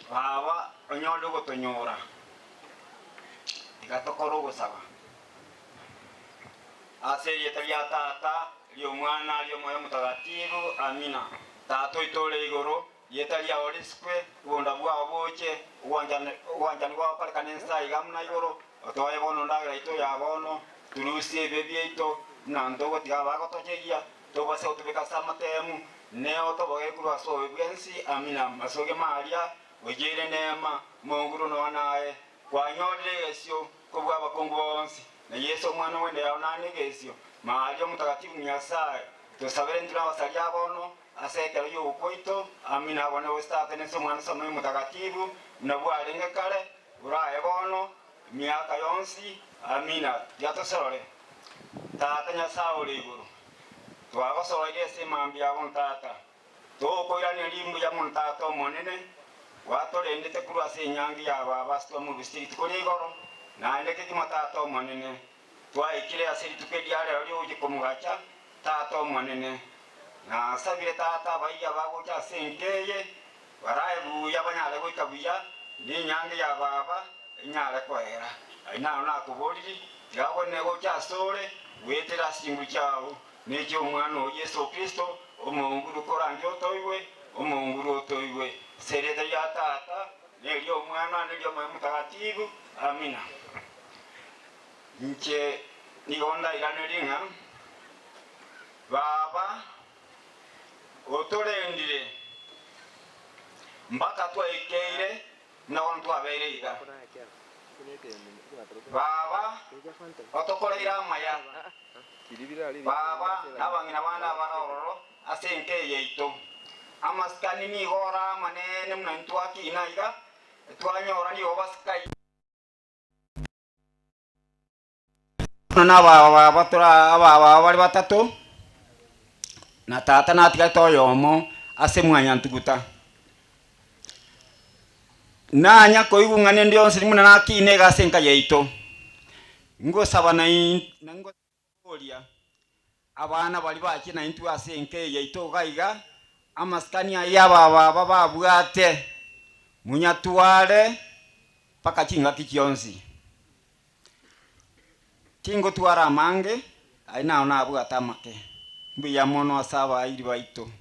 Baba onyore ogotonyora, tiga tokore ogosaba. Ase erieta ria Tata, ri'Omwana, ri'Omoyo Omotagatifu. Amina. Tata oito ore igoro, rieta riao risikwe, obonda bwao boche, ogwanchani gwao korekane ense aiga buna igoro. Otoe bono endagera yaito ya bono, torusie ebibe biaito, buna ntogotiga abagotochegia, Tobase gotobeka ase amateemu, ne otoboge korwa ase obobe bwensi. Amina. Masoge maria, oicheire neema, Omonguru noa naye, kwanyorire egesio kobua abakungu bonsi, na Yeso omwana bw'enda yao nane egesio. Maria Omotagatifu Nyasae, tosabere intwe nabasaria bono, ase ekero y'ogokwa gwaito. Amina. Abwo nabo Tata na Ise, Omwana, ase Omoyo Omotagatifu, buna bwarenge kare, boraye bono, emiaka yonsi. Amina. Tiga tosorore. Tata Nyasae ore igoro, twagosoroire ase emambia ya bono Tata, togokoiraneria mbuya mono Tata Omonene, gwatorendete korwa ase enyangi ya baba ase twamorusetie rituko ria igoro, naende kegima Tata Omonene, twaikire ase rituko eria rero riogochia komogacha Tata Omonene. Nasabire Tata abaiga bagocha ase enka eye, barae buya banyare goika buya, na enyangi ya baba enyare koera. Ayio naro nakoboriri, tiga agwenere gocha asore, goetera ase chinguru chiao, na echi'Omwana oo Yeso Kristo, Omonguru koranche otoigwe, Omonguru otoigwe. Ase erieta ria Tata, na eri'Omwana, na eri'Omoyo Omotagatifu. Amina. Inche nigo ndairanerie ng'a Baba otorendire mpaka twaikeire buna bono twabeire iga. Baba otokoreire amaya, Baba na abang'ina bande abare ororo ase enka eye yaito. Amasikani nigo ore amanene buna intwe twakina iga, twanyora nigo basikai. Bono nababa tore ababa bare batato, na tata natigarete oyomo ase mwanyantuguta. Nanya koigwa ng'a nende yonsi buna nakina iga ase enka yaito, ngosaba na ngoboria abana baria bachire naintwe ase enka eye yaito iga iga, amasikani ayio abababa babwate, monyatware mpaka chingaki chionsi. Tingotwara amange, aye nao nabwate amake. Mbuya mono ase abairi baito.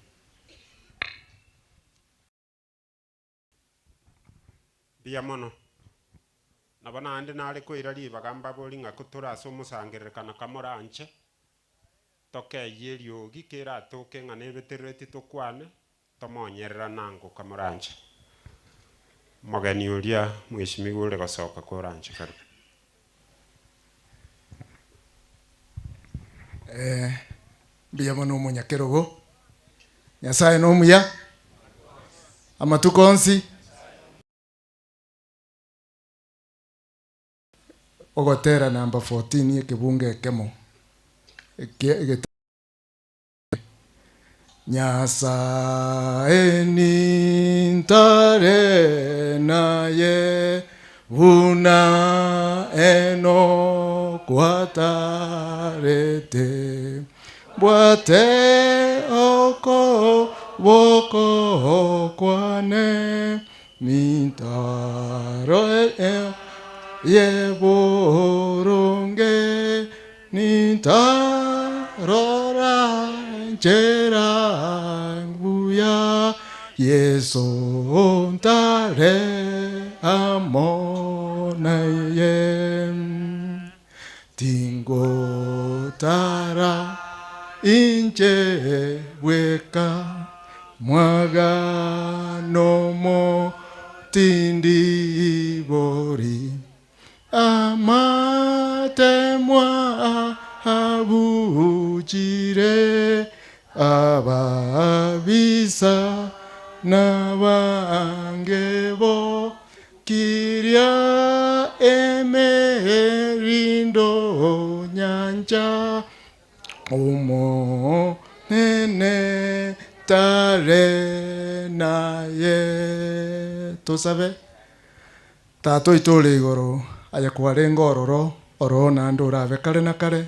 Mbuya mono. Nabo naende nare koira ribaga mbabori ng'a kotore ase omosangererekano kamoranche, tokeyie eriogi keratoke ng'a nebeterereti tokwane, Tomonyererane ango kamoranche. Omogeni oria mweshimiwa ore gosoka koranche karibu. Eh, mbuya mono omonyakerogo. Nyasaye nomuya amatuko onsi. Ogotera number 14 ekebungo ekemo ekie egete. Nyasae nintare naye buna Enoko atarete, mbwate okoboko kwane, nintare ye boronge. Nintarora nchera buya, Yeso ntare amo naye. Tingotara inche bweka, Mwagano mo tindi bori. Amatemwa abuchire ababisa nabange bo kiria emerindo nyancha Omonene tare naye. Tosabe. Tata oito ore igoro, aye kwarenge ororo, oroo naende orabe kare na kare.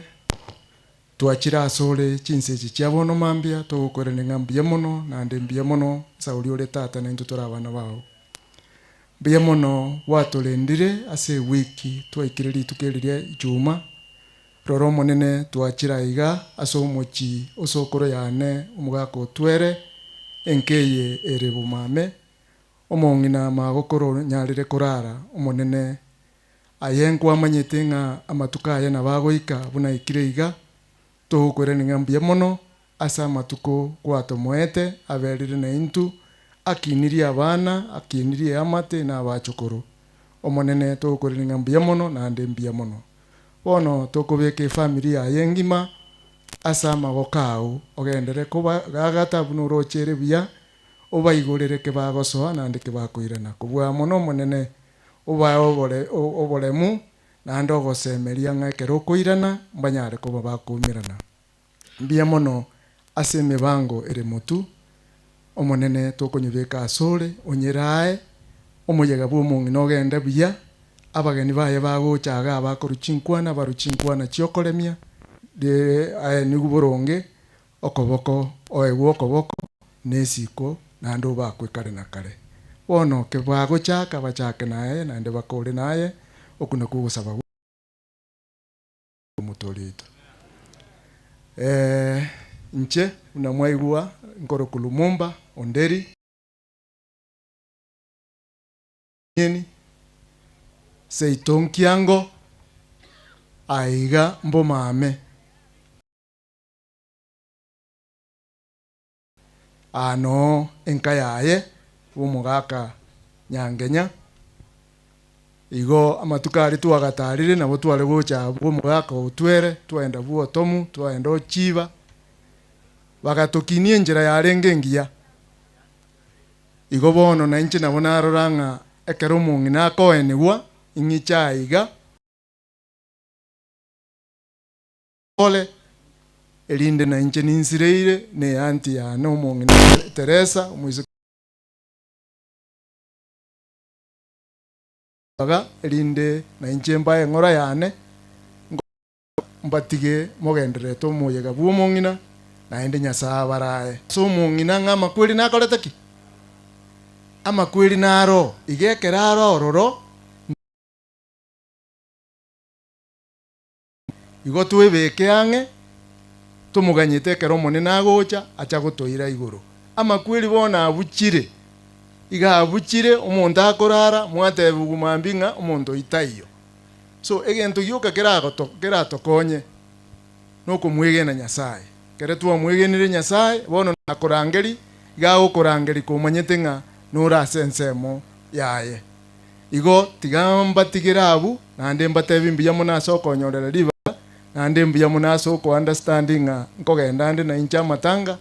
Twachire asore chinsa echi chia bono mambia, togokoirania ng'a mbuya mono, naende mbuya mono Sauli ore tata naintwe tore abana bao. Mbuya mono gwatorendire ase ewiki twaikire rituko eri ria Ijumaa. Rora Omonene, twachire aiga ase omochie o sokoro yane omogaka otwere, enka eye ere bomame, omong'ina magokoro onyarire korara, Omonene, aye nkwamanyete ng'a amatuko aye nabo agoika buna aikire iga, togokoirania ng'a mbuya mono ase amatuko gwatomoete aberire naintwe, akinirie abana, akinirie eamate na abachokoro. Omonene, togokoirania ng'a mbuya mono naende mbuya mono. Bono tokobeka efamiri yaye engima ase amaboko ao, ogenderere kobagagata buna oroche ere buya, obaigorere kebagosoa naende kebakoirana. Kobua mono Omonene, obae oboremu naende ogosemeria ng'a ekero okoirana mbanyare koba bakoumerana. Mbuya mono ase emebango ere motu, Omonene tokonyebeka asore, onyerae, omoyega bw'omong'ina ogende buya, abageni baye bagocha iga abakorwa chinkwana barwe chinkwana chi'okoremia, aye nigo boronge okoboko oegwe okoboko na esiko naende obakwe kare na kare. Bono kebagochaka bachake naye naende bakore naye, okwo nakwo ogosaba Omotoori oito. Inche buna mwaigwa nkorokwa Lumumba Onderi. Nyeni, seito nkiango, aiga mbomame. Aa noo enka yaye bw'omogaka Nyangenya. Igo amatuko aria twagatarire nabo tware gocha abwo omogaka otwere, twaenda bw'otomu, twaenda ochiba, bagatokinia enchera yarenge engiya. Igo bono nainche nabo narora ng'a ekero omong'ina akoenigwa, ing'iche aiga. Pole, erinde nainche ninsireire ne eanti yane omong'ina Teresa, omoiseke Baga, erinde nainche mbae eng'ora yane, mbatige mogendererete omoyega bw'omong'ina, naende Nyasae abarae. Ase omong'ina ng'a amakweri nakorete ki? Amakweri naro, iga ekero are ororo. Igo twebeke ang'e, tomoganyete ekero Omonene agocha, acha gotoira igoro. Amakweri bono abuchire, iga abuchire, omonto akorara, mwatebigwa mambia ng'a omonto oyio taiyo. So egento gioka keragoto keratokonye nokomwegena Nyasaye. Ekero twamwegenire Nyasaye, bono nakorangeria, iga agokorangeria komanyete ng'a nore ase ensemo yaye. Igo tiga mbatigere abwo, naende mbatebi mbuya mono ase okonyorera ribaga, naende mbuya mono ase oko understand ng'a nkogenda nde nainche amatanga,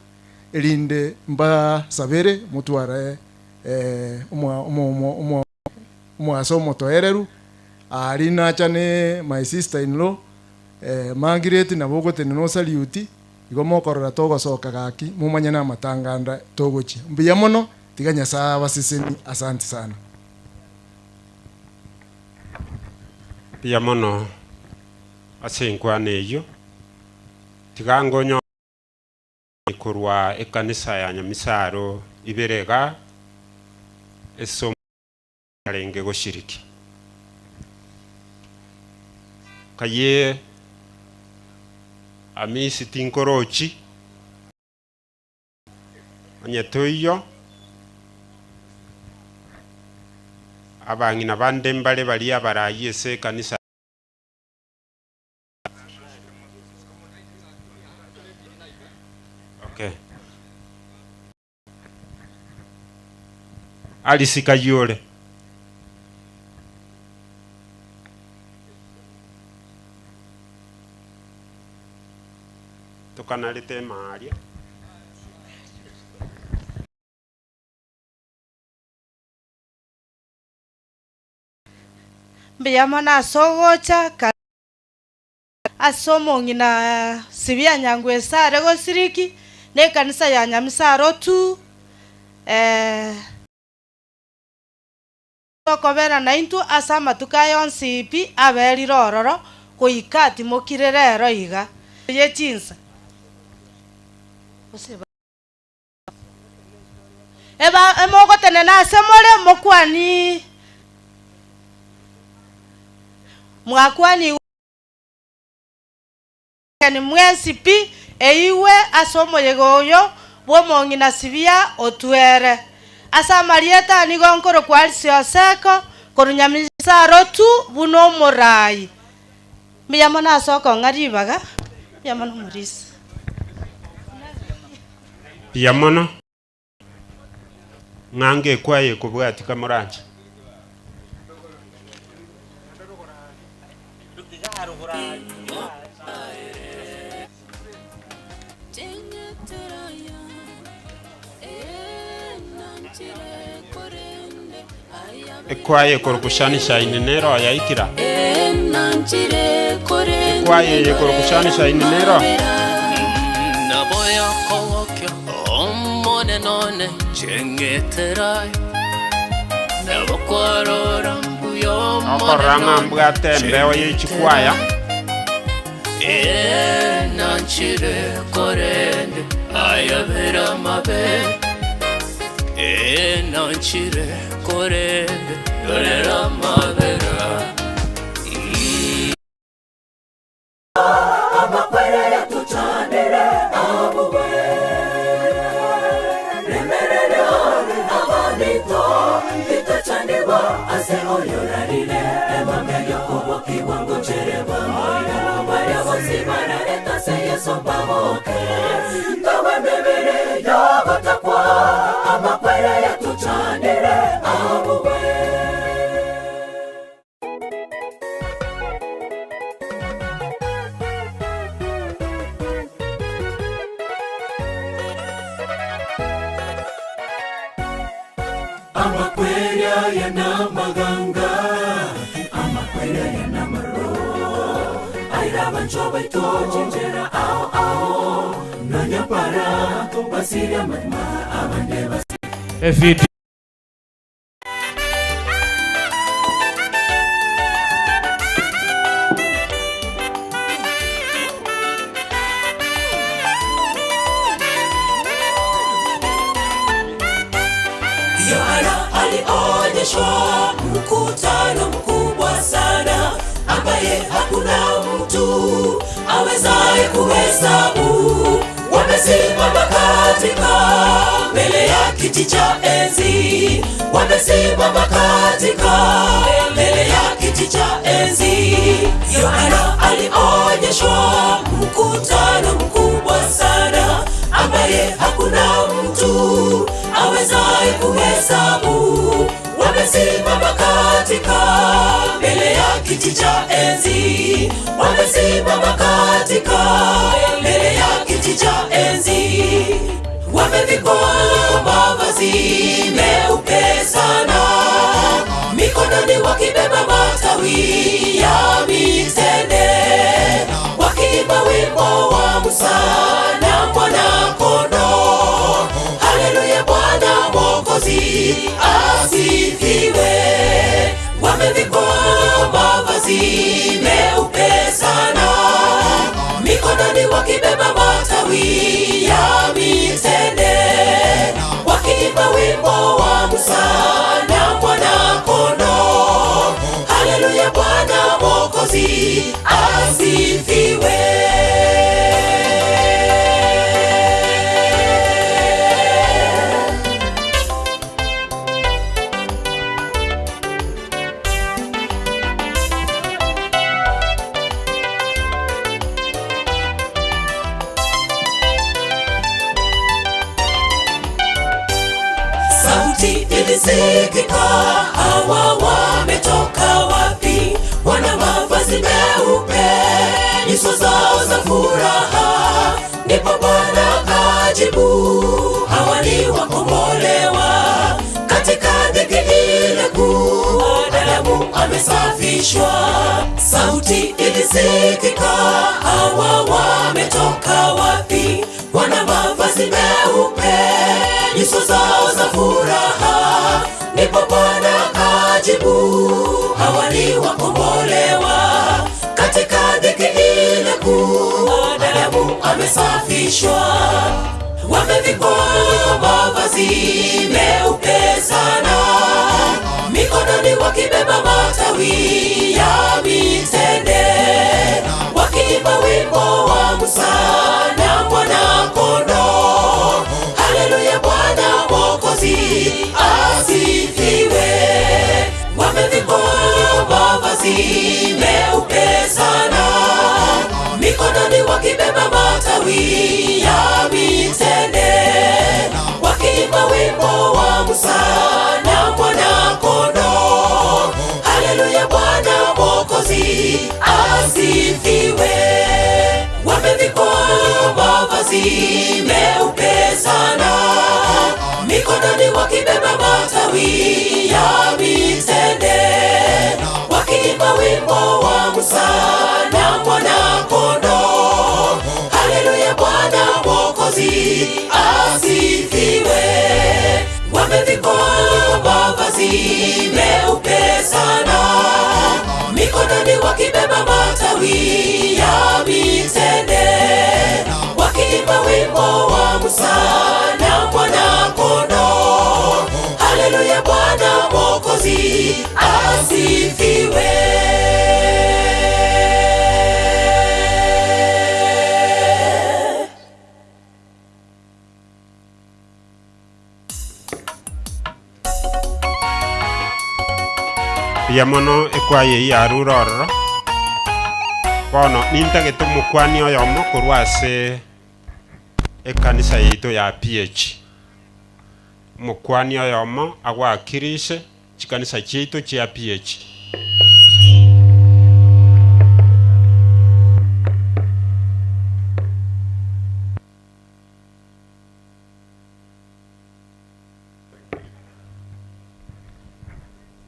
erinde mbasabere motware omogaso omotoereru. Aria nacha ne my sister in law, Margaret nabo ogotenena osaliuti, igo mokorora togosoka gaki, momanye namatanga ande togochia. Mbuya mono. Tiga Nyasae abasesenie asanti sana. Mbuya mono ase enkwana eyio. Tiga ngonyore korwa ekanisa ya Nyamisaro ibere igaa ase arenge goshiriki. Kaye Amisi tinkorochi. Onye toiyo, abang'ina bande mbare baria abarayie ase ekanisa. Okay. Alice kayio ore. Tokanarete emaria. Mbuya mono ase ogocha kare ase omong'ina Sibia Nyangwesa are gosiriki na ekanisa ya Nyamisaro tu eh. Okobera naintwe ase amatuko aya onsi pi aberire ororo, goika atimokire rero iga. Ye chinsa. Gose ba. Eba emogotenena ase more mokwani mwakwanigwe mwensi pi, eigwe ase omoyega oyo bw'omong'ina Sibia otwere. Ase amarieta aya nigo nkorokwa Alice Oseko, korwa Nyamisaro tu buna omorai. Mbuya mono ase okong'a ribaga, mbuya mono omorisia. Mbuya mono, ng'a ngekwa eye kobwatia kamoranche. Ekwaya ekorokwa Sunshine nero yaikire aa. Ekwaya eye ekorokwa Sunshine nero. Okorora ng'a mbwate embeo ye chikwaya. Ee, nanchire, korende ayabere amabe. Ee, nanchire, korende ndorere amabera. Amakwere yatochanire abube Remereria abanito Titochanigwa ase oyorarire Emambia yokobokigwa ngochererwa Baria bonsi bararete ase Yeso mbaboke Tobe emebere yogotakwa Amakwere yatochanire abube. Amakweri aya namaganga, amakweri aya namaro, Aira abanchwa baito chinchera ao ao, Nonya para basiria amanyuma abande basiria. Yohana alionyeshwa mkutano mkubwa sana, ambaye hakuna mtu awezaye kuhesabu. Wamesimama katika mbele ya kiti cha enzi, wamesimama katika mbele ya kiti cha enzi. Yohana alionyeshwa mkutano mkubwa sana, ambaye hakuna mtu awezaye kuhesabu. Wamesimama katika mbele ya kiti cha enzi, wamesimama katika mbele ya kiti cha enzi. Wamevikwa mavazi meupe sana, mikononi wakibeba matawi ya mitende, wakiimba wimbo wa Musa na Mwana-Kondoo. Haleluya, Bwana Mwokozi asifiwe. Wamevikwa mavazi meupe sana, mikononi wakibeba matawi ya mitende, wakiimba wimbo wa Musa na Mwana-Kondoo. Haleluya, Bwana Mwokozi asifiwe. Sauti ilisikika, hawa wametoka wapi? Wana mavazi meupe, nyuso zao za furaha. Ndipo Bwana akajibu, hawa ni wakombolewa katika dhiki ile kuu, Adamu amesafishwa. Sauti ilisikika, hawa wametoka wapi? Wana mavazi meupe, nyuso zao za furaha. Ndipo Bwana akajibu, hawa ni wakombolewa katika dhiki ile kuu, Adamu wamevalishwa, wamevikwa mavazi meupe sana, mikononi wakibeba matawi ya mitende, wakiimba wimbo wa Musa na mwana-kondoo. Haleluya, Bwana Mwokozi asifiwe. Wamevikwa mavazi meupe sana, mikononi wakibeba matawi ya mitende, wakiimba wimbo wa Musa na mwana-kondoo. Haleluya, Bwana Mwokozi asifiwe. Wamevikwa mavazi meupe sana, mikononi wakibeba matawi ya mitende, wakiimba wimbo wa Musa na mwana-kondoo. Haleluya, Bwana Mwokozi asifiwe. Wamevikwa mavazi meupe sana, mikononi wakibeba matawi ya mitende, wakiimba wimbo wa Musa na mwana-kondoo. Haleluya, Bwana Mwokozi asifiwe. Mbuya mono ekwaya eyio yarure ororo, bono nintagete omokwani oyomo korwa ase ekanisa yaito ya PH. Omokwani oyomo agwakirise chikanisa chiaito chia PH.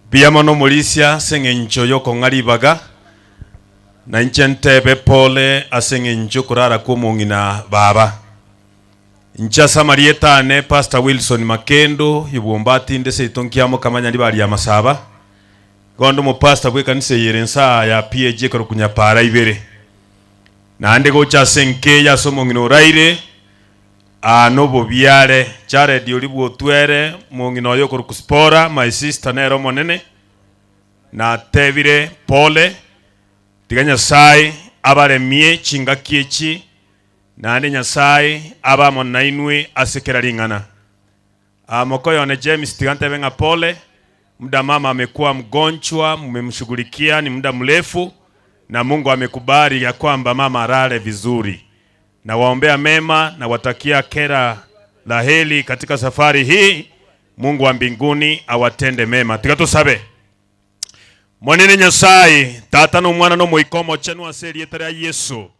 Mbuya mono omorisia ase eng'encho y'okong'a ribaga, na inche ntebe pole ase eng'encho y'okorara kw'omong'ina baba. Inche ase amarieta ane Pastor Wilson Makendo, Ibwombati inde seito nkiamokamanya ribari ya Masaba, igo onde omopastor bw'ekanisa eye ere nsaa ya PAG ekorokwa Nyapara ibere. Naende gocha ase enkeya ase omong'ina oraire, aa nobobiare, Jared oria bwotwere, omong'ina oye okorokwa Sipora, my sister nere omonene, natebire pole, tiga Nyasae abaremie chingaki echi, naende Nyasae abe amo nainwe ase kera ring'ana. Aa mokoyo one James tiga ntebe ng'a pole, muda mama amekuwa mgonjwa, mmemshughulikia ni muda mrefu, na Mungu amekubali ya kwamba mama alale vizuri. Nawaombea mema, nawatakia kera la heri katika safari hii. Mungu wa mbinguni awatende mema. Tiga tosabe. Monene Nyasaye, Tata na Omwana na Omoika Omochenu ase erieta ria Yeso,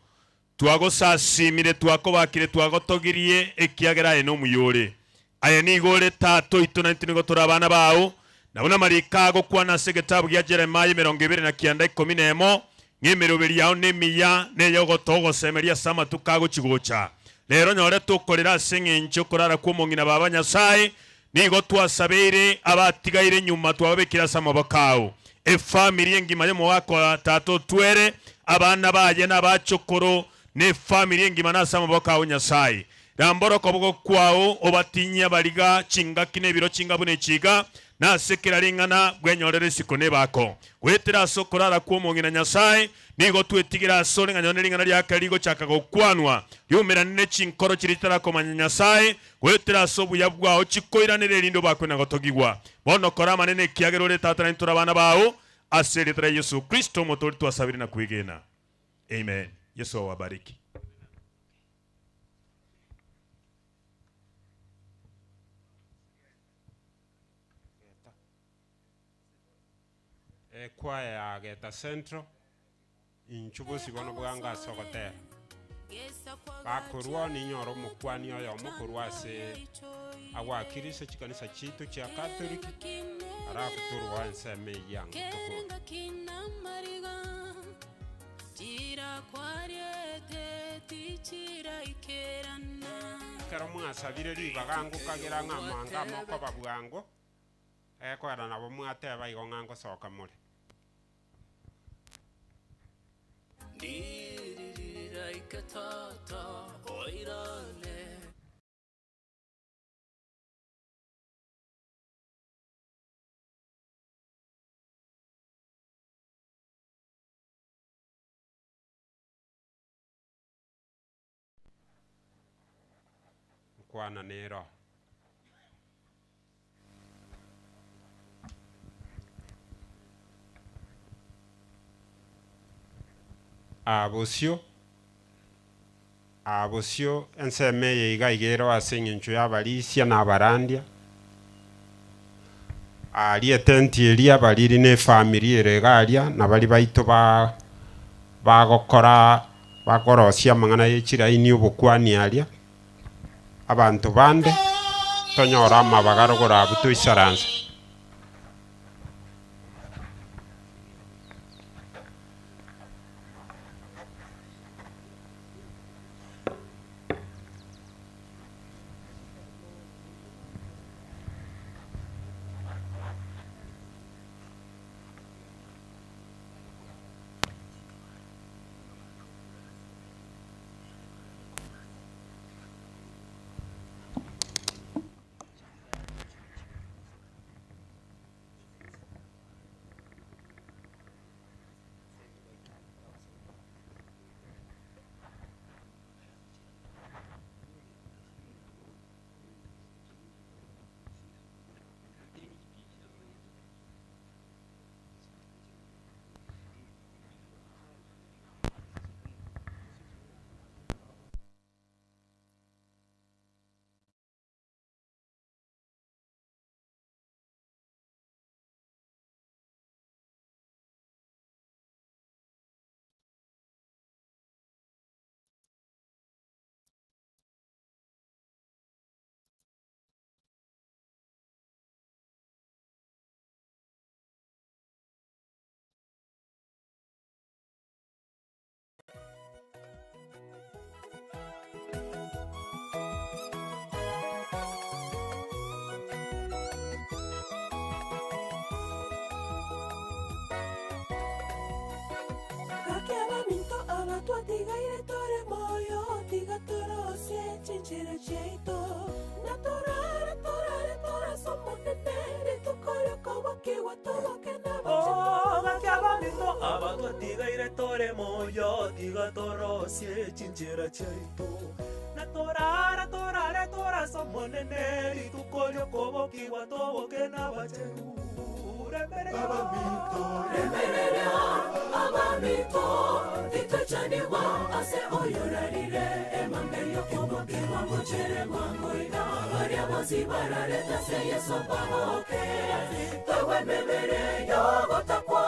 twagosasimire, twakobakire, twagotogirie, ekiagera aye nomuya ore. Aye nigo ore Tata oito na intwe nigo tore abana bao, na buna amariko agokwana ase egetabu gia Jeremia 29 11, ng'a emeroberi yao nemiya, na ey'ogotoa ogosemeria ase amatuko agochi-gocha. Rero nyore tokorera ase engencho y'okorara kw'omong'ina Baba Nyasae, nigo twasabeire abatigaire nyuma twababekire ase amaboko ao. Efamiri engima y'omogaka o tata otwere, abana baye na abachokoro, na efamiri engima nase amaboko ao Nyasae. Rambora okoboko kwao obatinyie abariga chingaki na ebiro chinga buna echi iga, na ase kera ring'ana bwenyorere isiko nebako. Goetera ase okorara kw'omong'ina Nyasae, nigo twetigire asore ng'a nonye ring'ana riake rigochaka gokwanwa, riumerane ne chinkoro chiria chitarakomanya Nyasae, goetera ase obuya bwao chikoiranere erinde obakwe na gotogigwa. Bono kora amanene ekiagera ore Tata naintwe tore abana bao, ase erieta ria Yeso Kristo Omotoori twasabire na kwegena. Amen. Yesu awabariki. Ekwaya ya Geta Central, inchuo bosio bono bwango ase ogotera. Bakorwa ninyore omokuani oyomo korwa ase agwakirise chikanisa chiaito chia Catholic, alafu torwa ensemo eyio ango tokore. Ekero mwasabire ribaga ngokagera ng'a amanga amokoba bwango, egekoera nabo mwateba igo ng'a ngosoka more. Oirane. Nkwana nero. Aa bosio, aa bosio ensemo eye iga iga ero ase eng'encho y'abarisia na abarandia. Aria etenti eria bariri na efamiri ere iga aria, na baria baito ba bagokora bakorosia amang'ana ye chiraini obokwani aria, abanto bande tonyore amabaga rogoro abwo toisaranse. Gaki abaminto aba twatigaire tore moyo, tiga torosie chinchera chiaito. Na torare, torare, torase Omonene, rituko ri'okobokigwa toboke Oh, gaki abaminto aba twatigaire tore moyo, tiga torosie chinchera chiaito. Na torara, torare, torase Omonene, rituko ri'okobokigwa toboke n'abachenu. Remereria, Abaminto, remereria, abaminto, titochanigwa ase oyorarire, emambe y'okobokigwa ngochere mwangoiga, baria bonsi bararete ase Yeso mbaboke, togwe emebere y'ogotakwa,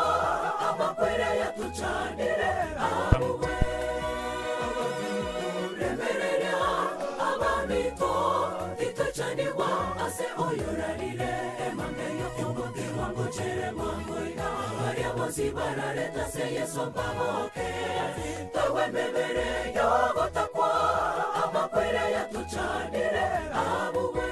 amakwere yatuchanire, abugwe. Remereria, abaminto, titochanigwa ase oyorarire, emambe y'okobokigwa ngochere mwangoiga, baria bonsi bararete ase Yeso mbaboke, togwe emebere y'ogotakwa, amakwere yatuchanire, abugwe.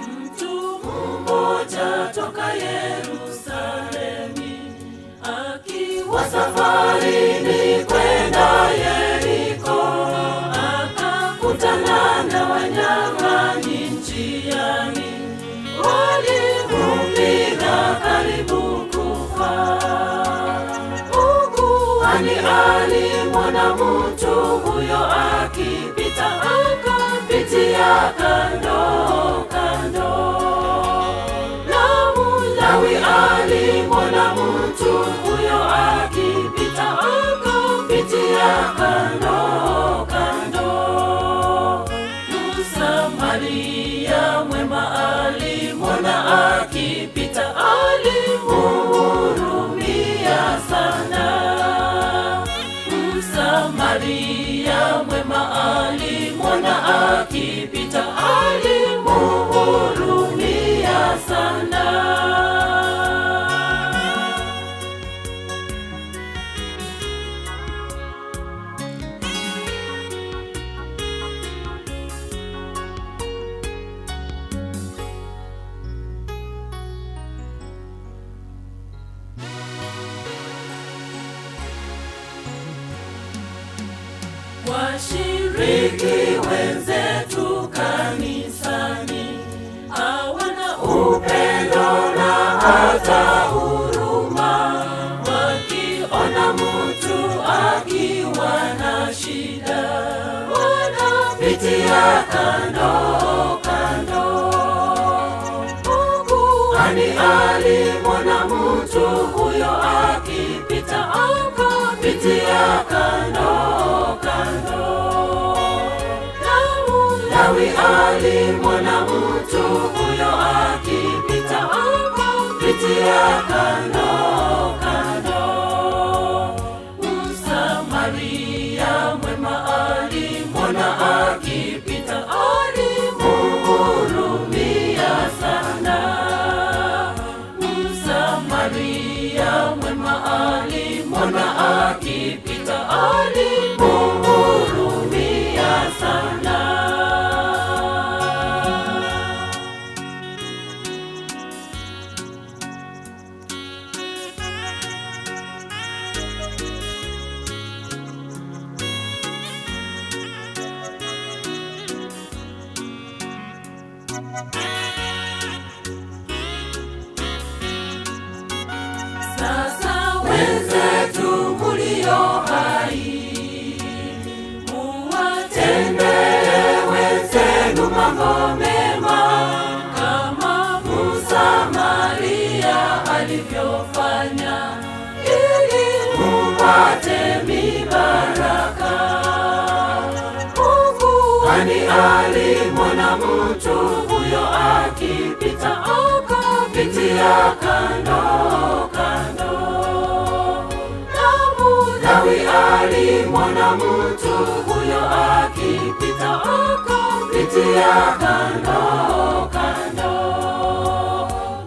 Mtu mmoja toka Yerusalemi akiwa safarini kwenda Yeriko, akakutana na wanyang'anyi njiani, walimpiga karibu kufa. Ukuhani alimwona mtu huyo akipita, akapitia kando kando. Na Mlawi alimwona mtu huyo akipita, akapitia kando kando. Msamaria mwema alimwona akipita, alimuhurumia sana. Msamaria mwema alimwona akipita, Washiriki wenzetu kanisani hawana upendo na hata huruma, wakiona mtu akiwa na shida wanapitia kando kando. Kuhani alimwona mtu huyo akipita, akapitia kando kando. Lawi alimwona mtu huyo akipita, akapitia kando kando. Msamaria mwema alimwona akipita, alimuhurumia sana. Msamaria mwema alimwona akipita, alimuhurumia sana. Sasa wenzetu mulio hai, muwatendee wenzenu mambo mema, kama Msamaria alivyofanya, ili mupate mibaraka. Kuhani alimwona mtu huyo akipita, akapitia kando kando. Lawi alimwona mtu huyo akipita, akapitia kando kando.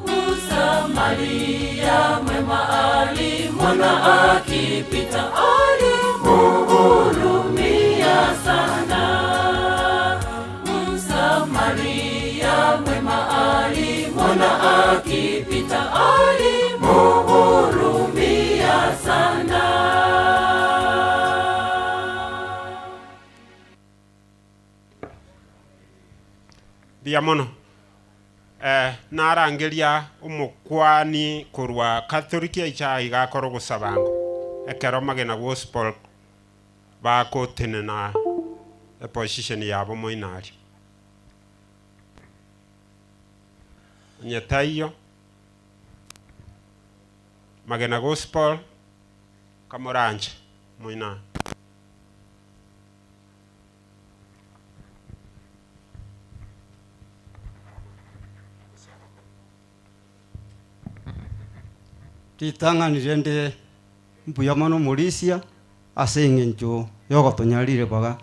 Msamaria mwema alimwona akipita, alimuhurumia sana. Msamaria mwema alimwona akipita, alimuhurumia sana. Mbuya mono. Eh, narangeria omokwani korwa Catholic ya ichai gakora ogosabango ekero magena gospel bagotenena eposition yabo moino aria. Onye taiyo magena gospel kamoranche moino aria. Ritang'ani rende mbuya mono omorisia ase eng'encho ya ogotonyarire baga.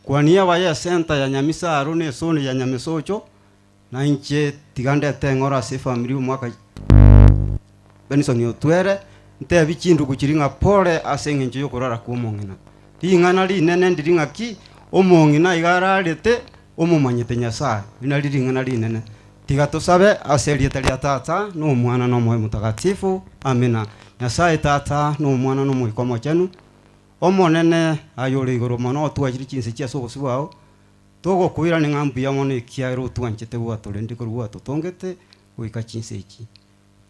Kwania abaye esenta ya Nyamisaro na esoni ya Nyamisocho, na inche tiga ndete eng'oro ase efamiri omwaka Benson Otwere, ntebi chindugu chiri ng'a pole ase eng'encho ya okorara kwa omong'ina. Ring'ana rinene ndiri ng'aki, omong'ina iga ararete, omomanyete Nyasaye, eri nari ring'ana rinene. Tiga tosabe ase erieta ria Tata, na Omwana, na Omoyo Motagatifu. Amina. Nyasaye Tata, na Omwana, na Omoika Omochenu, Omonene aye ore igoro mono, otwachire chinse chia ase obosio bwao, togokoirania ng'a mbuya mono ekiagera otwanchete gwatorendire korwa gwatotongete goika chinse echi.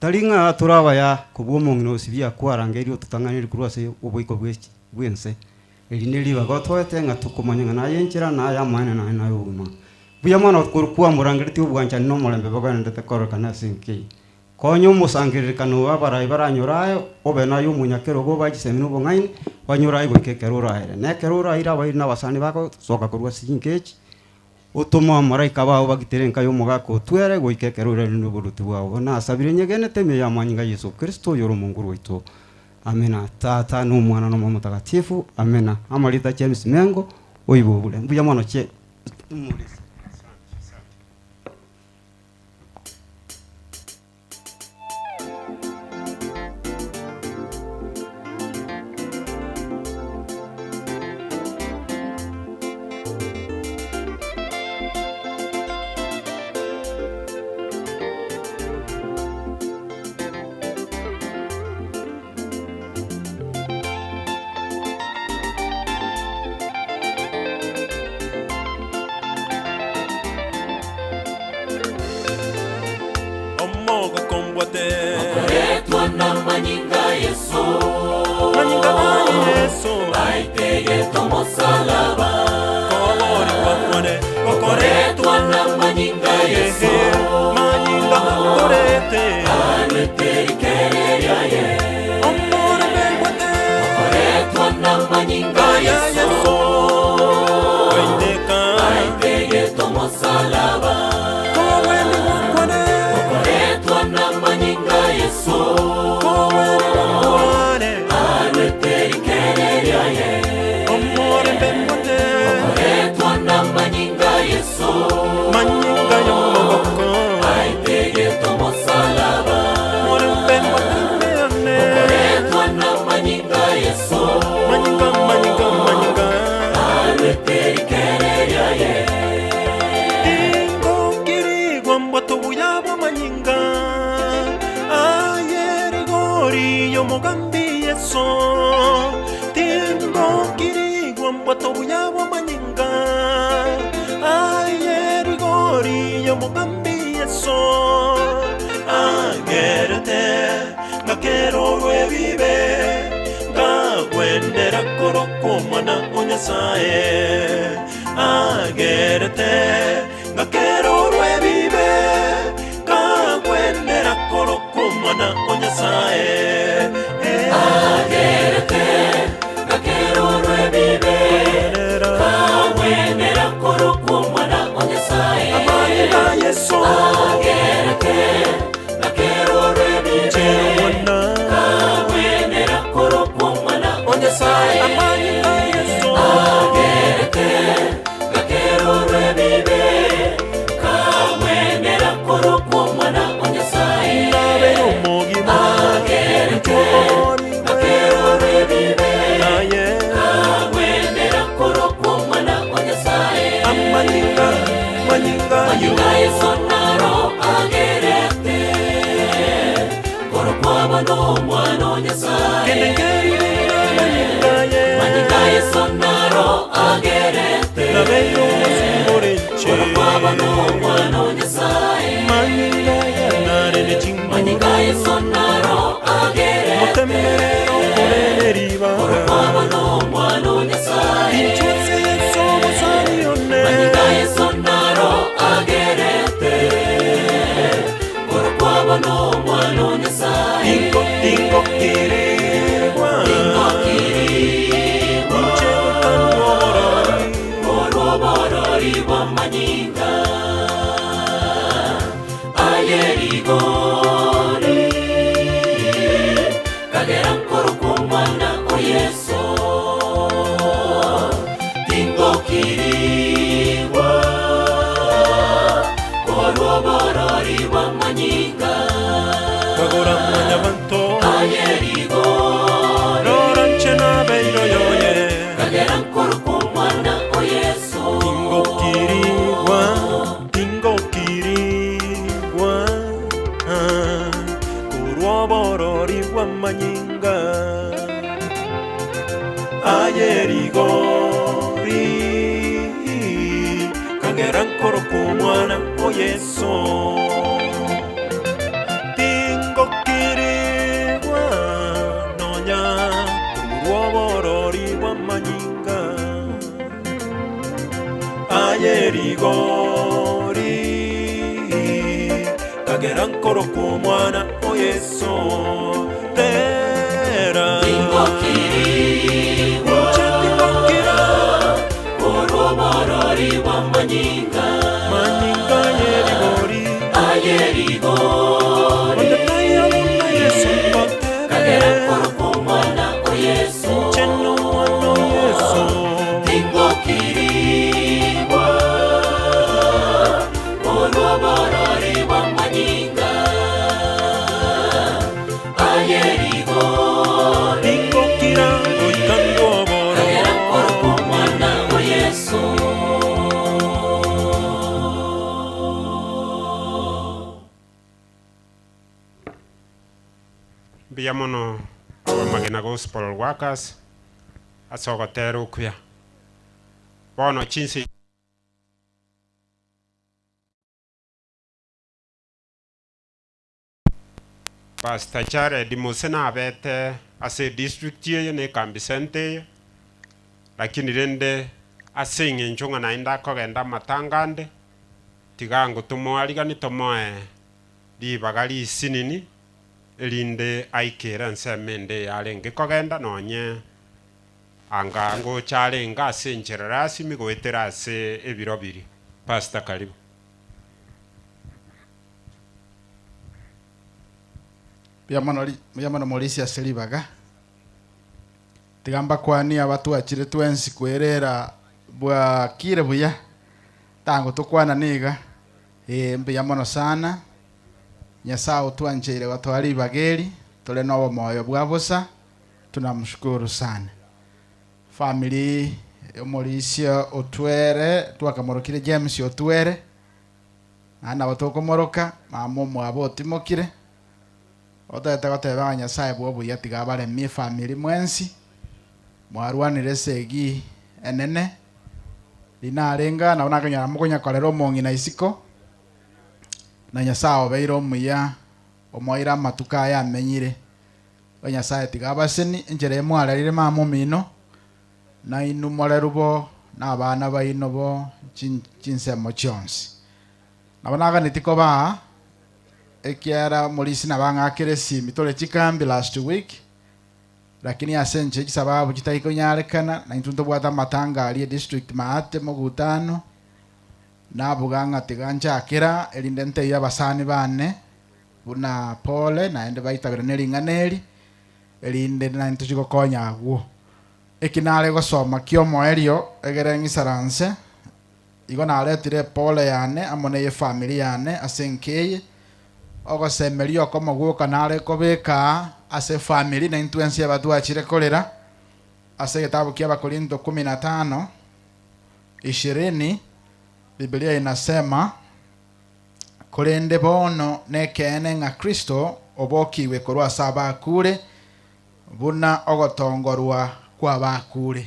Tari ng'a tore abaya kobua omong'ina osibia kwarangeria ototang'anerie korwa ase oboiko bw'ense. Eri neribaga otoete ng'a tokomanya ng'a naye enchera, naye amaene, naye naye obogima. Mbuya mono korwa kwamorangeretie obwanchani na omorembe bogendererete kororekana ase enka eye. Konya omosangererekano oyo abarai baranyore aye, obe naye omonyakerogo obae chisemi na obong'aini, banyore aye goika ekero oraere. Na ekero oraire abairi na abasani bagosoka korwa ase chinka echi, otome abamalaika bao bagitere enka y'omogaka otwere goika ekero orairane oboruoti bwao. Bono nasabire nyegenete ime y'amanyinga a Yeso Kristo, oyore Omonguru oito. Amina. Tata, na Omwana, na Omoyo Omotagatifu. Amina. Amarieta James Mengo, oibobure. Mbuya mono che omorisia. Okoretwa na manyinga Yesu. Manyinga aye Yesu. Aitegete omosalaba. Koborigwa kwane. Okoretwa na manyinga Yesu. Manyinga akorete. Arwete rikere ryaye. Omorembe gwate. Okoretwa na manyinga Yesu. Gaiteka. Aitegete omosalaba. Kowendigwa kwane. Okoretwa na manyinga Yesu. Kowendigwa kwane. Arwete rikere ryaye. Omorembe gwate. Okoretwa na manyinga Yesu. Manyinga y'omogoko. Aitegete omosalaba. Omorembe gwate. Okoretwa na manyinga Yesu. Manyinga, manyinga, manyinga. Arwete rikere ryaye. Tingokirigwa mbwato buya bwa manyinga. Ayerigori y'omugambi Yesu. Tingokirigwa mbwato buya bwa manyinga. Ayerigori y'omugambi Yesu. Agerete ngakerorwe bibe ngagwendera korokwo omwana o Nyasaye. Agerete ngakerorwe bibe ngagwendera korokwo omwana o Nyasaye. Agerete ngakerorwe bibe kagwendera korokwo omwana o Nyasaye. Amanyinga Yesu. Agerete ngakerorwe bibe kagwendera korokwo omwana o Nyasaye. Amanyinga Yesu. Agerete ngakerorwe bibe kagwendera korokwo omwana o Nyasaye. Nabere omogima. Agerete ngakerorwe bibe Aye. kagwendera korokwo omwana o Nyasaye. Amanyinga, manyinga yo. Manyinga Yesu naro agerete korokwo abana omwana o Nyasaye. Kenengerire manyinga ye. Manyinga Yesu naro agerete Nabeire omosimborenche. korokwo abana omwana o Nyasaye. Manyinga yanarene chinguru. Manyinga Yesu naro agerete Omotemerero okorere ribaga. korokwo abana omwana o Nyasaye. Inchwatse Yesu omosani one. Manyinga Yesu naro agerete korokwo abana omwana o Nyasaye. Tingo, tingo, kirigwa. Tingokirigwa Inche gokanwa oborori. Oroborori bwa manyinga ayerigori kagera nkorokwo omwana o Yesu. Tingokirigwa oroborori bwa manyinga Kagora mwanyabanto. ayerigori Rora nche nabeiro yoye. kagera nkorokwo omwana o Yesu. Tingokirigwa, tingokirigwa, korwa oborori bwa manyinga ayerigori kagera nkorokwo omwana o Yesu. Tingokirigwa nonya korwa oborori bwa manyinga ayerigori kagera nkorokwo omwana o Yesu. Tera. Tingokirigwa Inche tingokira. oroborori bwa manyinga manyinga yerigori ayerigori onde Yesu ngotebe. kagera nkorokwo omwana o Yesu. Inche nomwana o Yesu. Tingokirigwa oroborori bwa manyinga ayerigori Tingokira goika ndwoboro. kagera nkorokwo omwana o Yesu. Mbuya mono abamagena gospel workers ase ogotera okuya bono chinsi Pastor Jared Mose nabete ase edistrict eye na ekambi center eye, lakini rende ase eng'encho ng'a naende akogenda amatanga ande, tiga ango tomoariganie tomoe ribaga risinini, erinde aikere ensemo ende eye arenge kogenda nonye anga ngocha arenge ase enchera rasmi goetera ase ebiro biria. Pastor karibu. Mbuya mono ri- mbuya mono morisia ase ribaga. Tiga mbakwanie abatwachire twensi kwerera bwakire buya, tango tokwana niga, ee mbuya mono sana, Nyasaye otwancheire gotoa ribaga eri, tore na obomoyo bwa bosa, tunamshukuru sana. Family omorisia otwere, twakamorokire James otwere, naende nabo tokomoroka, mama omwabo otimokire, otagete goteba ng'a Nyasaye bwa obuya tiga abaremie efamiri mwensi, mwarwanire esegi enene, riria narenge aa nabo nakonyora mokonyakorera omong'ina isiko, na Nyasaye obeire omuya, omoeire amatuko aya amenyire. O Nyasaye tiga abaseni enchera eye mwarerire mama omino, Nainwe morerwe bo nabana baino bo chinsemo chionsi. Nabo naganetie koba aa, ekiagera omorisia nabang'akire esimi tore chikambi last week, lakini ase enchera ye chisababu chitari konyarekana, naintwe ntobwate amatanga aria edistrict maate mogutano, nabuga ng'a tiga nchakera erinde ntebie abasani bane buna pole naende baitaberane ring'ana eri, erinde naintwe chigokonya agwo. Eki nare gosoma ki'omoerio egere ng'isaranse, igo naretire epole yane amo ney'efamiri yane ase enka eye, ogosemeria okomo gwoka nare kobeka aa ase efamiri na intwe ense abatwachire korera, ase egetabu kia Abakorinto kumi na tano, ishirini, Biblia inasema, Korende bono nekeene ng'a Kristo obokigwe korwa ase abakure, Buna ogotongorwa kw'abakure.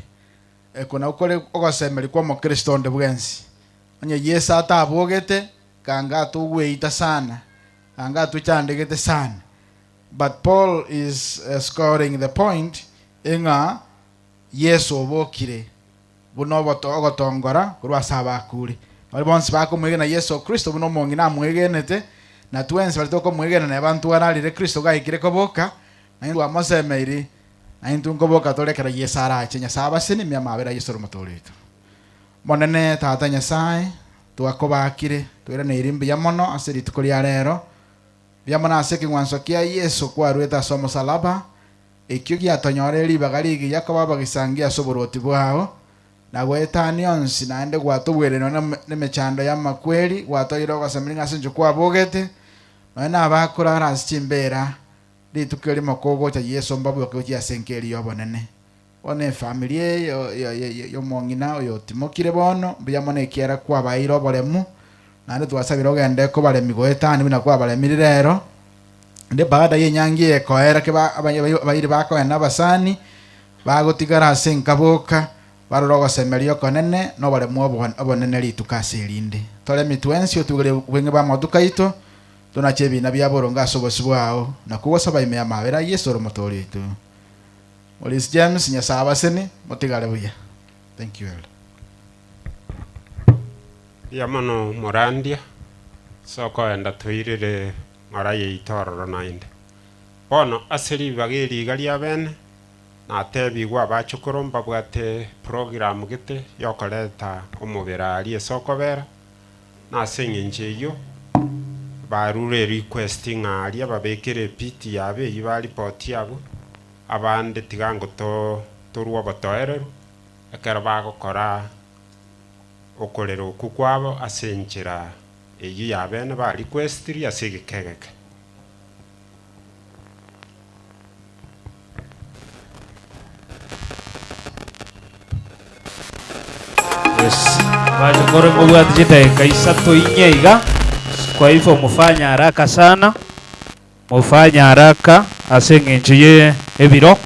Eko nakwo kore ogosemeria kw'Omokristo onde bwensi. Onye Yeso atabogete, kanga atogweita sana, kanga atochandegete sana. But Paul is scoring the point ing'a Yeso obokire buna oboto ogotongora korwa ase abakure. Baria bonsi bakomwegena Yeso Kristo buna omong'ina amwegenete, na twensi baria tokomwegena neba ntwararire Kristo gaikire koboka, Na intwe twamosemeiri, na intwe nkoboka tore ekero Yeso arache. Nyasae abasenimie amabera a Yeso ore Omotoori oito. Monene Tata Nyasae, twakobakire, twairaneirie mbuya mono ase rituko ria rero, mbuya mono ase ekeng'wanso kia Yeso kwaruete ase omosalaba, ekio giatonyorire ribaga rigiya koba abagisangi ase oboruoti bwao, na goetania onsi naende gwatobweire nonya nemechando y'amakweri, gwatoeire ogosemeria ng'a ase inche kwabogete, nonya nabakorara ase chimbeera Rituko erimo kogocha Yeso mbaboke gochia ase enka eria y'obonene. Bono efamiri eye y'omong'ina oyo otimokire bono, mbuya mono ekiagera kwabaeire oboremu, naende twasabire ogende kobaremia goetania buna kwabaremirie rero. Naende baada y'enyangi eye ekoera keba abairi bakogenda abasani, bagotigara ase enka boka, barore ogosemeria okonene na oboremu obonene rituko ase erinde. Toremi twensi otugere obweng'e bw'amatuko aito, Tonache ebiina bia boronge ase obosio bwao, na kogosaba ime y'amabera a Yeso ore Omotoori oito. Maurice James, Nyasae abaseni, motigare buya. Thank you Elder. Mbuya mono Morandia, ase okoenda toirire ng'ora yaito ororo naende. Bono ase ribaga eri iga ria bene, natebigwe abachokoro mbabwate program gete yokoreta omobere aria ase okobera, Na ase engencho eyio barure erequest ng'a aria babekere epiti yabo eyio baripoti abwo, abande tiga ngo torwe obotoereru ekero bagokora okorera okwo kwabo ase enchera eyio ya bene ba requestiri ase egeka egeke. Yes. Bachokoro mobwate chidakika isato inye iga kwa hivyo mufanye haraka sana mufanye haraka ase eng'encho ye ebiro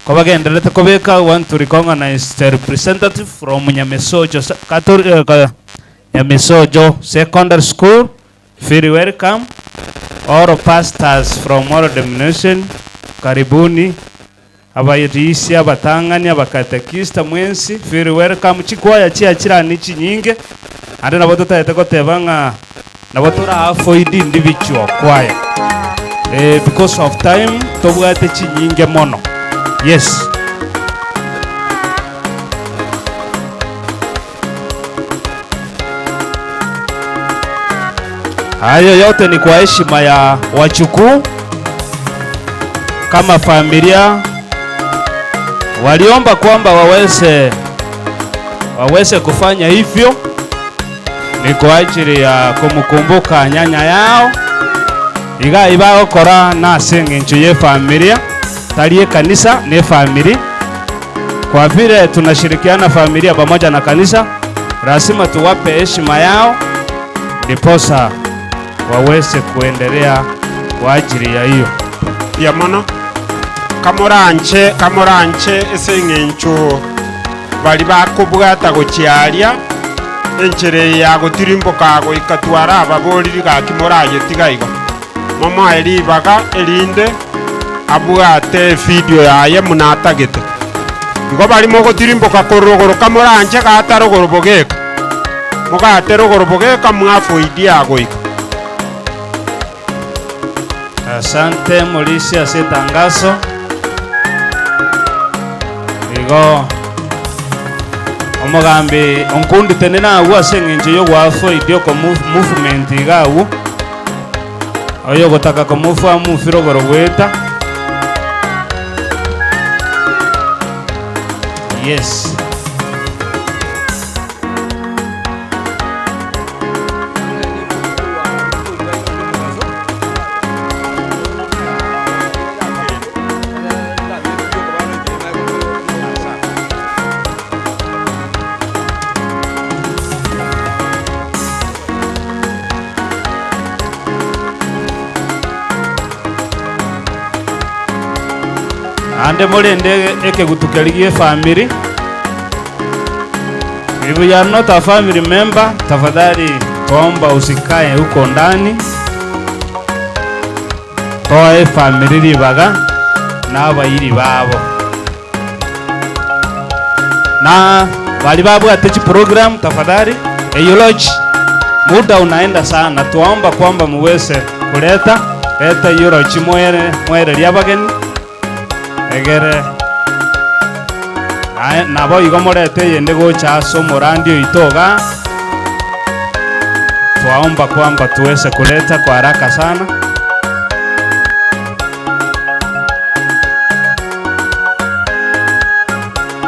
kobagendererete kobeka I want to recognize the representative from Nyamesocho se- Catholic, eh, ka- Nyamisojo Secondary School feel welcome. All pastors from all denomination, karibuni. Abarisia, abatang'ani, abakatekista mwensi, feel welcome. Chikwaya chiachirani chinyinge, ande nabo totagete goteba ng'a nabo tora avoid individual choir. Eh, because of time, tobwate chinyinge mono. Yes. Hayo yote ni kwa heshima ya wachukuu kama familia waliomba kwamba waweze waweze kufanya hivyo, ni kwa ajili ya kumkumbuka nyanya yao iga ibagokora nase eng'encho ye familia tari ekanisa ne family. Kwa vile tunashirikiana familia pamoja na kanisa, lazima tuwape heshima yao ndiposa waweze kuendelea kwa ajili ya hiyo. Mbuya mono, kamoranche kamoranche ase eng'encho baria bakobwata gochia aria, enchera eye ya gotirimboka goika twarababoriri gaki morayetiga igo. Momoe ribaga erinde abwate evidio yaye buna atagete. Igo baria mogotirimboka korwa rogoro kamoranche gata rogoro bogeka. Mogate rogoro bogeka mwafoidia goika. Asante Morisia ase etangaso. Igo omogambi Onkundi tenena agwo ase eng'encho y'ogoafoidia oko movement iga agwo. Oyogotaka komofua amofire ogoro goeta. Yes. Naende morende ekegutu keria gi'efamiri. If you are not a family member, tafadhali twaomba usikae huko ndani. Toe efamiri ribaga na abairi babo. Na bari babwate chiprogram tafadhali eulogy muda unaenda sana twaomba kwamba muweze kuleta leta eulogy mwere mwererie abageni egere naye nabo igo morete eyende gocha ase omorandi oito igaa twaomba kwamba tuweze kuleta kwa haraka sana.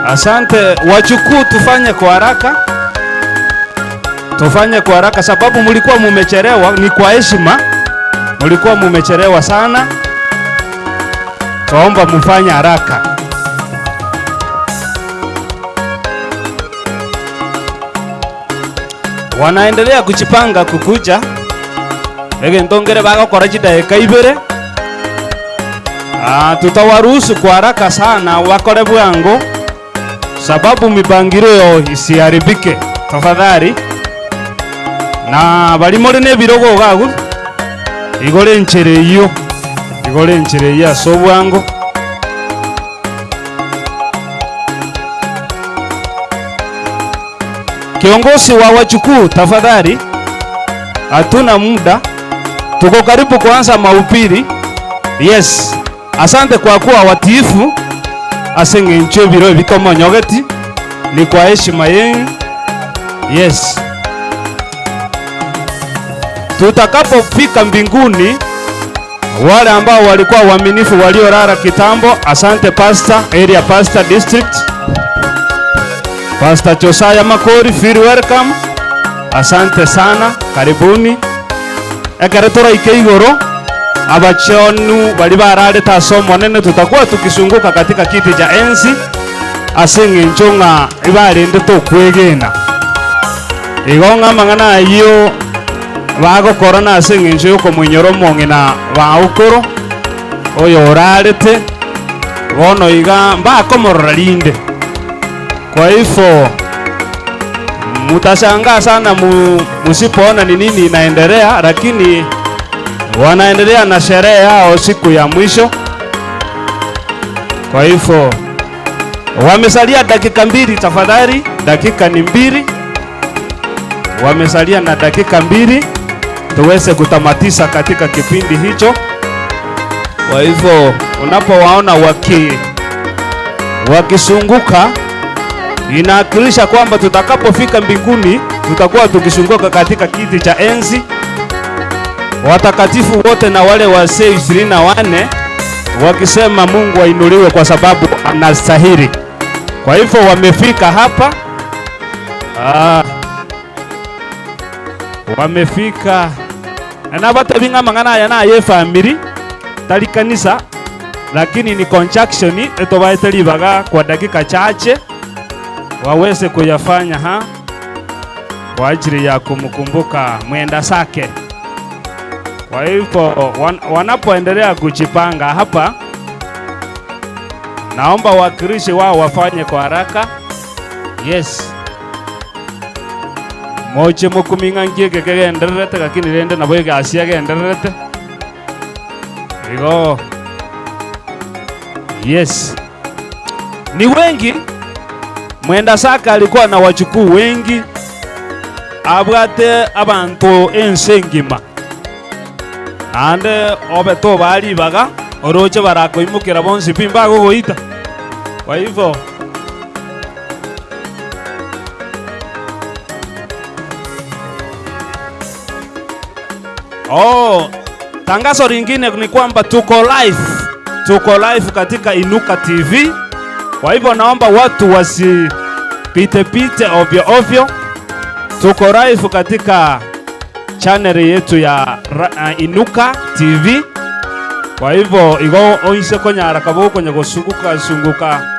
Asante wachukuu, tufanye kwa haraka, tufanye kwa haraka sababu mlikuwa mumechelewa. Ni kwa heshima, mlikuwa mumechelewa sana, twaomba mufanye haraka. Wanaendelea kuchipanga kukuja egento nkere bagokora chidakika ibere. Ah, tutawaruhusu kwa haraka sana wakore bwango sababu mipangilio isiharibike tafadhali. Na bari more na ebirogo iga agwo igore enchera eyio igore enchera eyio ase obwango. Kiongozi wa wajukuu tafadhali, hatuna muda, tuko karibu kuanza mahubiri. Yes, asante kwa kuwa watiifu ase eng'encho ebiro ebi tomonyogeti, ni kwa heshima yenu. Yes, tutakapofika mbinguni wale ambao walikuwa waaminifu waliolala kitambo, asante pastor, area pastor district, Pastor Josiah Makori, feel welcome. Asante sana, karibuni. Ekero toraike igoro abachonu bari bararete ase omonene tutakuwa tukisunguka katika kiti cha enzi ase eng'encho ng'a ibarendete okwegena. Igo ng'a amang'ana ayio bagokora nase engencho y'okomoinyora omong'ina baokoro, oyorarete, bono iga mbakomorora rinde. Kwa hivyo mutashangaa sana mu, musipoona ni nini inaendelea, lakini Wanaendelea na sherehe yao siku ya mwisho. Kwa hivyo wamesalia dakika mbili, tafadhali, dakika ni mbili, wamesalia na dakika mbili tuweze kutamatisha katika kipindi hicho. Kwa hivyo unapowaona waki wakisunguka inaakilisha kwamba tutakapofika mbinguni tutakuwa tukisunguka katika kiti cha enzi, watakatifu wote na wale wazee 24 wakisema Mungu ainuliwe kwa sababu anastahili. Kwa hivyo wamefika hapa ah, wamefika na batabinga mang'ana aya naye family tari kanisa lakini ni conjunction etobaete libaga kwa dakika chache waweze kuyafanya ha kwa ajili ya kumkumbuka mwenda zake. Kwa hivyo wan, wanapoendelea kujipanga hapa, naomba wakilishi wao wafanye kwa haraka. Yes, moche mokuming'a nkieke kegendererete lakini rende nabo egasi egendererete igo yes, ni wengi. Mwenda Saka alikuwa na wachukuu wengi abwate abantu ense engima naende obe tobaribaga oroche barakoimokera bonsi pi mbagogoita kwa hivyo Oh, tangazo lingine ni kwamba tuko live, tuko live katika Inuka TV. Kwa hivyo naomba watu wasipite pite ovyo ovyo. Tuko live katika channel yetu ya Inuka TV. Kwa hivyo igo oise konyara kabo konya gosunguka sunguka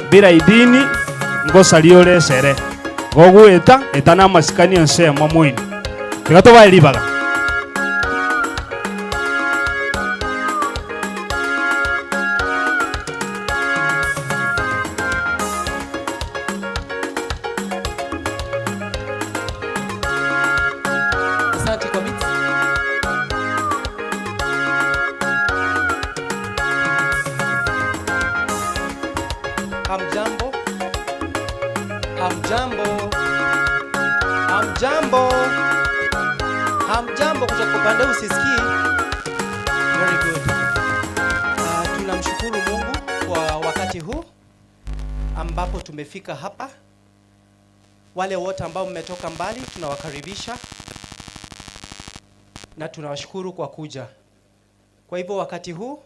bila idini ngosalio lesere gogweta etana masikani ensemo mwini tiga tobae ribaga. Asante kwa miti. Hamjambo, hamjambo, hamjambo, hamjambo. Kutoka upande huu sisikii. Very good. Tunamshukuru Mungu kwa wakati huu ambapo tumefika hapa. Wale wote ambao mmetoka mbali tunawakaribisha na tunawashukuru kwa kuja. Kwa hivyo wakati huu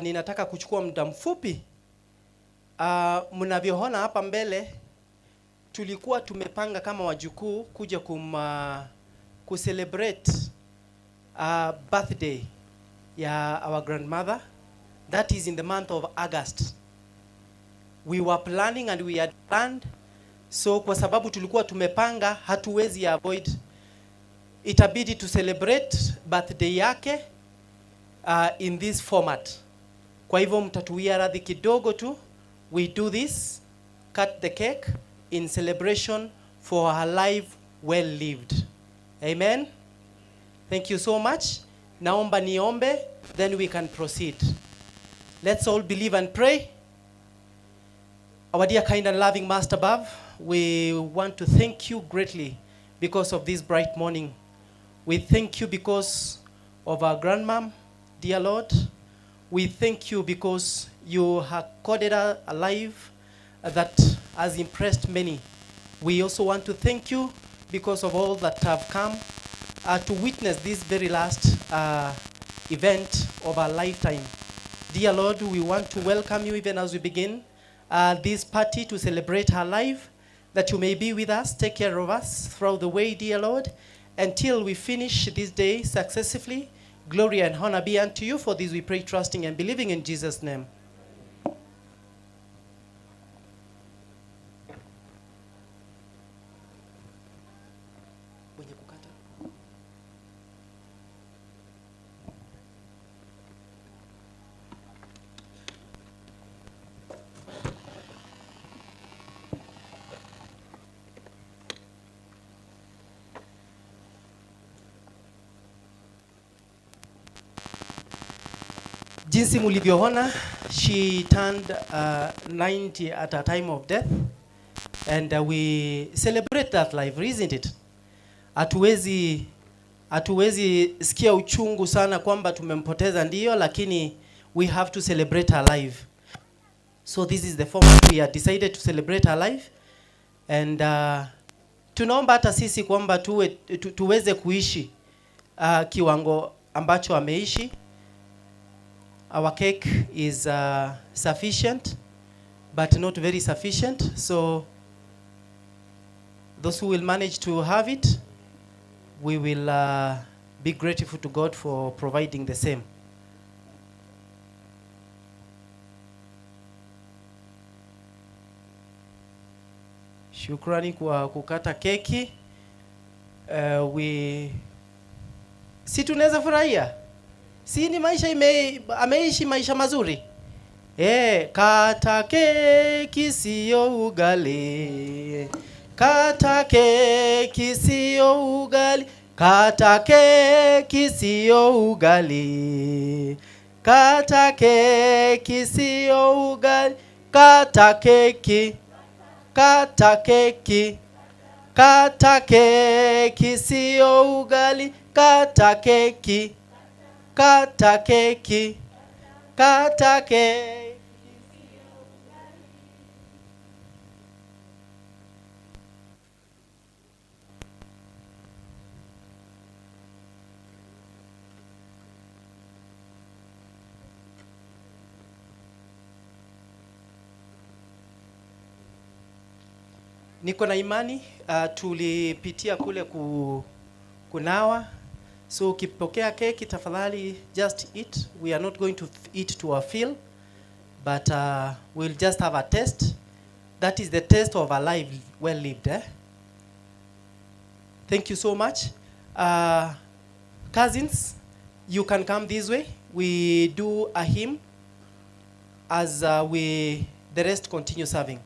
ninataka kuchukua muda mfupi. Mnavyoona hapa mbele tulikuwa tumepanga kama wajukuu kuja kucelebrate birthday ya our grandmother, that is in the month of August. We were planning and we had planned, so kwa sababu tulikuwa tumepanga hatuwezi avoid, itabidi to celebrate birthday yake in this format. Kwa hivyo mtatuia radhi kidogo tu, we do this, cut the cake in celebration for her life well lived. Amen. Thank you so much. Naomba niombe, then we can proceed. Let's all believe and pray. Our dear, kind and loving Master above, we want to thank you greatly because of this bright morning. We thank you because of our grandmom, dear Lord. We thank you because you have coded her alive that has impressed many. We also want to thank you because of all that have come to witness this very last event of our lifetime. Dear Lord, we want to welcome you even as we begin this party to celebrate her life, that you may be with us, take care of us throughout the way, dear Lord, until we finish this day successfully. Glory and honor be unto you. For this we pray, trusting and believing in Jesus' name. Mwenye kukata. Jinsi mlivyoona, she turned 90 at a time of death and we celebrate that life, isn't it? Hatuwezi hatuwezi sikia uchungu sana kwamba tumempoteza ndiyo, lakini we have to celebrate her life. So this is the format we have decided to celebrate her life and tunaomba hata sisi kwamba tuwe, tu, tuweze kuishi kiwango ambacho ameishi. Our cake is sufficient but not very sufficient so those who will manage to have it we will be grateful to God for providing the same. Shukrani kwa kukata keki. We si tunaweza furahia, si ni maisha ime, ameishi maisha mazuri e, kata keki siyo ugali, kata keki siyo ugali, kata keki siyo ugali, kata keki siyo ugali, kata keki kata keki, kata keki siyo ugali, kata keki, kata keki, kata keki. Niko na imani tulipitia kule ku, kunawa. So ukipokea keki tafadhali just eat. We are not going to eat to our fill, but we'll just have a taste. That is the taste of a life well lived. Eh? Thank you so much. Cousins, you can come this way. We do a hymn as we the rest continue serving.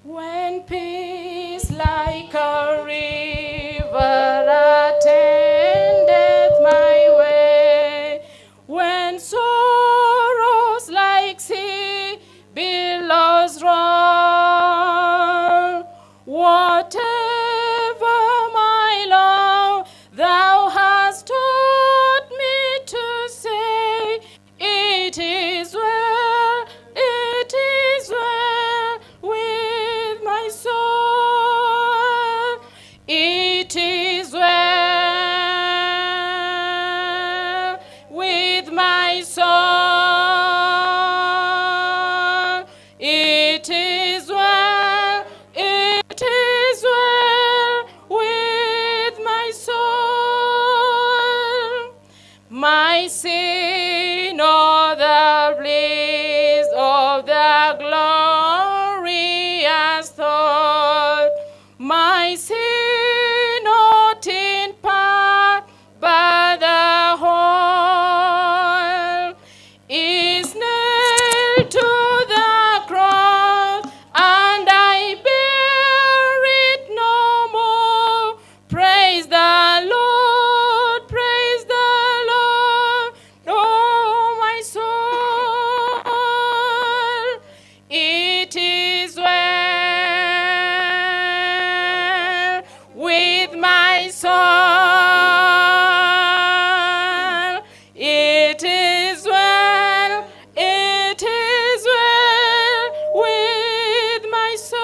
When peace like a river attendeth my way, when sorrows like sea billows roll, whatever my love thou hast taught me to say, it is well, it is well with my soul. sin or the bliss of the glorious thought. My sin not in part, but the whole is nailed to the cross, and I bear it no more. Praise the Lord, praise the Lord, oh my soul. It is well with my soul. It is well, it is well with my soul.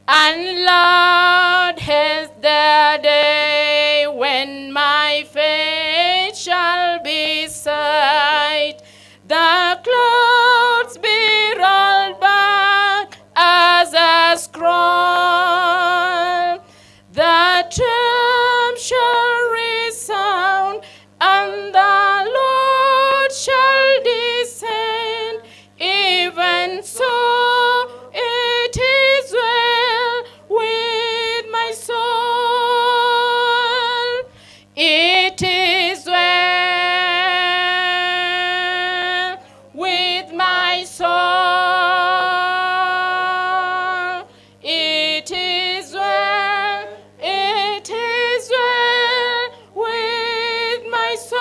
And Lord, has the day when my faith shall be sight, the clouds be rolled back as a scroll, the trump shall resound, and the Lord shall descend. Even so, it is well with my soul. It is well with my soul. It is well, it is well with my soul.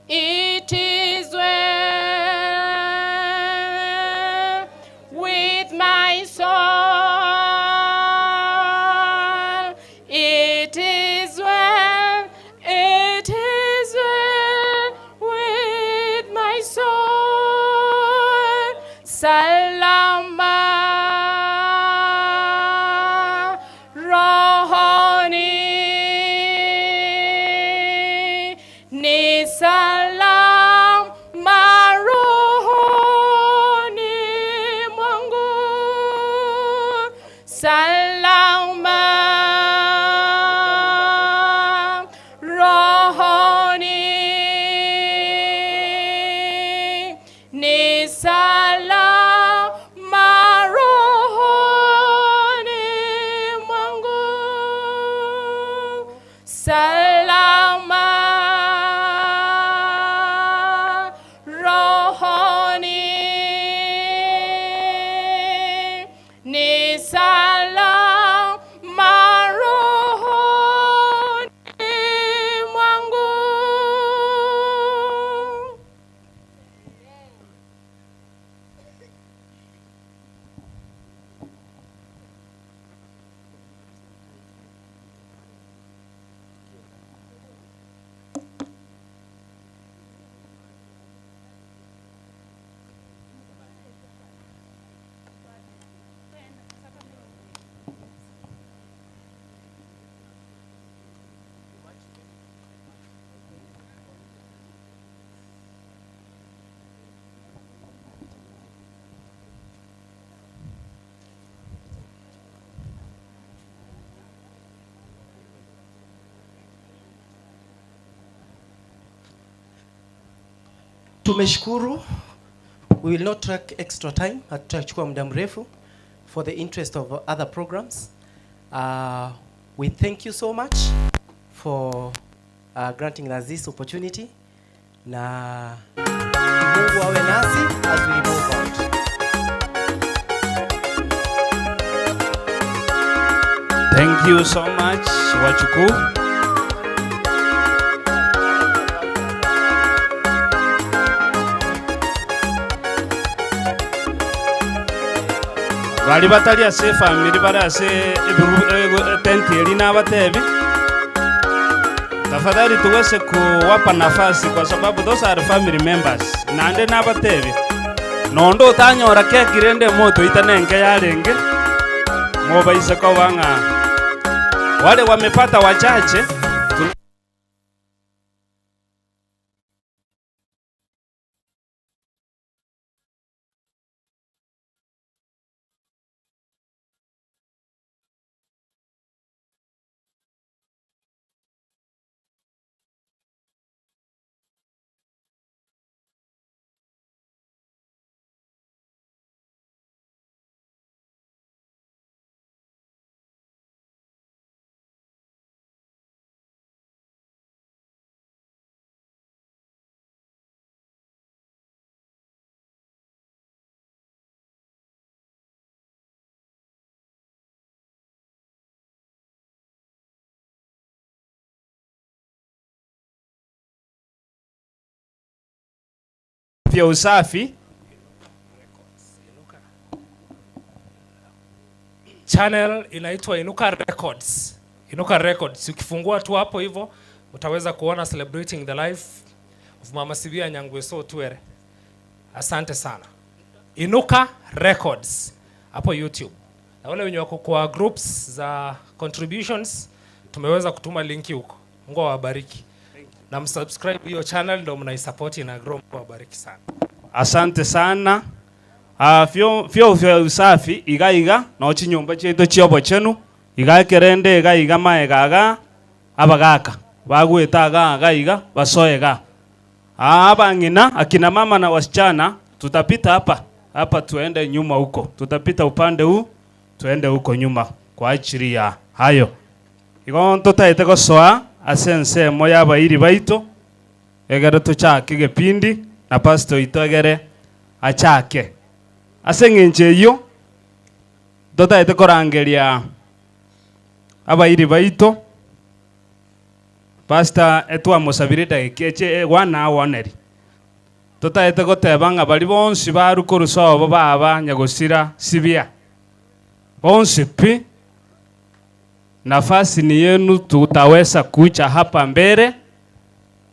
It is well with my soul. It is well, it is well with my soul. Salama rohoni ni salama rohoni mwangu salama rohoni ni salama rohoni mwangu salama rohoni ni salama rohoni mwangu. Tumeshukuru. We will not track extra time, hatutachukua muda mrefu for the interest of other programs. We thank you so much for granting us this opportunity na Mungu awe nasi as we move out. Thank you so much Wachuku. Bari batari ase efamiri bari ase etenti eri nabatebi tafadhali tuweze kuwapa nafasi kwa sababu those are family members nande nabatebi nondo otanyora keki rende moto itanenge yarenge mobaise kobang'a wale wamepata wachache. Vya usafi. Channel inaitwa Inuka Records. Inuka Records. Ukifungua tu hapo hivyo utaweza kuona celebrating the life of Mama Sibia Nyangweso Otwere. Asante sana. Inuka Records hapo YouTube. Na wale wenye wako kwa groups za contributions tumeweza kutuma linki huko. Mungu awabariki. Na msubscribe hiyo channel ndio mnaisupport ina grow. Mungu awabariki sana. Asante sana. Ah, fyo fyo vya usafi iga iga no chinyomba chiaito chia obochenu iga ekerende iga iga maega iga abagaka bagweta iga iga iga basoe iga. Ah, abang'ina akina mama na wasichana tutapita hapa hapa tuende nyuma huko, tutapita upande huu tuende huko nyuma kwa ajili ya hayo. Igo ntotaete gosoa ase ensemo ya abairi baito egere tochake egepindi na pastor oito egere achake. Ase eng'encho eyio ntotaete korangeria abairi baito pastor etwamosabire edageka eche one hour oneri. Totaete goteba ng'a baria bonsi barwa korwa sobo baba nyagosira sibia bonsi pi nafasi ni yenu, tutaweza kuja hapa mbele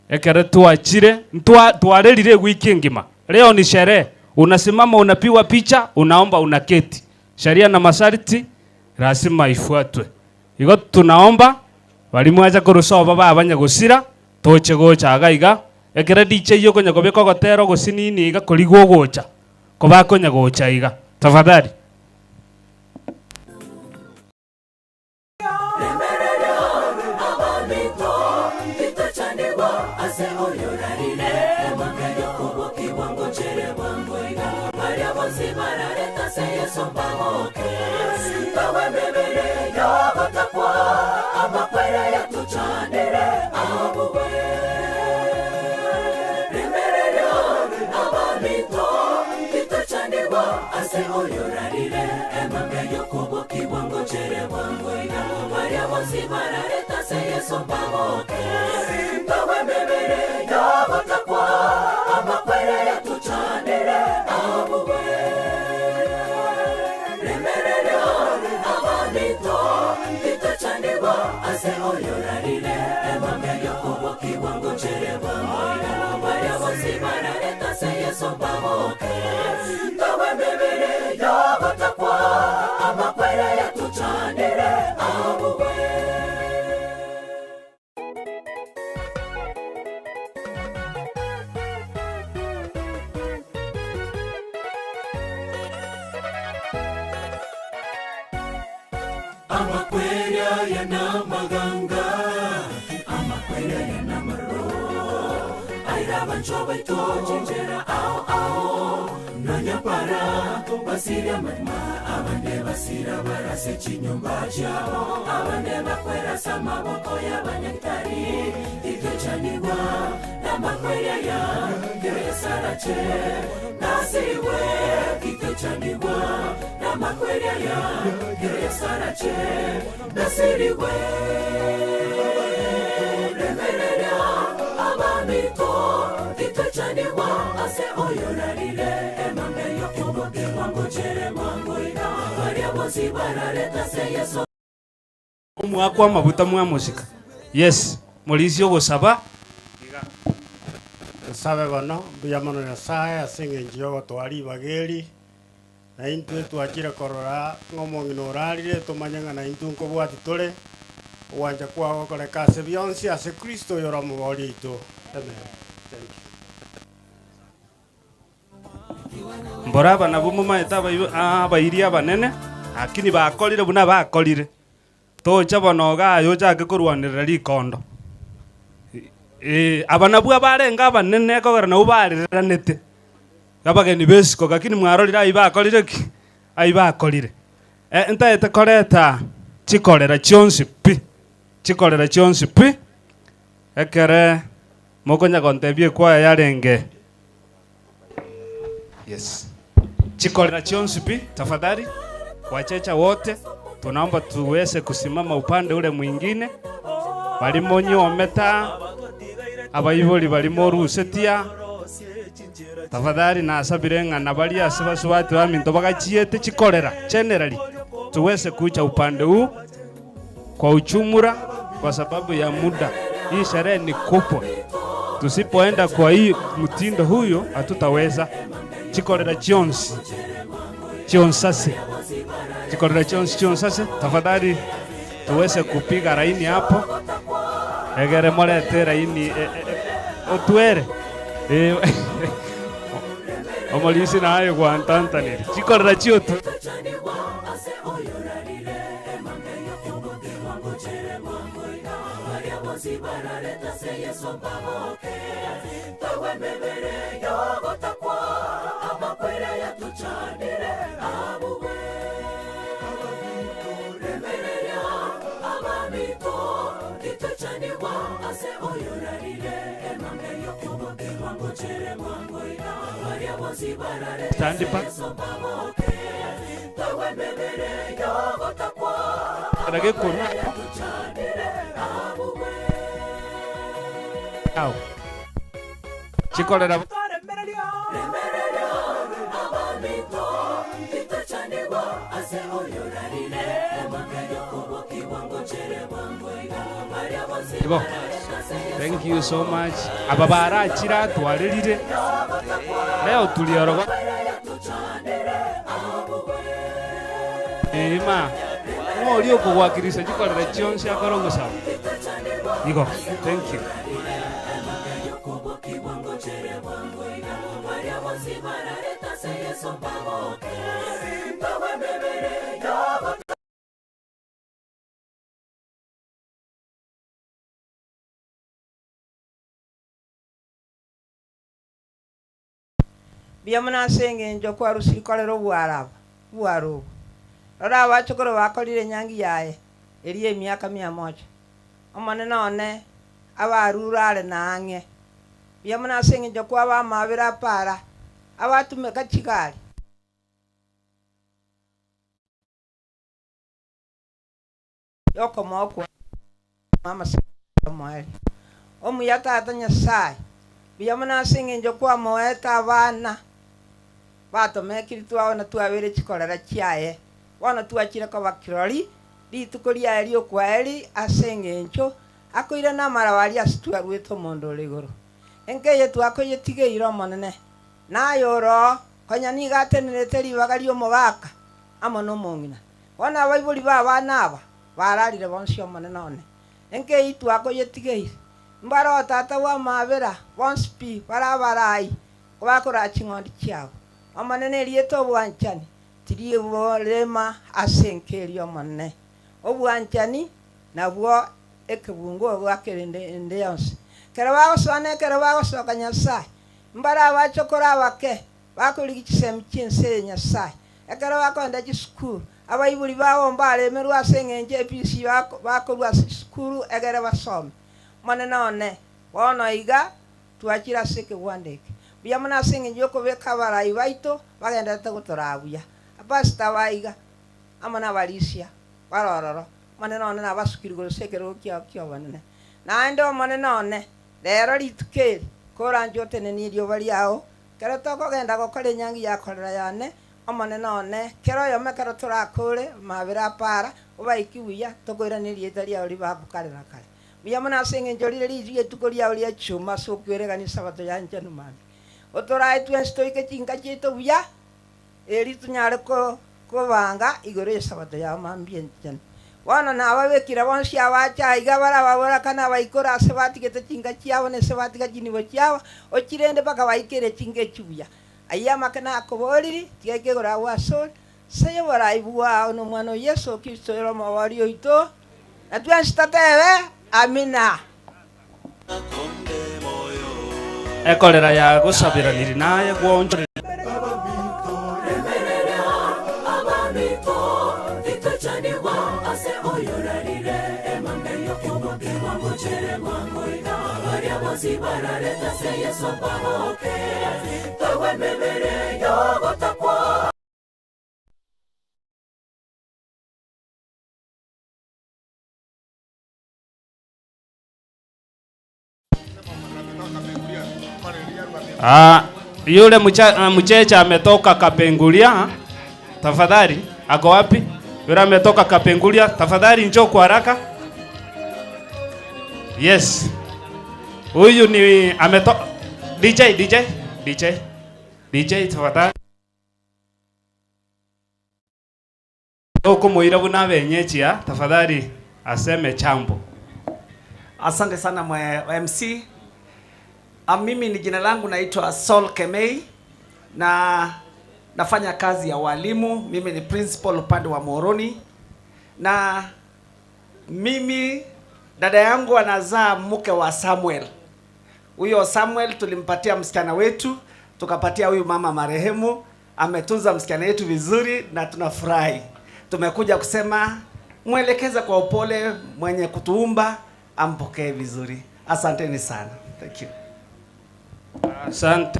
ekere twachire ntwa twarerire wiki ngima. Leo ni sherehe, unasimama unapigwa picha, unaomba, unaketi. Sheria na masharti lazima ifuatwe. Igo tunaomba barimwacha korwa sobo baba nyagosira toche gocha iga iga ekere diche eywo konya kobeka ogotera ogosinini iga korigwa ogocha kobakonya gocha iga tafadhali. Omwaka amabuta mwamosika. Yes, morisia ogosaba. Nsabe bono, mbuya mono Nyasaye ase eng'encho ya ogotwara ribaga eri, na intwe twachire korora ng'a omong'ina orarire tomanye ng'a na intwe nkobwati tore, ogwancha kwao gokoreka ase bionsi ase Kristo oyore omobori oito. Amen. Thank you. Mbora aba nabwo momaete abairi abanene, lakini bakorire buna bakorire. Tocha bono iga aye ochake korwanerera rikondo. Aba nabwo abarenge abanene ekogera nabwo barereranete. Abageni besiko, lakini mwarorire aywo bakorire ki? Aywo bakorire. Ntaete koreta chikorera chionsi pi, chikorera chionsi pi, ekere mokonya gontebia ekwaya yarenge. Yes. Chikorera chionsi pi, tafadhali, wachecha wote, tunaomba tuweze kusimama upande ule mwingine. Barimo nyometa, abaibori barimo rusetia. Tafadhali nasabire ng'a nabaria ase basubati baminto bagachiete chikorera generally tuweze kuja upande huu kwa uchumura kwa sababu ya muda. Hii sherehe ni kubwa, tusipoenda kwa hii mtindo huyo hatutaweza. Chikorera chionsi chionsase chikorera chionsi chionsase, tafadhali tuweze kupiga raini hapo egere morete raini e, e, e, otwere Eh, omorisi naye gwantantaniri chikorera chiotu Stand pa. Rage koru. Ao. Chikorera Ibo. Thank you so much. Aba barachira twarerire. Leo tuliorogo. Ema. Ng'ori okogwakirisa chikorera chionsi akora ogosaba. Igo. Thank you. Mbuya mono ase eng'encho kwarusirikorera obwaraba obwara obo. Rora abachokoro bakorire enyangi yaye eria emiaka mia moja. Omonene one abarure are na ang'e. Mbuya mono ase eng'encho kwaba amabera apara abatumeka chigari. Yokomokwa amamoeri omuya tata nyasaye mbuya mono ase eng'encho kwamoete abana batomekire twabona twabere chikorera chiaye bono twachire koba kirori rituko riaye riokwaeri ase eng'encho akoire na amaraba aria ase twarwete omondo ore igoro enkeye twakoyetigeire omonene naye oro konya niga atenerete ribaga ria omogaka amo na omong'ina bono abaibori ba abana aba bararire bonsi omonene one enkei twakoyetigeire mbaro tata bwa amabera bonsi pi barabarai kobakora ching'ondi chiabo omonene eriete obwanchani tiriborema ase enka omonene obwanchani nabwo ekebungo bwakerende ende yonsi kero bagosona ekero bagosoka nyasaye mbara abachokora abake bakorigi chisemi chiense nyasaye ekero bakoenda chisukuru abaibori babo mbaremerwa ase eng'encho epc bakorwa ase chisukuru egere basome monene one bono iga twachire ase ekegwanda eke mbuya mono ase eng'encho yokobeka abarai baito bagenderete gotoraa buya abasita baiga amo na abarisia barororo monene one nabasukiri gose ekerogo kiao kia obonene naende omonene one rero rituko eri koranja otenenie rioba riao kero tokogenda gokora enyangi yakorera yane omonene one kero oyome kero torakore mabere apara obaiki buya tokoirania erieta riao ribaku kare na kare mbuya mono ase eng'encho rire riria rituko riao ria chuma ase okweregania esabato yanchanu mambia otorae twensi toike chinka chiaito buya eri tonyare kobanga igoro esabato yao mambia enchenu bono nababekire bonsi abacha iga barababora kana baikora ase batigete chinka chiabo na ase batiga chinibo chiabo ochirende mpaka baikere chinka echi buya aiya amake nakoboriri tiga ekegora gwasore seye borai bwao na omwana o yesu kristo ere omobori oito na twensi totebe amina. Ekorera ya gosaberaniri naye gwonchoreri Ah, Yule mchecha ametoka Kapenguria, tafadhali, ako wapi? Yule ametoka Kapenguria, tafadhali njoo kwa haraka. Yes. Huyu ni ametoka DJ DJ DJ DJ tafadhali. Okumuira buna abenyechia tafadhali aseme chambo. Asante sana mwe MC. Mimi ni jina langu naitwa Saul Kemei na nafanya kazi ya walimu. Mimi ni principal upande wa Moroni, na mimi dada yangu anazaa mke wa Samuel. Huyo Samuel tulimpatia msichana wetu, tukapatia huyu mama marehemu, ametunza msichana wetu vizuri na tunafurahi. Tumekuja kusema mwelekeze kwa upole, mwenye kutuumba ampokee vizuri. Asanteni sana. Thank you. Asante.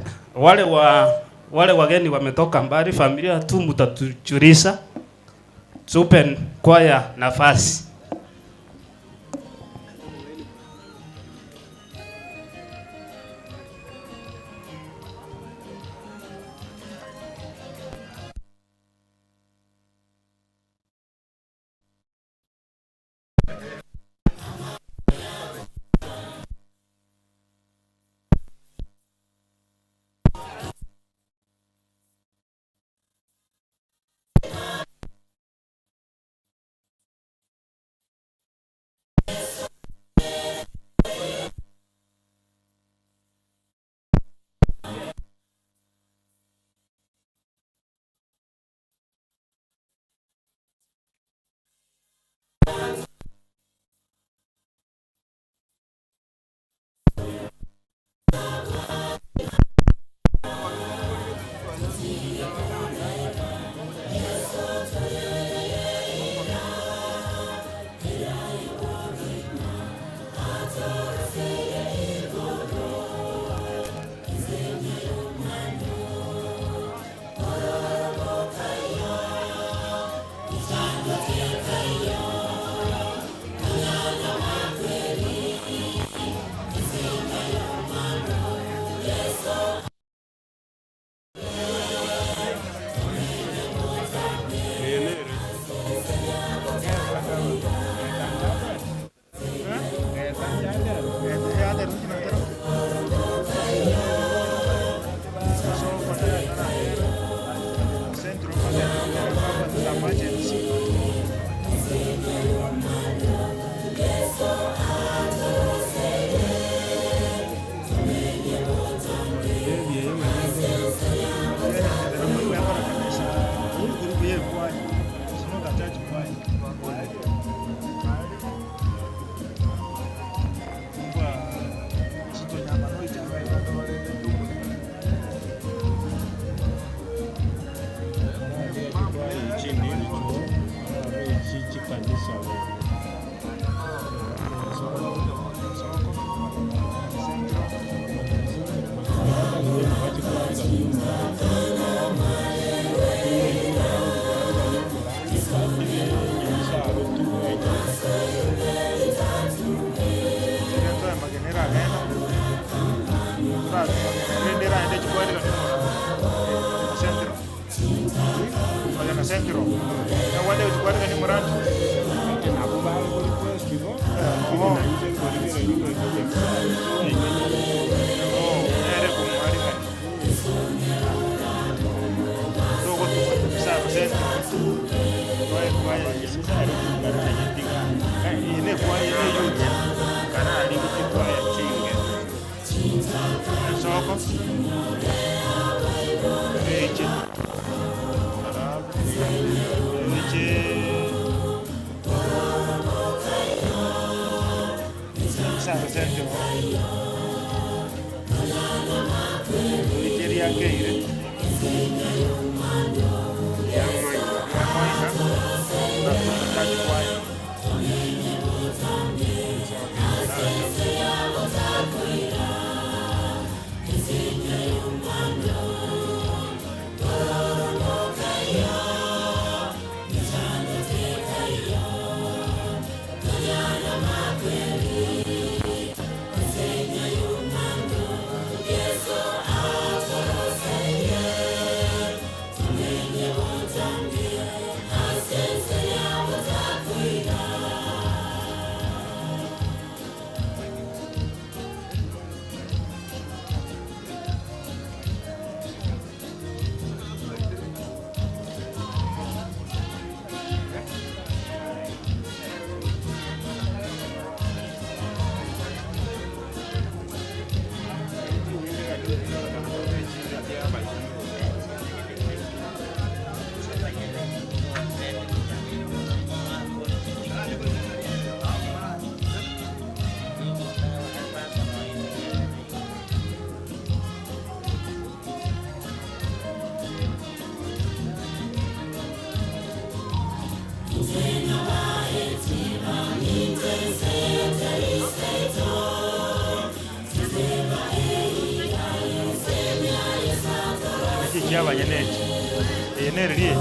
Wale wageni wametoka mbali, familia tu mtatujulisha. Tupe kwaya nafasi. Yesu Chiabanyene echi. Eye nereri eye?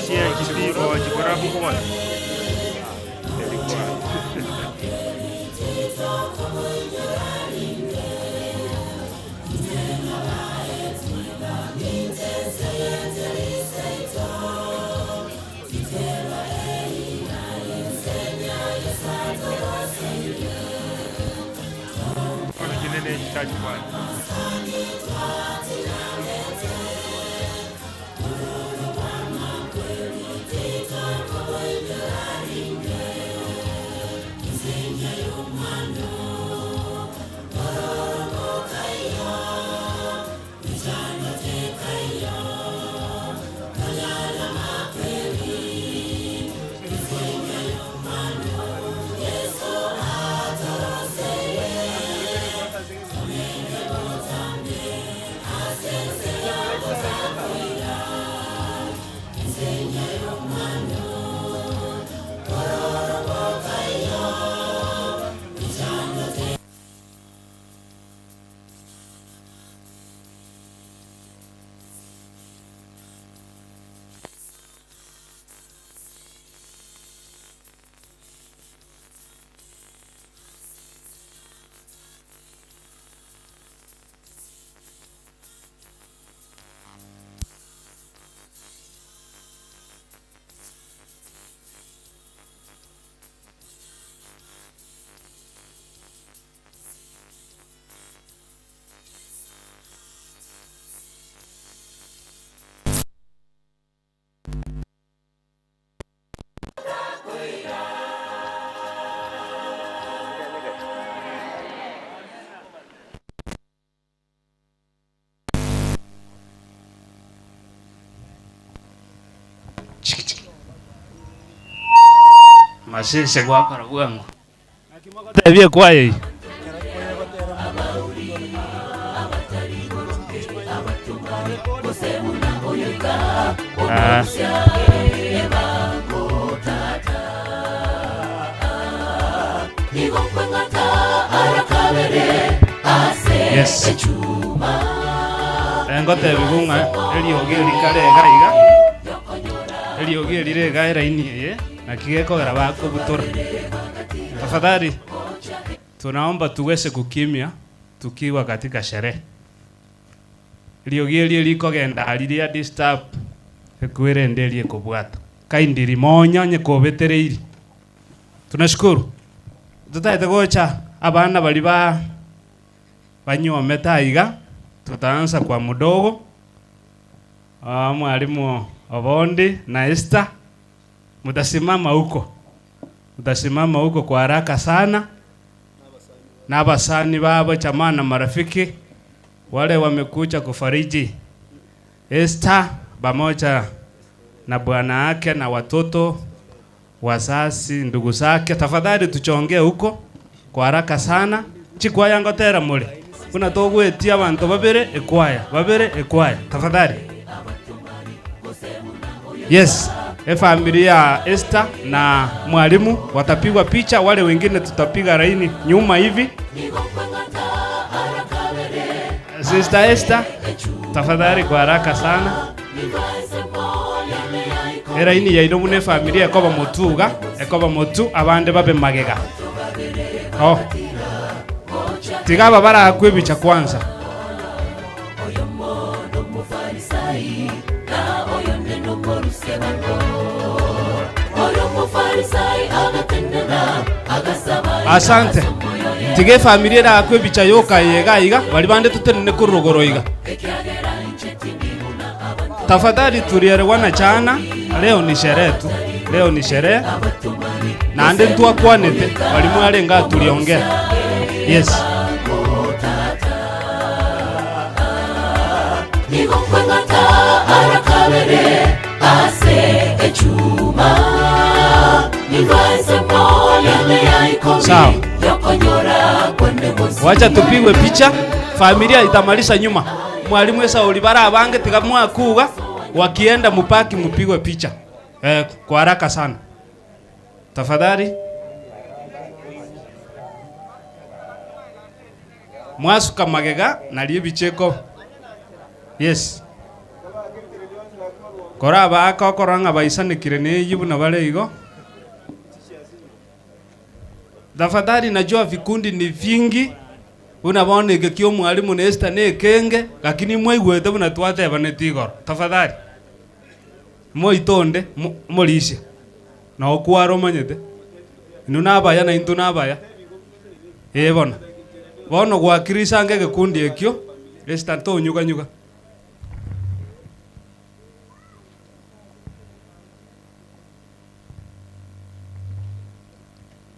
CHP gochi borabu bwona. Eri bwana. Bono chinde ne chitachi bwana. Masese gwakora bwango. Tebia ekwaya eyio. Ah. Yes. Ngotebi ng'a eriogi eri kare iga iga, eriogi eri riga eraini eye, naki gekogera bakobutora. Tafadhali tunaomba tuweze kukimya tukiwa katika sherehe. Eriogi eri rikogenda aria ria disturb ekwerende eria ekobwata. Kindly monya onye kobetereiri. Tunashukuru. Totagete gocha abana baria ba banyomete aiga, tutaanza kwa mudogo. Ah, mwalimu Obondi na Esther, mutasimama huko, mutasimama huko kwa haraka sana, na abasani babo jamaa na marafiki wale wamekuja kufariji Esther pamoja na bwana yake na watoto, wazazi, ndugu zake. Tafadhali tuchongee huko kwa haraka sana. Chikwaya ngotera mule kuna togwetia abantu babere ekwaya babere ekwaya tafadhali. Yes, e familia ya Esther na mwalimu watapigwa picha, wale wengine tutapiga laini nyuma hivi. Sister Esther, tafadhali kwa haraka sana. Eraini yaino mune familia ekoba motuga, ekoba motu abande babe magega. Oh. Tiga aba barakwa ebicha kwanza. Asante. Tiga efamilia erakwa ebicha yoka iga iga, bari bande totenene korwa iga. Tafadhali tulielewana chana, leo ni sherehe tu. Leo ni sherehe. Naende ntwakwanete, bari mwarenga tuliongea. Yes. Sawa. Wacha tupigwe picha, familia itamalisha nyuma. Mwalimu Esauli bara abange tiga mwakuga wakienda mupaki mupigwe picha eh, kwa haraka sana tafadhali. Mwasuka magega narie ebicheko. Yes. Korabaake okorora ng'a baisanekire neyio buna bare igo. Tafadhali najua vikundi ni vingi, buna bono eke kia omwalimu na Esther na ekenge, lakini mwaigwete buna twatebaneti igoro. Tafadhali, moitonde, mo- morisia, noo kware omanyete, inwe nabaya na intwe nabaya, ee bono. Bono gwakirisa ange egekundi ekio, Esther tonyuganyuga.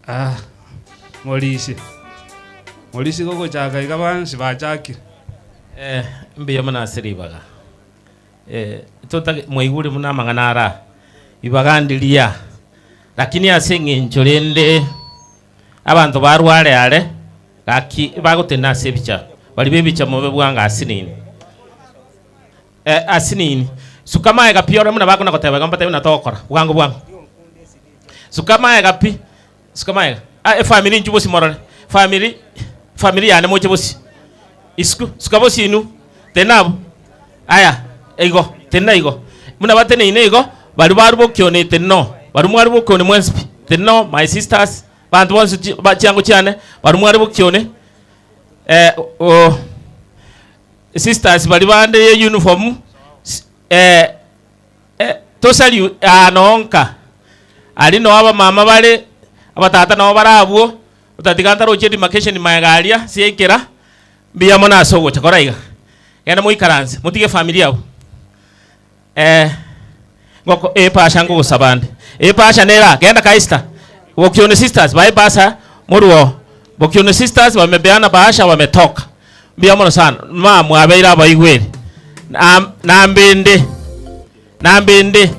Ah, morisia. Morisia gogochaka iga bansi bachakire. Eh, mbuya mono ase ribaga. Eh, totage mwaigure buna amang'ana ara, ribaga ndiria, lakini ase eng'encho rende abanto barware are, gaki bagotenena ase ebicha, baria ba ebicha mobe bwango asinini. Eh, asinini. Suka magega pi ore buna bakona goteba iga mbatebi buna togokora, bwango bwango. Suka magega pi, suka magega. Ah, efamiri inchuo bosio morore, famiri, famiri yane moche bosio. Isiko, suka bosio inwe, tenena abwo. Aya, igo, tenena igo. Buna bateneine igo, baria barwa bokione tenena oo, baria mwarwa bokione mwensi pi, tenena oo my sisters, abanto bonsi chi ba chiango chiane, baria mwarwa bokione, eh, oh. Sisters baria bande ye uniform eh, eh, tosari aa noo nka aria noo abamama bare abatata noo bare abwo otatiga ntaroche demarcation maega aria siaikera mbuya mono ase ogocha kora iga genda moikaranse motige efamiri abwo eh, ngoko epasha nkogosaba nde epasha nere aa genda kaista Bokione sisters bae ebasa morwe oo Bokione sisters wamebeana bahasha wametoka mbuya mono sana ma mwabeire abaigweri Na- nambende nambende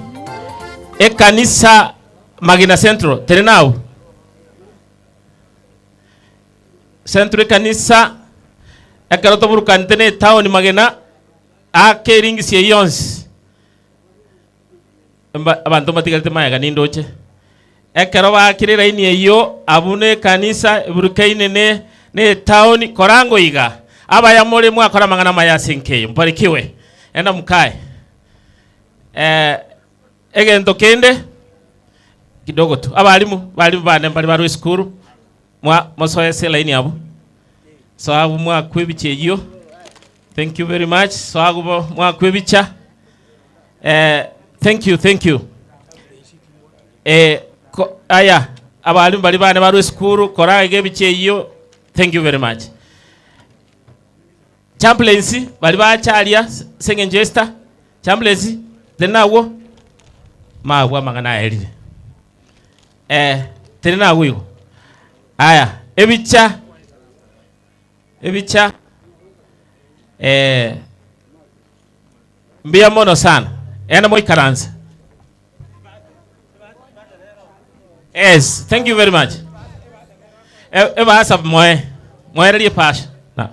ekanisa Magina Central teri nabwo Central ekanisa ekero toburukanete na etown Magina Ake eringisi eyio yonsi, mba- abanto mbatigarete magega nindoche. Ekero baakire eraini eyio, abwo na ekanisa eburukaine ne na etaoni, korango iga, abaya more mwakora amang'ana amaya ase enka eye, mbarikiwe. Enda mokae. Eh, egento kende, kidogo tu, abalimu, abalimu bane mbare barwe esukuru, mwa mosoe ase elaini abwo, soa abwo mwakwa ebicha eyio. Thank you very much. So agubo mwakwa ebicha. Eh, thank you, thank you. Eh, ko, aya abalimu bari bane barwa esukuru kora iga ebicha eyio. Thank you very much. Chaplains bari bacha aria ase eng'encho Esther. Chaplains teri nagwo mabwo amang'ana aerire. Eh, teri nagwo igo. Aya, ebicha Ebicha eh, mbuya mono sana. Enda moikaranse. Yes, thank you very much. E- Ebasa moe, moererie epasha. Na.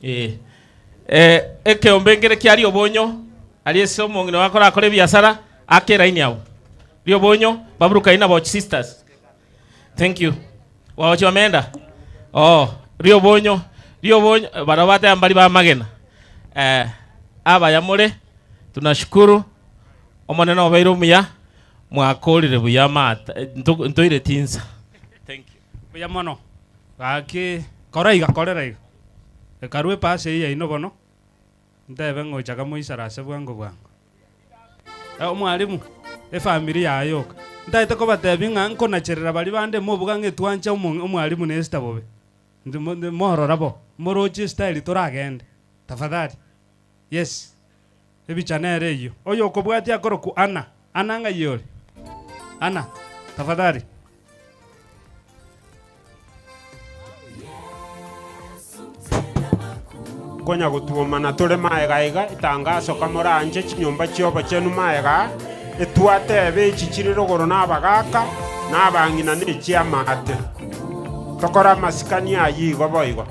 Eh. Eh, ekeombe nkere kiaria obonyo, aria ase omong'ina wakora akore ebiasara, ake eraini abwo. Riobonyo, baburukaini na Boch sisters. Thank you. Waochi wameenda? Oh, riobonyo, riobonyo, barabwo bateba mbari ba amagena. Eh, abaya more, tunashukuru, Omonene obeire omuya, mwakorire buya amata, nto- ntoire tinsa. Thank you. Mbuya mono. Gaki, kora iga, korera iga. Ekarwa epasi eyio yaino bono, ntebe ng'a ochaka moisare ase bwango bwango. Omwalimu, efamiri yaye yoka. Ntaete kobatebia ng'a nkonacherera baria bande mobuga ng'a etwancha omo omwalimu na Esther bobe. Intwe mo morora bo, moroche estyle toragende. Tafadhali. Yes. Ebicha nere eyio. Oyo okobwatia akorokwa Anna. Anna ng'ai ore? Anna, tafadhali. Konya gotuomana tore magega iga, etangaso kamoranche chinyomba chi'obochenu magega aa, etwatebe echi chire rogoro na abagaaka, na abang'ina na echi'amaate. Tokore amasikani ayio igo boigo.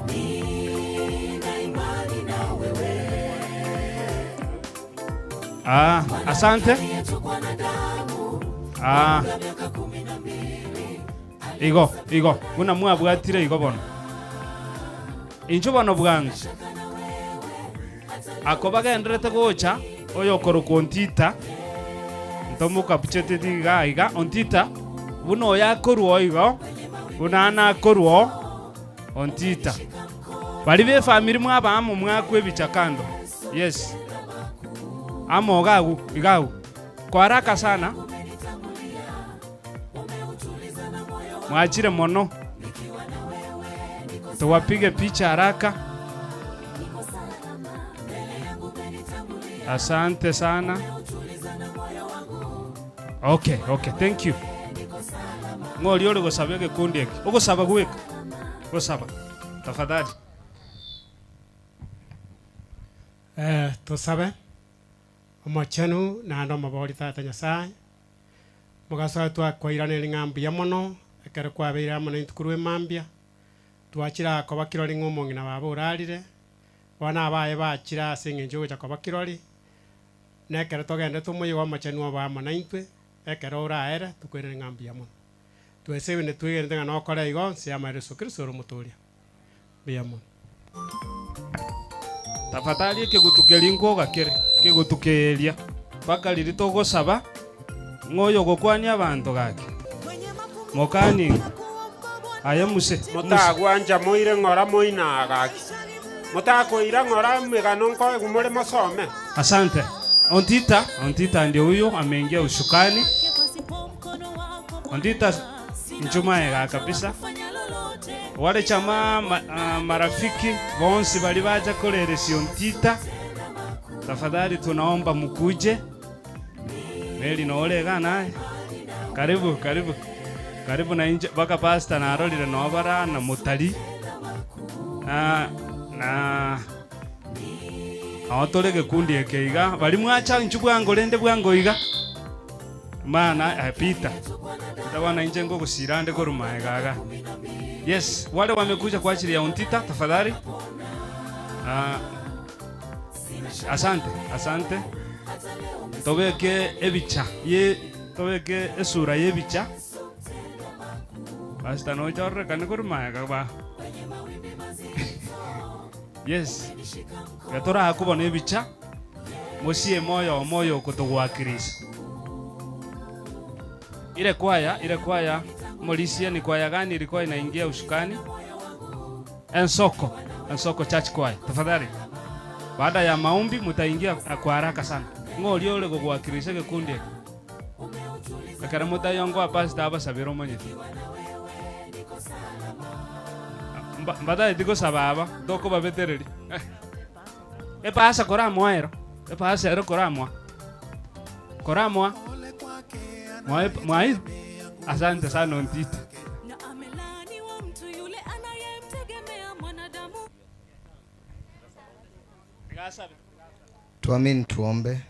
Ah, asante. Ah. Igo, igo, buna mwabwatire igo bono. Inchuo bono bwango. Ako bagendererete gocha, oyokorokwa Ontita, ntomokabuchete iga iga, Ontita, buna oyo akorwa oo igo, buna nakorwa oo, Ontita. Baria b'efamiri mwaba amo mwakwa ebicha kando. Yes. Amo iga agwo, iga agwo. Kwa haraka sana. Mwachire mono. Towapige picha haraka. Asante sana. Okay, okay, thank you. Ng'ori ore gosaba egekundi eke. Ogosaba gweka. Gosaba. Tafadhali. Eh, tosabe. Omochenu naende omobori Tata Nyasae, mogaso oyo twakoiraneria ng'a mbuya mono ekero kwabeire amo naintwe korwa emambia, twachire aa koba kirori ng'a omong'ina baba orarire, bono abaye bachire ase eng'encho yogocha koba kirori, na ekero togendete omoyega omochenu obe amo naintwe, ekero oraere tokoiraneria ng'a mbuya mono. Twesebine twegenete ng'a nokore igo nse y'amaene Yeso Kristo ore omotoria. Mbuya mono. Tafadhali ekegutu keria nkoga kere, ekegutu keria, mpaka riria togosaba ng'a oyogokwania abanto gaki, mokani ng'a aye muse, muse. Motagwancha moire ng'ora moina gaki. Motakoira ng'ora emegano nkoegwa more mosome. Asante. Ontita, Ontita ndio huyo ameingia usukani. Ontita nchuma ega kabisa. Wale chama ma, ah, marafiki bonsi bali bacha koreresia Ontita, tafadhali tunaomba mukuje. Mary nore iga naye. Karibu, karibu. Karibu na inche baka pastor narorire noo bara na motari. Ah, na noo tore gekundi eke iga bari mwacha inchu bwango rende bwango iga. Maana eh, Peter. Peter bwana inche ngogosira ande korwa maega iga. Yes, wale wamekuja kwa ajili ya Ontita tafadhali. Ah, Asante, asante. Tobeke ebicha ye tobeke esura y'ebicha. Pastor nocha ororekane korwa magega ba. Yes. Iga torakobona ebicha mosieme oyomo oyo okotogwakirisa. Ile kwaya, ile kwaya, morisia ni kwaya gani ilikuwa inaingia ushukani? Ensoko, Ensoko Church Choir, tafadhali. Baada ya maombi mtaingia kwa haraka sana. Ng'o oria ore gogoakirisha egekundi eke? Ekero motaiyo ngoa pastor abasabere omonyene. Mba- Mbataeti gosaba aba, tokobabetereria. Epasa koramoa ero, epasa ero koramoa. Koramoa. Mwae mwae. Asante sana Ontito. Tuamini tuombe.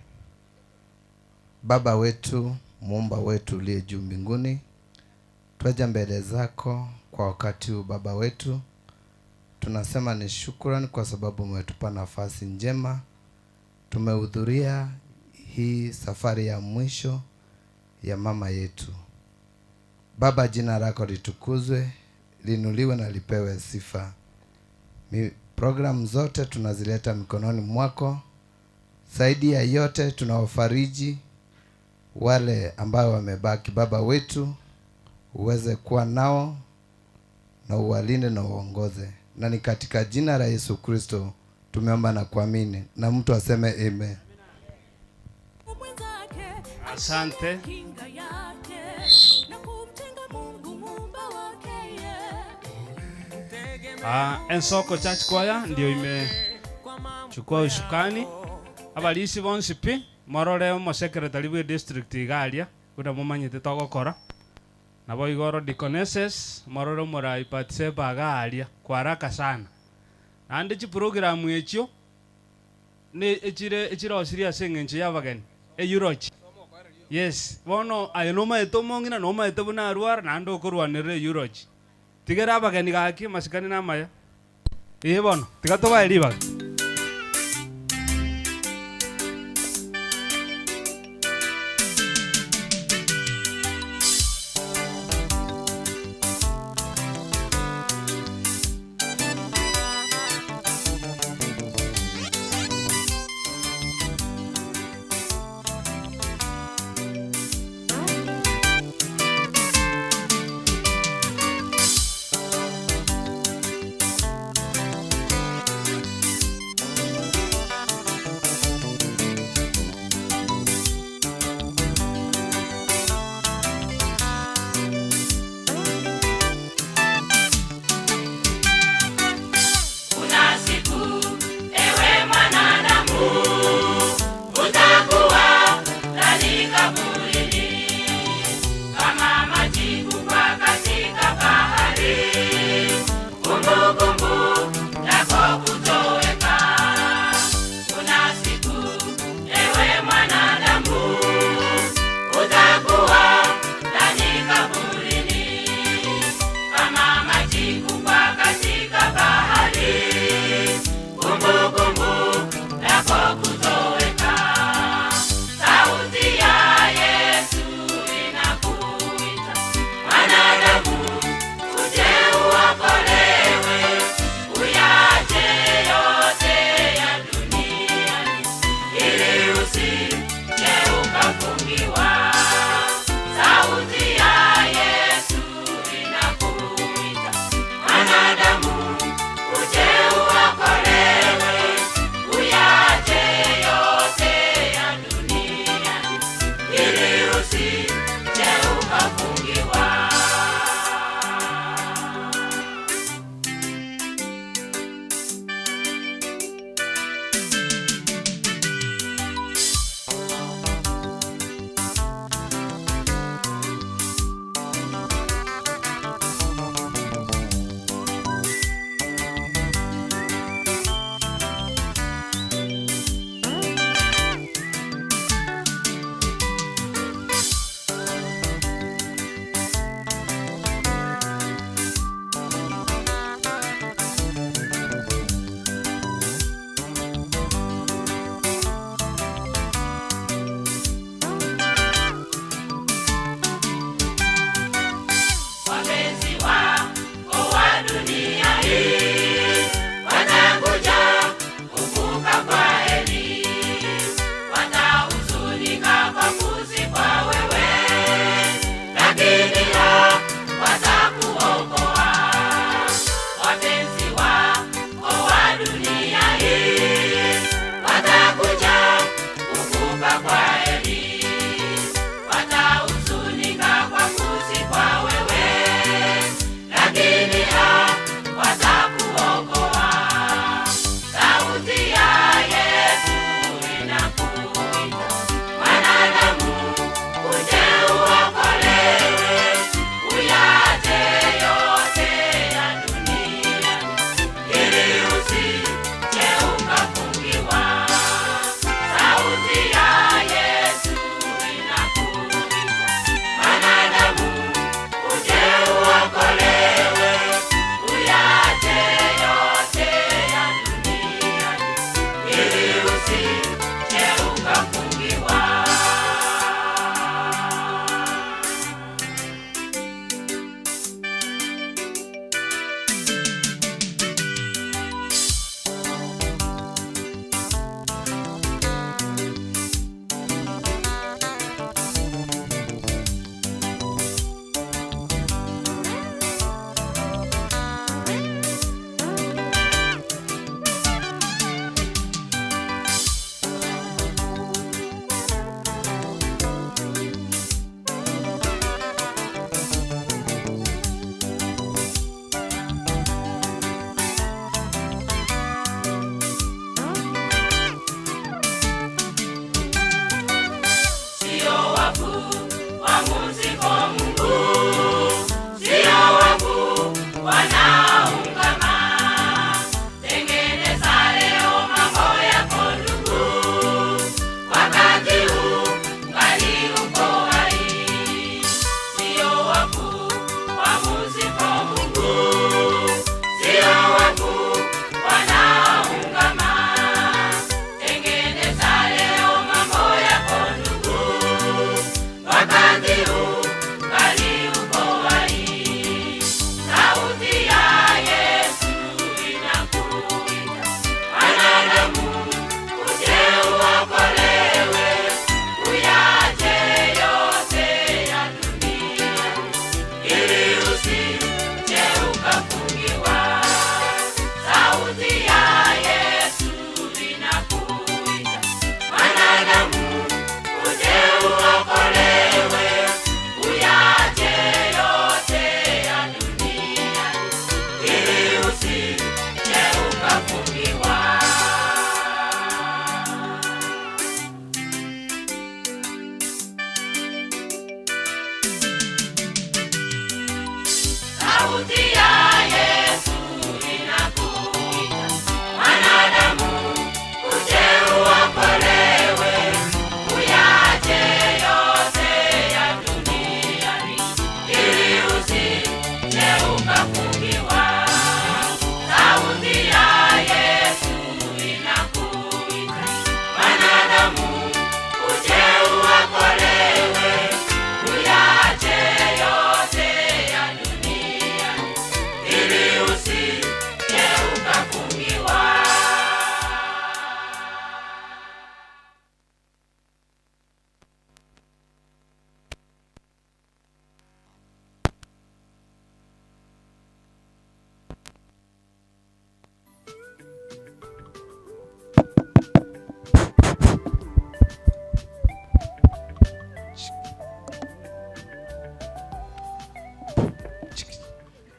Baba wetu, muumba wetu uliye juu mbinguni, twaja mbele zako kwa wakati huu Baba wetu, tunasema ni shukrani kwa sababu umetupa nafasi njema, tumehudhuria hii safari ya mwisho ya mama yetu. Baba, jina lako litukuzwe, linuliwe na lipewe sifa. Programu zote tunazileta mikononi mwako. Zaidi ya yote tunawafariji wale ambao wamebaki. Baba wetu, uweze kuwa nao na uwalinde na uongoze, na ni katika jina la Yesu Kristo tumeomba na kuamini, na mtu aseme amen. Asante. Ah, Ensoko Church Choir ndio imechukua usukani. Abalisi bonsi pi morore omosekretari bwe district iga aria buna momanyete togokora. Nabo igoro deaconesses morore omorai Batseba iga aria kwa haraka sana. Naende chiprogram echio ne echire echirosirie ase eng'encho ya abageni eulogy. Yes, bono aye nomaete omong'ina nomaete buna arwara naende okorwanerera eulogy. Tigera abageni gaki amasikani na amaya. Ee bono, tiga tobae ribaga.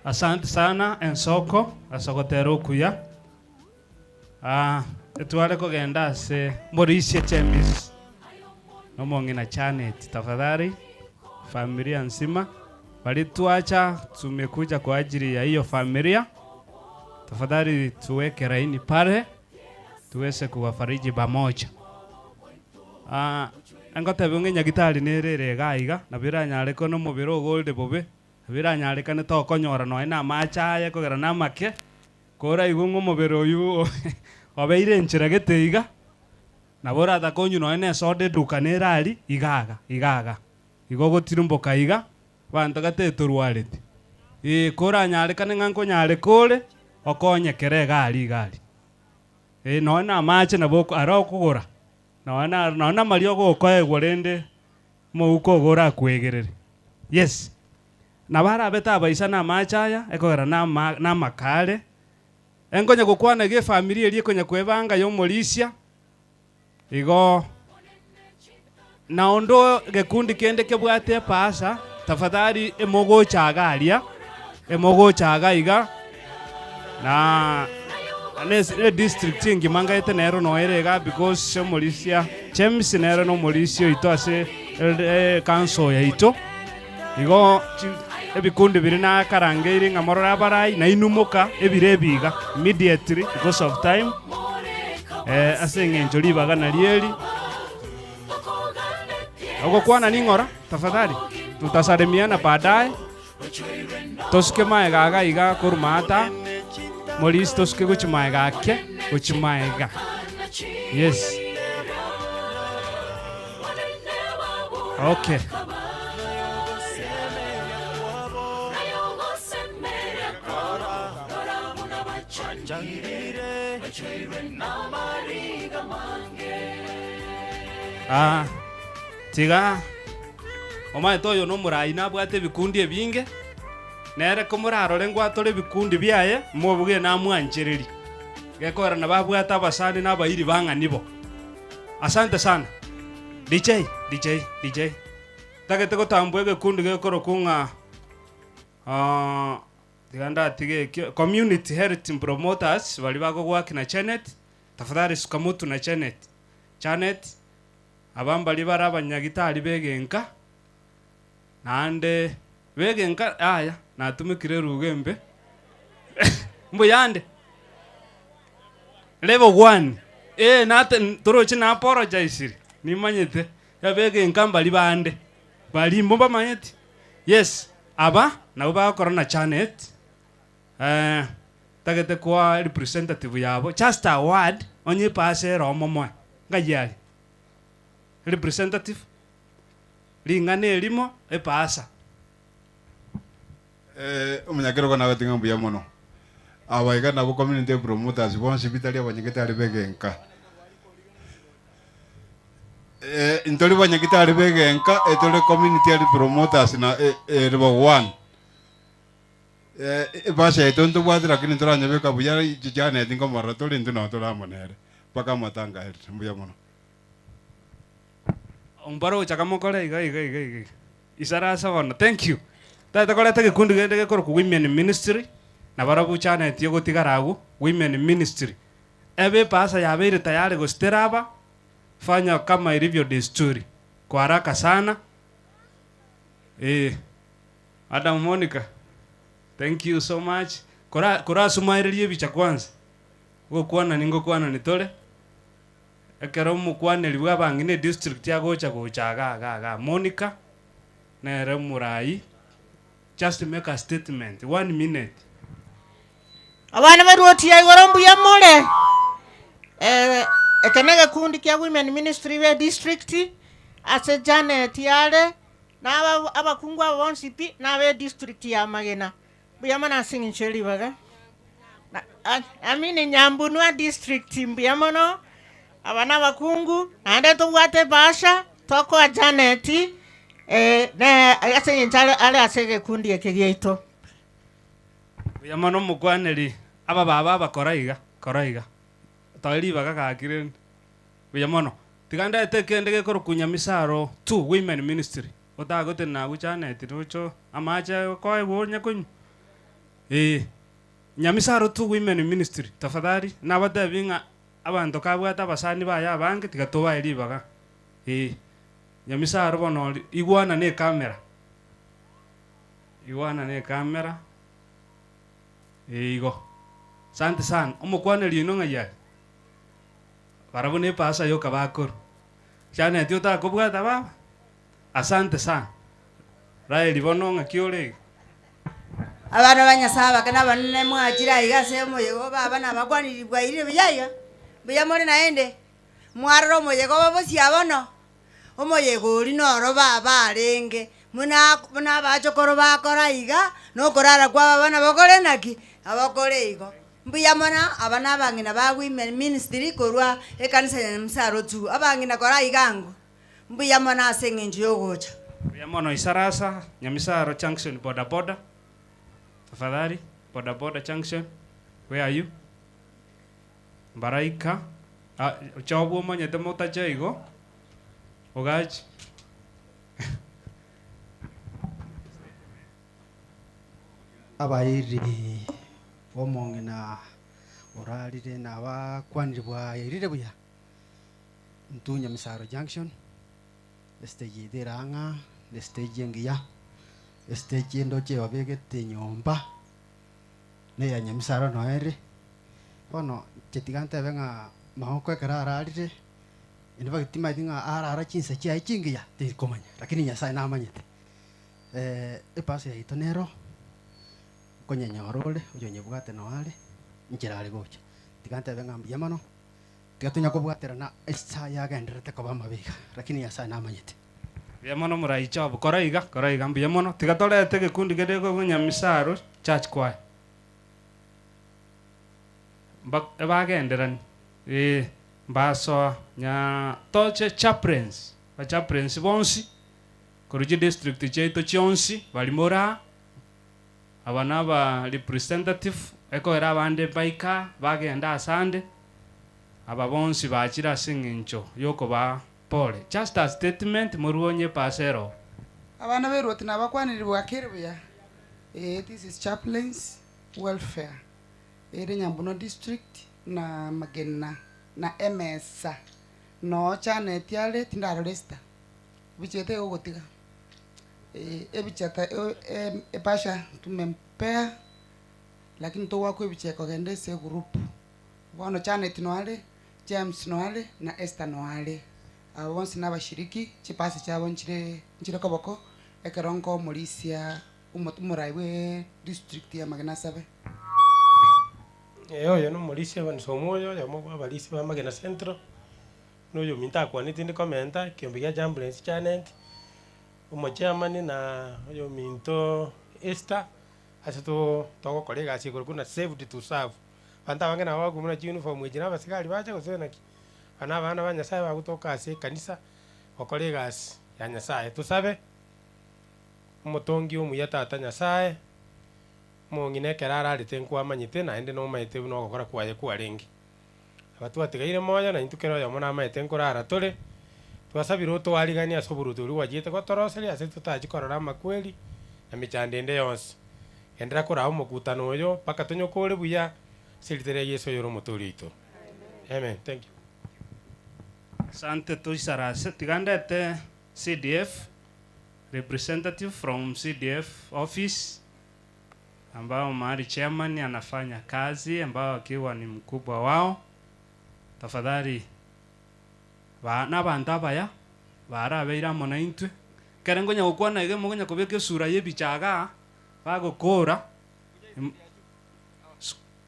Asante sana ensoko ase ogotera okuya. Ah, etware kogenda ase Morisia Chemis na omong'ina Janet tafadhali, familia nzima baria twacha tumekuja kwa ajili ya hiyo familia, tafadhali tuweke laini pale tuweze kuwafariji pamoja. Ah, engotebe ng'a enyagitari nere ere iga iga, nabo eranyare na omobere ogorire bobe, nabo eranyarekane tokonyora nonya na amache aye kogera na amake, koraigwe ng'a omobere oywo obeire enchera gete iga, nabo oratakonywe nonya na esoda eduka nere aria, iga iga, iga iga. Igo ogotirimboka iga, abanto gete torwareti. Ee, koranyarekane ng'a nkonyareka ore, okonye kere iga aria iga aria. Ee, nonya na amache nabo oko aro okogora, nonya na nonya na amariogo okoegwa rende, omouko ogo orakoegerere. Yes, nabo arabete abaisa na amache aya, ekogera na ama na amakare, enkonya gokwana iga efamiri eria ekonya kwebanga ya omorisia, igo naende gekundi kende kebwate epasa, tafadhali emogocha iga aria, emogocha iga iga, na na edistrict engima ngaete nero noere iga because omorisia James nere na omorisia oito ase ecouncil yaito, igo ebikundi biria nakarangeire ng'a morore abarai, nainwe moka ebire ebi iga immediately because of time, ase eng'encho ribaga nario eri. Ogokwana ning'ora tafadhali, tutasalimiana baadaye, tosuke maega iga iga korwa maata, morisi tosuke gochia maega ake, gochia maega, yes. Okay. Ah, tiga omanyete oyo nomorai nabwate ebikundi ebinge, nere komorarore ngwatore ebikundi biaye, mobuge namwanchereri. Gekogera nabo abwate abasani na abairi bang'ani bo. Asante sana. DJ, DJ, DJ. Ntagete gotambua egekundi gekorokwa ng'a ah, tiga ndatige ekio, Community Health Promoters baria bagogoaki na Janet, tafadhali suka motu na Janet. Janet, aba mbaria bare abanyagitari begenka, naende begenka yaya natumekire eruga embe, mbuyande? Level one, eh nate toroche na apologizire, nimanyete, abegenka mbari bande, baria mbamanyeti, yes, aba nabo bagokora na Janet, ntagete koa representative yabo, just a word, onye epasa ere omomoe, ng'ai aria? Representative, ring'ana erimo, epasa. Omonyakerogo nagotiga mbuya mono. Aba iga nabo community promoters bonsi bitari abanyagitari begenka. Ntori banyagitari begenka etore community health promoters na level one. Ebasa yaito ntobwate lakini ntoranyebeka buya Janet nkomorora tore intwe nabo tore amo nere mpaka amatanga aerire. Mbuya mono. Ombare gochaka mokore iga iga iga iga. Isarasa bono. Thank you. Tata koreta gekundi kende gekorokwa Women Ministry, nabarabwo Janet ogotigara agwo, Women Ministry. Ebe epasa yabeire tayari gositera aba, fanya kama ilivyo desturi. Kwa haraka sana. Madam Monica, thank you so much. Kora korasumaereria ebicha kwanza. Gokwana ningokwana nitore. Ekero omokwaneri bwa abang'ina edistrict agocha gocha iga iga iga. Monica, nere omorai, just make a statement, one minute. Abana baruotia igoro mbuya more, eke negekundi kia Women Ministry be district, ase Janet are, na aba abakungu aba bonsi pi, na abe district ya Magena. Mbuya mono ase eng'encho ye ribaga. Na I mean Nyambunwa district mbuya mono, aba na abakungu, naende tobwate ebahasha, tokoa Janet, ne ase eng'encho are are ase egekundi eke giaito. Mbuya mono omokwaneri, aba baba aba kora iga, kora iga, toe ribaga gaki rende, mbuya mono. Tiga ndete ekende gekorokwa Nyamisaro two women ministry, otagotenena agwo Janet roche amache okoegwa onye konywa. Eh, Nyamisaro tu Women Ministry, tafadhali, nabatebi ng'a abanto kabwate abasani baye abange tiga tobae ribaga. Eh, Nyamisaro bono ori, igwana na ecamera. Igwana na ecamera. Eh, igo. Asante sana. Omokwaneri oino ng'ai aye? Barabwo na epasa yoka bakorwa. Janet otakobwata baba? Asante sana. Raeli bono ng'aki ore iga? Abana ba Nyasae abake na abanene mwachire aiga ase omoyega o baba nabakwaniri bwairire buya iga, mbuya more naende, mwarora omoyega obo bosio bono, omoyega oria noro baba arenge, buna buna abachokoro bakora iga, na okorara kwa baba nabo kore naki? Nabo kore igo. Mbuya mono aba na abang'ina ba Women Ministry korwa ekanisa ya Nyamusaro tu, abang'ina kora iga ango. Mbuya mono ase eng'encho y'ogocha. Mbuya mono Isarasa, Nyamisaro Junction boda boda. Tafadhali, boda boda junction, where are you? Mbaraika, ah, chobwo omanyete motache igo, ogachi. Abairi b'omong'ina orarire nabakwanire bwairire buya. Intwe Nyamisaro Junction, estage yaito ere ang'a, na estage engiya, estage endoche ebabegete nyomba, na eya Nyamisaro noyo ere. Bono inche tiga ntebe ng'a magoko ekero ararire, in fact timanyeti ng'a arara chinsa chiaye chingiya, tinkomanya, lakini Nyasaye namanyete. Epasi yaito nero, nkonyenyora ore, oyonyebwate noyo are, inchera are gocha. Tiga ntebe ng'a mbuya mono. Tiga tonya kobwaterana esaa yagendererete koba amabe iga, lakini Nyasae namanyete. Mbuya mono moraiche obo. Kora iga, kora iga, mbuya mono. Tiga torete egekundi kere korwa Nyamisaro Church Choir. Mba ebagenderani, ee, mbasoa nya toche chaplains, ba chaplains bonsi, korwa chidistrict chiaito chionsi, baria more aa, aba naba representative, ekoera abande mbaika bagenda asande, Aba bonsi bachire ase engencho y'okobaa pole. Just a statement morue onye epasa ero. Abana b'erwoti nabakwanire bwakire buya eeh this is chaplains welfare ere Nyambuno district na amagena na emesa noo Janet are tindarora Esther ebichete egogotiga eeh ebichata ebasha tumempea lakini togwakwa ebicha ekogenda ase egroup. Bono Janet noare, James noare, na Esther noare. Aba bonsi nabashiriki, chipasi chiabo nchire nchire koboko, ekero nkomorisia omo omorai bwe district ya Magena asabe. Ee, oyo nomorisia Evans Omwoyo, oyomo bwa abarisia ba Magena Central, na oyominto akwanete inde komenta, ekiombe gia Chaplains Janet, omochairman na oyominto Esther, ase to togokora egasi igoro buna saved to serve. Abanto abange nabo bakumura chiuniform echi na abasigari bache gose naki, aba na abana ba Nyasaye bagotoka ase ekanisa gokora egasi ya Nyasaye. Tosabe, Omotongi omuya Tata Nyasaye, omong'ina ekero ararete nkwamanyete naende nomaete buna ogokora kwaye kwarenge. Aba twatigaire moyo naintwe kera oyomo namaete nkorara tore, twasabire otoariganie ase oboruoti boria gwachiete gotoroseria ase totachie korora amakweri na mechando ende yonsi. Genderera koraa omokutano oyo mpaka tonyokore buya ase erieta ria Yeso oyore omotoori oito. Amen. Thank you. Asante toisarase tiga ndete CDF representative from CDF office ambao mahali chairman anafanya kazi ambao akiwa ni mkubwa wao tafadhali ba nabanto abaya barabeire amo naintwe ekere nkonya gokwana iga mokonya kobeka esura ya ebicha igaa bagokora em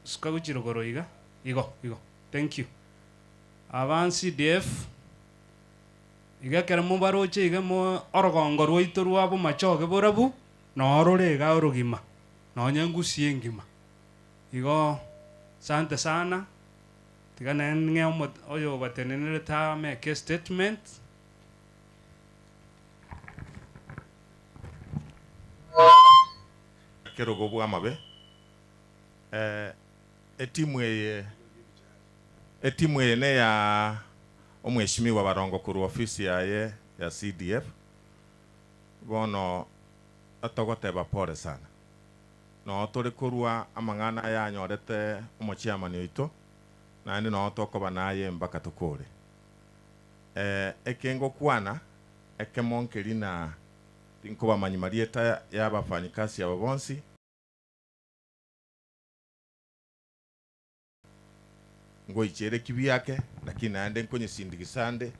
suka gochia rogoro iga igo igo thank you. Aba CDF iga ekero mobaroche iga mo orogongo rwaito rwa bomachoge borabu noo rore iga orogima nonye ngusie engima. Igo asante sana tiga naende ng'e omo oyo obatenenerete ameke estatement. Ekerogo bw'amabe. Eh, etimu eye etimu eye neya omweshimiwa Barongo korwa ofisi yaye ya CDF, bono togoteba pole sana. Noo tore korwa amang'ana aya anyorete omochiamani oito, naende noo tokoba naye mpaka tokore. Ee, eke ngokwana, ekemo nkeri na tinkobamanyi marieta y'abafanyikasi aba bonsi. Ngoichera ekibiake, lakini naende nkonyesindigisa ande.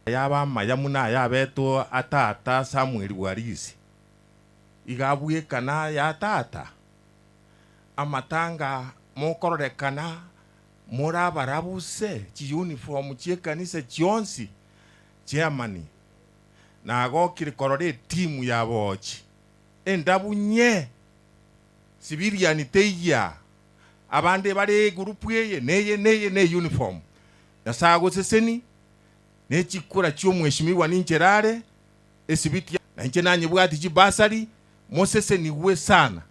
Ayaba amaya buna ayabetwe a tata Samweli bw'Arisi, iga abwekana aya tata. Amatanga mokororekana more abarabu se chiuniform chi'ekanisa chionsi chi'amani. Nagokire korora etimu y'aboochi endabu nye, civilian teiya, abande bare egurupu eye neye neye ne uniform. Nyasae agoseseni ne chikura chi'omweshimiwa ninche rare esibiti na inche nanyebwati chibasari mosesenigwe sana.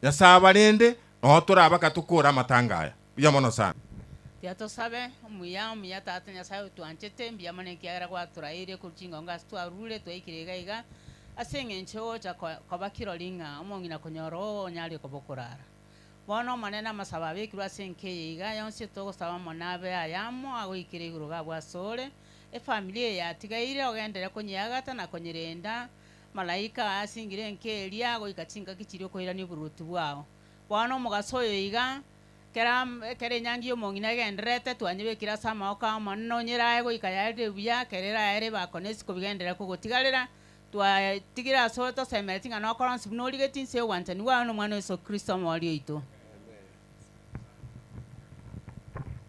Nyasae abarende noo torabaka tokore amatanga aya. Buya mono sana. Tiga tosabe, Omuya, omuya Tata Nyasae otwanchete, mbuya mono ekiagera gwatoraeire korwa chingongo ase twarure twaikire iga iga, ase eng'encho ogocha koba kirori ng'a omong'ina konyora oo onyare koba okorara. Bono Omonene amasabo abekirwe ase enka eye iga yonsi togosaba mono abe ayamo agoikera igoro iga abwo asore, efamiri eye yatigaire ogenderere konyeagata na konyerenda, Malaika asingire enka eria goika chingaki chiria okoirania oboruoti bwao. Bono omogaso oyo iga, kera ekero enyangi y'omong'ina egendererete, twanyebekire ase amaboko ao Omonene onyerae goika yaerire buya, ekero eraere ebako na isiko bigenderere kogotigarera, twatigire asore tosemeretie ng'a nokore onsi buna origetie inse y'obwanchani bwao na Omwana o Yeso Kristo Omoori oito.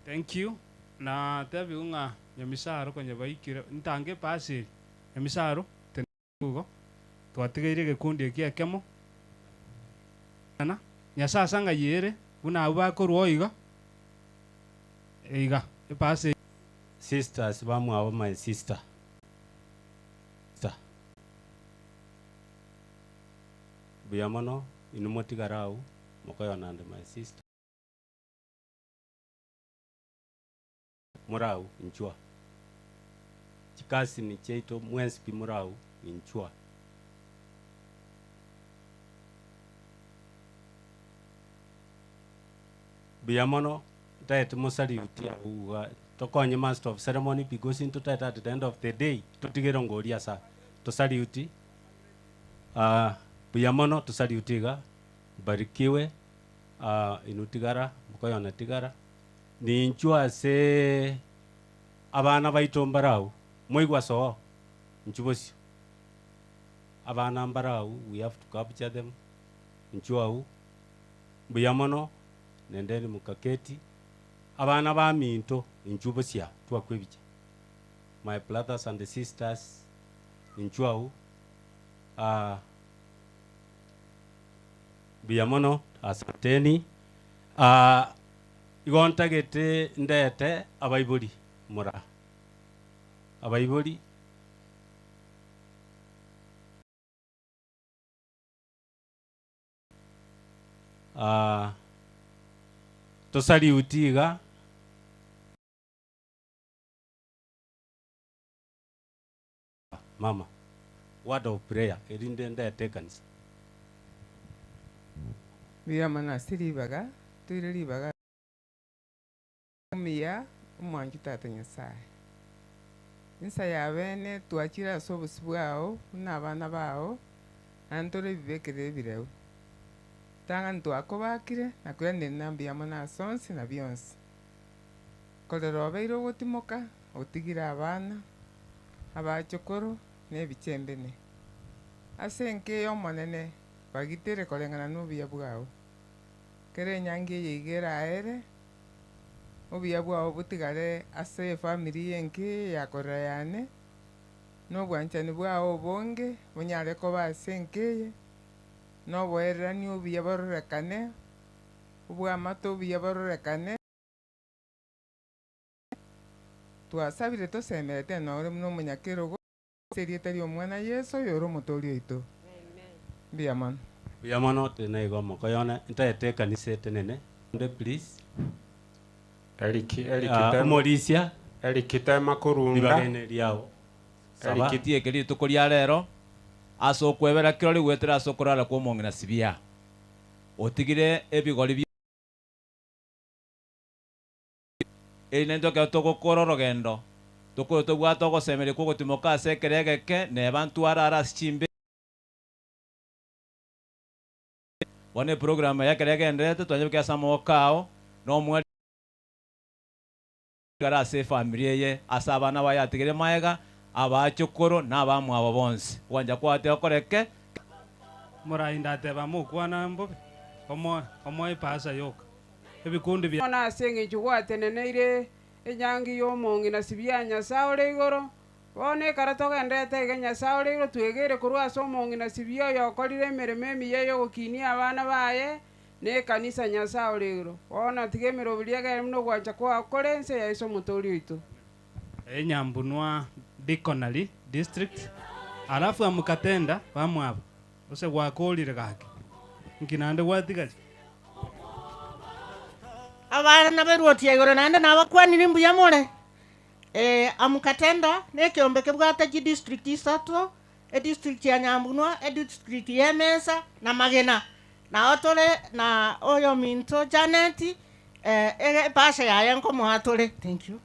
Thank you. Na tebiwu ng'a Nyamisaro konya baikire, ntange epasi eri, Nyamisaro, Igo twatigeire egekundi eki ekemo, na Nyasae ase ang'ai ere, buna abwo bakorwa iga, iga, epasi eye. Sisters bamwabo my sister. Sister. Buya mono inwe motigare agwo mokoyonande my sister. Morau inchwa. Chikasini chiaito mwensi pi morau inchwa. Buya mono ntaete mosaliuti abwo iga tokonye master of ceremony because ntotaete at the end of the day totige rongo asa tosaliuti buya mono tosaliuti iga mbarikiwe inwe tigara mokoyona tigara. Ninchwo ase abana baito mbarau, moigwe soo, inchuo bosio. Abana mbarau, we have to capture them, inchuo agwo, mbuya mono, nendeni mukaketi, abana baminto, inchuo bosio aa, twakwa ebicha. My brothers and sisters, inchuo agwo, mbuya mono, asanteni. Igo ntagete ndete abaibori mora abaibori. Aa tosaliuti iga. Mama, word of prayer erinde ndete ekanisa. Mbuya mono ase ribaga, toire ribaga omuya omwanchi Tata Nyasaye. Insa ya bene twachire ase obosio bwao buna abana bao, naende tore ebibekerero ebireu. Tang'ani twakobakire na koiraneria na mbuya mono ase onsi na bionsi. Korera obeire ogotimoka, otigire abana, abachokoro, na ebichembene. Ase enka eye Omonene, bagitere koreng'ana nobuya bwao. Kera enyangi eye iga eraere, obuya bwao botigare ase efamiri y'enka eye ya korera yane, na obwanchani bwao obonge bonyare koba ase enka eye, na oboererani obuya bororekane, obwamato obuya bororekane. Twasabire tosemerete nore buna omonyakerogo ase erieta ri'Omwana Yeso, oyore Omotoori oito. Mbuya mono. Mbuya mono tene igo omokoyone ntaete ekanisa etenene onde please. Eric Eric Ah, tema omorisia Eric tema korunda ribaga ene riao saba. Eric tieke rituko ria rero ase okwebera kirori goetera ase okorara kw'omong'ina Sibia. Otigire ebigori bi Erinde intwe ekero togokora orogendo, tokore tobwate ogosemeria kw'ogotimoka ase ekero egeke, neba ntwarare ase chimbe. Bono eprogram eye ekero egendererete, twanyebeka ase amaboko ao, na omwalimu atigare ase efamiri eye, ase abana baye atigere magega, abachokoro, na abamwabo bonsi. Ogwancha kwao tigokoreke. Morainde ateba mokwana mbobe, omoe omoe epasa yoka. Ebikundi bia. Bono ase engencho gwateneneire enyangi y'omong'ina sibia Nyasae ore igoro, bono ekero togendererete iga Nyasae ore igoro twegeire korwa ase omong'ina sibia oyokorire emeremo emiya y'ogokinia abana baye na ekanisa Nyasae ore igoro. Bono tiga emeroberi egere buna ogwancha kwao kore ense ya Yeso Omotoori oito. Enyambunwa Dictionary District alafu amukatenda bamwabo gose gwakorire gaki nki naende gwatigaria? Abana b'eruoti ya igoro naende nabakwanire mbuya more. Ee, amukatenda nekeombe kebwate chidistrict isato, edistrict ya Nyambunwa, edistrict ya Emesa na Magena. Nao tore na oyominto Janet, ebahasha yaye nkomoa tore. Thank you.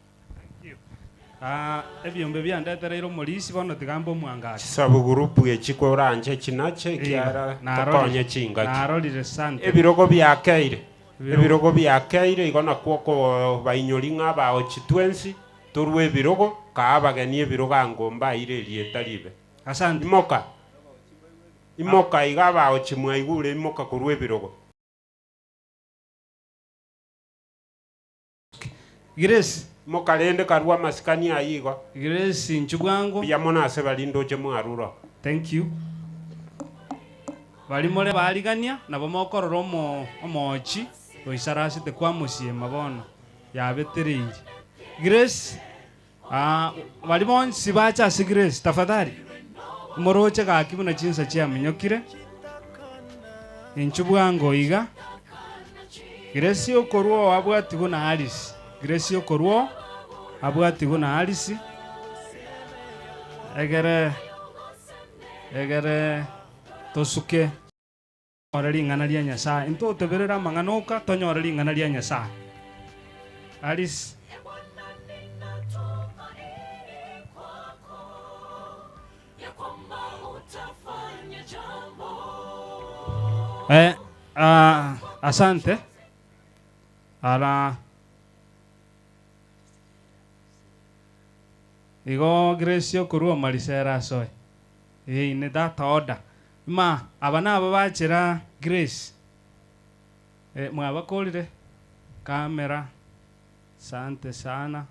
Aa, ebiombe biandetereire omorisia, bono tiga mbe omwangachi. Chisabugurupu echi koranche chinache ekiagera Narorire, tokonye chingaki. narorire sante. Ebirogo biakeire, Ebirogo. ebirogo biakeire igo nakwo okobainyori ng'a abaochi twensi torwe ebirogo, kaa abageni ebirogo ango mbaire erieta ribe. Asante. Imoka, imoka iga abaochi mwaigure imoka korwa ebirogo. Grace. Mokarende karue amasikani ayio igo. Grace inchu bwango. Mbuya mono ase baria ndoche mwarure oo. Thank you. Baria more abaarigania nabo mokorora omo omoochi oisarasete kwamosiema bono yabetereiri. Grace ah baria bonsi bache ase Grace tafadhali moroche gaki buna chinsa chiaminyokire. Inchu bwango iga. Grace okorwa oo abwatigwe na Alice. Grace okorwa oo abwatigwe na Alice. Egere egere tosuke. Tonyore ring'ana ria Nyasae. Ntoteberere amang'ana oka, tonyore ring'ana ria Nyasae. Alice. Eh, ah, asante. Ara igo Grace okorwa omarisera asoe. Eh, in that order. Ma, aba nabo bachera Grace. Eh, mwabakorire camera. Sante sana.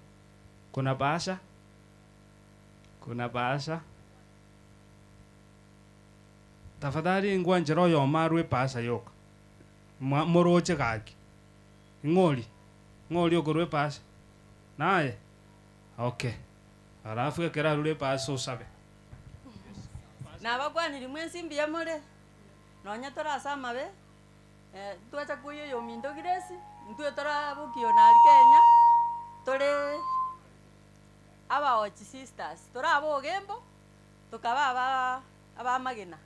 Kuna bahasha? Kuna bahasha? Tafadhali ngwanchera oyomo arwe epasa yoka. Mwa moroche gaki. Ng'ori? Ng'ori okorwa epasa? Naye? Okay. Alafu ekero arure epasa osabe. Nabakwaniri mwensi mbuya more, nonya tore ase amabe, ntwacha koyia oyominto Grace, intwe torabokia one aria Kenya, tore abaochi sisters, tore aba ogembo, tokaba aba abamagena,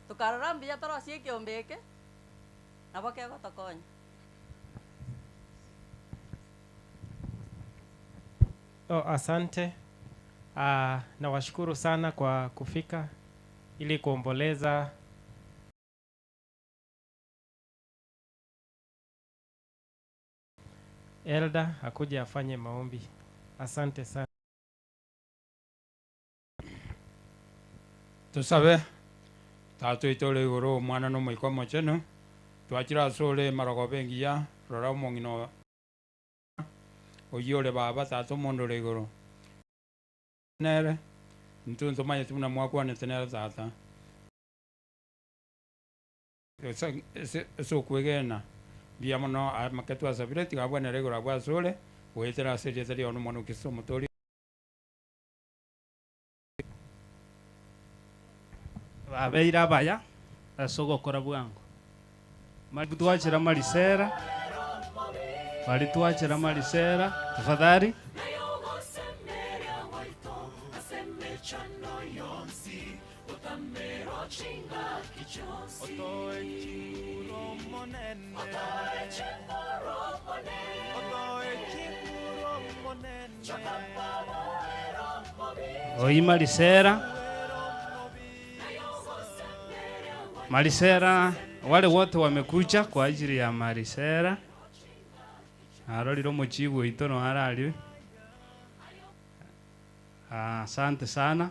tokarora mbuya torosie ekeombe eke, nabo kegotokonya. Oh, asante. Ah, nawashukuru sana kwa kufika ili kuomboleza Elder akuje afanye maombi. Asante sana. Tosabe, Tata oito ore igoro, Omwana na Omoika Omochenu, twachire asore emarogoba engiya, rora omong'ina oo oyio ore baba, tata omonda ore igoro. Nere, intwe ntomanyeti buna mwakwanete nere tata. Ase ase okwegena, mbuya mono amake twasabire, tiga abwenere igoro abwo asore, goetera ase erieta riao na Omwana o Kristo Omotoori. Babeire abaya ase ogokora bwango. Twachera marisera, baria twachera marisera, tafadhali. Oyi Marisera. Marisera, wale wote wamekuja kwa ajili ya Marisera. Arorire omochibu oito no arariwe. Asante sana.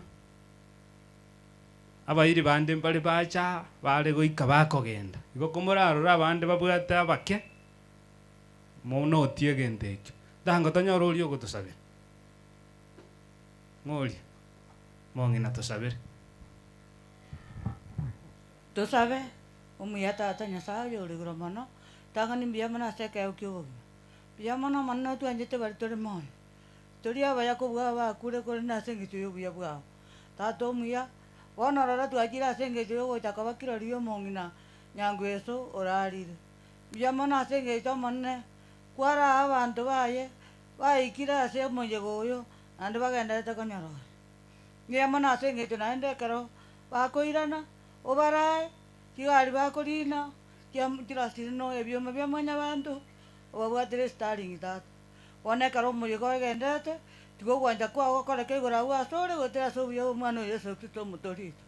Abairi bande mbare bacha bare goika bakogenda. Igo komorarora abande babwate abake monotie egento ekio. Ntango tonyore oria ogotosabera. Ng'oria mong'ina tosabere. Tosabe, omuya tata Nyasaye oyo ore igoro mono, tang'ani mbuya mono ase ekeego kia obogima. Mbuya mono Omonene otwanchete baria tore moyo. Tori abaya kobua abakure korende ase engencho y'obuya bwao. Tata omuya, bono rora twachire ase engencho y'ogocha koba kirori y'omong'ina Nyangweso orarire. Mbuya mono ase engencho Omonene kwaraa abanto baye baikire ase omoyega oyo naende bagendererete konyorora. Mbuya mono ase engencho naende ekero bakoirana, obarae, chigari bakorina, chirasiri no ebioma bia mwanyabanto, obabwatire esitaringi tata. Bono ekero omoyega ogenderete, tiga ogwancha kwao gokoreke igoro abwo asore goetera ase obuya bwa Omwana oyo Yeso Kristo Omotoori oito.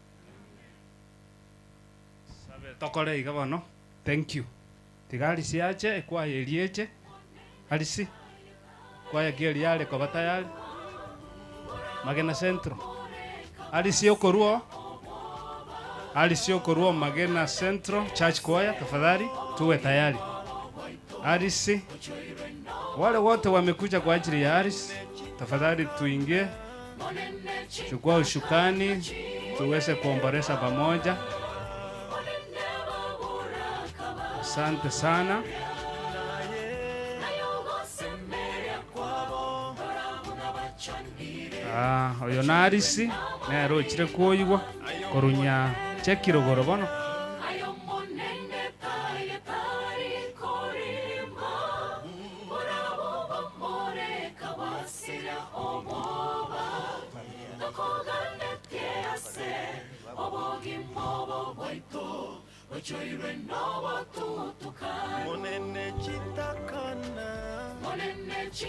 Sabe tokore iga bono. Thank you. Tiga Alice ache, ekwaya eria eche. Alice, kwaya ki eria yare koba tayari? Magena Central. Alice okorwa oo. Alice okorwa oo Magena Central Church Choir, tafadhali tuwe tayari. Alice, wale wote wamekuja kwa ajili ya Alice, tafadhali tuingie, chukua ushukani tuweze kuomboleza pamoja. Asante sana. Ah, oyo na Alice nere ochire koigwa korunya chekirogoro bono.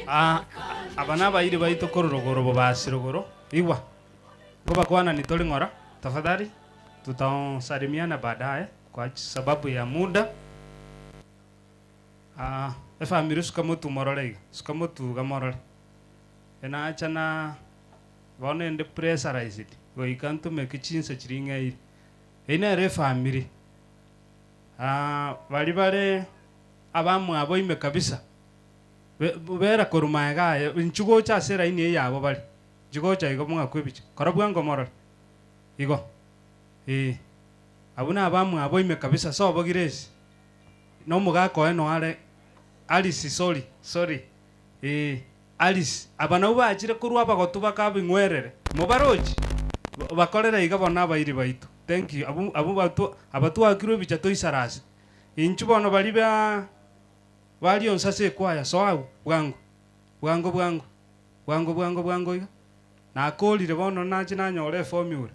Ah, aba nabairi baito korwa rogoro bobasi rogoro igwa ngobakwanani tori ng'ora tafadhali tutasalimiana baadaye kwa sababu ya muda. Ah, efamiri suka motu morore iga suka motu iga morore enacha na bono ende pressurized goika ntumeke chinsa chiri ng'eire eyio nere efamiri. Ah, bari bare abamwabo ime kabisa bera korwa maega aye inchu gocha ase eraini eye yabo bare inchu gocha igo mwakwa ebicha kora bwango morore igo eh abwo na abamwabo ime kabisa sobo Grace na omogaka oye no are Alice sorry sorry eh Alice aba nabwo bachire korwa abagotu bakabing'werere mobarochi bakorere iga bono abairi baito thank you abwo abwo bato aba twakirwe ebicha toisarase inchu bono baria ba baria onsi ase ekwaya soa abwo bwango bwango bwango bwango bwango bwango iga nakorire bono nache nanyora eformula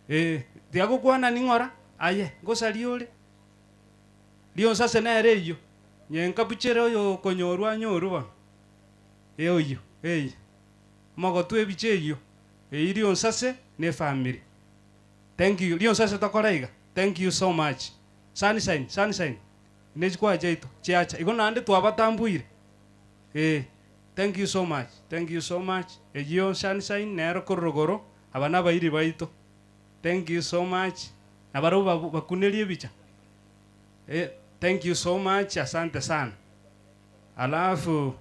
eh tiga gokwanani ng'ora aye ngosaria ore rionsi ase nere eyio nyenkabuchere oyo okonyorwa anyorwe bono eh oyio eyio omogotu ebicha eyio eyio rionsi ase na efamiri. Thank you rionsi ase tokore iga thank you so much sunshine sunshine ne chikwaya chiaito chiacha igo naende twabatambuire eh thank you so much thank you so much eyio sunshine nero korwa rogoro aba nabairi baito thank you so much nabarabwo babu bakunerie ebicha eh thank you so much asante sana alafu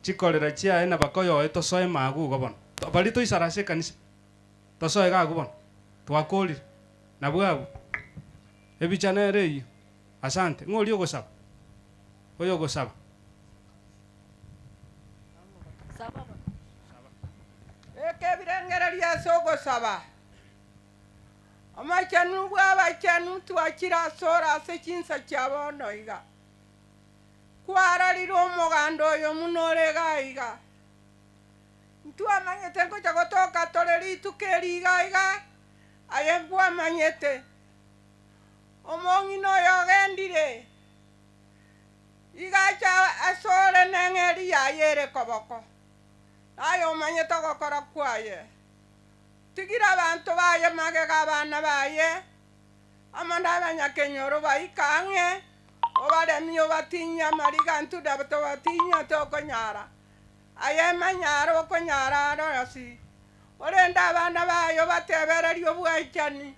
chikorera chiaye na bakoyoe tosoe magu igo bono baria toisara ase ekanisa tosoe iga abwo bono twakorire nabwo abwo ebicha nere eyio asante ng'o oria ogosaba oyo ogosaba. Beka ebirengererio ase ogosaba. Omochenu bw'abachenu twachire asore ase chinsa chia bono iga. Kwarorire omoganda oyo buna ore iga iga. Ntwamanyete ngocha gotoka tore rituko eri iga iga, aye nkwamanyete. Omong'ina oyo ogendire, iga acha asore neng'eri yaye ere koboko, naye omanyete ogokora kwaye. Tigira abanto baye magega abana baye, amo nabanyakenyoro baike ang'e, obaremie obatinyie amariga intwe tobatinyia tokonyara. Aye manyare okonyara arosi, orende abana baye obatebererie obwanchani,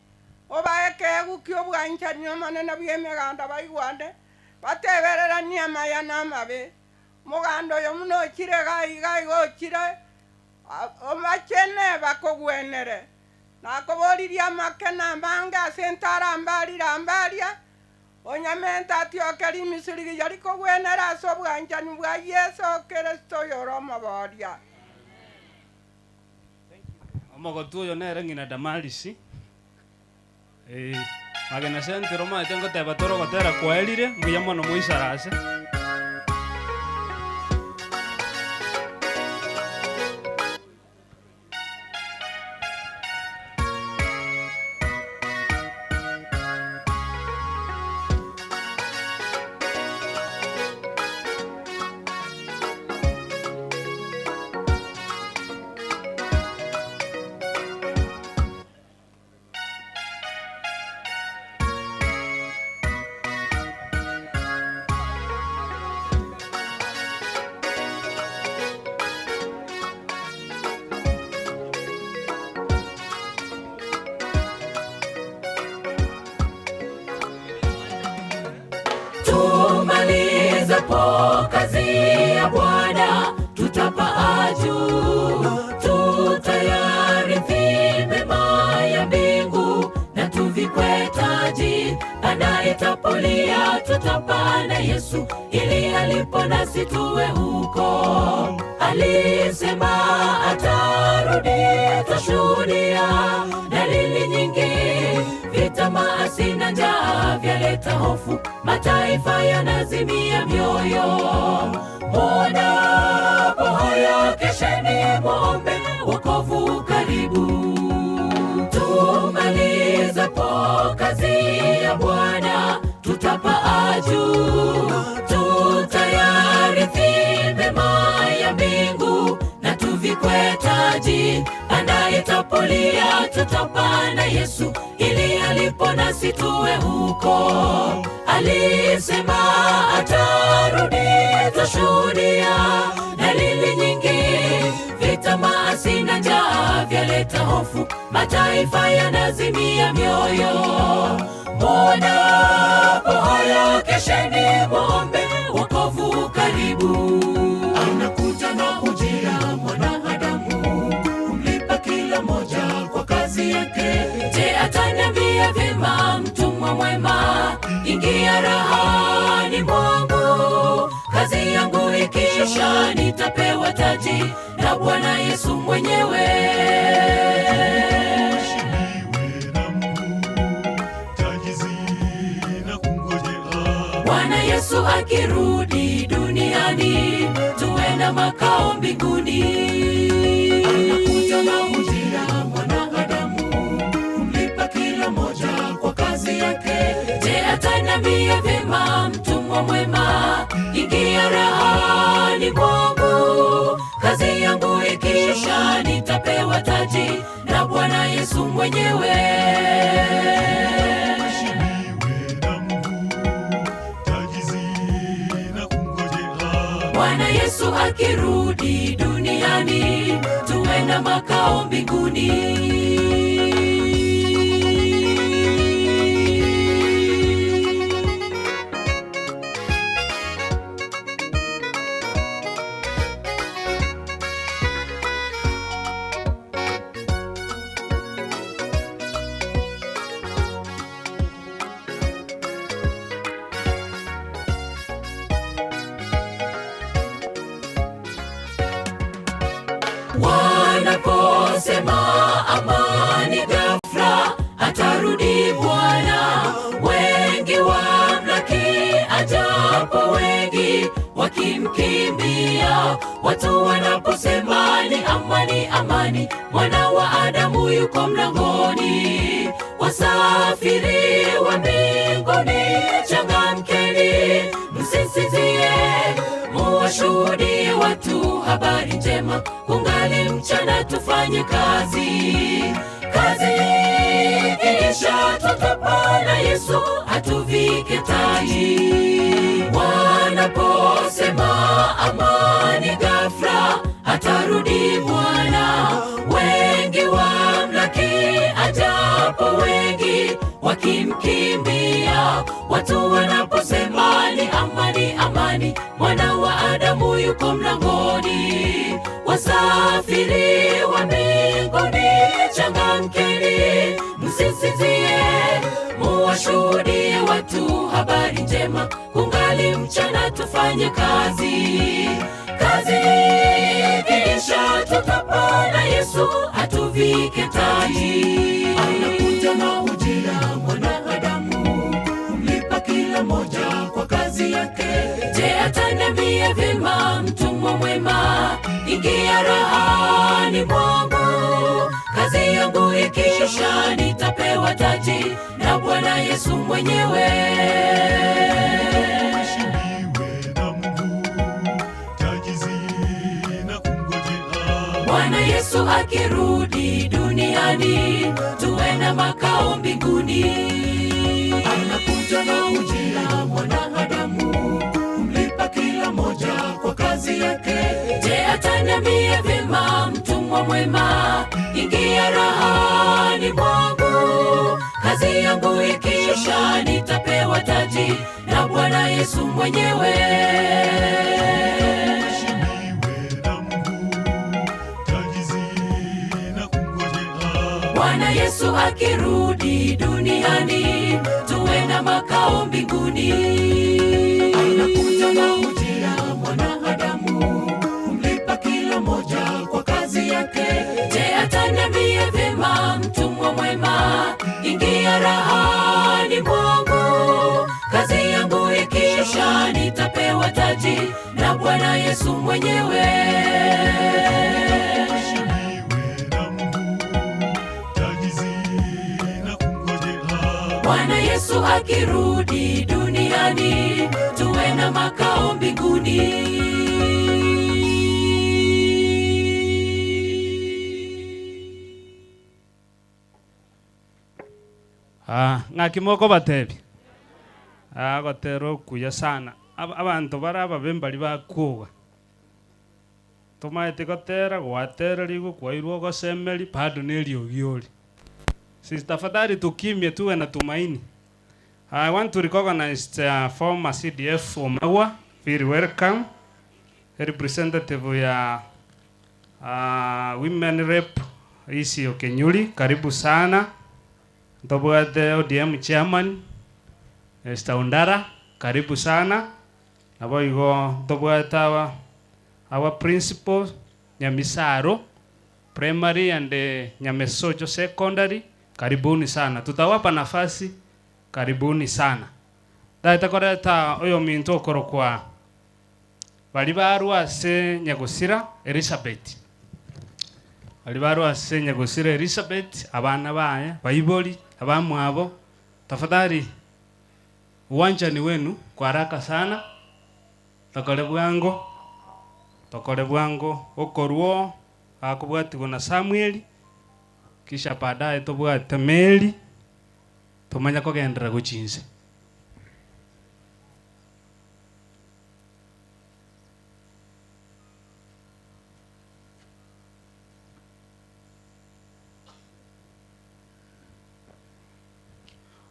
obae ekeegwa ki'obwanchani omonene bw'emeganda baigwane, batebereranie amaya na amabe. Omoganda oyo buna ochire iga iga iga ochire, obachene bakogwenere. Nakoboririe amake na amange ase entara mbarire ambaria, onyamente atioke rimisu rigiya rikogwenera ase obwanchani bwa Yeso Kristo oyore Omoboria. Omogotu oyo nere ng'ina Damarisi. Eh, magena sentero omanyete ngoteba tore ogotera kwaerire, mbuya mono moisarase. Tumalizapo kazi ya Bwana, tutapaa juu, tutayarithi mema ya mbingu na tuvikwe taji. Anaitapolia tutapaa na Yesu, ili alipo nasi tuwe huko. Alisema atarudi, twashuhudia dalili nyingi, vita, maasi na njaa vyaleta hofu, mataifa yanazimia mioyo. Muonapo haya, kesheni muombe, wokovu karibu. Tumalizapo kazi ya Bwana, tutapaa juu, tutayarithi mema ya mbingu na tuvikwe taji. Anaitapolia tutapaa na Yesu, ili alipo nasi tuwe huko. Alisema atarudi, twashuhudia dalili nyingi, vita, maasi na njaa vyaleta hofu, mataifa yanazimia mioyo. Muonapo haya, kesheni muombe, wokovu karibu. Anakuja na ujira mwanadamu kumlipa kila moja kwa kazi yake. Je, ataniambia vyema mtumwa mwema, ingia rahani mwangu, kazi yangu ikiisha nitapewa taji na Bwana Yesu mwenyewe. Bwana Yesu akirudi duniani, tuwe na makao mbinguni. Anakuja na ujira mwanadamu kumlipa kila moja kwa kazi yake. Je, ataniambia vyema mtumwa mwema, ingia rahani mwangu, kazi yangu ikiisha nitapewa taji na Bwana Yesu mwenyewe. Bwana Yesu akirudi duniani, tuwe na makao mbinguni. Wanaposema amani, ghafla atarudi Bwana. Wengi wamlaki ajapo, wengi wakimkimbia. Watu wanaposema ni amani, amani, mwana wa Adamu yuko mlangoni. Wasafiri wa mbinguni, changamkeni, msisitie, muwashuhudie watu habari njema. Kungali mchana, tufanye kazi, kazi ikiisha, tutapona. Yesu atuvike taji. Wanaposema amani, ghafla atarudi Bwana. Wengi wamlaki ajapo, wengi wakimkimbia. Watu wanaposema ni amani, amani, mwana wa Adamu yuko mlangoni. Wasafiri wa mbinguni, changamkeni, msisizie, muwashuhudie watu habari njema. Kungali mchana, tufanye kazi, kazi ikiisha, tutapona. Yesu atuvike taji. Anakuja na ujira mwanadamu, kumlipa kila moja kwa kazi yake. Je, ataniambia vyema mtumwa mwema, ingia rahani mwangu. Kazi yangu ikiisha, nitapewa taji na Bwana Yesu mwenyewe. Bwana Yesu akirudi duniani, tuwe na makao mbinguni. Anakuja na ujira mwanadamu, kumlipa kila moja kwa kazi yake. Je, ataniambia vyema mtumwa mwema, ingia rahani mwangu. Kazi yangu ikiisha, nitapewa taji na Bwana Yesu mwenyewe. Bwana Yesu akirudi duniani, tuwe na makao mbinguni. Anakuja na ujira mwanadamu, kumlipa kila moja kwa kazi yake. Je, ataniambia vyema mtumwa mwema, ingia rahani mwangu. Kazi yangu ikiisha, nitapewa taji na Bwana Yesu mwenyewe. Bwana Yesu akirudi duniani, tuwe na makao mbinguni. Ah, ng'aki moko batebi ah, gotera okuya sana Ab- abanto bara ababe mbari bakuga tomaete gotera gwatera rigo kwairwo ogosemeri bado na eriogi ori. Sisi tafadhali tukimye tuwe na tumaini. I want to recognize the former CDF Omagwa, very welcome. Representative ya Women Rep Isi Okenyuri, karibu sana. Ntobwate ODM chairman Esther Undara, karibu sana. Nabo igo ntobwate our principal Nyamisaro primary and Nyamesocho secondary, karibuni sana. Tutawapa nafasi, karibuni sana. Ndaete koreta oyo minto okorokwa bari barwa ase Nyagosira Elizabeth, bari barwa ase Nyagosira Elizabeth, abana baye baibori abamwabo, tafadhali uwanja ni wenu kwa haraka sana, tokore bwango tokore bwango okorwo akubwatigwo na Samuel, kisha baadaye tobwate Mary tumanya kogendera gochinse.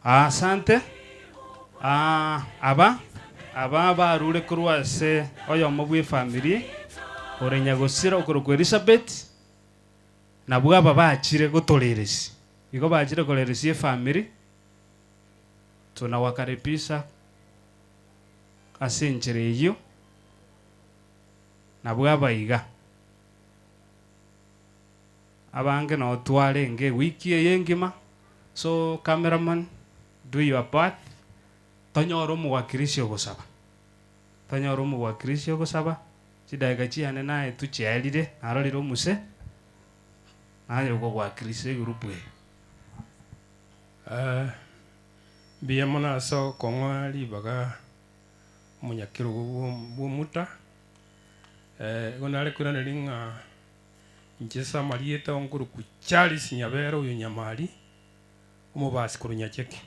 Asante. Ah, aba aba barure korwa ase oyomo bwa efamiri ore Nyagosira okorokwa Elizabeth, nabwo aba bachire gotoreresi igo bachire koreresia efamiri, tunawakaribisha ase enchera eyio nabwo aba iga abange notwarenge ewiki eye engima. So cameraman, do your part, tonyore omowakilishi ogosaba, tonyore omowakilishi ogosaba chidakika chiane naye tuchiarire narorire omuse naye ogowakilisa egurupu eye. Eh, mbuya mono ase okong'oa ribaga omonyakerogo bw'omuta. Eh, igo nare koiraneria ng'a inche ase amarieta nkorokwa Charles Nyabera oyo Nyamari, omobasi korwa Nyacheke.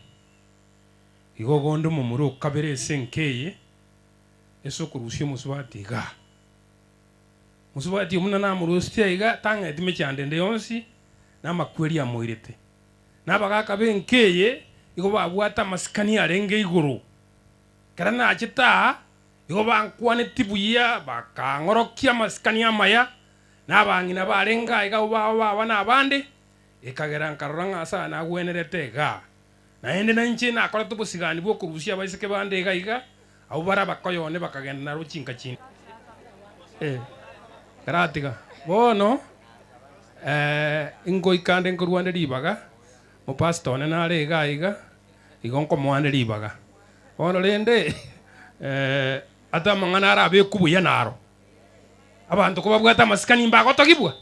Igo ogonde omomura okabere ase enka eye, ase okorusia omosubati igaa. Mosubati oyio buna namorusetie aiga, tang'eti mechando ende yonsi, na amakweri amoirete. Na abagaaka b'enka eye igo babwate amasikani arenge igoro. Ekero nachete aa, igo bankwanetie buya, bakang'orokia amasikani amaya, na abang'ina barenge aiga abwo baba baba na abande, ekagera nkarora ng'a ase aya nagwenerete igaa. Naende nainche nakorete obosigani bw'okorusia abaiseke bande iga iga, abwo bare abakoyone bakagenda narwo chinka chinde. Eh, karatiga bono, eh, ingoika nde nkorwa nde ribaga, mopastor one nare iga iga, igo nkomoa nde ribaga. Bono rende, eh, ase amang'ana arabekwe buya naro, abanto kobabwate amasikani mbagotogibwa,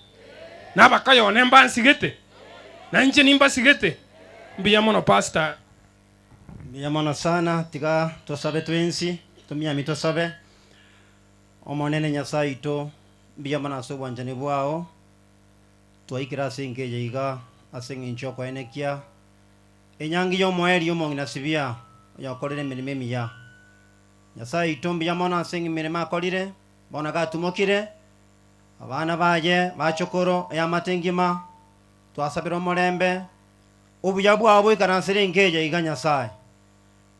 na abakoyone mbansigete, na inche nimbasigete. Mbuya mono pastor. Mbuya mono sana, tiga tosabe twensi, tomiami tosabe. Omonene Nyasae oito, mbuya mono ase obwanchani bwao, twaikire ase enka eye iga ase eng'encho y'okoenekia enyangi y'omoerio omong'ina Sibia, oyokorire emeremo emiya. Nyasae oito mbuya mono ase emeremo akorire, bono gatumokire, abana baye, bachokoro, eamate engima, twasabire omorembe, obuya bwao boikaransere enka eye iga Nyasae.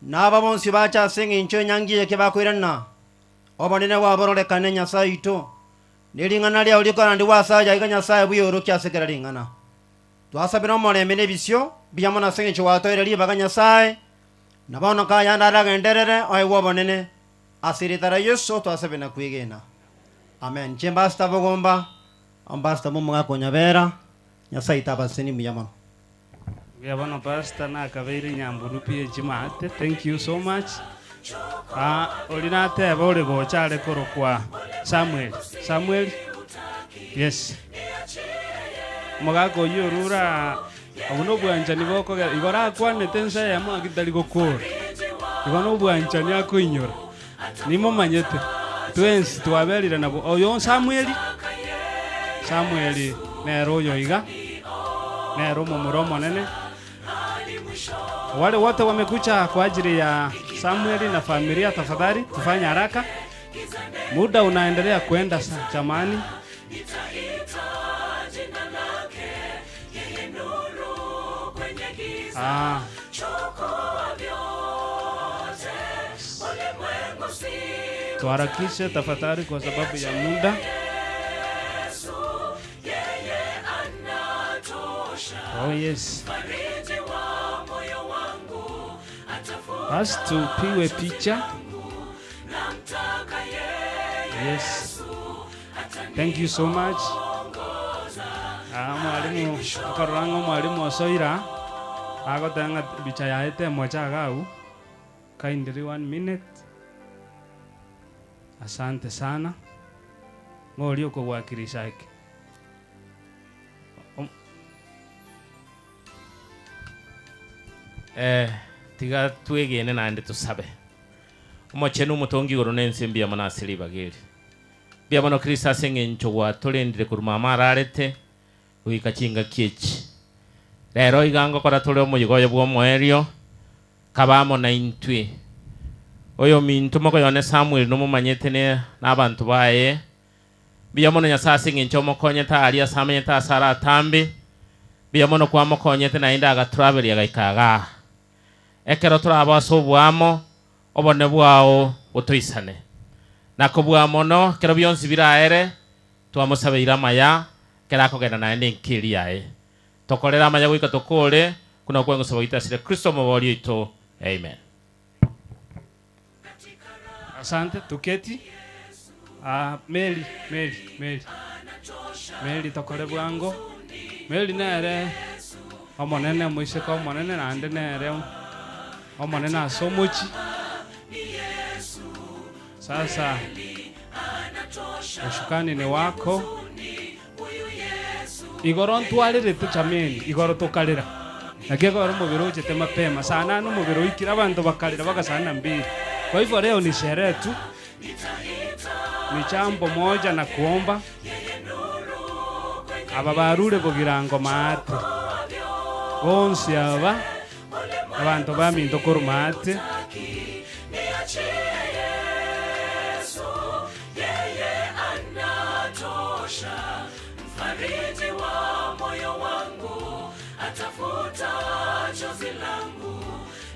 Na aba bonsi bache ase engencho y'enyangi eye kebakoirana, obonene bwabo bororekane Nyasae oito, ne ring'ana riao rikorandigwe ase aya iga Nyasae bweorokie ase kera ring'ana. Twasabire omorembe na ebisio, mbuya mono ase engencho gwatoire ribaga Nyasae, na bono kayande aragenderere oegwe obonene, ase erieta ria Yeso twasabire na kwegena. Amen. Inche Mbastor Bogomba, Ambassador bw'omogaka o Nyabera, Nyasae oito abasesenie mbuya mono. Mbuya bono pastor nakabeire nyamburu pi echimaate thank you so much ah ori nateba ore gocha are korokwa Samuel Samuel yes omogaka oyio orure aa obwo nobwanchani bokogera igo rakwanete ense eyemo ng'aki tari gokora igo nobwanchani akoinyora nimomanyete twensi twaberire nabwo oyo Samueli Samueli nere oyo iga nere omomura omonene. Wale wote wamekuja kwa ajili ya Samueli na familia, tafadhali tufanye haraka, muda unaendelea kuenda sa jamani. Ah. Tuharakishe tafadhali kwa sababu ya muda. Oh yes. Basi tupigwe picha. Yes. Thank you so much. Ah, mwalimu okorora ng'a omwalimu osoira agoteba ng'a bicha yaye temocha iga agwo. Kindly one minute. Asante sana. Ng'a oria okogwakirisha eke. Eh, tiga twegene naende tosabe. Omochenu omotongi igoro na ense mbuya mono ase ribaga eri. Mbuya mono Kristo ase eng'encho gwatorendire korwa mama ararete goika chingaki echi. Rero iga ngokora tore omoyega oyo bw'omoerio, Kabe amo naintwe. Oyominto mokoyone Samueli nomomanyete ne nabanto baye. Mbuya mono Nyasae ase engencho omokonyete aaria ase amenyete ase are atambe. Mbuya mono kwamokonyete naende agatravelia agaika igaa. Ekero torabe ase oboamo, obonene bwao botoisane. Na kobua mono, ekero bionsi biraere, twamosabeire amaya, ekero akogenda naende enka eria yaye. Tokorere amaya goika tokoore, buna okweng'usa gwaito asire Kristo Omobooria oito. Amen. Asante, tuketi. Ah, Mary, Mary, Mary. Mary tokore bwango. Mary nere omonene, omoiseke omonene, naende nere omonene ase omochie. Sasa ushukani ni wako. Igoro ntwarerete chameni, igoro tokarera. Naki ekero omobere ochete mapema, saa nane omobere oikire, abanto bakarera bagasana mbiri. Kwa hivyo leo ni sherehe tu, ni jambo moja na kuomba aba barure bogirango maate, bonsi aba abanto baminto korwa maate. Mfariji wa moyo wangu atafuta chozi langu,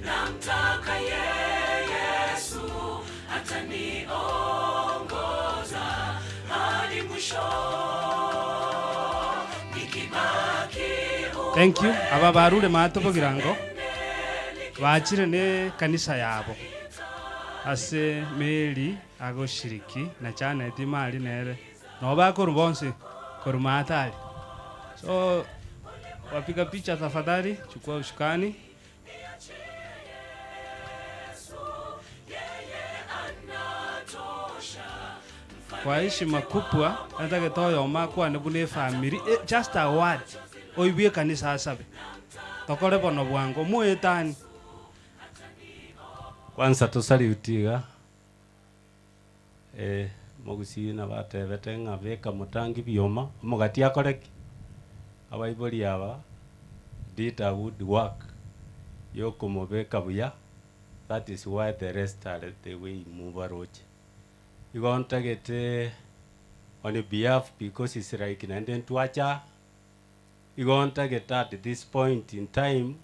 namtaka Yesu ataniongoza hadi mwisho, nikibaki Thank you. Aba barure maate bogirango bachire ne kanisa yabo ase Mary agoshiriki na Janet mari nere no bakorwa bonsi korwa maate aria. So wapiga picha tafadhali, chukua usukani. Kwa heshima kubwa natagete oyomo akwane buna efamiri eh, just a word oibwe ekanisa asabe tokore bono bwango moetani Kwanza tosalute iga eh, mogusii nabatebete ng'a beka motangi bioma, omogati akore ki? Abaibori aba did a good work yokomobeka buya, that is why the rest are the way mobaroche. Igo ntagete on behalf because it's like naende ntwacha, igo ntagete at this point in time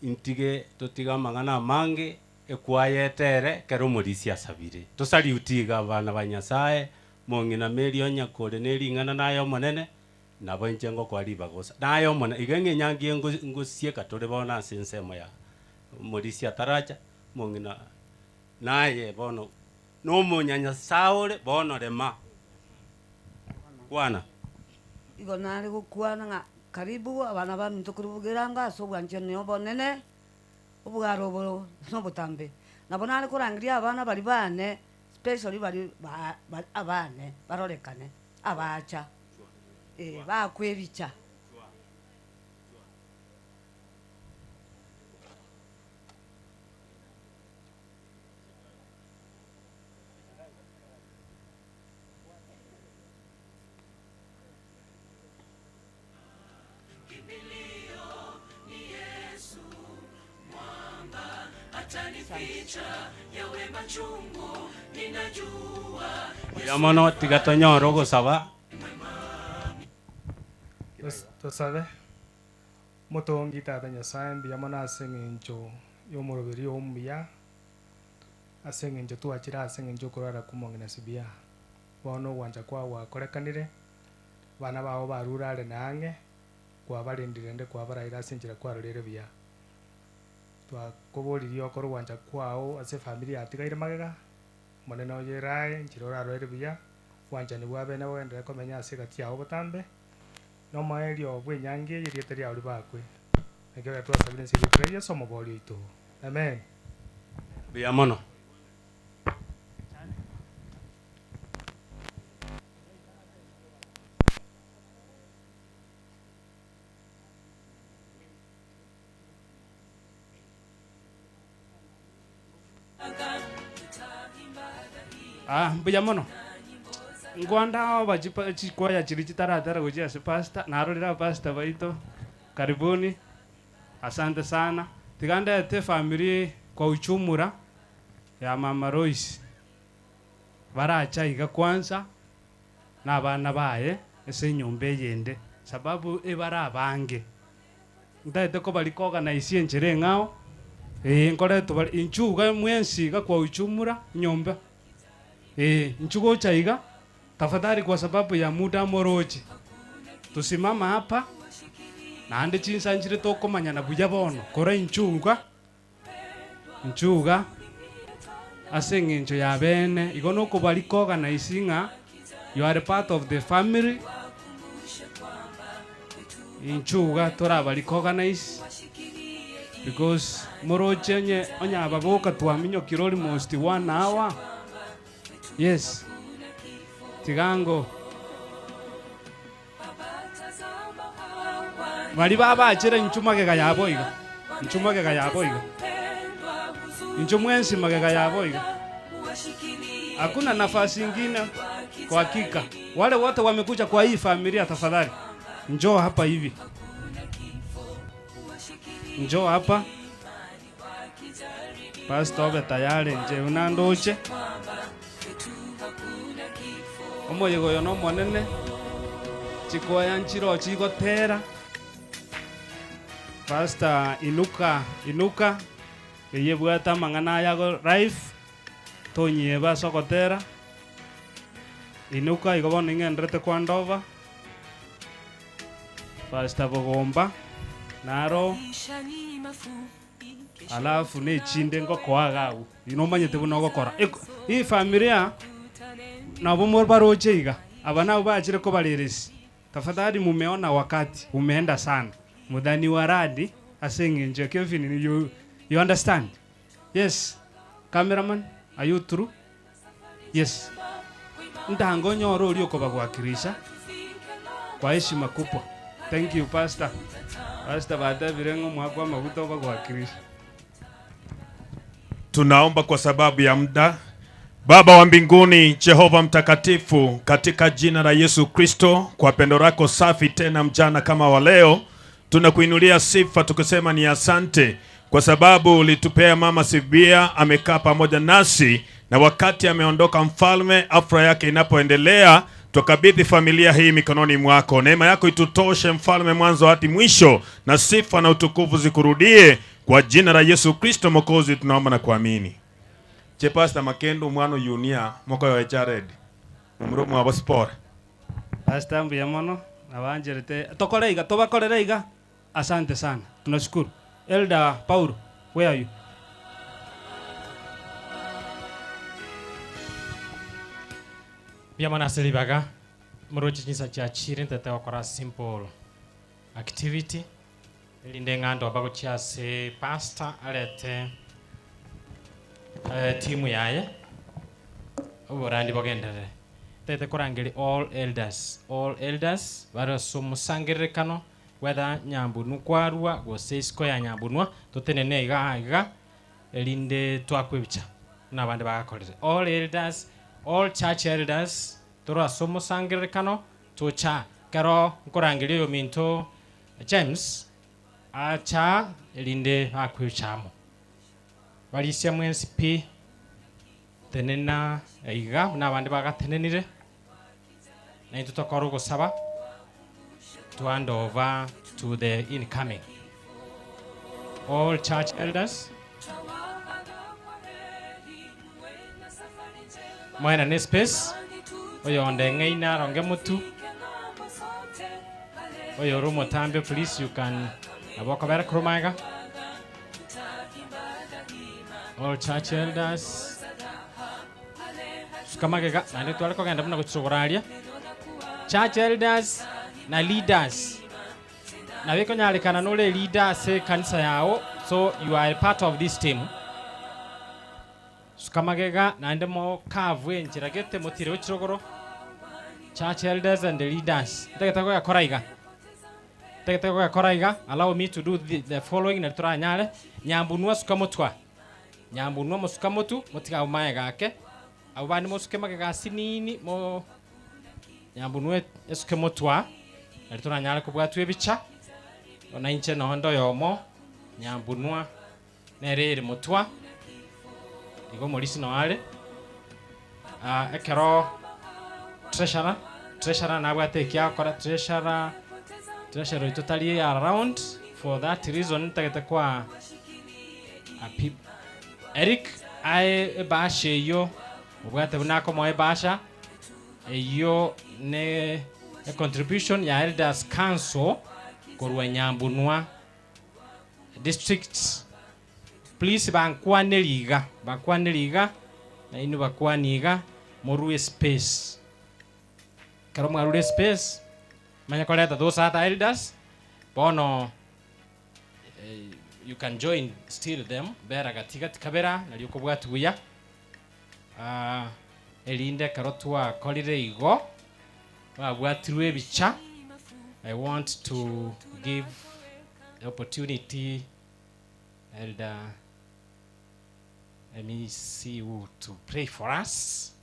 ntige totige amang'ana amange ekwaya etere ekero omorisia asabire. Tosalute iga abana ba Nyasaye, mong'ina Mary onya kore ne ring'ana naye omonene, nabo inche ngokoa ribaga osa naye omonene iga ng'a enyangi eye ngo ngosieka tore bono ase ensemo ya omorisia ataracha, mong'ina naye bono na omonyanyasae ore bono rema. Kwana. Igo nare gokwana ng'a karibu abana baminto korwa bogirango ase obwanchani obonene, obwaro obo nobotambe. Nabo nare korangeria abana baria bane, especially baria ba ba abane barorekane, abacha, eh, bakwebicha. Mbuya mono, tiga tonyore ogosaba. Tosabe. Omotongi Tata Nyasae, mbuya mono ase eng'encho y'omoroberi oo omuya, ase eng'encho twachire ase eng'encho y'okorara kw'omong'ina Sibia. Bono ogwancha kwao gwakorekanire, abana bao barure are na ang'e, kwabarendire naende kwabaraire ase enchera kwaroreire buya. Twakoboririe okore ogwancha kwao ase efamiri yatigaire magega, Omonene oyerae enchera oraroere buya, obwanchani bw'abene bogenderere komenya ase egati yao botambe, na omoerio bw'enyangi eye erieta riao ribakwe. Nakio ekero twasabire inse y'erieta ria Yeso Omobooria oito. Amen. Mbuya mono. Ah, mbuya mono. Nkwanda oba chipa chikwaya chiria chitaratera gochia ase pastor, narorire abapastor baito, karibuni, asante sana. Tiga ndete efamiri kwa uchumura ya mama Loice, baracha iga kwanza, na abana baye, ase enyomba eyende, sababu ebare abange. Ntagete kobarika organise enchera eng'ao, eh, nkoretwa bare inchuo iga mwensi iga kwa uchumura nyomba, eh, inchuo gocha iga, tafadhali kwa sababu ya muda moroche, tusimama hapa, naende chinsa nchire tokomanyana buya bono, kora inchuo iga, inchuo iga, ase eng'encho ya bene, igo nokobarika organise ng'a you are part of the family, Inchuo iga torabarecognize because moroche onye onye aba boka twaminyokire almost one hour yes tiga ango. Bari babachire inchu magega yabo iga. Inchu magega yabo iga. Inchu mwensi magega yabo iga. Hakuna nafasi ingine kwa hakika. Wale wote wamekuja kwa hii familia tafadhali. Njoo hapa hivi. Njoo hapa. Pastor obe tayari nje unandoche. Omoyego oyo na omonene chikoya nchiro chigotera. Pastor inuka inuka eye bwata amang'ana ayago life tonyeba ase ogotera inuka igo bono ing'enderete kwandova Pastor Bogomba naro alafu na echinde ngokoa iga abwo ino nomanyete buna ogokora. Eko hii familia nabo mobaroche iga aba nabo bachire kobareresi tafadhali mumeona wakati umeenda sana mudhani wa radi ase eng'encho Kevin you, you understand yes cameraman are you true yes ntango onyore oria okobagwakirisha kwa heshima kubwa thank you pastor pastor batebire ng'a omwaka amaguta obagwakirisha. Tunaomba kwa sababu ya muda. Baba wa mbinguni, Jehova mtakatifu, katika jina la Yesu Kristo, kwa pendo lako safi tena mchana kama wa leo, tunakuinulia sifa tukisema ni asante kwa sababu ulitupea mama Sibia, amekaa pamoja nasi na wakati ameondoka mfalme, afra yake inapoendelea, tukabidhi familia hii mikononi mwako. Neema yako itutoshe mfalme, mwanzo hadi mwisho, na sifa na utukufu zikurudie kwa jina la Yesu Kristo Mwokozi, tunaomba na kuamini. Che Pastor Makendo mwana yunia moko yo Jared umro mwabo sport Pastor mbuya mono nabanjerete tokore iga tobakorere iga asante sana tunashukuru Elder Paulo where are you Mbuya mono ase ribaga moroche chinsa chiachire ntete gokora simple activity erinde ng'a ndomba gochia ase pastor arete eh, timu yaye oborandi bogenderere. Ntagete korangeria all elders, all elders bare ase omosangererekano whether nyambunwa kwarua gose isiko ya nyambunwa totenene igaa iga erinde twakwa ebicha buna abande bagakorire. All elders, all church elders tore ase omosangererekano tocha ekero nkorangeria oyominto James acha erinde bakwe ebicha amo. Barisia mwensi pi, tenena aiga buna abande bagatenenire, naintwe tokore ogosaba to hand over to the incoming all church elders. Moenane espace, oyonde eng'aini aronge motu, oyore omotambe please you can nabo okobera korwa magega. All church elders suka magega naende tware kogenda buna gochia aria. Church elders na leaders nabo ekonyarekana nore leader ase ekanisa yao so you are a part of this team. Suka magega naende mokavue enchera gete motire gochia rogoro. Church elders and leaders ntagete goyakora iga. Ntagete goyakora iga allow me to do the, the following nari toranyare. Nyambunwa suka motwa. Nyambunwa mosuka motu motige abwo magega ake. Abwo bande mosuke magega asinini mo Nyambunwa esuke motwa nari toranyare kobwatwa ebicha. Bono inche nonde oyomo Nyambunwa nere ere motwa igo omorisia noo are. Ah, ekero treasurer, treasurer nabwate eki agokora, treasurer, treasurer oito tari around for that reason ntagete koa api Eric ae ebahasha eyio obwate buna akomoa ebahasha eyio ne econtribution ya Elders Council korwa Nyambunwa District. Please bankwaneri iga, bankwaneri iga, nainwe bakwani iga, morue espace. Ekero mwarure espace, manye koreta those other elders, bono you can join still them, bera gati gati kabera, nario okobwatia buya, erinde ekero twakorire igo, babwatirwe ebicha, I want to give opportunity Elder MEC who to pray for us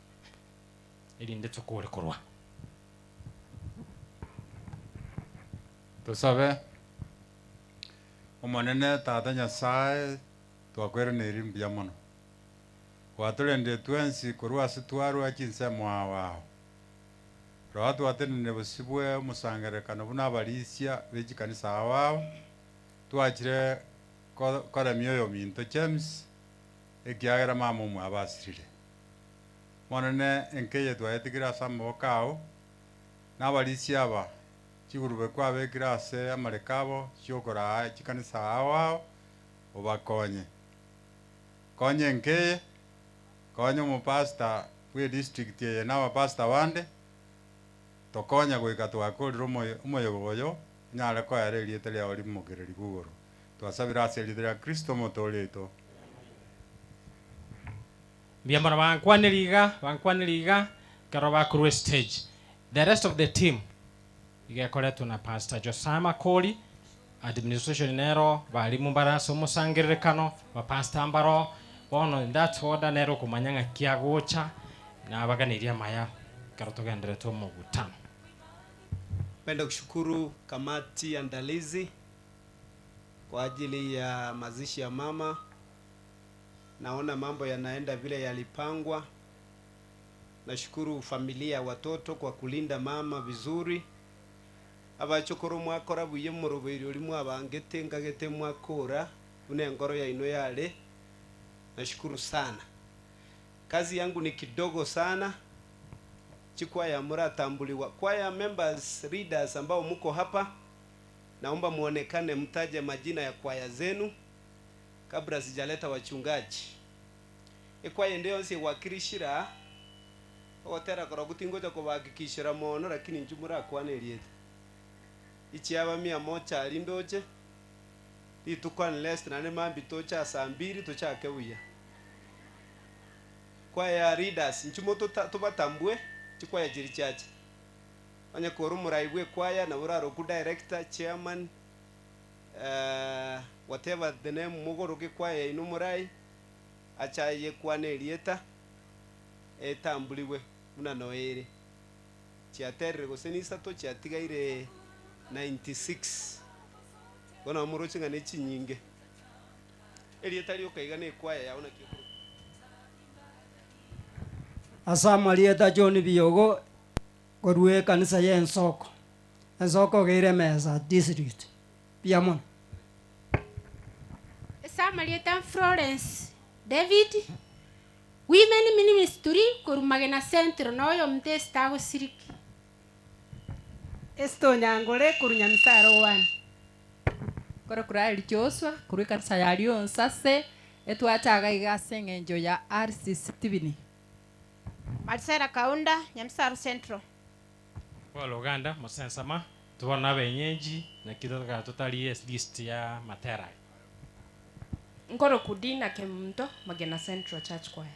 erinde tokore korwa. Tosabe. Omonene Tata Nyasae, twakweraneirie mbuya mono. Gwatorendire twensi korwa ase twarwa chinsemo ao ao. Roa twatenenire bosio bwe omosangererekano buna abarisia be chikanisa ao ao, twachire ko- koremia oyominto James, ekiagera mama omwabo asirire. Omonene enka eye twayetigire ase amaboko ao, na abarisia aba, chigurube kwabekire ase amareko abo chiokoraa chikanisa ao ao, obakonye. Konya enka eye, konya omopastor bwa edistrict eye na abapastor bande, tokonya goika twakorire omoyo omoyogo oyo, onyare koera erieta riao rimokererigwe igoro. Twasabire ase erieta ria Kristo omotoori oito. Mbuya mono bankwanire iga, bankwanire iga, ekero bakorwa estage. The rest of the team iga ekoretwe na Pastor Josiah Makori, administration nero, balimu mbare ase omosangererekano, bapastor mbaro, bono in that order nere okomanya ng'aki agocha, nabaganeirie amaya ekero togenderete omogutano. Napenda kushukuru kamati andalizi kwa ajili ya mazishi ya mama. Naona mambo yanaenda vile yalipangwa. Nashukuru familia ya watoto kwa kulinda mama vizuri. Abachokoro mwakora buya omorobeiri ori mwabangete nkagete mwakora buna engoro yaino yare. Nashukuru sana. Kazi yangu ni kidogo sana. Chikwaya muratambuliwa. Kwaya members, leaders ambao muko hapa, naomba muonekane mtaje majina ya kwaya zenu kabla sijaleta wachungaji. Ekwaya ndio yonsi wakirishira ogotera kora gutingocha kobahakikishira mono lakini inchu murakwana erieta ichiaba mia moja ari ndoche rituko unless nane mambi tocha saa mbili tochake buya. Kwaya leaders inchu moto tubatambue chikwaya chiri chache onye kora omorai bwa ekwaya nabo oraroku director, chairman, whatever the name mogoroke ekwaya yaino omorai achaye kwana erieta etambuliwe buna noere chiaterire gose nisato chiatigaire 96 bono moroche ng'a nechinyinge erieta rioka iga na ekwaya yao naki okoroka. Ase amarieta John Biogo korwa ekanisa ya Ensoko, Ensoko iga ere Mesa district. Mbuya mono. Ase amarieta Florence David, Women Ministry korwa Magena Central, na oyo omonto esita agosiriki. Esther Onyangore korwa Nyamisaro 1. Kore Kuraeli Joshua korwa ekanisa ya Rionsase etwachaga iga ase eng'encho ya RCC Tibini. Marcela Kaunda, Nyamisaro Central. Paul Oganda, Mosensama, tobona abenyenji, naki totagaka totari list ya matera. Nkoro Dina Kemunto, Magena Central Church Choir.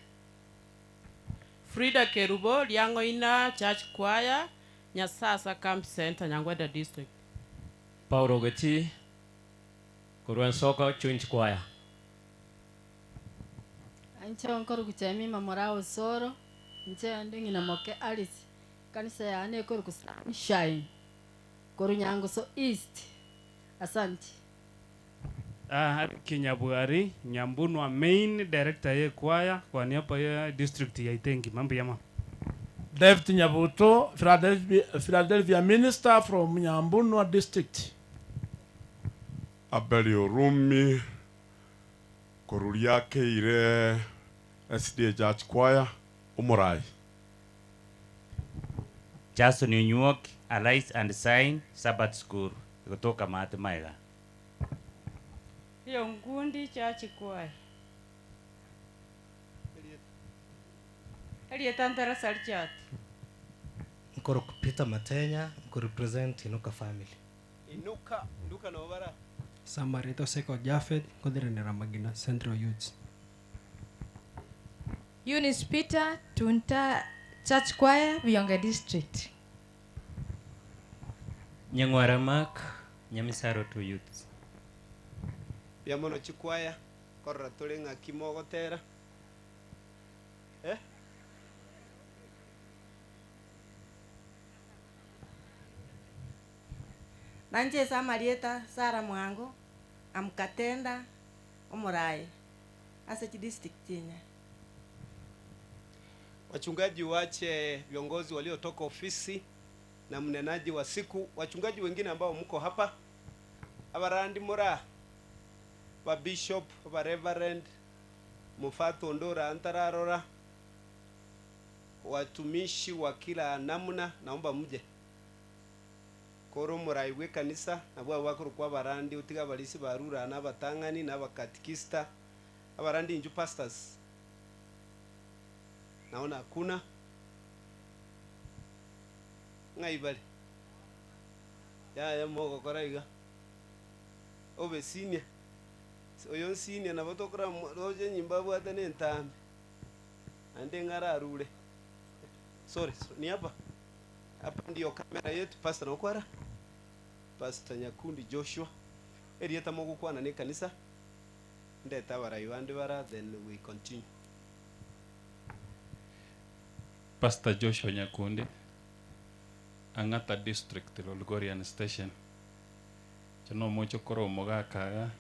Frida Kerubo, Liang'oina Church Choir, Nyasasa Camp Center, Nyangweda District. Paulo Geti, korwa Ensoko Church Choir. Inche nkoruku Jemima Mora Osoro, inche ndi ng'ina moke Alice, kanisa yane ekoruku Sunshine, koru Nyangusu East. Asante. Ah, Kinyabwari Nyambunwa main director ye kwaya kwa niaba ya district ya Itengi. Mambo yama. David Nyabuto, Philadelphia, Philadelphia minister from Nyambunwa district. Abeli Orumi koruria keire SDA Church Choir omorai. Jason Onyuok, Arise and Sign Sabbath School kutoka Maate Maega. Iyo Ngundi Church Choir. Elieta Ndarasa Richard. Nkoro Peter Matenya, nko represent Inuka family. Inuka, Inuka nobara. Samarito Seko Jafet, nkothiranira Magina Central Youths. Eunice Peter, Tunta Church Choir, Biyonge District. Nyang'wara Mark, Nyamisaro to Youths. Mbuya mono chikwaya, korora tore ng'aki mogotera. Eh? Nanche ase amarieta Sarah Mwango, Amkatenda, Omoraai, ase chidistrict inye. Wachungaji wache viongozi waliotoka ofisi na mnenaji wa siku, wachungaji wengine ambao mko hapa, abarandi mura, ba bishop, ba reverend, mufatu ondora antararora, watumishi wa kila namna, naomba mje koro omorai bwa ekanisa nabwo abo bakorokwa abarandi otiga abarisi barura na abatang'ani na abakatikista abarandi inchu pastors naona hakuna ng'ai bare yaya mogokora iga obe senior oyo nsenior nabo tokora roche enyimba abwate na entambe naende ng'ararure sorry, so, ni hapa hapa ndio kamera yetu pastor nokwara pastor Nyakundi Joshua erieta mogokwana na ekanisa ndeta abarai bande bara then we continue. Pastor Joshua Nyakundi, Ang'ata District, Lolgorian Station. Inche nomoche korwa omogaka iga,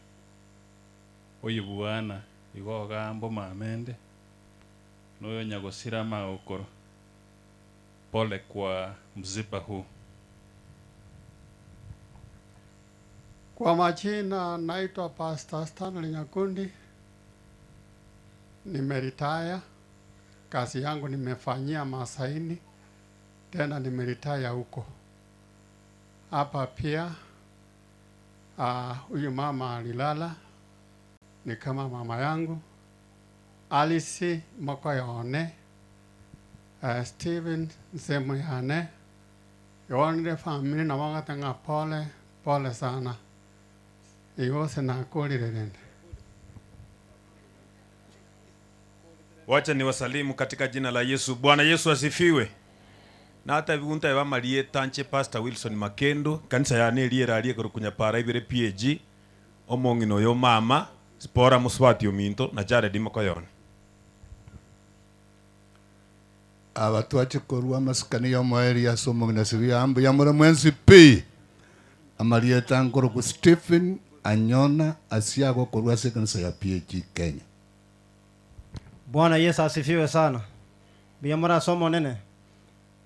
oyibuana igo ogamba omamende, na oyo nyagosira amagokoro. Pole kwa msiba huu. Kwa majina naitwa Pastor Stanley Nyakundi, nimeritaya. Kazi yangu nimefanyia Masaini, tena nimeritaya huko. Hapa pia huyu mama alilala ni kama mama yangu Alice Mokoyone, Stephen Nsemuyane yonire family na wagatenga pole pole sana igose nakulirerende. Wacha niwasalimu katika jina la Yesu. Bwana Yesu asifiwe. Na hata bigunta eba marie tanche Pastor Wilson Makendo kanisa yane eriera arie korukunya para ibere PAG omong'ino yo mama spora muswati ominto na Jared Mokoyone. Aba twache korwa amasikani ya omoeri ase omong'ina sibi ambu ya more mwensi pi amarieta nkoroku Stephen Anyona asiago korwa ase ekanisa ya PAG Kenya. Bwana Yesu asifiwe sana. Buya morasomo nene.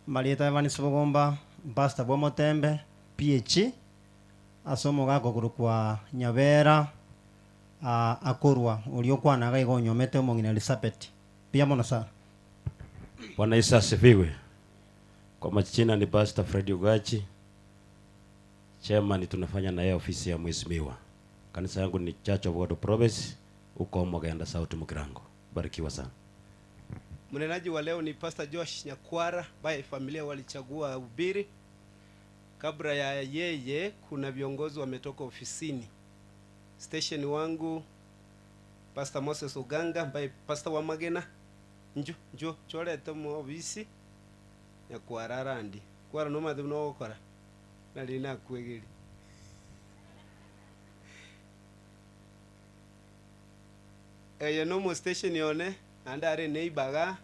Marieta Evans Bogomba, Pastor Bomotembe, PH, asomo gako kurukwa Nyabera, akorwa uliokwana gaigo nyomete omong'ina Elizabeth. Buya mono sana. Bwana Yesu asifiwe. Kwa majina ni Pastor Fred Ugachi, chairman tunafanya na yeye ofisi ya mheshimiwa. Kanisa yangu ni Church of God Province huko Mogenda South Mugirango. Barikiwa sana. Mnenaji wa leo ni Pastor Josh Nyakwara ambaye familia walichagua ubiri. Kabla ya yeye kuna viongozi wametoka ofisini. Station wangu Pastor Moses Uganga ambaye pastor wa Magena. Njo njo chorete mu ofisi Nyakwara randi. Kwara no mathu no gukora. Nari nakwegeri. Eye no mu station yone ande are neibaga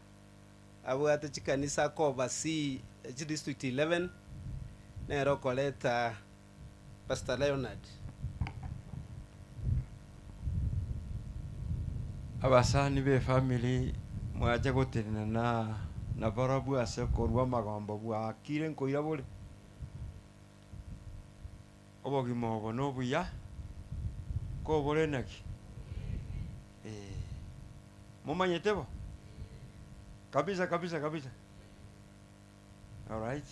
abwate chikanisa ko oversee chi district 11 nero koleta Pastor Leonard. Abasani be family mwache gotenena na na barabwo ase korwa amagombo bwakire nkoira bore obogima obo nobuya kobore naki mumanyete bo kabisa kabisa kabisa. Alright,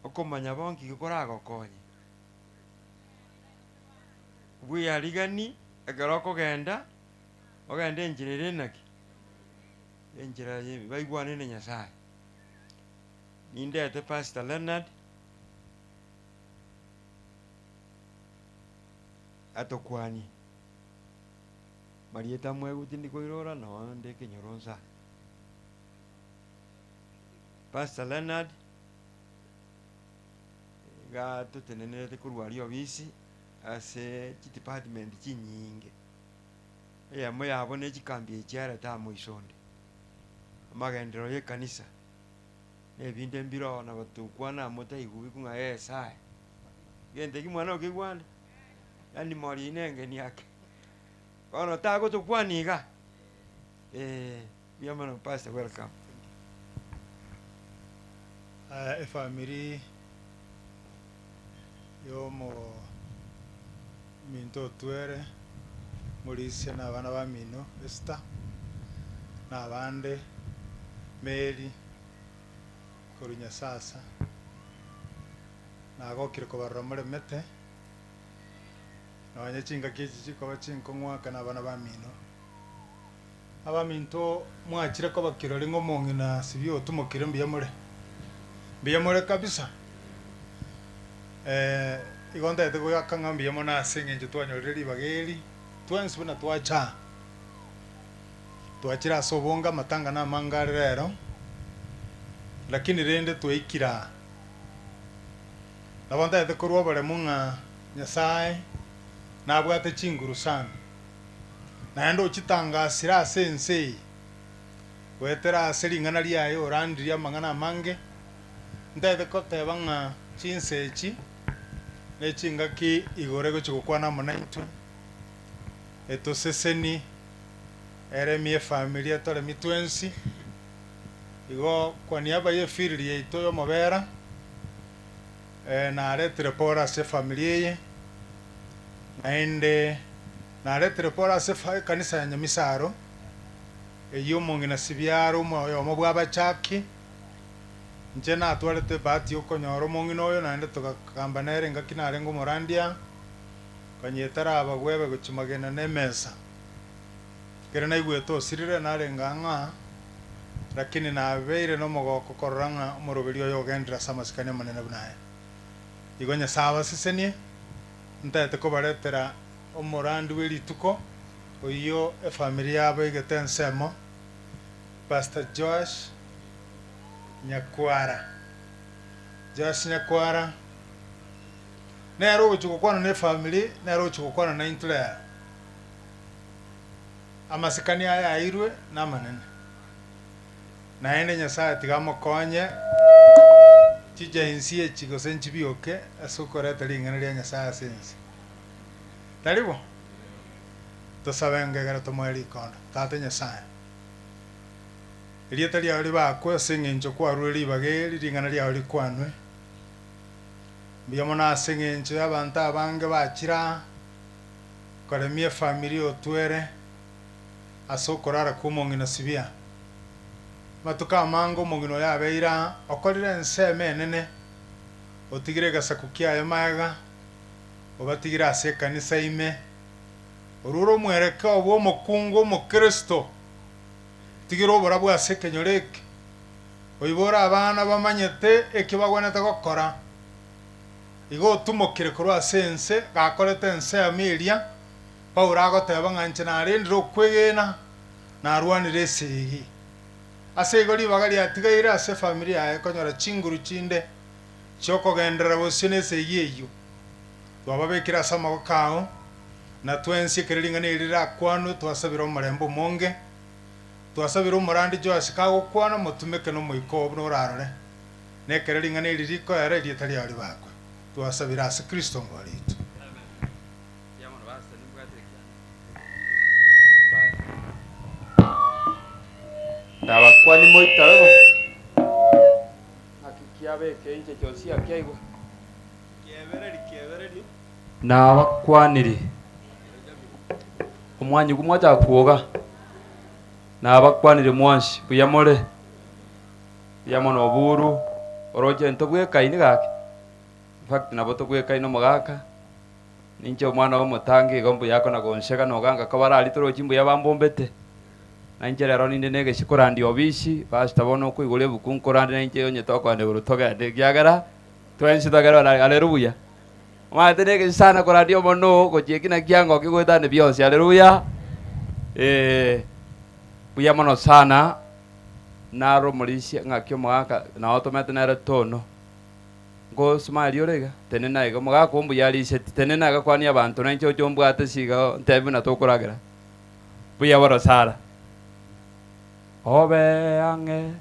okomanya bonki gokoragokonye bwiyarigani ekero okogenda ogende enchera ere naki enchera baigwane na Nyasaye. Nindete Pastor Leonard atokwani marieta mweguti ndikoirora no nde kenyoro nsa. Pastor Leonard ga tutenenerete korwa aria obisi Ase chidepartment chinyinge, eyemo yabo ne chikambi echi arete amo isonde, amagenderero y'ekanisa, na ebinde mbire oo nabo tokwana amo taigwigwe ng'a Nyasaye. Gento eki mwana okeigwane? Yaani mori eyio nengeni ake. Bono tagotokwania iga, eh, mbuya mono pastor welcome. Aya efamiri y'omominto otwere, Morisia na abana bamino, Esther, na abande, Mary, korwa Nyasasa, nagokire kobarora moremete, nonye chingaki echi chikoba chinkong'u ake na abana bamino. Abaminto mwachire koba kirori ng'a omong'ina Sibia otumokire mbuya more? Mbuya more kabisa. Eh, igo ntagete goaka ng'a mbuya mono ase eng'encho twanyorire ribaga eri, twensi buna twacha aa. Twachire ase obonge amatanga na amange are rero, lakini rende twaikire aa. Nabo ntagete korwa oboremu ng'a Nyasaye nabwate chinguru sana. naende ochitangasire ase ense eye, goetera ase ring'ana riaye orandirie amang'ana amange, ntagete koteba ng'a chinsa echi ne chingaki igoro egochia gokwana amo naintwe, etoseseni, eremie efamiri etoremie twensi, igo kwa niaba y'efiriri yaito y'omobera, naretire pore ase efamiri eye, naende Naretire pore ase ekanisa ya Nyamisaro, eyio omong'ina Sibiaro oyomo bw'abachaki. Inche natwarete ebahati y'okonyora omong'ina oyo, naende togakamba nere engaki narenge omorandia, konya etaraba bwebe gochia magena na emesa. Ekero naigwete osirire narenge ang'aa, lakini nabeire nomogoko korora ng'a omoroberi oyo ogendire ase amasikani amanene buna aya. Igo Nyasae abasesenie, ntagete kobaretera Omorandi bwe rituko oyio efamiri yabo egete ensemo, Pastor Joash Nyakwara. Joash Nyakwara nere ogochia gokwana na efamiri, nere ogochia gokwana naintwe rero. Amasikani aya airwe namanene, naende Nyasaye tiga amokonye chijainsi echi gose nchibioke ase okoreta ring'ana ria Nyasaye ase ense. Tari bo? Tosabe ngegere tomoe rikondo. Tata Nyasae, erieta riao ribakwe ase engencho kwarure ribaga eri ring'ana riao rikwanwe. Mbuya mono ase engencho y'abanto abange bachire aa koremia efamiri otwere ase okorara kw'omong'ina Sibia. Amatuko amange omong'ina oyo abeire aa, okorire ensemo enene, otigire egesaku kiaye magega, obatigire ase ekanisa ime, orure omwerekeo bw'omokungu omokristo, otigire oborabu ase ekenyoro eke, oibore abana bamanyete ekio bagwenerete gokora, igo otumokire korwa ase ense, gakorete ensemo eria, Paulo agoteba ng'a inche narendire okwegena, narwanire esegi. Ase igo ribaga riatigaire ase efamiri yaye konyora chinguru chinde chi'okogenderera bosio nesegi eyio. Twababekire ase amaboko ao, na twensi ekero ring'ana eri rirakwanwe twasabire omorembe omonge. Twasabire omorandi Joasi kagokwana, motumeke n'Omoika oo buna orarore, na ekero ring'ana eri rikoera erieta riao ribakwe. Twasabire ase Kristo Omobori oito. Nabakwani moitabe bo. Naki kiaba ekenche Josia kiaigwa. Kiebereri, kiebereri. Nabakwanire, omwanyigwa mwachaka kwoga, nabakwanire mwansi, buya more? Buya mono Oburu, oroche ntobwekaini gaki? In fact nabo tobwekaine omogaka, ninche omwana omotangi igo mbuya akona gonsega noganga koba arari torochi mbuya bambombete. Na inche rero ninde negesio korandia obisi, pastor bono okoigora ebuku nkorande na inche onye tokoenda igoro togende ekiagera twensi togere ore haleluya. Omanyete negesio sana korandia omonene oo gochia ekina kiango kegoetania bionsi haleluya eh, buya mono sana naro omorisia ng'aki omogaka nao tomete nere tono. Ngosmile ore iga, tenena iga, omogaka oo mbuya ariseti, tenena iga kwania abanto na inche oche ombwate ase iga ontebi buna tokoragera. Mbuya bono Sarah. Obe ang'e,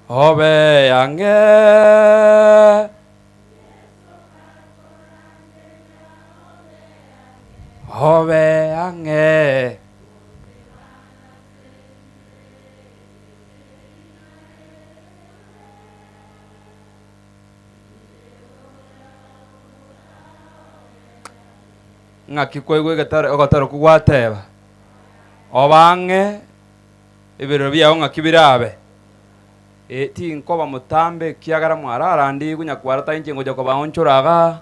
obe ang'e. Obe ang'e. Ng'aki kwaigwa egetare ogotera okwo gwateba, Obe ang'e, ebirero biao ng'aki birabe? Ee, tinkoba motambe, ekiagera mwararandigwe nyakwara tai inche ngocha kobaonchora igaa.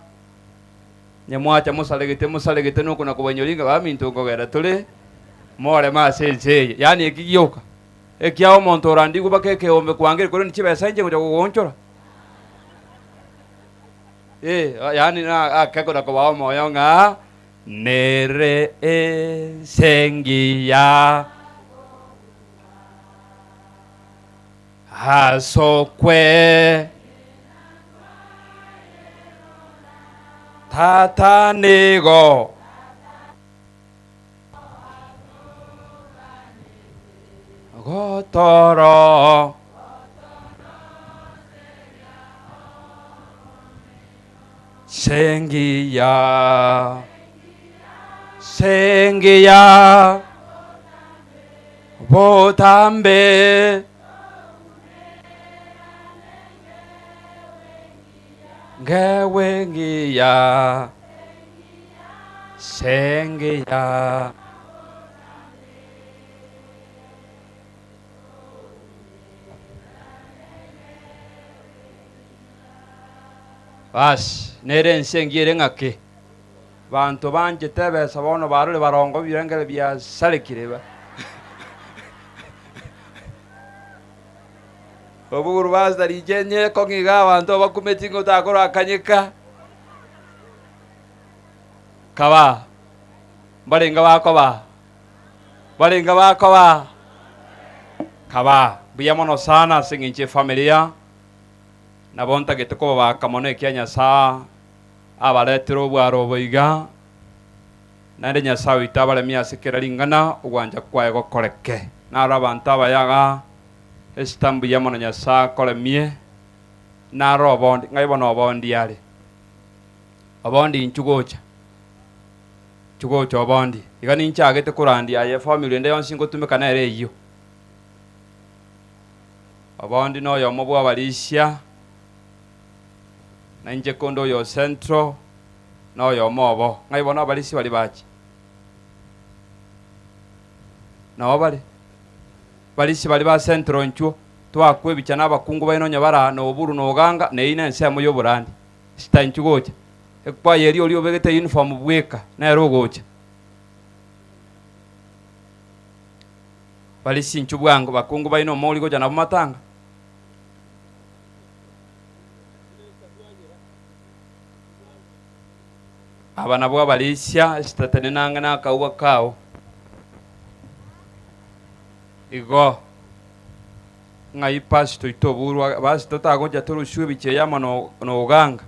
Onye mwacha mosaregete, mosaregete nokona kobainyoria ng'a baminto nkogenda tore moreme ase ense eye. Yaani eki gioka, ekiagera omonto orandigwe mpaka ekeombe kwangire korende chibesa inche ngocha gogoonchora. Eh, yaani na ake kona kobaa omoyo ng'a nere ense engiya asokwe Tata nigo gotoro Sengiya, sengiya, botambe ngewe ngiya, sengiya. Basi, nere ense engiya ere ng'ake. Banto banchete ebesa bono barore barongo ebirengero biasarekire ba. Oboguru basta riche enye kong'a iga abanto bakumeti ng'a otakora akanyeka. Kaba, mbarenge bakoba, mbarenge bakoba. Kaba, mbuya mono sana ase eng'encho efamilia. Nabo ntagete kobabaka mono ekia Nyasae abaretire obwaro obo iga, naende Nyasae oito abaremie ase kera ring'ana ogwancha kwaye gokoreke. Naro abanto abaya iga, esita mbuya mono Nyasae akoremie, naro obondi, ng'ai bono obondi are? Obondi inchu gocha, inchu gocha obondi. Iga ninchagete korandia aye efamiri ende yonsi ngotumeka nere eyio. Obondi noyomo bw'abarisia, na inche konde oyo o Central, noyomo obo. Ng'ai bono abarisia baria bache? Nao bare? Barisia baria ba Central inchuo, twakwa ebicha na abakungu baino onye bare aa, na Oburu na Oganga, na eyio nensemo y'oborandi. Sita inchuo gocha. Ekwaya eria oria obegete uniform bweka, nere ogocha. Bare chinchu bwango bakungu baino omori gocha nabo matanga. Aba nabwo abarisia esitatenena ang'e nakaugwa kao. Igo ng'ai pastor oito oburwa basi totagocha torusiwe ebichie eye amo na oganga.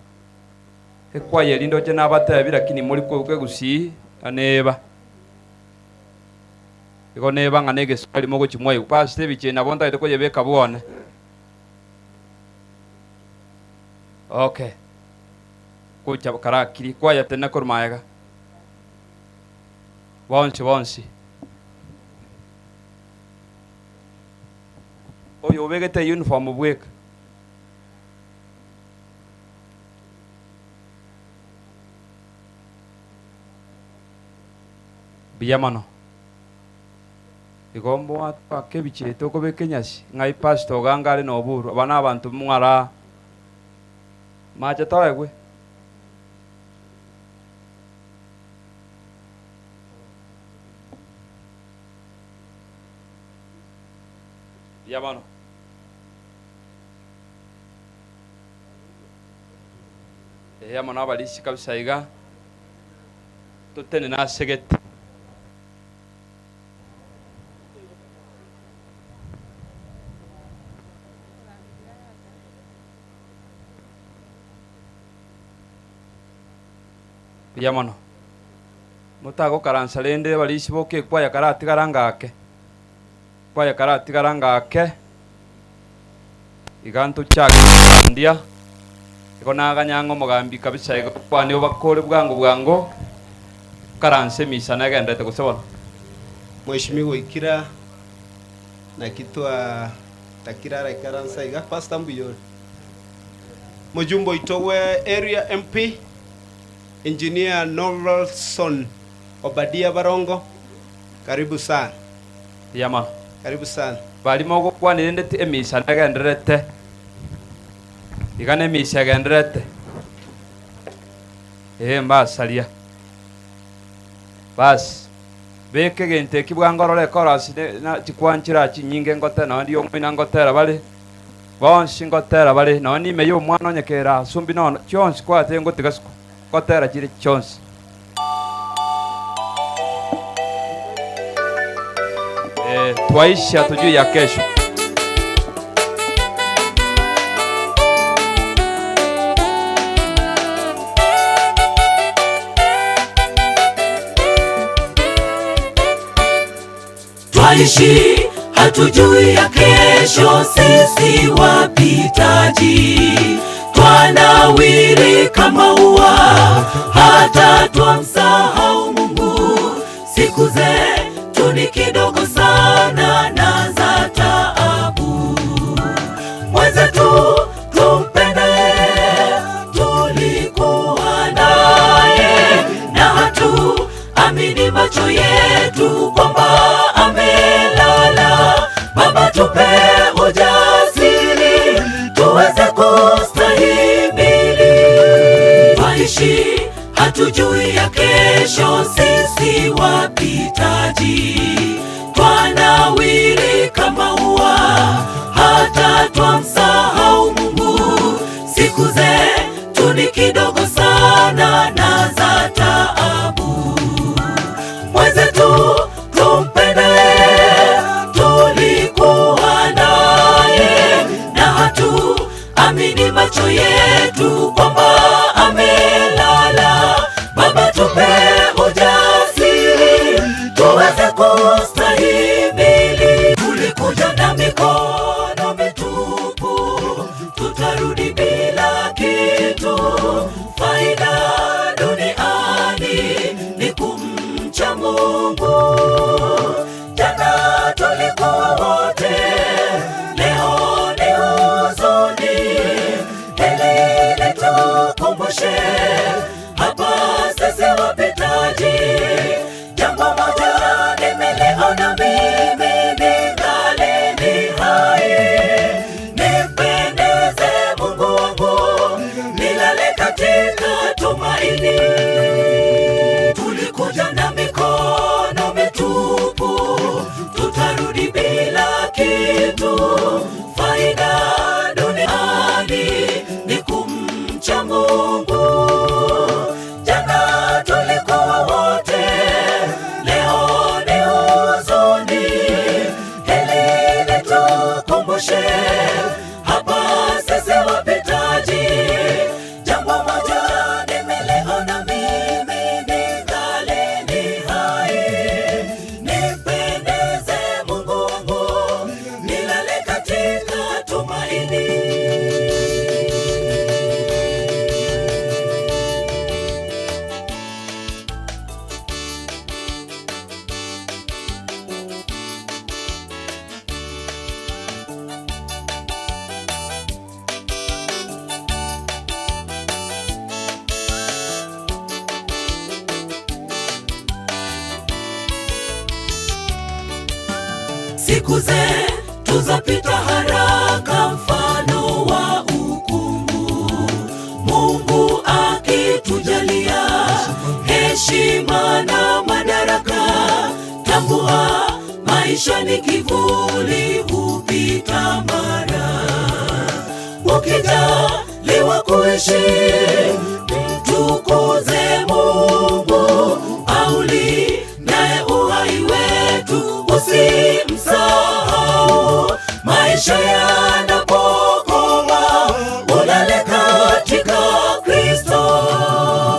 Ekwaya eri ndoche nabatebi lakini mori koigwa egusii neba. Igo neba ng'a negeswali mogochia mwaigwa. Pastor ebichie eye nabo ntagete koyebeka bwone. Okay. Gocha karakiri kwaya tenena korwa maega. Bonsi bonsi. Oyo obegete uniform bweka. Mbuya mono. Igo mbwatwake ebichie tokobeka enyasi, ng'ai pastor oganga are noburu, aba nabanto mwara mache toegwe. Mbuya mono. Eeh amo nabarisia kabisa iga. Totenene ase gete. Mbuya mono. Motagokaransa rende abarisia boka ekwaya karatigara ngake. Ekwaya karatigara ngake, iga ntochake korandia, igo naganya ng'a omogambi kabisa igo kwane obakore bwango bwango, okaranse emisa negenderete gose bono. Mheshimiwa Oikira, naki twa takire araikaranse iga. Pastor mbuya ore. Mojumbe oito bwe area MP, Engineer Norelson Obadia Barongo, karibu sana. Mbuya mono. Karibu sana. Baria mogokwanera ende ti emisa negendererete. Iga nemisa egendererete. Ee, mbasaria. Basi, beka egento eki bwango orore ekorasi ne na chikwanchera chinyinge ngote nonye ndi omoina ngotera bare, bonsi ngotera bare, nonye nime y'omwana onye kere asumbi nono, chionsi kwatebire ngotiga siko, ngotera chire chionsi. Eh, twaisha tujui ya kesho. Twaishi hatujui ya kesho, sisi wapitaji, twanawiri kama ua, hata twamsahau Mungu. Siku zetu ni kidogo sana na za taabu. Mwenzetu tumpende, tulikuwa naye na hatu amini macho yetu kwamba amelala. Baba, tupe ujasiri tuweze kustahimili. Twaishi hatujui ya kesho, sisi wapitaji, twanawiri kama ua, hata twamsahau Mungu. Siku zetu ni kidogo sana na za taabu. Mwenzetu tumpende, tulikuwa naye na hatu amini macho yetu kwamba amelala. Baba, tupe ujasiri tuweze kustahimili. Tulikuja na mikono mitupu, tutarudi bila kitu. Faida duniani ni kumcha Mungu. Jana tulikuwa wote, leo ni huzuni. Hili litukumbushe, hapa sisi wapitaji. Jambo moja nimeliona mimi, ningali ni hai, nimpendeze Mungu wangu, nilale katika tumaini. Tulikuja na mikono mitupu, tutarudi bila kitu. Faida duniani ni kumcha Mungu. Jana tulikuwa wote, leo ni huzuni. Hili litukumbushe, hapa sisi wapitaji. Jambo moja nimeliona mimi, ningali ni hai, nimpendeze Mungu wangu, nilale katika tumaini. Siku zetu zapita haraka, mfano wa ukungu. Mungu akitujalia heshima na madaraka, tambua maisha ni kivuli, hupita mara. Ukijaliwa kuishi, mtukuze Mungu, aulindaye uhai wetu, usimsahau. Maisha yanapokoma, ulale katika Kristo.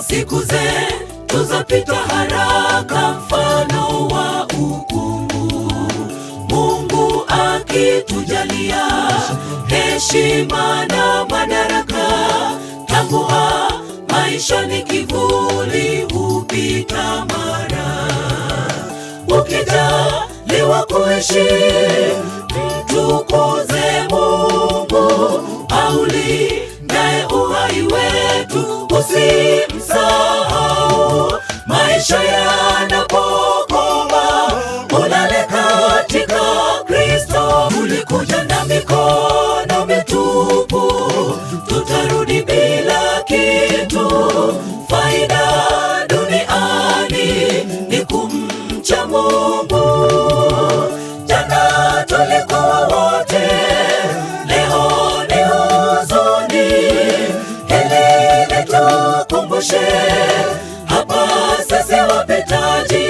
Siku zetu Zapita haraka mfano wa ukungu. Mungu akitujalia heshima na madaraka, tambua maisha ni kivuli, hupita mara. Ukijaliwa kuishi, mtukuze Mungu, aulindaye uhai wetu, usimsahau. Maisha yanapokoma, ulale katika Kristo. Ulikuja na mikono mitupu, tutarudi bila kitu. Faida duniani ni kumcha Mungu. Jana tulikuwa wote, leo ni huzuni. Hili litukumbushe, hapa sisi wapitaji.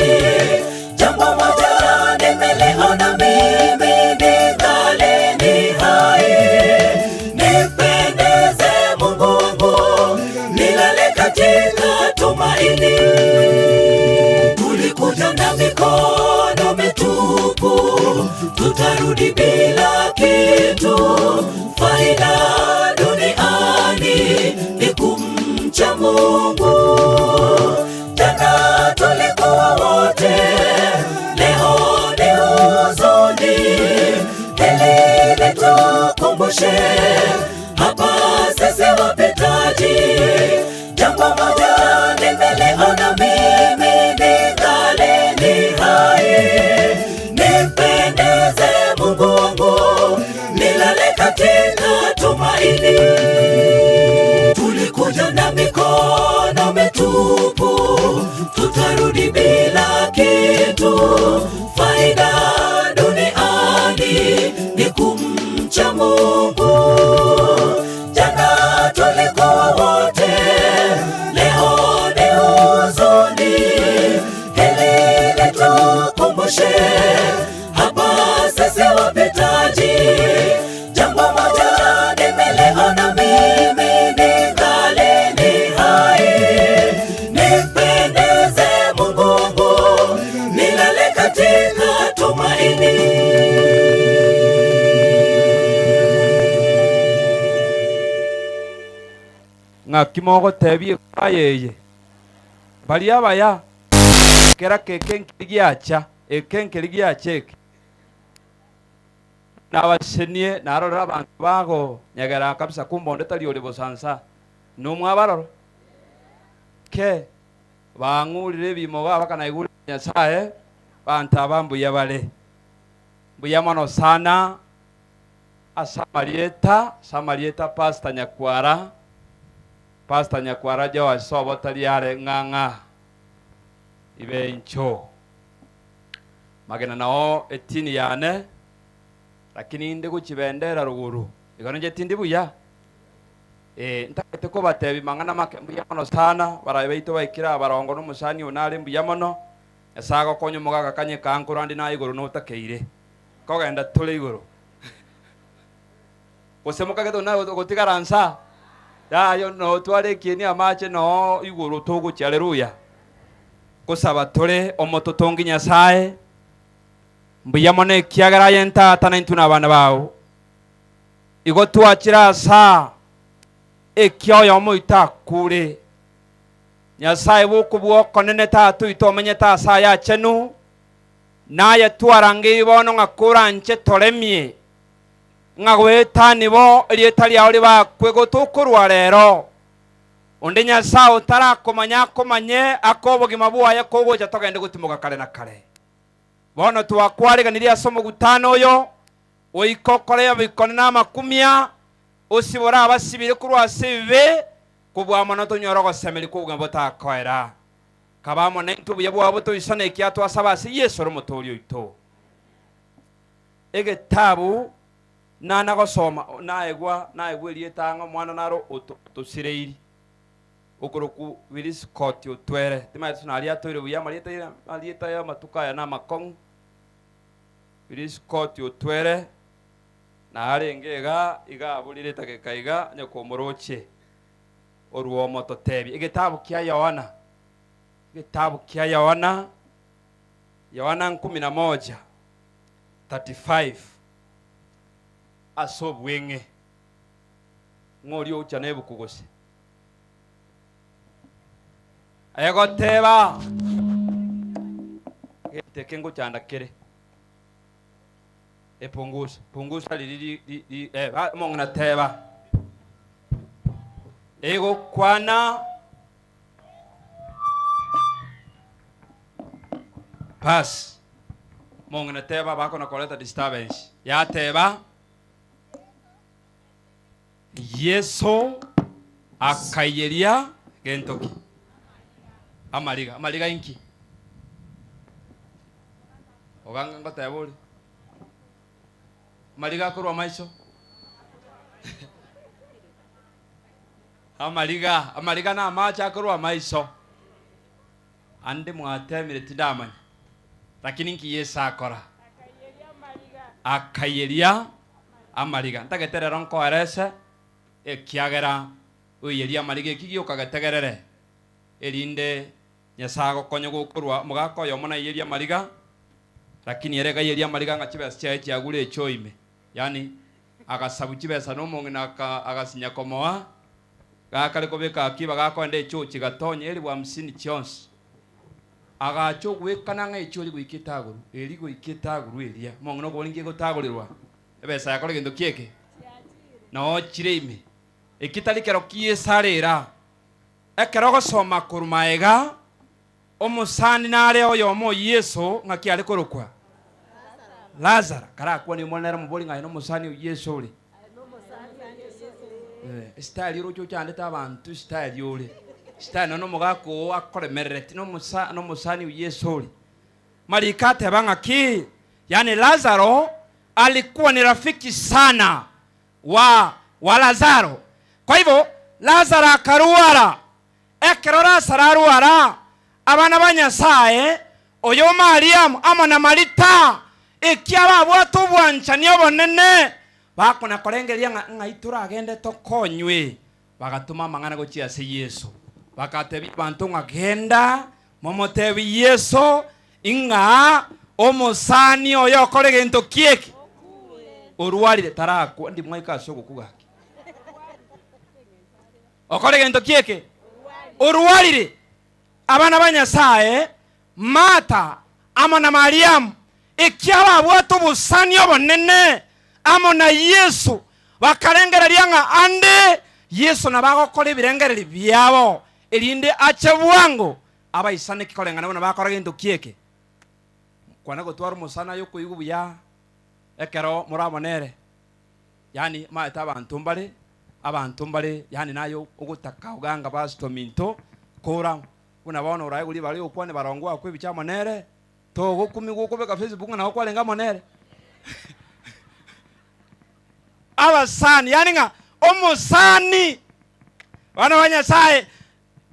Jambo moja nimeliona mimi, ningali ni hai, nipendeze Mungu wangu, nilale katika tumaini. Tulikuja na mikono mitupu, tutarudi bila kitu. Faida duniani ni kumcha Mungu. Jana tulikuwa wote, leo ni huzuni. Hili litukumbushe, hapa sisi wapitaji. Jambo moja nimeliona mimi, ningali ni hai, nimpendeze Mungu wangu, nilale katika tumaini. Tulikuja na mikono mitupu, tutarudi bila kitu. Faida duniani ni kumcha Mungu. Jana tulikuwa wote, leo ni huzuni. Hili litukumbushe, hapa sisi wapitaji. Jambo moja nimeliona mimi, ningali ni hai, nimpendeze Mungu wangu, nilale katika tumaini. Ng'aki mogotebie kwayeye baria abaya kera keke nkeri giacha eke nkeri giacha eke nabasenie narorera abanto bago nyegera kabisa kumbonde tari ori bosansa nomwabarora ke bang'urire ebimo baba kanaigure Nyasaye bantu aba mbuya bare mbuya mono sana asamarieta samarieta pastor Nyakwara pastor Nyakwara joasobo tari are ng'ang'a ibencho magena nao etini yane lakini inde guchibendera ruguru igo nje tindi buya ntakete kobatebi mang'ana make mbuya mono sana barabe baito baikira abarongo n'omusani onare mbuya mono Nyasaye agokonya omogaka kanye kankoro ande na igoro notakeire kogenda tore igoro gose mokagete ona gotigara nsa yayo no twarekie ni amache no igoro togochia aleluya gosaba tore omototongi Nyasaye mbuya mono ekiagera aye ntata na intwe na abana bao igo twachira asa ekioyo omoito akure Nyasaye bokobwokonene tata oito omenyete ase aya achenu naye twarangei bono ng'a koranche toremie ng'a gwetani bo erieta riao ribakwe gotokorwa rero onde Nyasaye otarakomanya akomanye akobogima bwaye kogocha togende gotimoka kare na kare bono twakwariganirie ase omogutano oyo oika okorea bikone na amakumia osibora abasibire korwa ase ebibe kobua mono tonyora ogosemeri kwa obogima botakoera kaba mono intwe obuya bwabo toisana ekia twasaba ase Yesu ore omotori oito egetabu nana gosoma naegwa naegwa erieta ng'a omwana naro otosireiri okoroku Willis Scott otwere timaete naria toire buya amarieta marieta ya amatuko aya na amakong'u Willis Scott otwere narenge iga iga aburire etageka iga onye komoroche orwomo totebi egetabu kia Yohana Egetabu kia Yohana, Yohana nkumi na moja, 35, ase obweng'e. Ng'a oria ogocha nebuku gose? Egoteba, Egento eke ngochanda kere. Epungusa, pungusa riri ri, ri, ri, eh, ba- omong'ina teba. Egokwana Bas, omong'ina teba bakona koreta disturbance. Yateba Yeso akaiyeria gento ki? Amariga. Amariga inki? Oganga ngoteba ore. Amariga akorwa amaiso. Amariga, amariga na amache akorwa amaiso. Ande mwatemire tindamanya. Lakini inki Yeso akora? Akaiyeria amariga. Ntagete rero nkoerese, ekiagera oiyerie amariga eki gioka getegerere, erinde Nyasae agokonye gokorwa omogaka oyomo naiyerie amariga, lakini ere gaiyerie amariga ng'a chibesa chiaye chiagure echoo ime. Yaani agasabu chibesa na omong'ina aka agasinya komoa, gakare kobeka akiba gakoenda echoo chigatonya elifu hamsini chionsi. Agacha ogwekana ng'a echoo eria goika etagorwe, eria goika etagorwe eria. Omong'ina okobora inki egotagorerwa? Ebesa yakora gento ki eke? Noo chire ime. Eki tari kero ki'esara era. Ekero ogosoma korwa magega, omosani nare oyomo o Yeso ng'aki are korokwa? Lazaro. Karakwane omwana nere omobori ng'a aye nomosani o Yeso ore. Eh, esitari oroche ochandete abanto esitari ore. Esitari nonya nomogaka oo akoremerereti nomosa nomosani o Yeso ore. Mariko ateba ng'aki? Yaani Lazaro alikuwa ni rafiki sana wa wa Lazaro. Kwa hivyo Lazaro akarwara. Ekero Lazaro arwara, abana ba Nyasae, oyo Mariamu amo na Marita, ekia babwate obwanchani obonene, bakona korengereria ng'a ng'ai toragende tokonywe, bagatoma amang'ana gochia ase Yeso. Bagatebia abanto ng'a genda momotebie Yeso ing'a omosani oyo okore gento ki eke? Orwarire tarakwa, ndimwaika ase ogokwa gaki. Okore gento ki eke? Orwarire. Abana ba Nyasae, Martha amo na Mariamu, ekiagera babwate obosani obonene amo na Yeso, bakarengereria ng'a ande Yeso nabo agokora ebirengererio biabo, erinde ache bwango abaisaneke koreng'ana buna bakora gento ki eke. Kwana gotwara omosani aye okoigwa buya ekero more amo nere. Yaani omanyete abanto mbare, abanto mbare yaani naye ogotaka oganga pastor ominto kora buna bono orae koria bare okwane barongo akwe ebicha amo nere, togokumigwa okobeka facebook ng'a nabo kwarenge amo nere. Abasani yaani ng'a omosani bana ba Nyasaye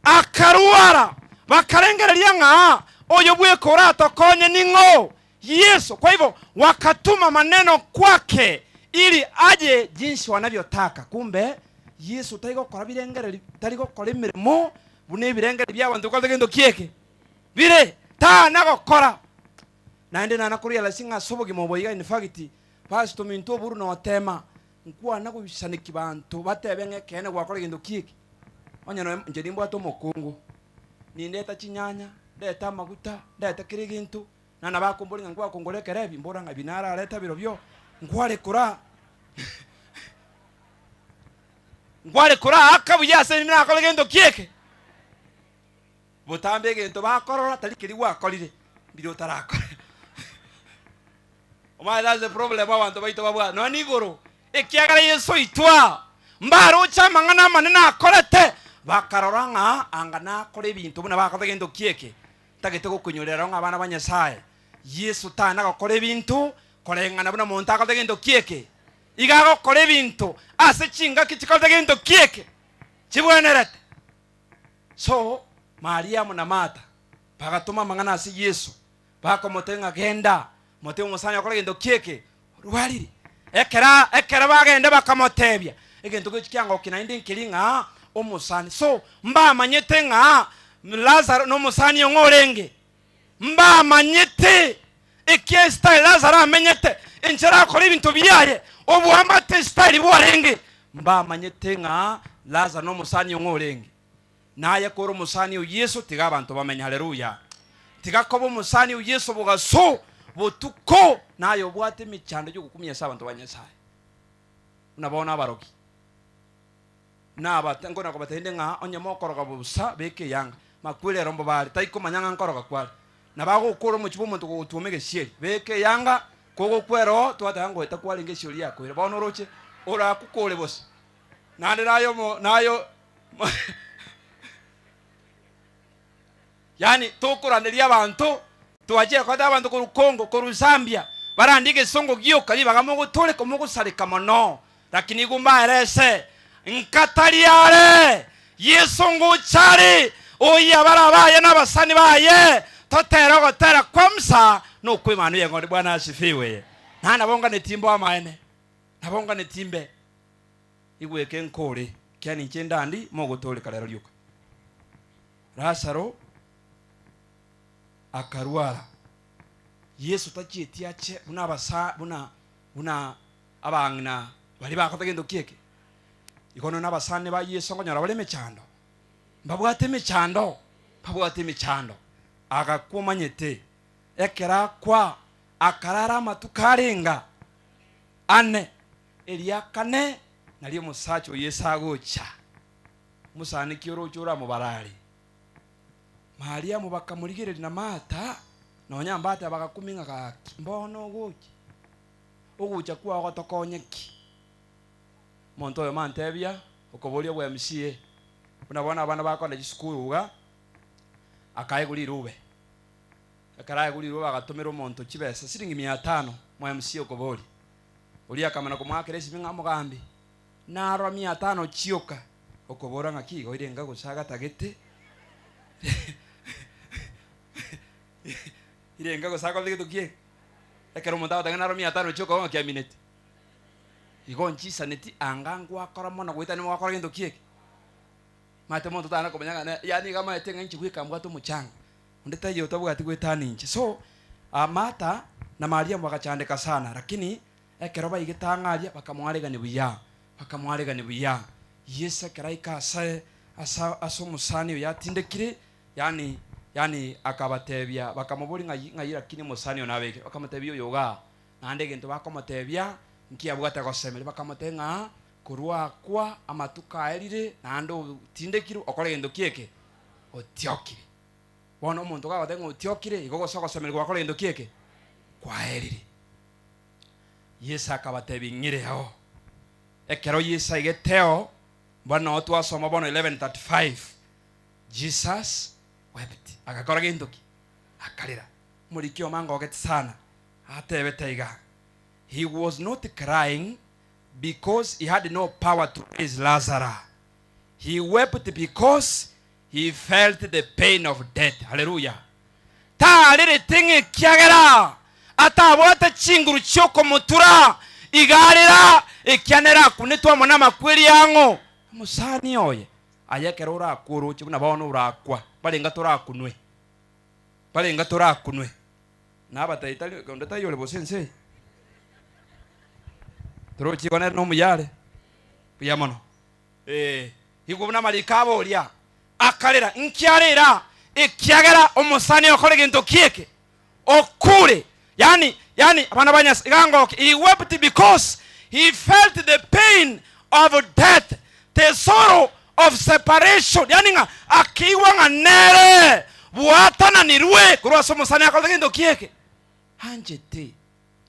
Akarwara, bakarengereria ng'a oyo bweka oratokonye ning'o? Yeso. Kwa hivyo wakatuma maneno kwake ili aje jinsi wanavyotaka. Kumbe Yeso tari gokora birengereri, tari gokora emeremo buna ebirengereri bi'abanto bikorete gento ki eke bire, tana gokora. Naende nana korealise ng'a ase obogima obo iga in fact, pastor ominto oburu notema, nkwana goisaneki banto batebe ng'a ekeene gwakora gento ki eke. Onye noe inche nimbwate omokungu, nindeta chinyanya, ndete amaguta, ndete kera egento, na nabo akomboria ng'a ngwakongora ekerebi, mbora ng'a ebi narareta birobio, nkware koraa nkware koraa buya ase inde nakore gento ki eke? Botambe egento bakorora tari keria gwakorire, mbiria otarakore. Omanyete that's the problem abanto baito babwate nonya nigoro, ekiagera Yeso oitwa mbaroche amang'ana amanene akorete, bakarora ng'a anga nakore ebinto buna bakorete gento ki eke. Ntagete gokonyorera ero ng'a abana ba Nyasaye, Yeso tana gokora ebinto koreng'ana buna monto akorete gento ki eke. Iga agokora ebinto ase chingaki chikorete gento ki eke chibwenerete. So Mariamu na Martha bagatoma amang'ana ase Yeso, bakomotebia ng'a genda, motebie omosani okore gento ki eke, orwarire. Ekero ekero bagenda bakamotebia, egento gechi kiangokia naende nkeri ng'a omosani. So mbamanyete ng'a. Lazaro nomosani ong'o orenge? Mbamanyete ekia estyle Lazaro amenyete, enchera akora ebinto biaye, oboamate estyle bwarenge. Mbamanyete ng'a Lazaro nomosani ong'o orenge. Naye kore omosani o Yeso, tiga abanto bamenye. Haleluya! Tiga koba omosani o Yeso bogaso, botuko, naye obwate emechando y'ogokumia ase abanto ba Nyasae. Buna bono abarogi. Nabate, nkona kobatebia inde ng'a onye mokoroga bosa, beka eyanga. Makweri ero mbobare, taikomanya ng'a nkoroga kware. Nabo agokora omochie bw'omonto kogotwoma egesieri. Beka eyanga, kogokwera oo, twateba ngoeta kwarenge esiori yakoira. Bono oroche, orakukore bosa. Naende naye omo, naye o Yaani tokoranderia abanto, twachire koreta abanto korwa Congo, korwa Zambia, barandie egesongo gioka ribaga mogotoreka mogosareka mono. Lakini igo mbaerese, nkatari are, Yeso ngocha are, oyio abare abaye na abasani baye, totere ogotera kwa Musa na okw'Emanu y'Eng'ondi. Bwana asifiwe. Naende nabo nganeti mbe amaene, nabo nganeti mbe. Igweke nkore, kiani inche ndandi mogotoreka rero rioka. Lazaro akarwara. Yeso tachieti ache buna abasa buna buna abang'ina baria bagokora gento ki eke. Igo nonya abasani ba Yeso nkonyora bare emechando, mbabwate emechando, mbabwate emechando. Agakwa omanyete, ekero akwa akarara amatuko arenga ane, eria kane nario omosacha o Yeso agocha. Omosaneki oroche oramobararie. Mariamu bakamorigereria na Martha, nonya mbateba bagakumia ng'a gaki, mbono ogocha? Ogocha kwao gotokonye ki? Omonto oyomo antebia, okoboria bwa MCA, buna bono abana bakogenda chisukuru iga, akaegwa rirube. Ekero aegwa rirube bagatomera omonto chibesa siringi mia tano, mwa MCA okoboria. Oria akamana komoakera esimi ng'a omogambi, Narora mia tano chioka, okobora ng'aki igo irenga gose agatagete, irenga gose akorete gento ki eke? Ekero omonto agoteba ng'a narora mia tano chioka igo ng'aki amineti? Igo nchisaneti anga ngwakora mono goetania nigo gwakora gento ki eke? Omanyete omonto tana komanya ng'a ne yaani iga amaete ng'a inche bweka mbwate omochanga, onde taiyo otabwati goetania inche. So, Martha na Mariamu bagachandeka sana lakini. Ekero baigete ang'e aria, bakamoaregania buya, bakamoaregania buya. Yeso ekero aika ase ase ase omosani oyo atindekire, yaani yaani akabatebia, bakamoboria ng'ai ng'ai lakini omosani oyo nabekire. Bakamotebia oyo igaa. Naende egento bakomotebia, nkiabwate gosemeria, bakamotebia ng'a korwa akwa amatuko aerire, naende otindekirwe, okore gento ki eke? Otiokire. Bono omonto gagoteba ng'a otiokire, igo gose ogosemeria gwakora gento ki eke? Kwaerire. Yeso akabatebia, Ing'ireo. Ekero Yeso aigeteo, bono noo twasoma bono 11:35, Jesus wept. Agakora gento ki? Akarera. Omoriki omo angogete sana, atebete iga, He was not crying because he had no power to raise Lazarus. He wept because he felt the pain of death. Haleluya! Taarerete ng'a ekiagera atabwate chinguru chi'okomotura, iga arera, ekiagera akunetwe amo namakweri ang'o? Omosani oye. Aye ekero orakwe oroche buna bono orakwa, barenga torakunwe? Barenga torakunwe? Nabatebie tari onde taiyo ore bosa ense eye. Torochi igo nere nomuya are? Buya mono. Ee, igwa buna amariko aboria, akarera, Inki arera? Ekiagera omosani okore gento ki eke? Okure. Yaani, yaani, abana ba Nyasae, iga ngoke, he wept because he felt the pain of death, the sorrow of separation, yaani ng'a akaigwa ng'a nere bwatananirwe korwa ase omosani akorete gento ki eke? Anchete.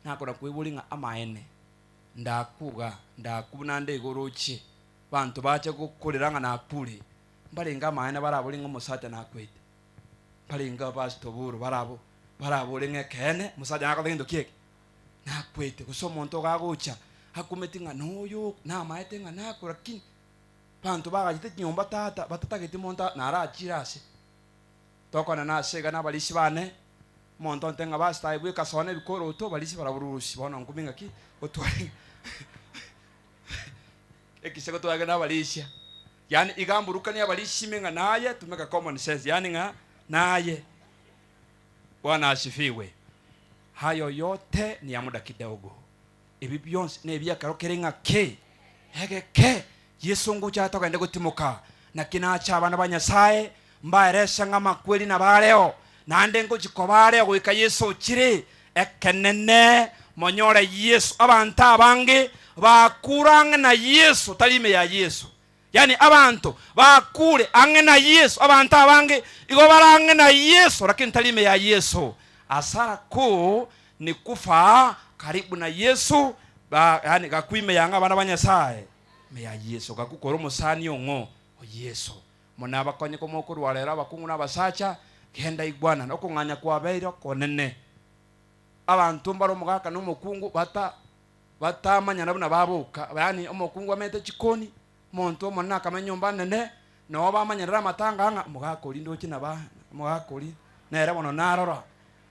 Nakona kweboria ng'a amaene. Ndakuga, ndaku buna nde igoro ochie, banto bache gokorera ng'a nakure. Mbarenge amaene barabore ng'a omosacha nakwete? Mbarenge abasito buru barabo barabore ng'a ekeene omosacha nakorete gento ki eke? Nakwete. Gose omonto iga agocha akumeti ng'a noyo namaete ng'a nakwe lakini banto bagachete chinyomba tata batatageti monto narachire ase. Tokwana ase iga nabarisia bane, omonto onte ng'a basi taye bweka sona ebikoroto, barisia barabururusi. Bono nkumi ng'aki gotware ekise gotware nabarisia. Yaani iga mburukanie abarishime ng'a naye tumeka common sense yaani ng'a naye. Bwana asifiwe. Hayo yote ni ya muda kidogo. Ebi bionsi nebiekero kere ng'a ki? Egeke. Yeso ngocha togende gotimoka. Naki nache abana ba Nyasae mbaerese ng'a amakweri nabo areo, naende ngochia koba areo goika Yeso ochire. Ekenene monyore Yeso. Abanto abange bakure ang'e na Yeso, tari ime ya Yeso. Yaani abanto bakure ang'e na Yeso, abanto abange igo bare ang'e na Yeso lakini tari ime ya Yeso. Hasara kuu ni kufa karibu na Yesu ba yaani gakwa ime ya ng'a abana ba Nyasaye, ime ya Yeso, gakwa kore omosani ong'o? O Yeso. Mono abakonye komokorwa rero abakungu na abasacha, genda igwanana, okong'anya kwabeire okonene. Abanto mbare omogaka na omokungu bata batamanyana buna baboka, yaani omokungu amete chikoni, omonto omonene akamenya nyomba nene, noo bamanyanera amatanga ng'a omogaka oria ndoche naba omogaka oria nere bono narora,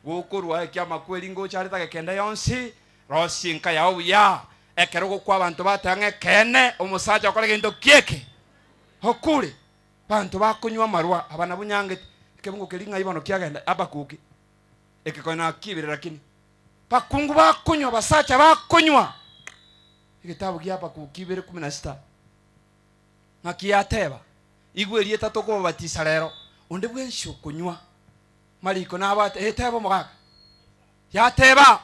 gokorwa ekia amakweri ngocha are tageka ende yonsi, rosia enka yao buya, ekero ogokwa abanto bateba ng'a ekeene omosacha okore gento ki eke? Okure. Abanto bakonywa amarwa aba nabwo nyangete, ekebungo keria ng'ai bono kiagenda Habakuki, eke konya nakibire lakini. Bakungu bakonywa, basacha bakonywa. Egetabu gia Habakuki 2:16 ng'aki yateba, Igwa erieta tokobabatisa rero, onde bwensi okonywa mariko nabwate, eh, teba omogaka. Yateba,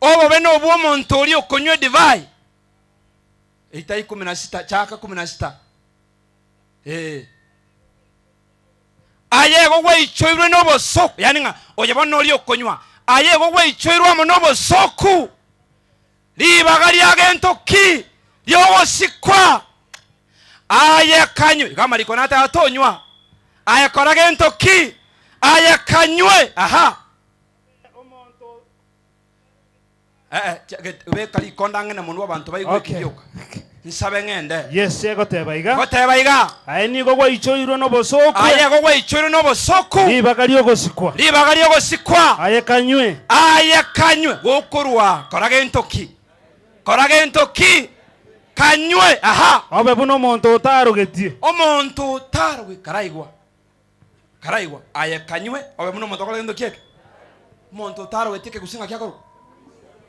Obobe nobw'omonto oria okonywa edivai. Eita 16, chaka 16. Eh. Aye igo gwaichoirwe nobosoku, yaani ng'a oyo bono oria okonywa, aye igo gwaichoirwe amo nobosoku, ribaga ria gento ki riogosikwa? Aye kanywe, iga amariko nateba tonywa, aye kora gento ki? Aye kanywe, aha. Eh, beka rikonda ang'e na monwa abanto baigwe Okay. ekio gioka. Nsabe ng'ende. Yes, egoteba iga. Egoteba iga. Aye nigo gwaichoirwe nobosoku. Aye igo gwaichoirwe nobosoku. Ribaga ri'ogosikwa. Ribaga ri'ogosikwa. Aye kanywe. Aye kanywe. Gokorwa kora gento ki? Kora gento ki? Kanywe. Aha. Obe buna omonto otarogetie. Omonto otarogetie. Karaigwa. Karaigwa. Aye kanywe, obe buna omonto okora gento ki eke? Omonto otarogetie ekegusii ng'aki akorokwa?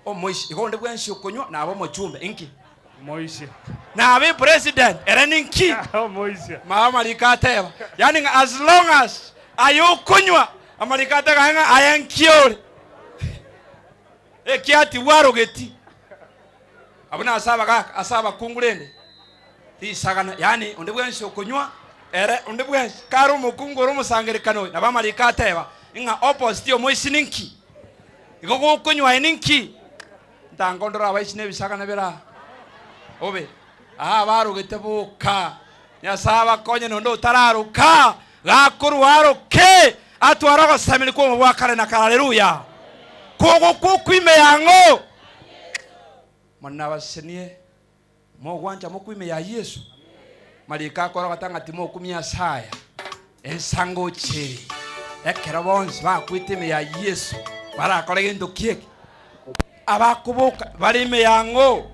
Omoisia. Igo onde bwensi okonywa nabe omochumbe. Inki? Omoisia. Nabe epresident. Ere ninki? Omoisia. Mao amariko ateba. Yaani ng'a as long as aye okonywa, amariko ateba ng'a aye nki ore? Ekiati bwarogeti. Abwo nase abagaaka, ase abakungu rende risagana, yaani onde bwensi okonywa ere onde bwensi kare omokungu ore omosangererekano oyo, nabo amariko ateba ng'a opposite omoisi ninki? Igo gokonywa aye ninki? Ntango ndore abaisi na ebisagana bire aa obe aa barogete boka. Nyasae abakonye nonde otararoka, gakorwa aroke, atware ogosemeria kw'obogima bwa kare na kare. Haleluya! Kogokwa okwo ime yang'o? Monene abasesenie, mogwancha mokwe ime ya Yeso. Mariko akora ogoteba ng'a timokumia ase aya, ensango ere, ekero bonsi bakwete ime ya Yeso, barakore gento ki eke? Abakoboka bare ime yang'o?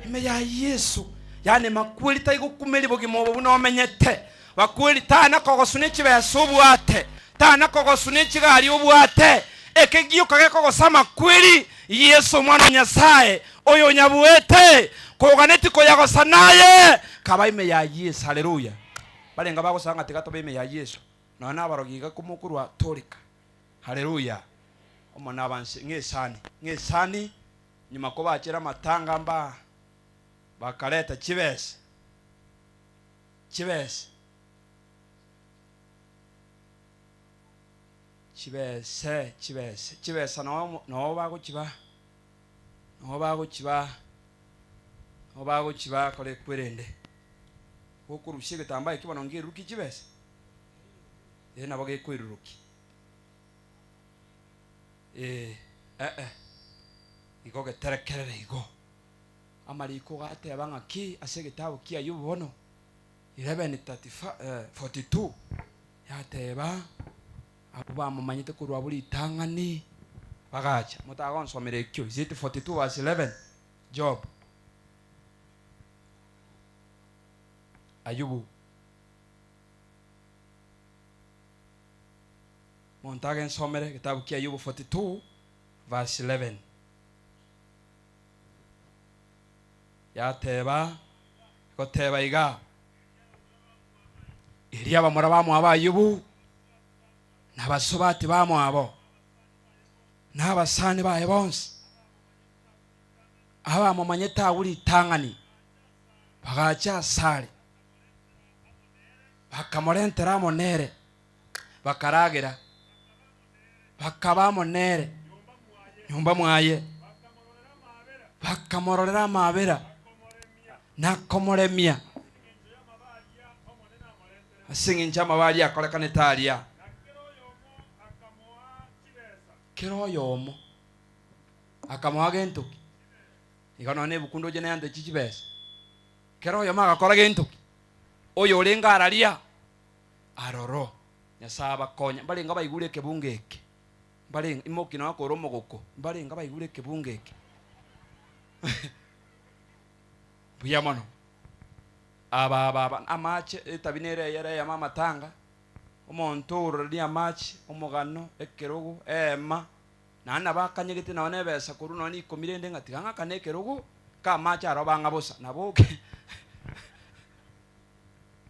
Ime ya Yeso. Yaani makweri tari gokumeria bogima obo buna omenyete. Makweri tana kogosuna echibesa obwate, tana kogosuna echigari obwate. Eke gioka gekogosa amakweri, Yeso Omwana o Nyasae, oyonyabuete, koganeti koyagosa naye, kaba ime ya Yeso. Haleluya! Barenge bagosaba ng'a tiga tobe ime ya Yeso, nonya nabarogi iga komokorwa toreka. Haleluya! Omonene abanse ng'esani, ng'esani, nyuma kobachera amatanga mba bakareta chibesa, chibesa, chibese, chibese, chibesa noo noo bagochiba, noo bagochiba, noo bagochiba kore ekwerende. Gokorusia egetambaa ekio bono ngerurukie chibesa, eh nabo gekoirurukia. Ee, ee, igo geterekerere igo. Amariko gateba ng'aki ase egetabu kia Ayubu bono 11:42 yateba abwo bamomanyete korwa abwo ritang'ani bagacha. Motagonsomera ekio, is it 42 verse 11? Job. Ayubu. Monto agensomere egetabu kia Ayubu 42 verse 11. Yateba, egoteba iga, Erio abamura bamwabo Ayubu, na abasubati bamwabo, na abasani baye bonsi, abamomanyete agwo ritang'ani, bagacha asare, bakamorentera amo nere, bakaragera, bakaba amo nere nyomba mwaye, bakamororera amabera na komoremia ase eng'encho y'amabe aria akorekanete aria. Kera oyomo akamoa gento ki? Igo nonya nebuku ndoche neantechi chibesa. Kera oyomo agakora gento ki? Oyo orenge araria aroro. Nyasae abakonye. Mbarenge abaigure ekebungo eke? Mbarenge, imoki nonya kore omogoko, mbarenge abaigure ekebungo eke? Mbuya mono. Aba aba aba amache, etabi nere eyere eyemo amatanga, omonto ororania amache, omogano, ekerogo, eema, naende nabo akanyegete nonya na ebesa korwa nonya na ikomi rende ng'a tiga ng'akane ekerogo, ka amache aro bang'a bosa, nabo oke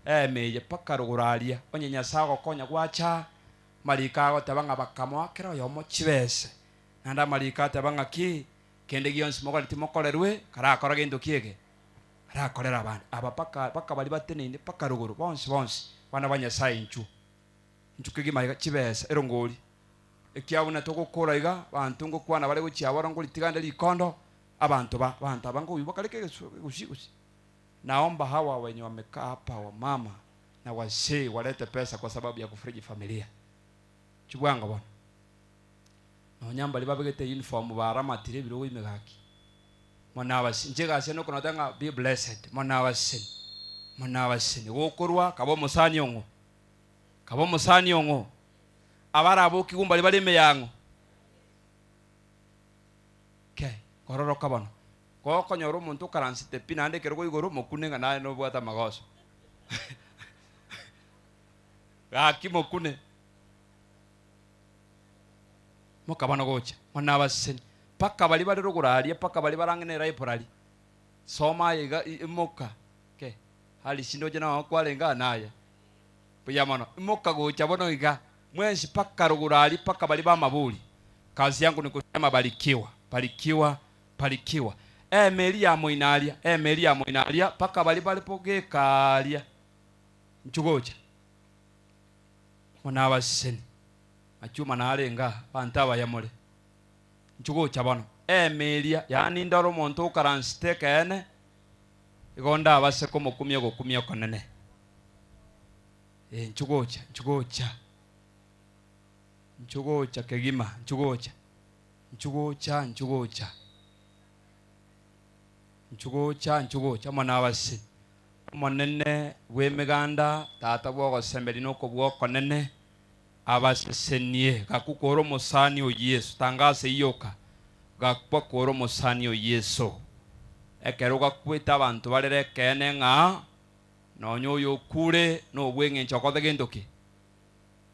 Eema eye mpaka rogoro aria, onye Nyasae agokonya gwacha, amariko agoteba ng'a bakamoa kera oyomo chibese. Naende amariko ateba ng'a ki? Kende gionsi moganetie mokorerwe, karakora gento ki eke? Arakorere abande. Aba mpaka mpaka baria bateneine mpaka rogoro, bonsi bonsi, abana ba Nyasae inchuo. Inchuo kegima iga, chibesa, erongori. Ekiagera buna togokora iga, abanto ngokwana bare gochia aboro ngoritigande rikondo, abanto ba, abanto aba nkoigwa bakare kegesu egusi gusi. Naomba hawa wenye wamekaa hapa wamama na wazee walete pesa kwa sababu ya kufuriji familia. Chibwango bono. Nonya mbari babegete uniform baramatire ebirogo ime gaki. Mono abaseni. Inche egasi yane okonota ng'a be blessed. Mono abaseni. Mono abaseni. Gokorwa kaba omosani ong'o. Kaba omosani ong'o. Abarabokigwe mbari bare ime yang'o. Ke, kororoka bono. Gokonyora omonto okaransete pi naende ekerogo igoro, mokune ng'a naye nobwate amagoso. Gaki mokune. Mokaba nogocha, mono abaseni, mpaka baria bare rogoro aria, mpaka baria bare ang'e ne library. Soma aye iga, imoka. Ke, Alice ndoche nao kwarenge aa naye. Mbuya mono. Imoka gocha bono iga, mwensi mpaka rogoro aria, mpaka baria b'amaburi. Kazi yangu ni kusema barikiwa, barikiwa, barikiwa. Emeri ya moino aria, emeri ya moino aria, mpaka baria bare bogeka aria. Inchuo gocha. Mono abaseni. Machuma narenge aa, abanto abaya more. Inchuo gocha bono. Emeria, yaani ndore omonto okaransete ekeene, igo ndabase komokumia ogokumia okonene. Eh, inchuo gocha, inchuo gocha. Inchuo gocha kegima, inchuo gocha. Inchuo gocha, inchuo gocha. Inchuo gocha, inchuo gocha. Amo nabaseni. Omonene bw'emeganda, Tata bw'ogosemeria na okobua okonene, abasesenie. Gakwa kore omosani o Yeso, tanga ase ioka, gakwa kore omosani o Yeso. Ekero gakwete abanto barere ekeene ng'a nonya oyo okure nobw'eng'encho okothe gento ki?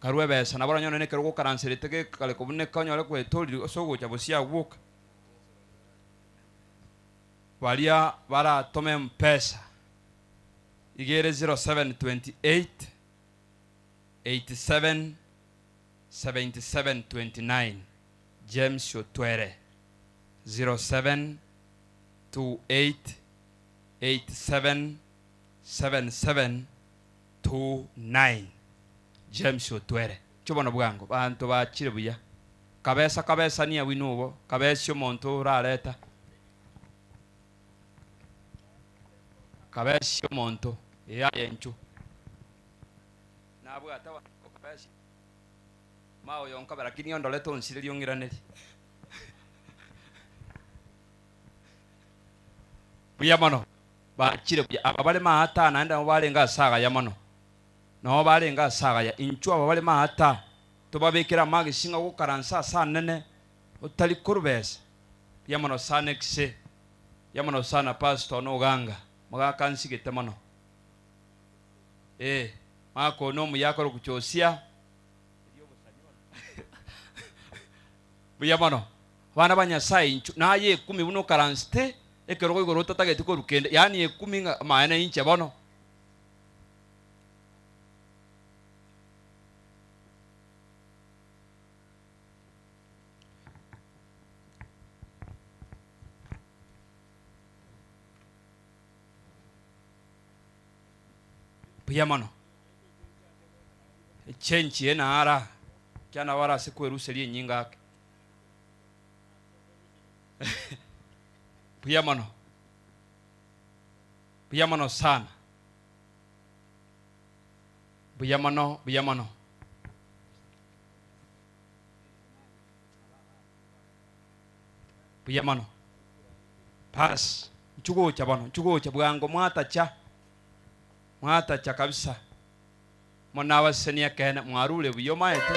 Karue ebesa, nabo oranyore nonya ekero gokaranserete gekare kobuneka onyore gwetorire ase ogocha bosio agwoka. Baria baratome mpesa iga ere 0728 87 77 29 James Otwere 0728 87 77 29 James Otwere Inche bono bwango banto bachire buya kabesa kabesania bwino obo kabesie omonto orareta Kabesie omonto, ee aye inchuo. Nabwate abanto okabesia ma oyo nkobe lakini ondorete onsirerie ong'iranerie. Buya mono, bachire buya. Aba bare maata naende nabo barenge ase agaya mono. Nabo barenge ase agaya. Inchuo aba bare maata, tobabekere amagisi ng'a gokaransa ase anene, otari korubesa. Mbuya mono sana ekise. Mbuya mono sana pastor one oganga. Mogaka nsigete mono. Eh, mwaka one omuya akore okuchosia. Buya mono. Abana ba Nyasaye inchu naye ekumi buna okaransete ekerogo igoro otatageti korwa kende, yaani ekumi ng'a amaene inche bono. Mbuya mono. Echenchi eye nara, ekiagera nabo arase kweruseria enyinga ake. Mbuya mono. Mbuya mono sana. Mbuya mono, mbuya mono. Mbuya mono. Bas, inchuo gocha bono, inchuo gocha bwango mwatacha, mwatacha kabisa. Mono abasesenie ekeene, mwarure buya omaete,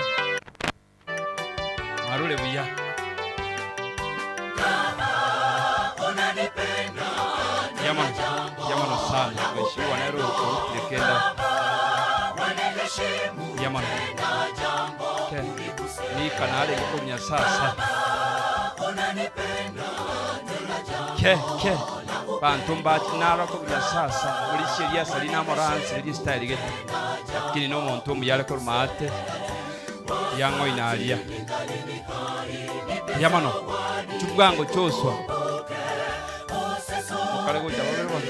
mwarure buya. Mbuya mono, mbuya mono sana. Mheshimiwa nere orutire kenda. Mbuya mono. Ke, Mika narenge korwa Nyasae asa. Ke, ke, banto mbache naro korwa Nyasae asa. Morisia eriasa riria namoransererie estyle gete. Lakini nomonto omuya are korwa maate, yang'oina aria. Mbuya mono. Inchuo bwango Joshua. Mokare gocha babere bono.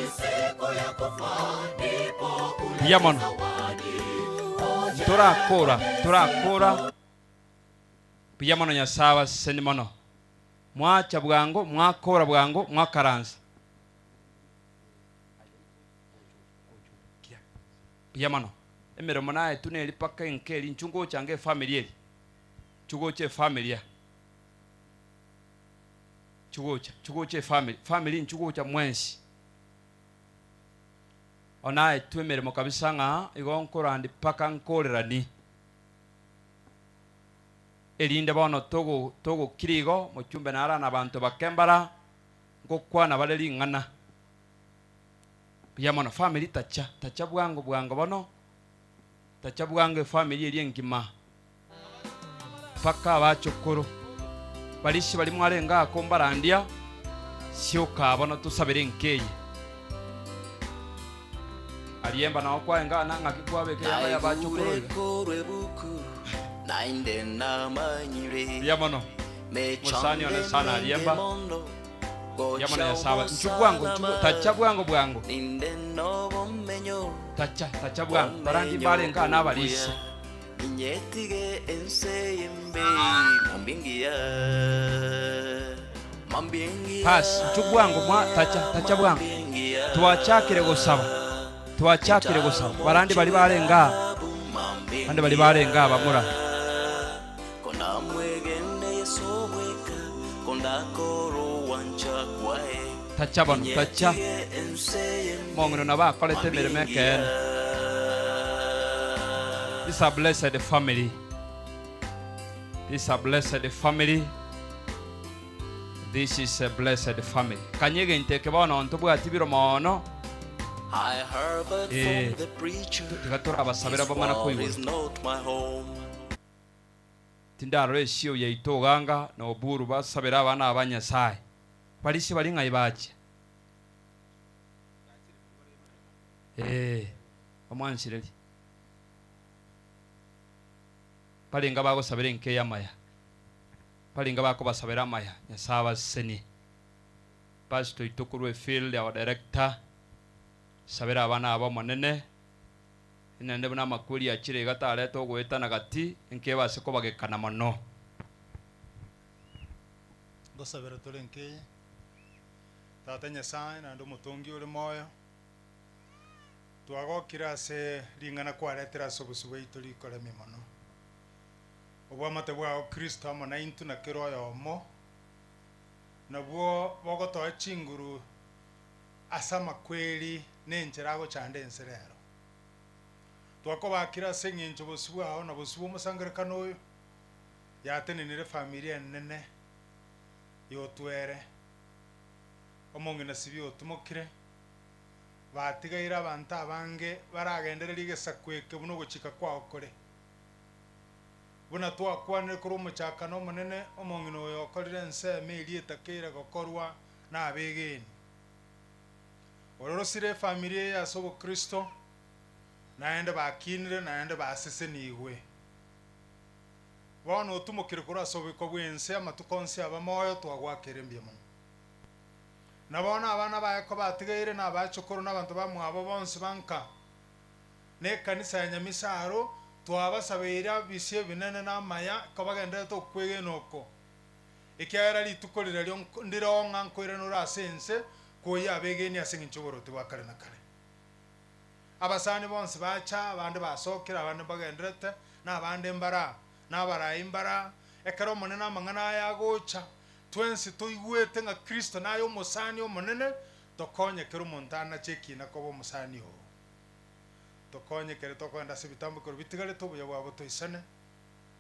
Mbuya mono. Ntorakora, ntorakora. Mbuya mono Nyasae abaseseni mono. Mwacha bwango, mwakora bwango, mwakaransa. Mbuya mono. Emeremo naetwe neri paka enka eri, inchuo ngocha ange efamiri eri. Inchuo gocha efamilia. Inchuo gocha, inchuo gocha efamiri, famiri inchuo gocha mwensi. Bono naetwe emeremo kabisa ng'a igo nkorandi mpaka nkorerani, erinde bono togo togokira igo, mochumbe naro na abanto bake mbara ngokwana bare ring'ana. Mbuya mono family tacha, tacha bwango bwango bono, tacha bwango efamiri eria engima mpaka abachokoro. Barisia baria mwarenge aa kombarandia, sioka bono tosabere enka eye. Ariemba nao kwaenga aa nang'aki kwabeka eyanga y'abachokoro Naigure iga. korwa ebuku, naende namanyire. Mbuya mono. Mosani Mechando one sana emenge Ariemba. mono, Mbuya mono gocha Nyasae abe. Inchuo bwango, inchuo, omosalaba. tacha bwango bwango. Ninde nobomenyo, Tacha, tacha bwango. Barandi bomenyo mbarenge aa obuya. nabarisia. Inyetige ense embe, mambia engiya, mambia engiya, Bas, inchuo bwango mwa, tacha, tacha bwango. mambia engiya. Twachakire gosaba. Twachakire gosaba. Barandi baria barenge aa, Mambia bande baria engiya. barenge aa bamura. Konamwegene Yeso bweka, kondakora ogwancha kwaye. Tacha bono, tacha. Inyetige ense embe, Omong'ina nabo akorete mambia emeremo engiya. ekeene. This a blessed family. This a blessed family. This is a blessed family. Kanya egento eke bono ntobwati biro mono. I heard Eh, from the preacher, tiga torabasabera this bamana world koigwa. is not my home. Tindarora esio yaito oganga na Oburu basabera abana aba Nyasaye. Barisia bari ng'ai bachia. Eh, omwansireri. Barenga bagosabera enka ey'amaya. Barenga bakobasabera amaya. Nyasaye abasesenie. Pastor oito korwa efield, our director, sabera abana aba Omonene. Naende buna amakweri achire iga tareta ogoetana gati, enka ebase kobagekana mono. Ngosabera tore enka eye, Tata Nyasae, naende omotongi ore moyo, twagokire ase ring'ana kwaretire ase obosio bwaito rikoremia mono. Oboamate bwao Kristo amo naintwe na kera oyomo, nabwo bogotoa chinguru ase amakweri na enchera agochanda ense rero. Twakobakire ase eng'encho bosio bwao na bosio bw'omosangererekano oyo, yatenenire efamiri enene y'otwere, omong'ina sibi otumokire, Batigaire abanto abange baragendererie egesaku eke buna ogochika kwao kore. Buna twakwanire korwa omochakano omonene, omong'ina oyo okorire ensemo eria etakeire gokorwa nabegeni. Ororosire efamiri eye ase obokristo, naende bakinire naende basesenigwe. Bono otumokire korwa ase obobiko bw'ense amatuko onsi aba moyo twagwakera mbuya mono. Na bono abana baye kobatigaire na abachokoro na abanto bamwabo bonsi ba nka, na ekanisa ya Nyamisaro, twabasabeire abisio ebinene na amaya kobagendererete okwegena oko, ekiagera rituko riria ndireo ng'a nkoiranore ase ense koyia abegeni ase engencho y'oboroti bwa kare na kare. Abasani bonsi bacha, abande basokire, abande mbagendererete, na abande mbara, na abarai mbara. Ekero Omonene amang'ana aya agocha, twensi toigwete ng'a Kristo naye omosani omonene, tokonye kera omonto anache ekina koba omosani oo. Tokonye kere tokogenda ase ebitambokero bitigarete obuya bwabo toisane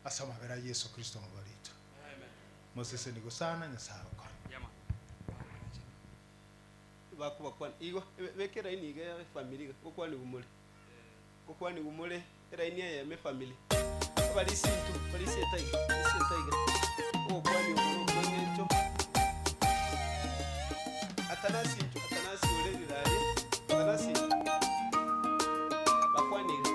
ase amabera a Yeso Kristo omobori oito. Mosesenigwe sana, Nyasae abakonye. Bakobakwana igo, beka eraini iga ya efamiri iga, ngokwanigwa more, ngokwanigwa more eraini eyemo efamiri. Abarisia intwe, barisia etaiga, barisia etaiga, ogokwania oko na okweng'encho. Atanasi intwe, Atanasi ore rirari, Atanasi bakwane iga.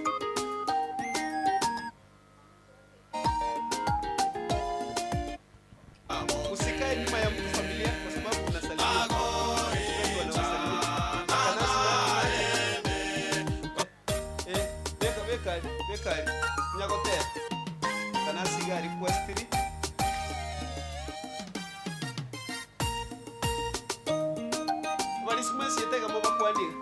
Usikae nyuma ya mtu familia kwa sababu unasalimia. Wengi wanawasalimia. Atanasi nani? Eh, beka beka ari, beka ari. Nyagotera. Atanasi iga requestiri. Abarisia mwesiete iga mobakwanie iga.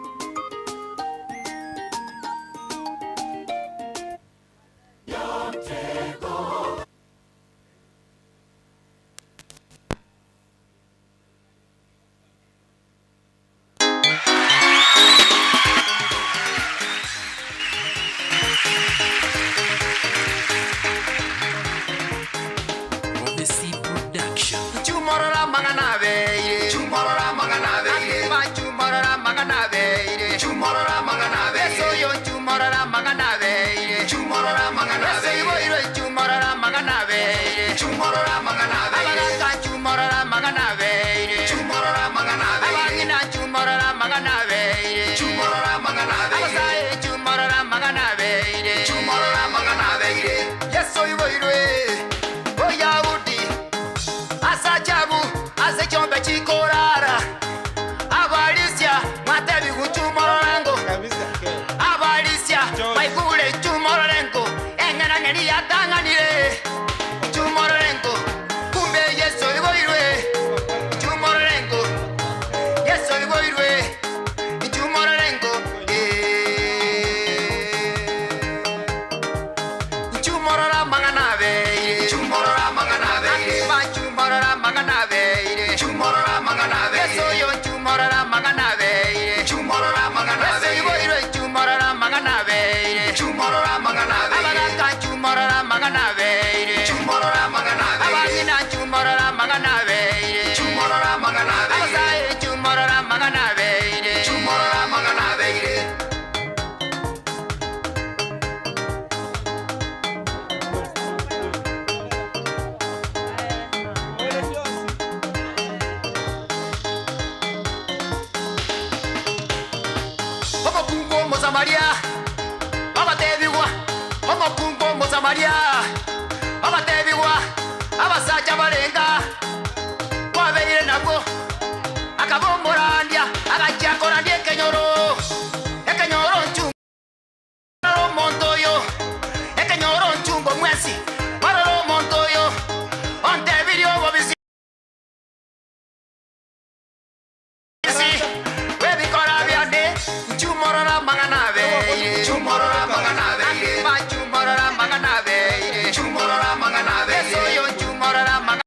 Prophecy Production. Chumorora amang'ana abeire. Chumorora amang'ana abeire. Aba chumorora amang'ana abeire. Chumorora amang'ana abeire. Yeso oyo chumorora amang'ana abeire. Chumorora amang'ana abeire. Yeso iboirwe chumorora amang'ana abeire. Chumorora amang'ana abeire. Abagaka chumorora amang'ana abeire. Chumorora amang'ana abeire. Abang'ina chumorora amang'ana abeire. Chumorora amang'ana abeire. Abasae chumorora amang'ana abeire. Chumorora amang'ana abeire. Yeso iboirwe Boyahudi ase achabu ase chiombe chikorara abarisia mwatebigwe chumororengo abarisia baigure chumororengo eng'enang'eni yatang'anire chumororengo kumbe Yeso iboirwe chumororengo Yeso iboirwe chumororengo Chumorora amang'ana abeire. Chumorora amang'ana abeire. Akiba chumorora amang'ana abeire. Chumorora amang'ana abeire. Yeso oyo chumorora amang'ana abeire. Chumorora amang'ana abeire. Yeso iboirwe chumorora amang'ana abeire. Chumorora amang'ana abeire. Abagaka chumorora amang'ana abeire. Chumorora amang'ana abeire. Abang'ina chumorora amang'ana abeire. Chumorora amang'ana abeire. Abasae chumorora amang'ana abeire. Chumorora amang'ana abeire. Omokungu Omosamaria agatebigwa, omokungu Omosamaria agatebigwa, abasacha barenga kwabeire nabwo, akaba omorandia, agachia korandia ekenyoro, ekenyoro nchungu. Barora omonto oyo, ekenyoro nchungo mwensi, barora omonto oyo, ontebirie obobisi bw'ebikora biane, nchumorora amang'ana abeire, nchumorora amang'ana abeire, Akiba nchumorora amang'ana abeire, nchumorora amang'ana abeire, Yeso oyo nchumorora amang'ana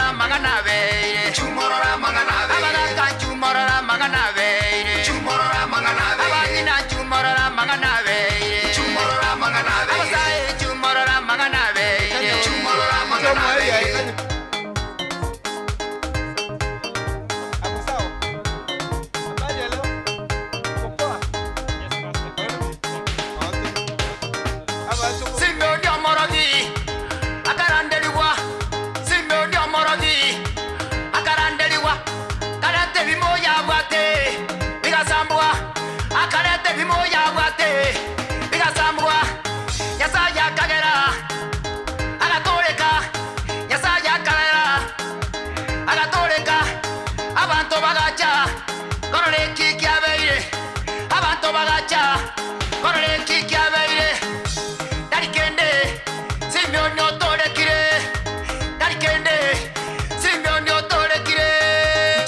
amang'ana abeire, nchumorora amang'ana abeire, Abagaka nchumorora amang'ana abeire, nchumorora amang'ana abeire, Abang'ina nchumorora amang'ana abeire, nchumorora amang'ana abeire, Abasae nchumorora amang'ana abeire, nchumorora amang'ana abeire. bagacha korora eki kiabeire, abanto bagacha korora eki kiabeire. Tari kende, Simioni otorekire, tari kende, Simioni otorekire.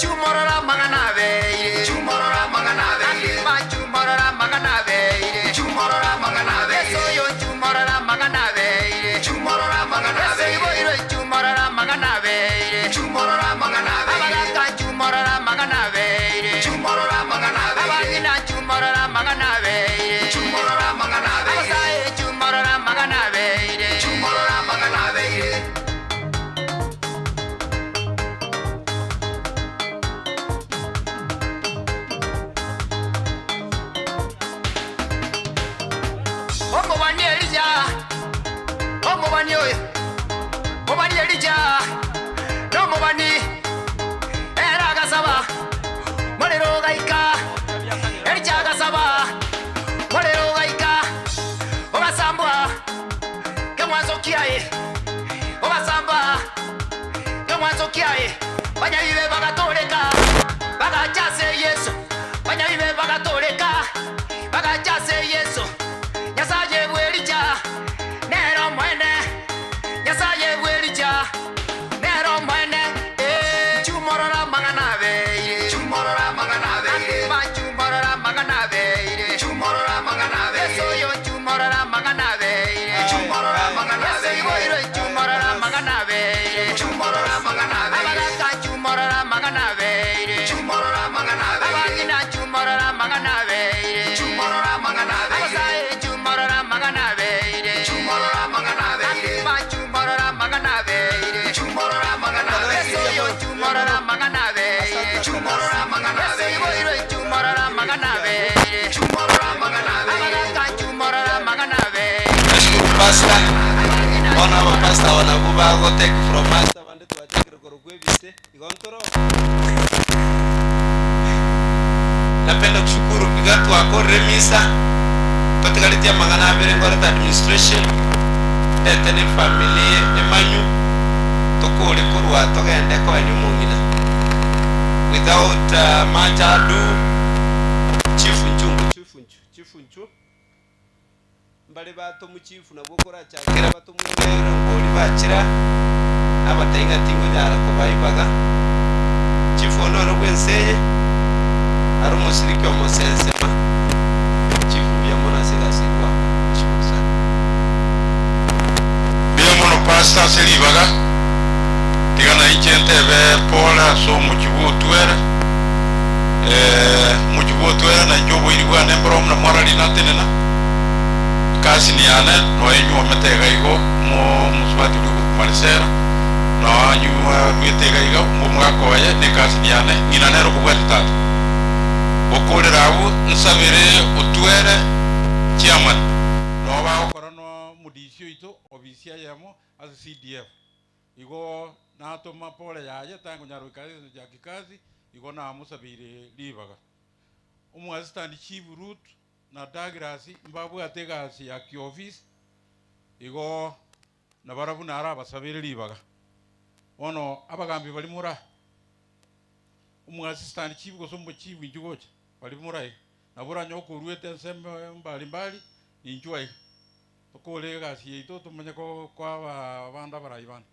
Chumorora amang'ana abeire, chumorora amang'ana abeire, chumorora amang'ana abeire, chumorora amang'ana abeire, Yeso oyo chumorora amang'ana abeire, chumorora amang'ana abeire, Yeso iboirwe chumorora amang'ana abeire, chumorora amang'ana abeire, abagaka chumorora amang'ana abeire, chumorora amang'ana abeire, abang'ina chumorora amang'ana abeire, chumorora amang'ana abeire, abasae chumorora amang'ana abeire, chumorora amang'ana abeire. Omobani Elija, omobani oyo, omobani Elija, nomobani, ere agasaba, morero ogaika, Elija agasaba, morero ogaika, ogasambwa, keng'wanso kiaye, ogasamba, keng'wanso kiaye, banyabibe bagatoreka, bagacha ase Yeso, banyabibe bagatoreka, bagacha ase Yeso, Nyasaye bw'Elija, nere omwene, Nyasaye bw'Elija, nere omwene, eh. Chumorora amang'ana abeire, chumorora amang'ana abeire, chumorora amang'ana abeire, chumorora amang'ana abeire, Yeso oyo chumorora amang'ana abeire, chumorora amang'ana abeire, Yeso iboirwe chumorora amang'ana abeire, chumorora amang'ana abeire, abagaka chumorora amang'ana abeire, chumorora amang'ana abeire, abang'ina chumorora amang'ana abeire, chumorora amang'ana abeire, abasae chumorora amang'ana abeire, chumorora amang'ana abeire, chumorora amang'ana abeire, chumorora amang'ana abeire, Yeso oyo chumorora amang'ana abeire, chumorora amang'ana abeire, Yeso iboirwe chumorora amang'ana abeire, chumorora amang'ana abeire, abagaka chumorora amang'ana abeire. Nashukuru pastor, bono abapastor aba nabwo bago take from us abande twachakire korokwa ebise igo ntoro. Napenda kushukuru iga twakorire emisa totigaretie amang'ana abere nkorete administration ndete ne efamily emanyu tokore korwa togende koenia omong'ina without much ado chief nchungu Chief nchu, chief nchu, mbare batomu chief nabwo okorachakera batomu ero ngori bachira nabatai ng'a tingonyara kobaibaga. Chief one ore bwense eye are omosiriki omosensema. Chief mbuya mono ase egasi eye gwakora. Nashukuru sana. Mbuya mono pastor ase ribaga, tiga nainche ntebe pole ase omochie bw'otwere, omochie bw'otwere nainche oboiri bwane mboro buna mwarari natenena, ekasini yane noe nyuomete iga igo omosubati oria okorokwa Marisela, noe nyuomete iga iga omogaka oye na ekasini yane, ng'ina nere okobwatia tata. Gokorera abwo nsabere otwere chairman, noo bagokora nomodisi oito obisi eyemo ase CDF. Igo natoma pole yaye tangonyara goika ase ya kikazi, igo namosabeire ribaga. Omoassistant chief Ruth na Douglas mbabwate egasi ya kiofisi, igo nabarabwo narabasabeire ribaga. Bono abagambi baria more omoassistant chief gose omochief inchuo gocha, baria more iga, nabo oranyore okoruete ensemo mbali mbali, ninchuo aiga. Tokore egasi yaito tomanye koa abande abarai bande.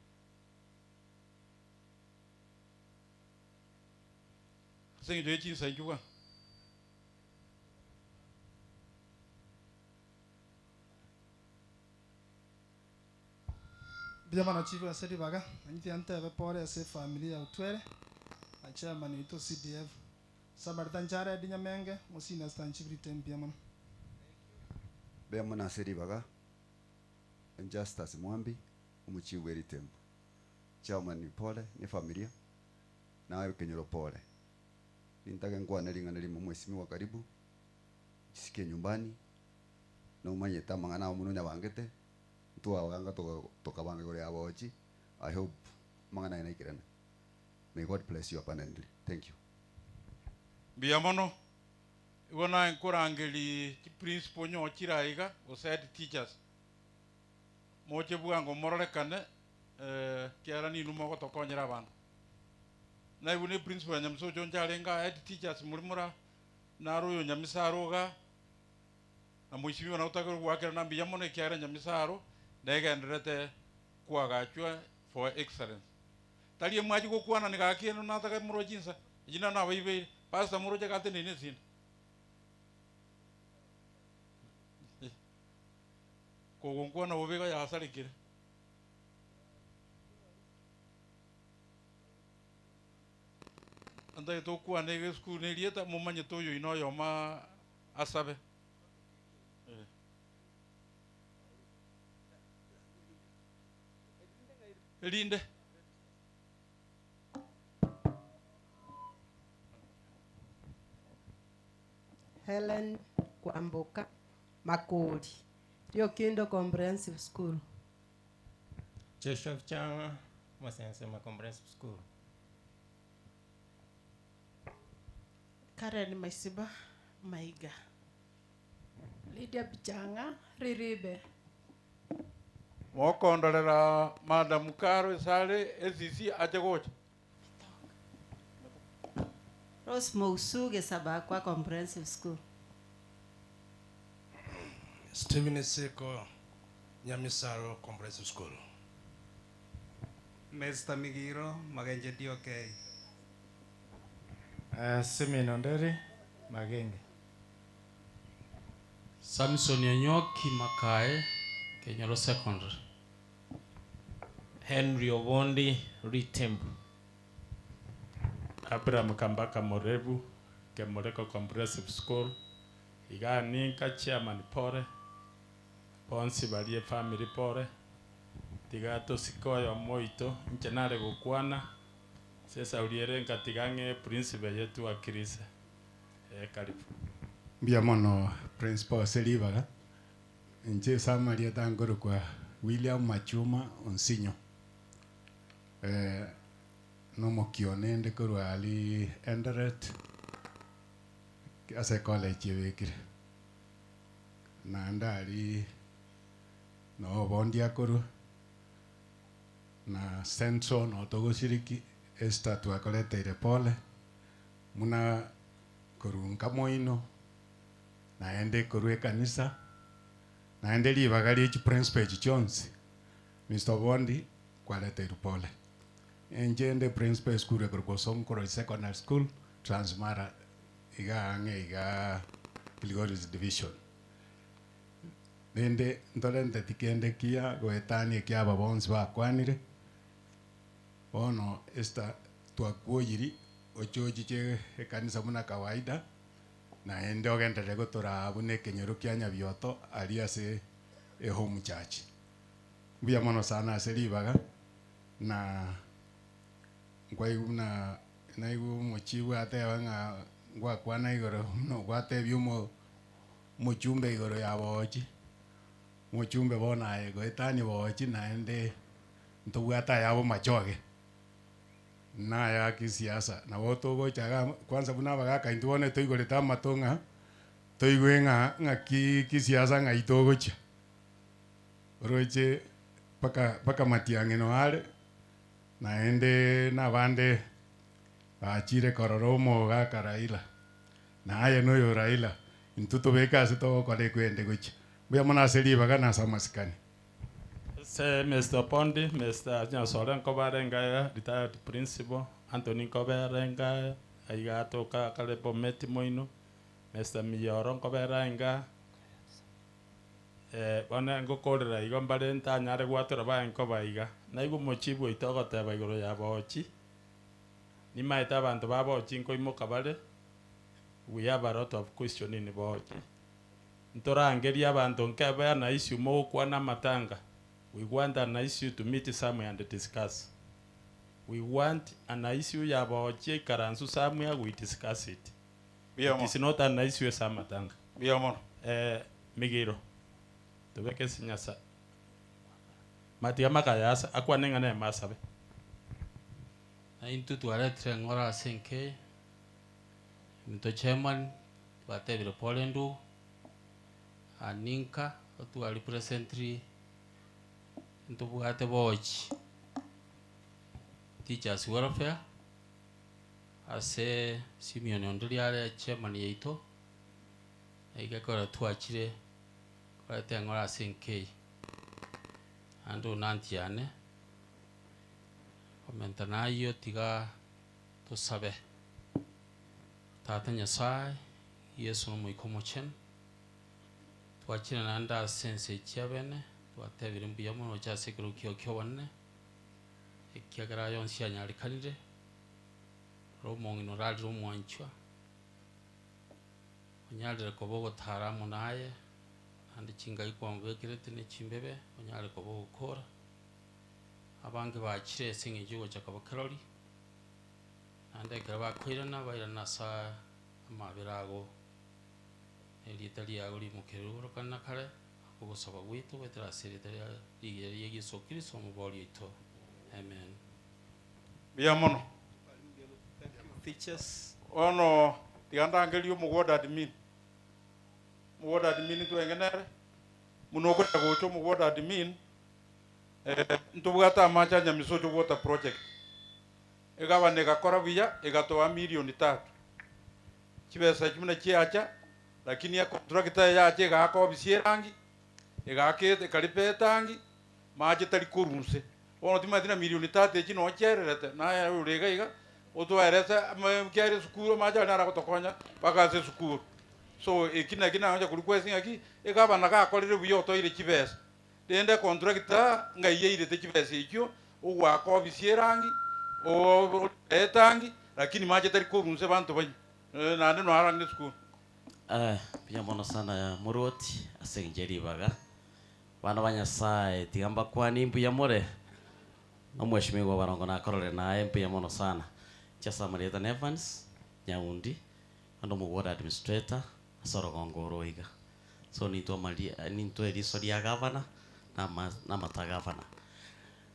Ase eng'encho ye chinsa inchuo bwana. Mbuya mono chief ase ribaga, nanyitiga ntebe pore ase efamiri ya Otwere na chairman oito CDF. Samarita Jared Nyamenge, Mosini Stanchibrite mbuya mono. Mbuya mono ase ribaga, Justus Mwambi, omochief bwe ritembo. Chairman pole ne efamilia, naye ekenyoro pole. Nintake nkwane ring'ana rimo mheshimiwa karibu, chisike nyumbani, nomanyete amang'ana ao buna onyabangete, ntwabanga tokabanga igoro ya bochi, I hope amang'ana aya naikerane. May God bless you abundantly. Thank you. Mbuya mono. Igo naye nkorangerie chiprinciple onye ochire aiga gose head teachers. Moche bwango mororekane ekiagera ninwe mogotokonyera abanto. Naibu ne principal ya Nyamisocho ncharenga head teachers muri mura naro oyo Nyamisaro iga na mheshimiwa nabo tagere goakera na mbuya mono ekiagera Nyamisaro negenderete kwagachwa for excellence. Tari emwachi gokwana niga kende nataka moroche insa, echi naro nabaibeire, pastor moroche gateneine esinde. Kogonkwana bobe igo yasarekire. Ntagete okwane iga esukuru na erieta momanyete oyo oino oyomo asabe. Eh. Erinde. Helen Kwamboka Makori, Riokindo Comprehensive School. Joshua Chang'a, Masensema Comprehensive School. Karen Maisiba Maiga. Lydia Bichang'a, Riribe. Mokondorera Madam Caro esare esisi ache gocha. Rose Mousuge Sabakwa Comprehensive School. Stephen Seko, Nyamisaro Comprehensive School. Mr. Migiro, Magenje DOK. Simeon Onderi, Magenge. Samson Onyoki Makae, Kenyoro Secondary. Henry Obondi, Ritembu. Abraham Kambaka Morebu, Kemoreko Comprehensive School. Iga ninka chairman pore, bonsi barie family pore, tiga tosikoyo moito, inche nare gokwana, sesa uriere nkatiga ng'e principal yetu akirise. Karibu. Mbuya mono principal Selibaga inche samaria tangorokwa William Machuma Onsinyo nomokione ende korwa ali Eldoret ase college ebekire naende ari no bondia korwa na Central no togoshiriki Esther twakoreteire pole muna korunka moino naende korwa ekanisa naende ribaga ria chiprincipal echi chionsi Mr. Bondi kwareteirwe pole enche ende principal esukuru ekorokwa Sonkoro Secondary School Transmara iga ang'e iga Kilgoris Division rende ntorenteti kende kiya goetania ekia aba bonsi bakwanire bono Esther twakwoyiri ochochiche ekanisa buna kawaida naende ogenderere gotoraa buna ekenyoro kia Nyabioto aria ase ehome church. Mbuya mono sana ase ribaga na nkwaigu buna naigu omochibu ateba ng'a ngwakwana igoro buna gwatebia omo omochumbe igoro ya bochi omochumbe bono aye goetania bochi naende ntobwate ayabo machoge naya kisiasa nabo togocha kwanza buna abagaka intwe bono toigorete amato ng'a toigwe ng'a ng'aki kisiasa ng'ai togochia oroche mpaka mpaka matiang'ino are naende nabande bachire korora omogaka Raila naye noyo Raila intwe tobeke ase togokora ekwende gochia mbuya mono ase ribaga na ase amasikani. Se Mr. Pondi, Mr. Nyasore nkobarengaya, retired principal, Anthony nkoberengaya, aiga atoka kare Bomet moino, Mr. Miyoro nkoberenga, bono ngokorera igo mbare ntanyare gwatora baye nkoba iga. Naigo omochibu oito ogoteba igoro ya bochi, nimaete abanto ba bochi nkoimoka bare, we have a lot of question in bochi. Ntorangeria abanto nkebe na issue mogokwana amatanga, we want an issue to meet somewhere and discuss. We want an issue ya bochi ikaransu somewhere we discuss it. Mbuya It is not an issue ase amatanga. Mbuya mono. Migiro, tobeke sinyasa. Matiga makayasa, akwane ng'a na emasabe. Na intwe twaretire ng'ora ase enke, minto chairman, twatebire pole ndugu, aninka, otwa representri ntobwate bochi teachers welfare, Ase Simeon onde riare chairman yaito, na iga ekero twachire koreta eng'ora ase enka eye. Naende onanti yane, komenta nayio tiga tosabe. Tata Nyasaye, Yeso na Omoika Omochenu, twachire naende ase ense echi abene, twatebire mbuya mono gocha ase ekero kio kia obonene, ekiagera aya onsi anyarekanire, ore omong'ina orarire omwanchwa, onyarire koba ogotara amo naye, naende chingai kwamobekerete na echimbebe, onyare koba ogokora. Abange bachire ase eng'encho ya ogocha koba kerori, naende ekero bakoirana, bairane ase amabera ago, na erieta riago rimokerwe igoro kare na kare, ogosaba gwaito goetera ase erieta ria rigiya ria Yeso Kristo omobori oito. Amen. Mbuya mono. Teachers. Bono tiga ndangerie omogwod admin. Omogwod admin ntwenge nere, buna okonya gocha omogwod admin, ntobwate amache a Nyamisocho water project. Egavana egakora buya, egatoa milioni tatu. Chibesa echio buna chiacha, lakini econtractor eyacha egaaka ofisi erangi, egaaka ekaripa etangi, mache tari korwa nse. Bono timanyeti na milioni tatu echi noo chiaererete, naye ore iga iga, otwaerese ama ekiagera esukuru amache aria naro agotokonya mpaka ase esukuru. So eki naki nagocha korequest ng'aki, egavana gakorire buya otoire chibesa, rende econtractor ng'ai yairete chibesa echio, ogoaka ofisi erangi, oo etangi, lakini mache tari korwa nse banto banywe, naende noaro ang'e esukuru. Mbuya mono sana ya morwoti ase eng'encho ye ribaga. Bana ba Nyasaye tiga mbakwanie mbuya more, na omweshimiwa Barongo nakorore naye mbuya mono sana. Inche ase amarieta na Evans Nyaundi, onde omo ward administrator ase orogongo oro iga. So nintwe amaria nintwe eriso ria gavana na ama na amata gavana.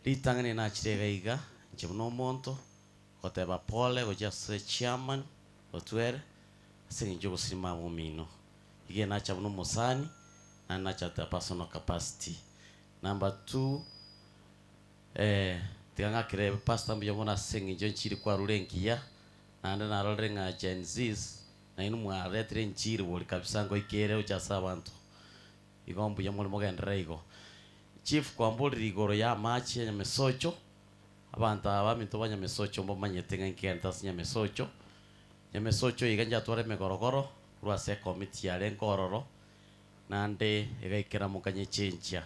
Ritang'ani nachire iga iga, inche buna omonto, goteba pole gochia ase chairman otwere, ase eng'encho ya obosirima abomino. Iga nacha buna omosani, naende nacha at a personal capacity. Number two, tiga ng'akere pastor mbuya mono ase eng'encho enchiri kwarure engiya, naende narorire ng'a Gen Zs, nainwe mwaretire enchiri bori kabisa ngoika ere gocha ase abanto. Igo mbuya more mogenderere igo. Chief kwamborire igoro ya amache ya Nyamesocho, abanto aba baminto ba Nyamesocho mbamanyete ng'a inki ase Nyamesocho. Nyamesocho iga nchatware emegorogoro, korwa ase ekomiti yarenge ororo, naende egaikera mokanyechenchia.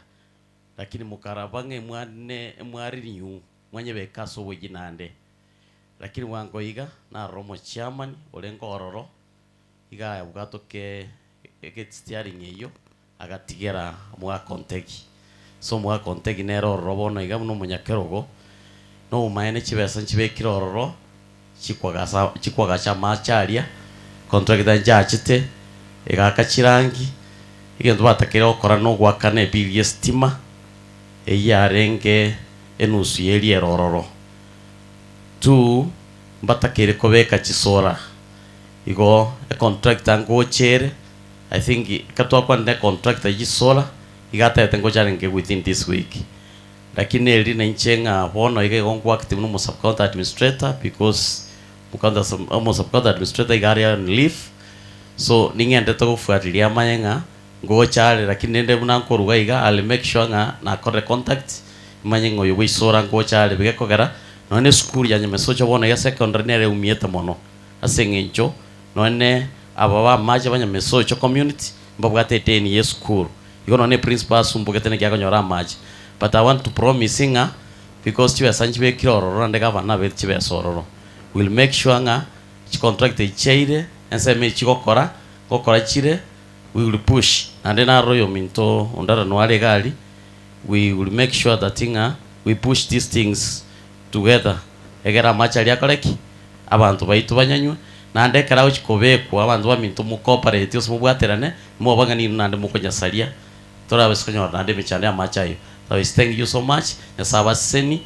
Lakini mokaraba ng'a emwane emwaririu, mwanyebeka ase oboyia naende. Lakini bwango iga, narora omochairman orenge ororo, iga ayabwatoke egesteering eyio, agatigera omogaka Ontegi. So omogaka Ontegi nere ororo bono iga buna omonyakerogo, na obomaene chibesa nchibekire ororo, chikwagasa chikwagacha amache aria, contractor nchiachete, egaaka chirangi, egento batakeire gokora na ogoakana ebill ya estima, eyio yarenge enusu ya eria ere ororo. Two, mbatakeire kobeka chisolar, igo econtractor ngocha ere, I think ekero twakwanire na econtractor ya chisolar, iga atagete ngocha arenge within this week. Lakini eri nainche ng'a bono iga igo nkoacti buna omo sub county administrator because omo sub county administrator iga are on leave, so ning'endete gofuatilia amanye ng'a ngocha are lakini rende buna nkoruga iga I'll make sure ng'a nakorire contact imanye ng'a oyo bwa isora ngocha are bigekogera nonye na esukuru ya Nyamesocho bono iga secondary nere eumiete mono ase eng'encho nonye aba ba amache ba Nyamesocho community mbabwate edeni ya esukuru igo nonye principal asumbugete naki akonyora amache but I want to promise ng'a because chibesa nchibekire ororo naende gavana nabete chibesa ororo will make sure ng'a chicontract echi chiaire ensemo echi chigokora gokora chire we will push naende narora oyominto onde aranware iga aria we will make sure that ng'a we push these things together egere amache aria akore ki? Abanto baito banyanywe, naende ekero agochia kobekwa abanto baminto mo cooperate gose mobwaterane, moba ng'a ninwe naende mokonyasaria, torabase konyora naende emechando ya amache ayio. Otherwise thank you so much, Nyasaye abasesenie,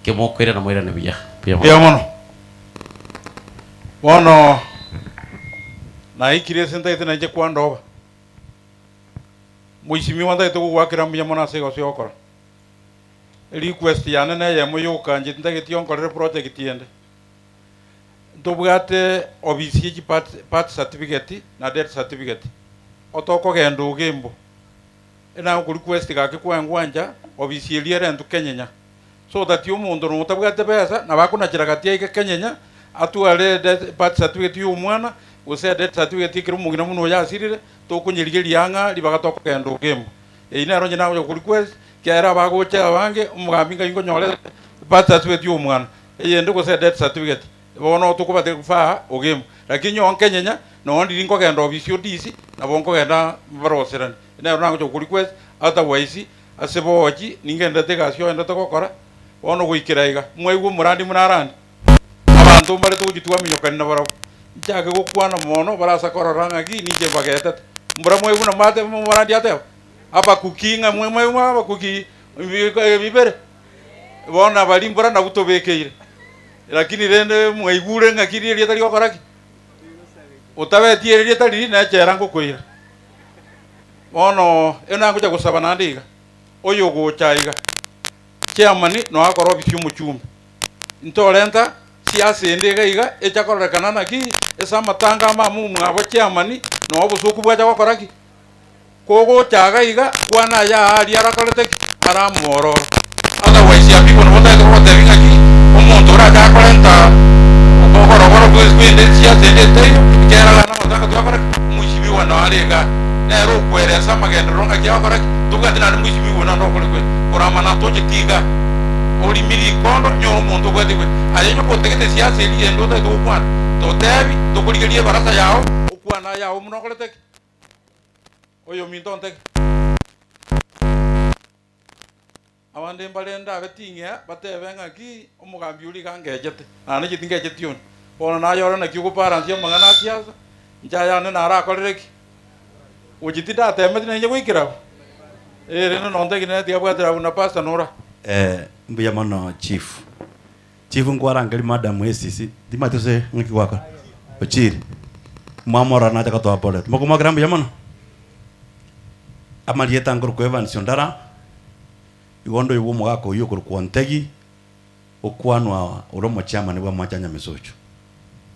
ekio mokoirana moirane buya. Mbuya Mbuya mono. mono. Bono naikire ase ntagete nainche kwandoba. Moisimigwa ntagete gogoakera mbuya mono ase egasi ogokora. Erequest yane neyemo yoka inche tintageti onkorere project ende. Ntobwate obisi ya birth certificate na death certificate. Otokogenda ogembo. Ena request gake kwa ngwanja obisi eria erentu kenyenya. So that omonto notabwate besa na bakunachira gati aike kenyenya atware birth certificate ya omwana gose death certificate ekero omong'ina muno oyo asirire tokunyerigeria ang'a ribaga tokogenda ogembo. Eyio nero onye nagocha korequest kiagera abagocha abange omogambi ngai nkonyore birth certificate ya omwana eyende gose death certificate bono tokobate rufaa ogembo. Lakini nyowe nkenyenya nonye ndiri nkogenda obisi o DC nabo nkogenda baroserani. Nero nagocha korequest otherwise ase bochi ningendete egasi oendete gokora bono goikera iga mwaigwa omorandi buna arandi abanto mbare togochitwa aminyokani na barabwo nchake gokwana mono barasa korora ng'aki ninche mbagetete mbura mwaigwa buna mate omorandi ateba abakuki ng'a mwaigwa abakuki bibere bono abari mbura nabwo tobekeire lakini rende mwaigure ng'aki riria rigokora ki otabetie erieta riri nechera ngokoira bono eno nagocha gosaba naende iga oyo gocha iga chairman noakora obisi omochumbe ntorenta siasa ende iga iga echakorerekana naki ase amatanga amamu mwabo chairman no obosoku bwacha gokora ki kogochaga iga kwana ya aria arakorete ki aramwororo otherwise ya people nobotaete gogotebi ng'aki omonto oracha akorenta ogorogoro bwende siasa ende eteiyo ekeragana amatanga twakora ki mwishimiwa noare iga nero okweresa amagenderero ng'aki agokora ki tobwate naende mwishimiwa naende okore kwe koramana tocheti iga orimiri ikondo nyora omonto obwate kwe aye nyoka otagete siasa eri ende otagete gokwana totebi tokorigeria ebarasa yao okwana yao muno okorete ki oyo minto ntege abande mbarende abe ting'ea batebe ng'aki omogambi oria iga ngechete naende inche tingecheti onde bono nayore naki ogobalansia amang'ana a siasa inche ayane narakorere ki gochi tindatemeti nainche goikera abwo rende nontegi nere tiga abwo na pastor nora. Mbuya mono chief. Chief nkwarangeri madam ACC timanyeti gose ng'aki gwakora ochire mwamorora nacha gotoa pole mokomwakera mbuya mono amarieta nkorokwa Evans Ondara igo onde oyo bwa omogaka oywo okorokwa Ontegi okwanwa ore omochairman bwa amache a Nyamisocho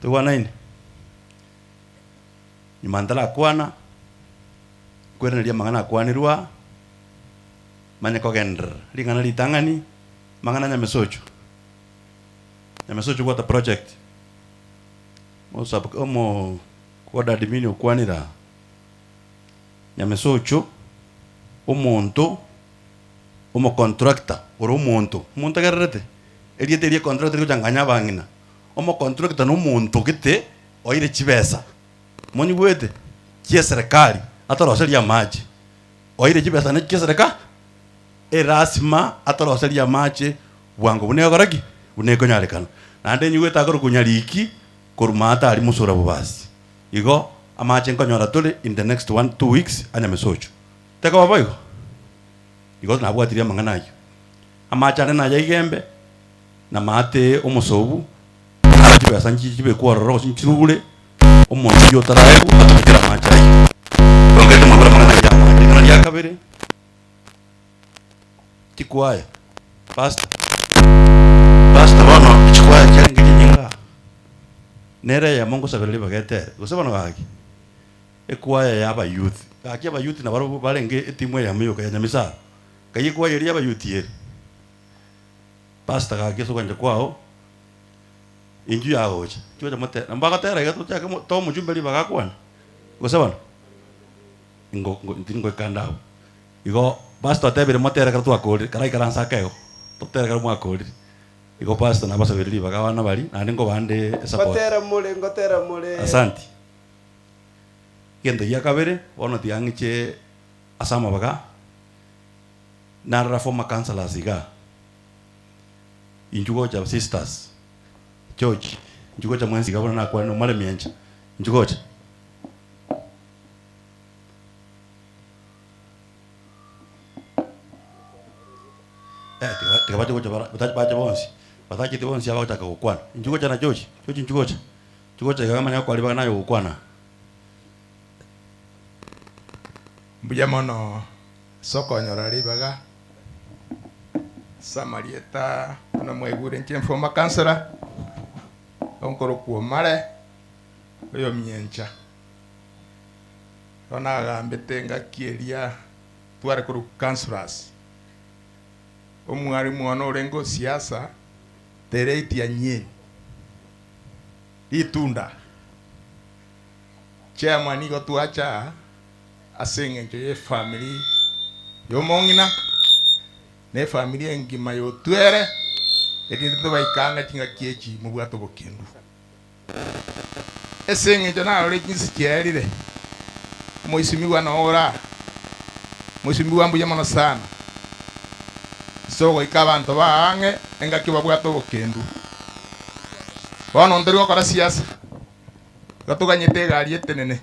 toigwanaine nyuma ntarakwana nkweraneria amang'ana akwanirwa manye kogenderera ring'ana ritang'ani mang'ana Nyamisocho Nyamisocho water project mosab omo ward admin okwanira Nyamisocho omonto omocontractor ore omonto omonto agererete erieta eria contractor rigochanganya abang'ina omocontractor na omonto gete oire chibesa monyigwete chia serikali atoroseria amache oire chibesa na chia serikali erasima atoroseria amache bwango buna egokora ki buna ekonyarekana naende nyigwete akorokwa nyariki korwa maate aria mosura bobasi igo amache nkonyora tore in the next 1 2 weeks a Nyamisocho tekoba bo igo igo nabwatirie amang'ana aywo amache ande naye igembe na maate omosobu ara chibesa nchi chibekwa ororo gose nchirure omonto oywo otaraegwa atobekere amache aywo ongete mwabura amang'ana aywo amache ring'ana ria kabere chikwaya pastor pastor bono chikwaya chiarenge chinyinga nere eyemo ngosabera ribaga etere gose bono gaki ekwaya ya abayouth gaki abayouth nabo barenge etimu eyemo yoka ya Nyamisaro kai ekwaya eria abayouth ere pastor gaki ase ogwancha kwao inju yagocha chigocha motere mbagotera iga tochake tomochumbe ribaga akwane gose bono ingo tingoikanda abwo igo pastor atebire motere ekero twakorire kara ikaransa akego totere ekero mwakorire igo pastor nabasabire ribaga abana bari naende nkobande esupport. Ngotera more ngotera more. Asante. Gento gia kabere bono tiga ng'iche ase amabaga narora former councillors iga inchu gocha sisters George inchu gocha mwensi iga bono nakwane omare miencha inchu gocha tiga bache gocha bache bonsi batachete bonsi abagochaka gokwana inchu gocha na George George inchu gocha inchu gocha iga manya kwari baga nayo gokwana. Mbuya mono sokonyora ribaga samarieta buna mwaigure inche former councillor. Onkorokwa Omare, oyomincha. Igo nagambete engaki eria tware korokwa councillors. Omwalimu one orenge o siasa, Tereit Anyien, ritunda. Chairman igo twacha aa ase eng'encho ye efamiri y'omong'ina na efamiri engima y'otwere, erinde tobaike ang'e chingaki echi mobwate obokendu. Ase eng'encho narore chinse chiaerire, omoisimigwa noo ore aa, moisimigwa mbuya mono sana, ase ogoika abanto baa ang'e engaki babwate obokendu. Bono ntori gokora siasa, igo toganyete egari etenene,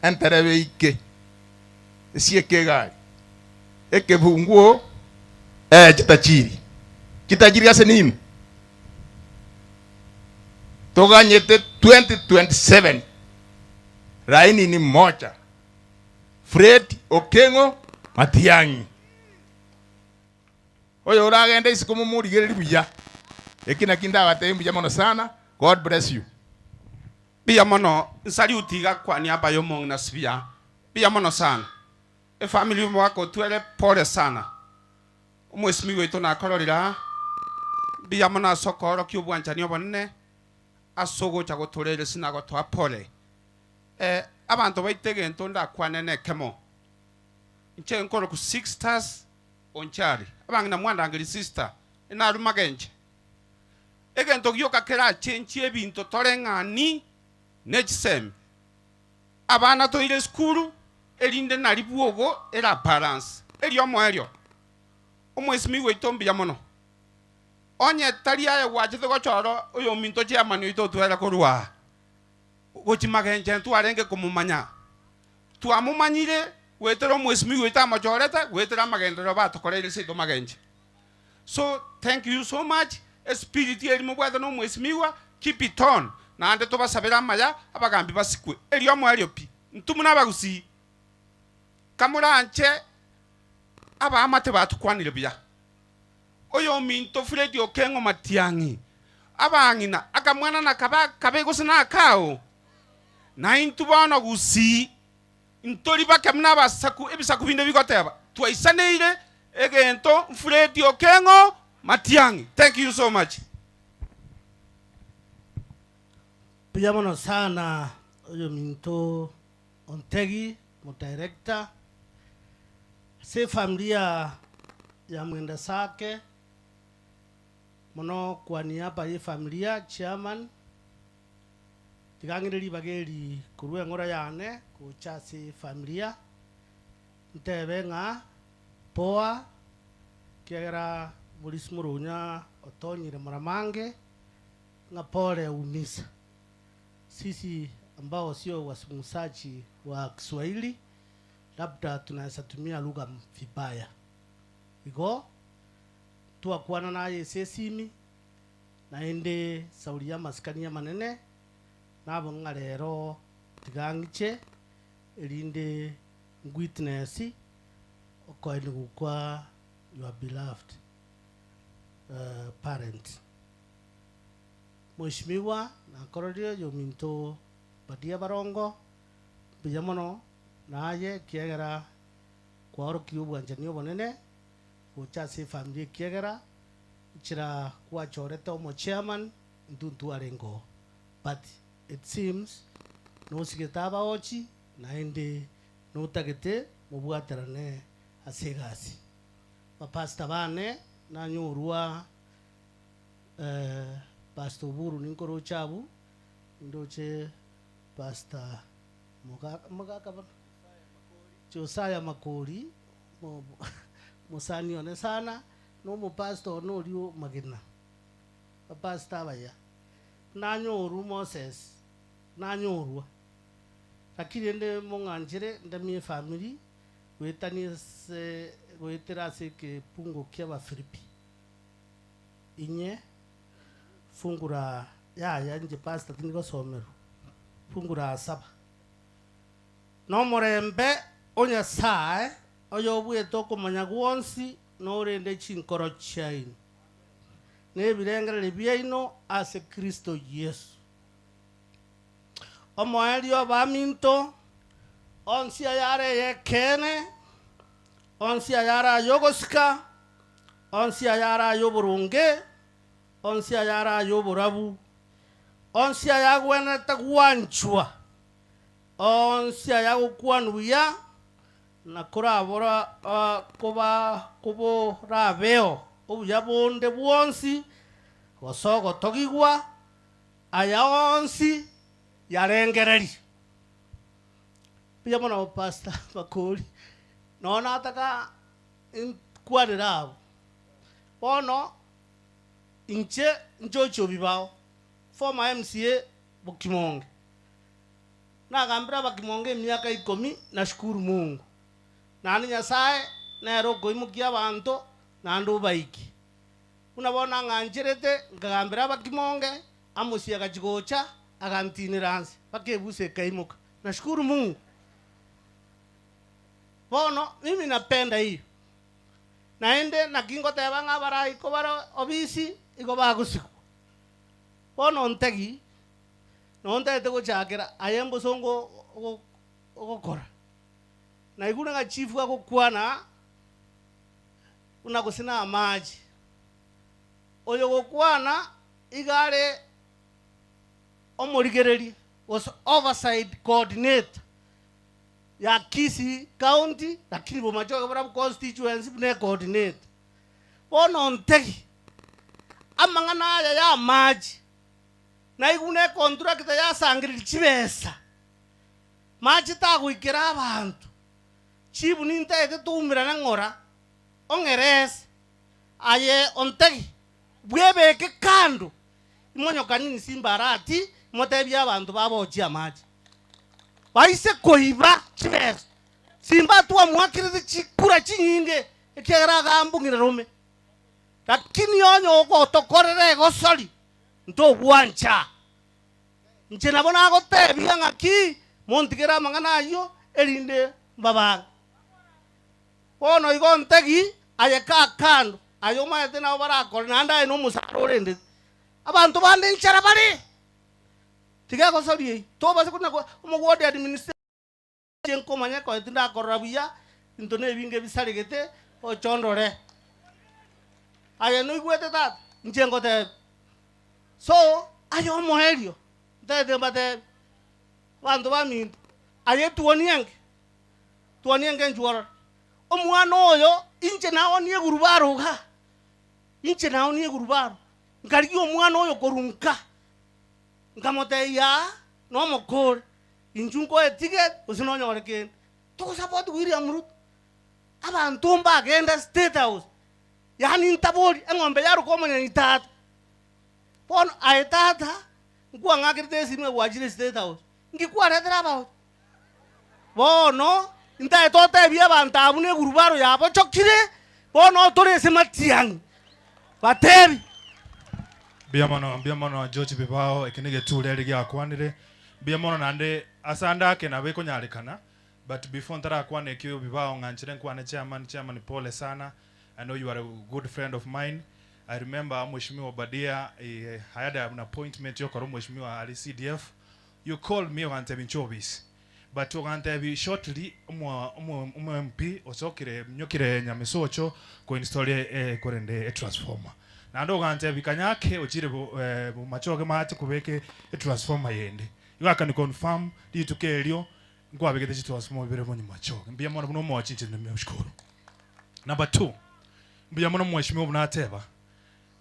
enterebe eike, esieke egari, ekebunguo, ee chitachiri, chitachiri ase nini? Toganyete 2027 laini ni moja Fred Okeng'o Matiang'i oyo oragende isiko momorigererie buya eki naki ndabatebie mbuya mono sana God bless you. Mbuya mono nsaluti iga kwa niaba yomong'ina Sibia mbuya mono sana efamily yomogaka otwere pole sana. Omwesimigwa oito nakororire aa, mbuya mono ase okoorokia obwanchani obonene ase ogocha gotoreresia na gotoa pole. Eh, abanto baito egento ndakwane nekemo, inche nkorokwa Sixtus Onchari, abang'ina mwandangerie sister, inarwe magenche. Egento gioka kerachenchie ebinto toreng'ani nechisemi. Abana toire esukuru erinde nari bwogo era balance. Erio omoerio, omwesimigwa oito mbuya mono. Onye tari aye gwachete gochora oyominto chairman oito otwere korwa aa gochia magenche ntwarenge komomanya. Twamomanyire goetera omwesimigwa oito amochorete goetera amagenderero batokoreire seito magenche. So thank you so much, espirit eri mobwate na omwesimigwa keep it on, naende tobasabere amaya abagambi basikwe erio omoerio pi. Intwe buna abagusii kamoranche abaamate batukwanire buya. Oyominto Fred Okeng'o Matiang'i, abang'ina, akamwana nakabe akabe gose nakao? Naintwe bono gusii Ntori bake buna abasaku ebisaku binde bigoteba, Twaisaneire egento Fred Okeng'o Matiang'i. Thank you so much. Mbuya mono sana oyominto Ontegi mo director ase efamilia ya Mwenda Sake mono kwa niaba ye efamilia chairman. Tiga ng'ire ribaga eri korwa eng'ora yane gocha ase efamilia, ntebe ng'a poa, ekiagera Maurice Murunya otonyire moramange, ng'a pole umisa. Sisi ambao sio wasungumzaji wa Kiswahili labda tunaweza tumia lugha vibaya. Igo twakwana naye ase esimi. Naende Sauli y'amasikani amanene nabo ng'a rero tiga ng'iche, erinde ngwitness okoenigwa kwa your beloved parent. Mweshimiwa, nakororire oyominto Badia Barongo, mbuya mono naye ekiagera kwaorokirie obwanchani obonene gocha ase efamiri ekiagera Nchera gwachorete omo chairman intwe ntwarenge oo but it seems nosigete abaochi naende notagete mobwaterane ase egasi. Bapastor bane nanyorwa Pastor Oburu ninkoroche abwo nindoche Pastor Mogaka Mogaka bono? Josiah Makori mosani one sana. Nomopastor one oria o magena, abapastor abaya, nanyorwa Moses, nanyorwa. Lakini rende mong'anchere ndemie efamiri goetania ase goetera ase ekepungo kia Abafilipi. Inye fungu la yaya inche pastor tindi gosomerwa, fungu la saba. Nomorembe o Nyasae oyobuete okomanya gwonsi norende chinkoro chiaino. Na ebirengererio biaino ase Kristo Yeso. Omoerio abaminto, onsi ayare ey'ekeene, onsi ayare ay'ogosika, onsi ayare ay'oboronge, onsi ayare ay'oborabu, onsi ayagwenerete gwanchwa, onsi ayagokwanwa buya, na korabora koba koborabeo obuya bonde bwonsi, gose ogotogigwa, aya onsi yarengererie. Mbuya mono Pastor Makori, nonya nataka nkwanere abwo. Bono inche nchoche obibao, former MCA Bokimonge, Nagambire abakimonge emiaka ikomi, nashukuru Mungu. Naende Nyasae nere okoimokia abanto, naende obaikie. Buna bono ang'ancherete, nkagambera abakimonge, Amosi agachia gocha, agantinera anse, mpaka ebusa ekaimoka. Nashukuru Mungu. Bono mimi napenda hiyo. Naende naki ngoteba ng'a abarai kobare obisi, igo bagosikwa. Bono ontegi, Nonya ntagete gochakera aye mbosongo ogokora. Naigure ng'a chief agokwana buna gose na amache. Oyogokwana iga are omorigereria gose oversight coordinator ya Kisii county lakini Bomachoge barabwo constituency buna ecoordinator. Bono ntegi amang'ana aya ya amache. Naigwe buna ekonturakita yasangereria chibesa, mache tagoikera abanto. Chibu nintaete toumerane ng'ora, ong'erese. Aye ontegi, bwebeke kando, imonyokanie insimba arati, imotebie abanto babochie amache. Baise koiba chibesa, simba twamoakerete chikura chinyinge, ekiagera agambung'ire rome. Lakini onye ogotokorera egosori, Ntogwancha. Inche nabo nagotebia ng'aki montigere amang'ana ayio, erinde mbabange. Bono igo ntegi aye kaa kando, aye omanyete nabo barakore, naende aye nomosara orendete. Abanto bande nchara bare. Tiga egosoria eyio. Tobasa kona omogwodi administration nkomanya ekoe tindakorora buya, into nebinge bisaregete, oche ondore. Aye noigwete tata? Inche ngotebia. So, aye omoerio, ntagete mbatebie, abanto baminto, aye etuoni enke, tuoni enke inchuo orore. Omwana oyo, inche naonie egurubaro igaa, inche naonie egurubaro, nkarigia omwana oyo korwa nka, nkamotebia aa, nomokore. Inchuo nkoe ticket gose nonyore kende. Togosupport William Ruto. Abanto mbagenda state house yaani ntabori eng'ombe yaruka omonyeni tata. Bono aye tata nkwang'akerete esimi ng'a gwachire state house, nki kwaretire abaochi? Bono ntaete otebie abanto abwo na egurubaro yabochokire, bono tore ase matiang'i, batebi. Mbuya mono, mbuya mono George Bibao, eke negeture ere giakwanire. Mbuya mono naende ase ande ake nabo ekonyarekana, but before ntarakwana ekio Bibao ng'anchire nkwane chairman, chairman pole sana, I know you are a good friend of mine, I remember Mheshimiwa Obadia I had an appointment yokora omweshimiwa aria CDF, you called me ogantebia inche obisi, but ogantebia shortly omo omo omo MP osokire nyokire Nyamisocho ko install korende etransformer. Naende ogantebia kanya ake ochire bomachoge mache kobeka etransformer yende. Igo akani confirm rituko erio nkwabegete chitransformer ibere bonye machoge. Mbuya mono buna omochi inche nimeshukuru. Number two, mbuya mono mweshimiwa buna ateba,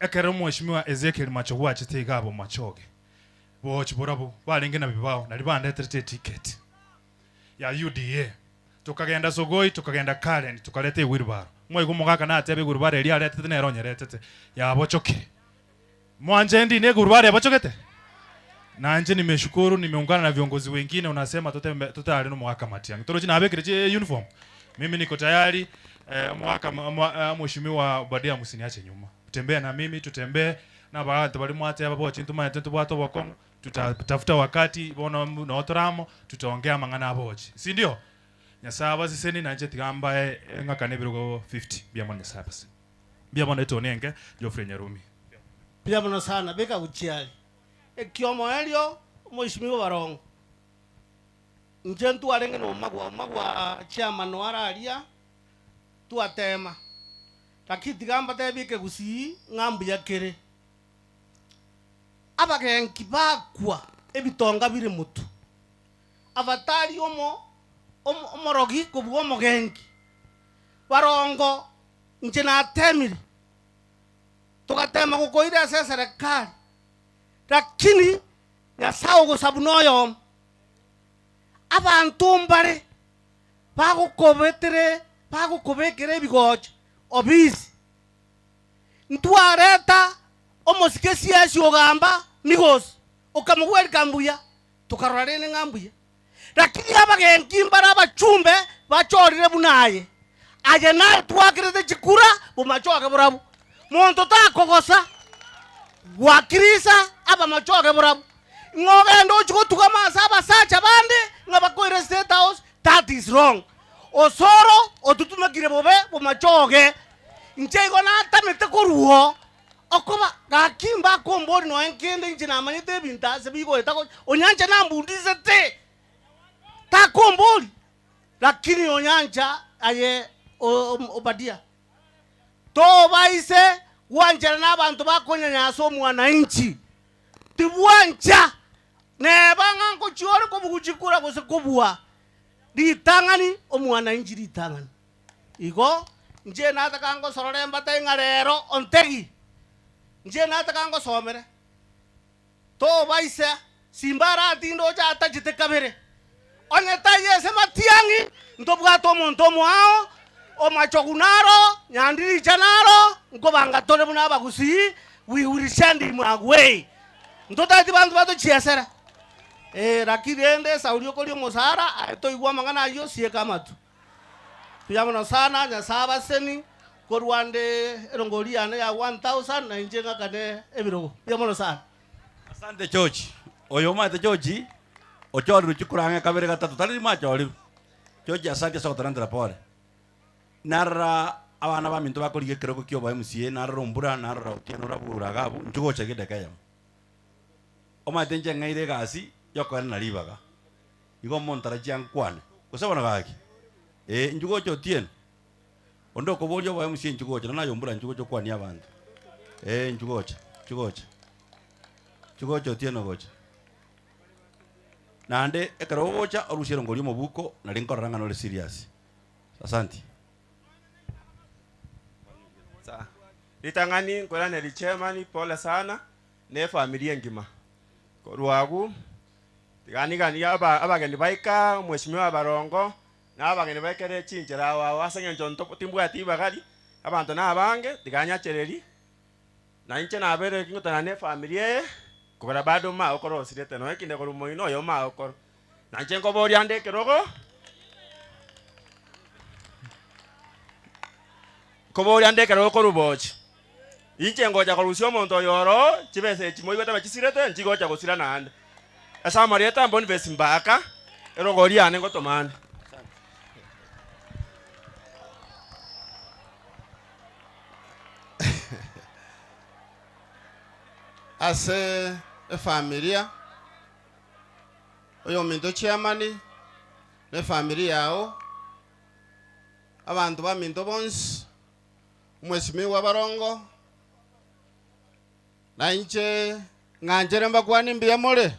ekero mweshimiwa Ezekiel Machogu achete iga Bomachoge, bochi borabwo barenge na bibao nari bandeterete eticket ya UDA. Tokagenda Sogoi, tokagenda Karen, tokareta ewheelbarrow. Mwaigwa omogaka nateba ewheelbarrow eria aretete nere onyeretete, yabochokire. Mwanche ndine ewheelbarrow yabochokete? Na inche nimeshukuru, nimeungana na viongozi wengine unasema tutembe tutayari no omogaka Matiang'i. Torochi nabekire chi uniform. Mimi niko tayari omogaka mheshimiwa Obadia msiniache nyuma. Tembea na mimi tutembee na abanto baria mwateba bochi ntomanyete ntobwate obokong'u tutatafuta wakati bono no toramo tutaongea amang'ana abochi. Si ndio? Nyasaye abaseseni nainche tiga mbae eng'akana ebirogo 50 mbuya mono Nyasaye abaseseni. Mbuya mono etoni enke Geoffrey Nyarumi. Mbuya mono sana, beka gochia aria. Ekiomoerio, omoisimigwa barongo, inche ntwarenge na omagwa, omagwa chairman are aria, twatema, lakini tiga mbatebie ekegusii ng'a mbuya kere. Abagenki bakwa ebitonga bire motwe, abatari omo omo omorogi kobua omogenki. Barongo, inche natemire, togatema gokoira ase eserekari, lakini Nyasae ogosabu noyomo. Abanto mbare bagokobetere bagokobekera ebigocha obisi. Ntwareta omosike siasi ogamba Migosi, okamogwerika mbuya, tokarora rende ng'a mbuya. Lakini abagenki mbare abachumbe bachorire buna aye. Aye naye twakerete chikura bomachoge borabwo. Monto takogosa gwakirisa abamachoge borabwo. Ng'a ogende ochie gotugama ase abasacha bande ng'a bakoire State House, that is wrong. Osoro ototumekire bobe bomachoge. Inche igo natamete korwa oo, okoba gaki mbakombori nonya nkende inche namanyete ebinto ase bigoeta gocha, onyancha nambundisete, takombori, lakini onyancha aye Obadia, tobaise gwanchera nabanto bakonyanyasa omwananchi, tibwancha, neba ng'a ngochia ore kobugu chikura gose kobua ritang'ani omwananchi ritang'ani. Igo, inche nataka ngosorore mbatebie ng'a rero ontegi, inche nataka ngosomere, tobaisa simba aratinde oche atachete kabere. Onye taiyo ase matiang'i, ntobwate omonto omoao, omachogu naro, nyandiricha naro, nkobanga tore buna abagusii, we will send him away. Ntotageti banto batochiesere. Eh, lakini rende esauri okoria omosara, aye toigwa amang'ana ayio, sieka amatu. Mbuya mono sana, Nyasae abaseni, korwa nde erongori yane ya 1000 na inche ng'akane ebirogo. Mbuya mono sana. Asante George. Oyo omanyete George, ochorirwe chikura ang'e kabere gatato, tari rimo achorirwe. George asante ase ogotorentera pore. Narora abana baminto bakorigia ekerogo kia obo MCA, narora Ombura, narora Otieno orabure iga abwo, inchuo gocha iga edaka eyemo. Omanyete inche ng'aire egasi yokoenana ribaga. Igo omonto ankwane, gose bono gaki? Ee, inchuo gocha Otieno. Onde okoboria obo MCA inchuo gocha, naye Ombura inchuo gocha okwanie abanto. Ee, inchuo gocha, inchuo gocha. Inchuo gocha Otieno gocha. Naende ekero ogocha orusie erongori omobuko nari nkorora ng'a nore serious. Asanti. Sawa. Ritang'ani nkoiraneria chairman pole sana na efamiri engima. Korwa agwo tiga niganie aba abageni baika omweshimiwa Barongo na abageni baikere chinchera ao ao ase eng'encho nto timbwati ribagari, abanto na abange tiga nyachereria, na inche nabere ngotana na efamiri eye, kobera bado magokoro osirete nonya kinde korwa moino oyo magokoro. Na inche nkoboria ande ekerogo, nkoboria ande ekerogo korwa bochi. Inche ngocha korusia omonto oyo oroo, chibesa echi moigwete bachisirete, nchigocha gosira naende. Ase amarieta Boniface Mbaka, erogo riane ngotoma ande. Ase efamilia, oyominto chairman, na efamiri yao, abanto baminto bonsi, omwesimigwa barongo, na inche ng'anchere mbakwane mbuya more,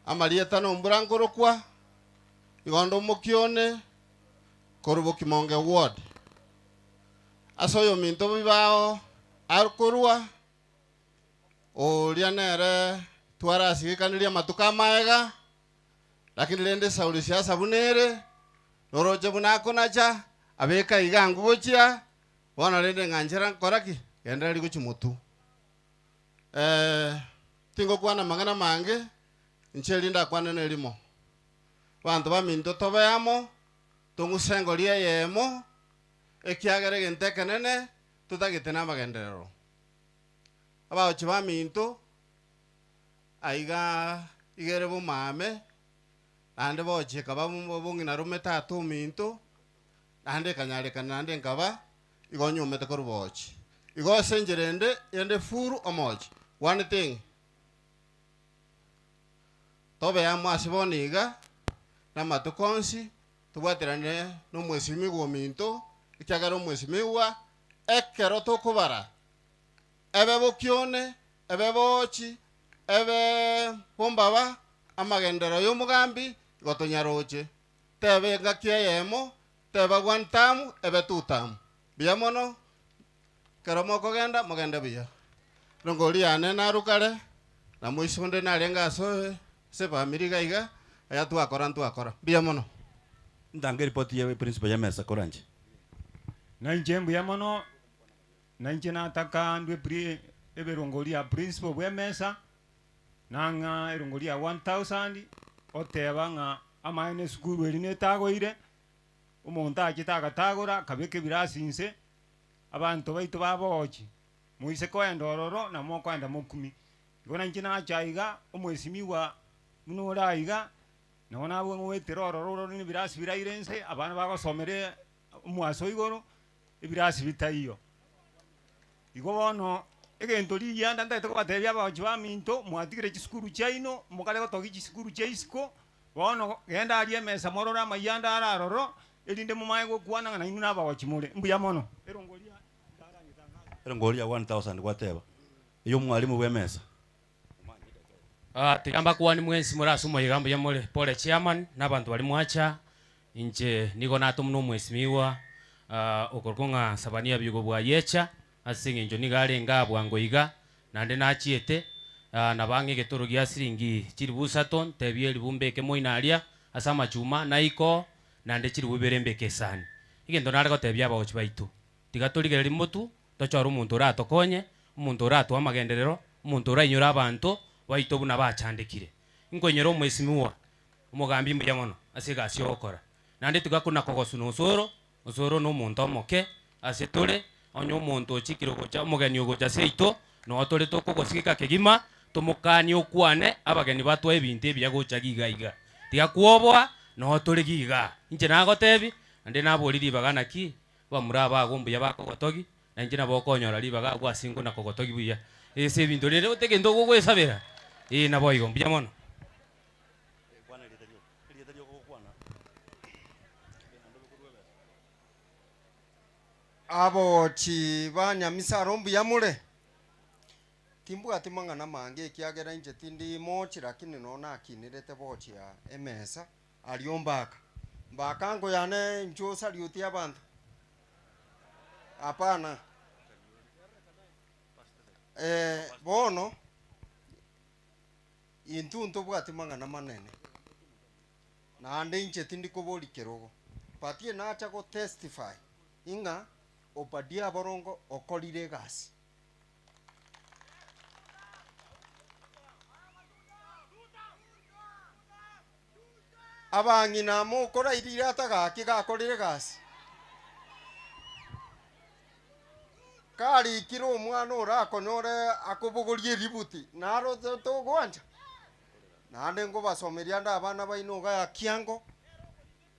amarieta na ombura nkorokwa, igo onde omokia one, korwa Bokimonge ward. Ase oyominto bibao akorwa, oria nere twarasigekaniri amatuko amaega, lakini rende esauri siasa buna ere, noroche buna akonacha, abeka iga angu gochia, bono rende ng'anchera nkora ki? Gendereri gochia motwe. Tingokwana amang'ana amange, inche erinde akwane na erimo. Abanto baminto tobe amo, tong'use engori eyemo, ekiagera egento ekenene totagete na amagenderero. Abaochi baminto, aiga iga ere bomame, naende bochie ekaba bong'ina rome tata ominto, naende ekanyarekana naende nkaba igo nyomete korwa bochie. Igo ase enchera ende ende furu omochi. One thing. Tobe amo ase bono iga, na amatuko onsi, tobwaterane nomwesimigwa ominto, ekiagera omwesimigwa, ekero tokobara, ebe bokione, ebe boochi, ebe bombaba, amagenderero y'omogambi, igo tonyaroche. Tebe engaki eyemo, teba one term, ebe two term. Mbuya mono, ekero mokogenda, mogende buya. Rongori yane narwe kare, na moise onde narenge ase ase efamiri iga iga, aya twakora ntwakora. Mbuya mono. Ntange eripoti ya principal ya emesa koranche. Na inche mbuya mono, na inche nataka ndwe pri eberongori ya principal bwa emesa, nang'a erongori ya 1000, oteba ng'a amaene esukuru eri netagoire, omonto achete agatagora, akabeka ebirasi inse, abanto baito babogochi, moise koenda ororo, nabo mokoenda mokumi. Igo nainche nacha iga, omwesimigwa buna ore aiga, nabo nabwo ng'oetera ororo ororo na ebirasi biraire inse, abana bagosomera omwaso igoro, ebirasi bitaiyo. Igo bono, egento rigianda ntagete kobatebia abagochi baminto, mwatigire chisukuru chiaino, mokare gotogia chisukuru chia isiko, bono genda aria emesa morore amayianda are aroro, erinde momanye gokwana ng'a nainwe nabagochi more. Mbuya mono. Erongori ya 1000 gwateba, eywo omwalimu bwa emesa. Ah, tiga mbakwanie mwensi more ase omoyega mbuya more. Pole chairman, na abanto baria mwacha, inche nigo natomwa na omwesimigwa ah, okorokwa ng'a Sabania Biugo bwa Yecha, ase eng'encho nigo arenge aa bwango iga, naende nachiete, ah, nabo ang'e egetoro gia siringi chilifu isato, ntebie elifu mbeke moino aria, ase amachuma, naiko, naende chilifu ibere mbeke esani. Egento nare gotebia abagochi baito, tiga torigererie motwe, tochore omonto oratokonye, omonto oratoe amagenderero, omonto orainyore abanto baito buna bachandekire. Nkoinyora omwesimigwa, omogambi mbuya mono ase egasi ogokora. Naende tiga kona kogosuna osoro, osoro na omonto omoke ase tore, onye omonto ochikire gocha omogeni ogocha seito, noo tore tokogosigeka kegima, tomokanie okwane, abageni batwae ebinto ebiya gocha giga iga. Tiga kwoboa, noo tore giga. Inche nagotebi, naende nabori ribaga naki, abamura aba agwo mbuya bakogotogi, na inche nabo okonyora ribaga agwo ase nkona kogotogi buya. Ase ebinto rende gose egento ogogoesabera, ee naboigo, mbuya mono. Abochi ba Nyamisaro mbuya more? Timbwati mang'ana mange ekiagera inche tindi mochi lakini noo nakinerete bochia emesa aria ombaka. Mbaka nkoyane inche osariutie abanto? Hapana. Eh, bono intwe ntobwati mang'ana manene, naende inche tindi kobori kerogo, but nacha go testify ing'a Obadia Aborongo okorire egasi. Abang'ina mokorairire ata gaki gakorire egasi. Karikire omwana orakonyore akobogoria eributi, naro togwancha. Naende nkobasomeria ande abana baino iga ya kiango,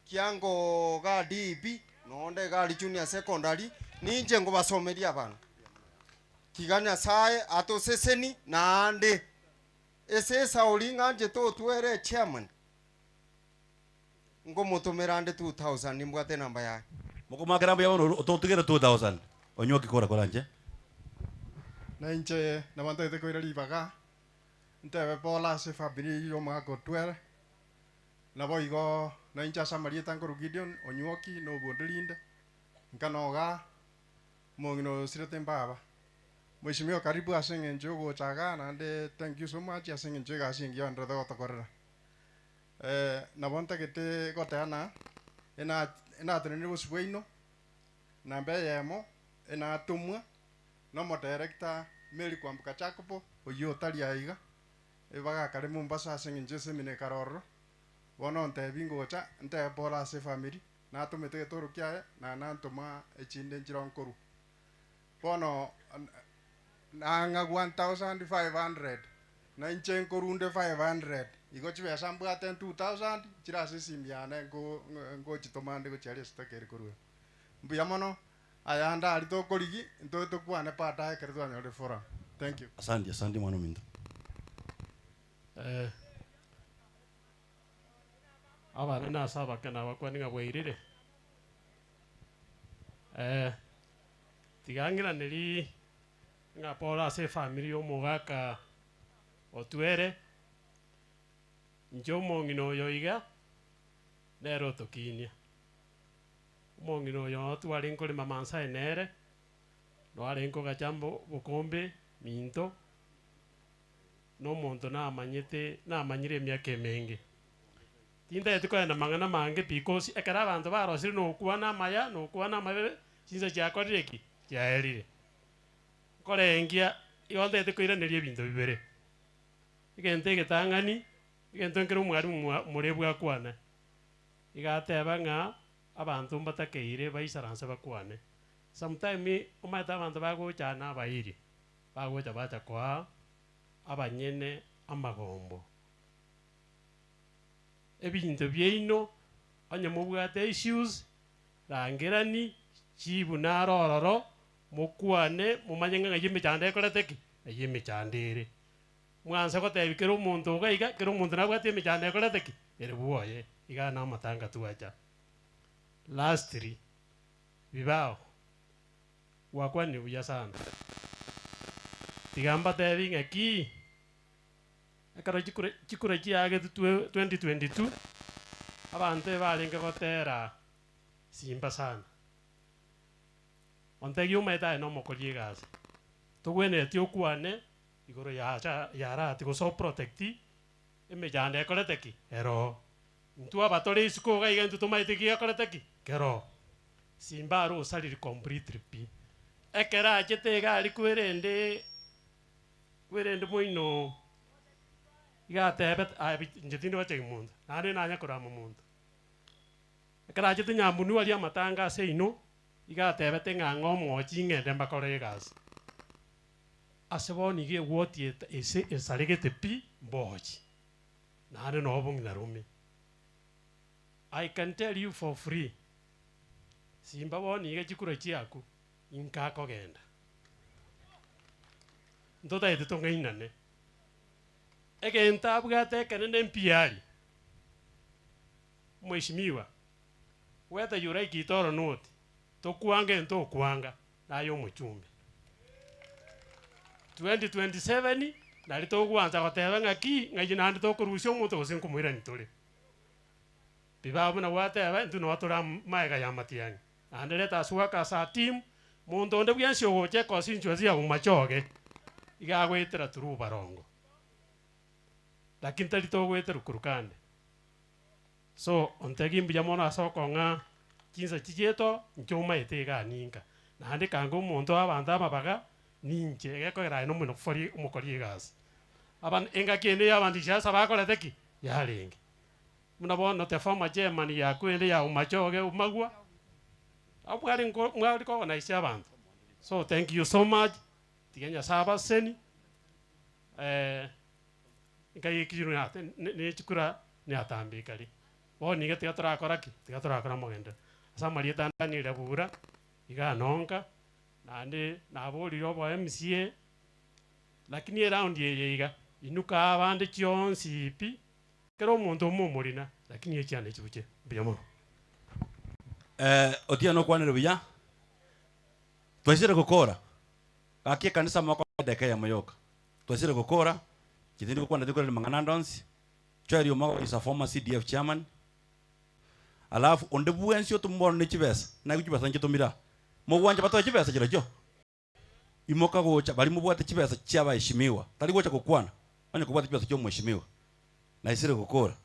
kiango iga DEB, nonde iga aria junior secondary, ninche nkobasomeria abana. Tiga Nyasaye atoseseni naende ase esauri ng'anchete otwere echairman, nkomotomera ande 2000 nimbwate enamba yaye. Mokomoakera mbuya bono ototugere 2000 onyoki kora koranche. Na inche nabo ntagete koira ribaga, ntebe pole ase efamiri eyio ya omogaka otwere, naboigo na inche ase amarieta nkorwa Gideon Onywoki na obonde rinde, nkanoga omong'ina oyo osirete mbaba. Mheshimiwa karibu ase eng'encho ya ogocha igaa naende thank you so much ase eng'encho ya egasi engiya oenderete gotokorera. Nabo ntagete goteana ena enatenenire bosio bwaino, namba eyemo, enatomwa na omoderector Mary Kwamboka Jacobo, oyio otari aiga, ebagakare Mombasa ase eng'encho esemina ekare ororo, bono ontebi ngocha, ntebe pole ase efamiri, natomete egetoro kiaye, na nantoma echinde nchire nkorwa. Bono nang'a 1500, na inche nkorunde 500, igo chibesa mbwate 2000, chire ase esimi yane nko ngochitoma nde gochia aria ase takeri korwa. Mbuya mono, Ayande aria tokorigi, ntoe tokwane baadaye ekero twanyorire forum. Thank you. Asandi, asandi mwana ominto. Eh, abanene ase abake nabakwani ng'a bwairire. Eh, tiga ng'iraneri ng'a pole ase efamiri ya omogaka Otwere, inche omong'ina oyo iga, nere otokinia. Omong'ina oyo noo twarenge korema mansae nere, nwarenge kogacha mbo bokombe minto, na omonto namanyete namanyire emiaka emenge. Tintageti kogenda mang'ana mange because ekero abanto barosire na okwana amaya na okwana amabe, chinsa chiakorire ki? Chiaerire. Nkorengia igo ntagete koiraneria ebinto bibere, egento egetang'ani, egento nkere omwalimu mwa morebwa akwane, iga ateba ng'a abanto mbatakeire baisaranse bakwane. Sometime omanyete abanto bagocha na abairi, bagocha bacha koa abanyene amagombo. Ebinto biaino, onye mobwate issues, rangerani, chibu naro ororo, mokwane, momanye ng'a ng'ai emechando ekorete ki? Ng'ai emechando ere. Mwanse gotebia kera omonto iga iga, kera omonto nabwate emechando ekorete ki? Ere bwoye. Igaa na amatanga twacha. Lastly, bibao, gwakwanire buya sana. Tiga mbatebi ng'aki, ekero chikura chikura chiagetwe twe 2022, abanto ebarenge gotera simba sana. Ontegie omaete aye nomokori egasi, togwenereti okwane igoro ya ya rati gose oprotect emechando ekorete ki? Eroo. Intwe aba tore isiko iga iga intwe tomaete ki gekorete ki? Keroo. Simba are osariri completely pi. Ekero achete iga aria kwerende kwerende moino iga atebete aye inche tindi gochegi monto, naende nanya korama monto. Ekero achete nyambunwa aria amatanga ase inwe, iga atebete ng'a ng'a omochi ng'ende mbakore egasi. Ase bono iga egwoti eta ese esaregete pi, mbochi. Naende nobo bong'ina rome. I can tell you for free, Simba bono iga chikura chiaku, inka akogenda. Ntotagete tong'ainane. Egento abwate ekenene mpiari, Mheshimiwa, whether you like it or not, tokwanga ento okwanga, naye omochumbe. 2027 nari togwancha goteba ng'aki, ng'ai naende tokorusia omonto gose nkomoirania tore. Bibao buna gwateba, intwe noo tore amo maega ya matiang'i. Naende let us work as a team, monto onde bwensi ogocha econstituency ya Bomachoge, iga agoetera through barongo. Lakini tari togoeterwa korwa kande. So, ontegie mbuya mono ase okong'a chinsa chiaito, inche omaete igaa ninka. Naende kanga omonto abanto amabaga, ninche, egekogera aye nomino fori omokori egasi. Aba engaki ende ya abanto siasa bakorete ki? Yarenge. Buna bono the former chairman yakwende ya Omachoge Omagwa, abwo mware nko mware ko organise abanto. So thank you so much, tiga Nyasaye abaseseni, Nkai ekirwe ate ne chikura niatambekari. Bono nigo tiga torakora ki? Tiga torakora amagenderero. Ase amarieta ande Daniel Abura, iga nonka, naende naborire obo MCA, lakini eround eye iga, inuka abande chionsi pi, kera omonto omomorina, lakini echiane chibuche. Mbuya mono. Otieno okwanire buya, twaisire gokora, gaki ekanisa moko edeka eyemo yoka. Twasire gokora, inche tindi gokwana tikoreri mang'ana ande onsi, Joel Omago is a former CDF chairman, alafu onde bwensi otomwa bono ne chibesa, naigwe chibesa nchitomire aa, mogwancha batoe chibesa chirochio? Imoka gocha baria mobwate chibesa chia abaheshimiwa, tari gocha gokwana, onye kobwate chibesa chia omweshimiwa, naisire gokora.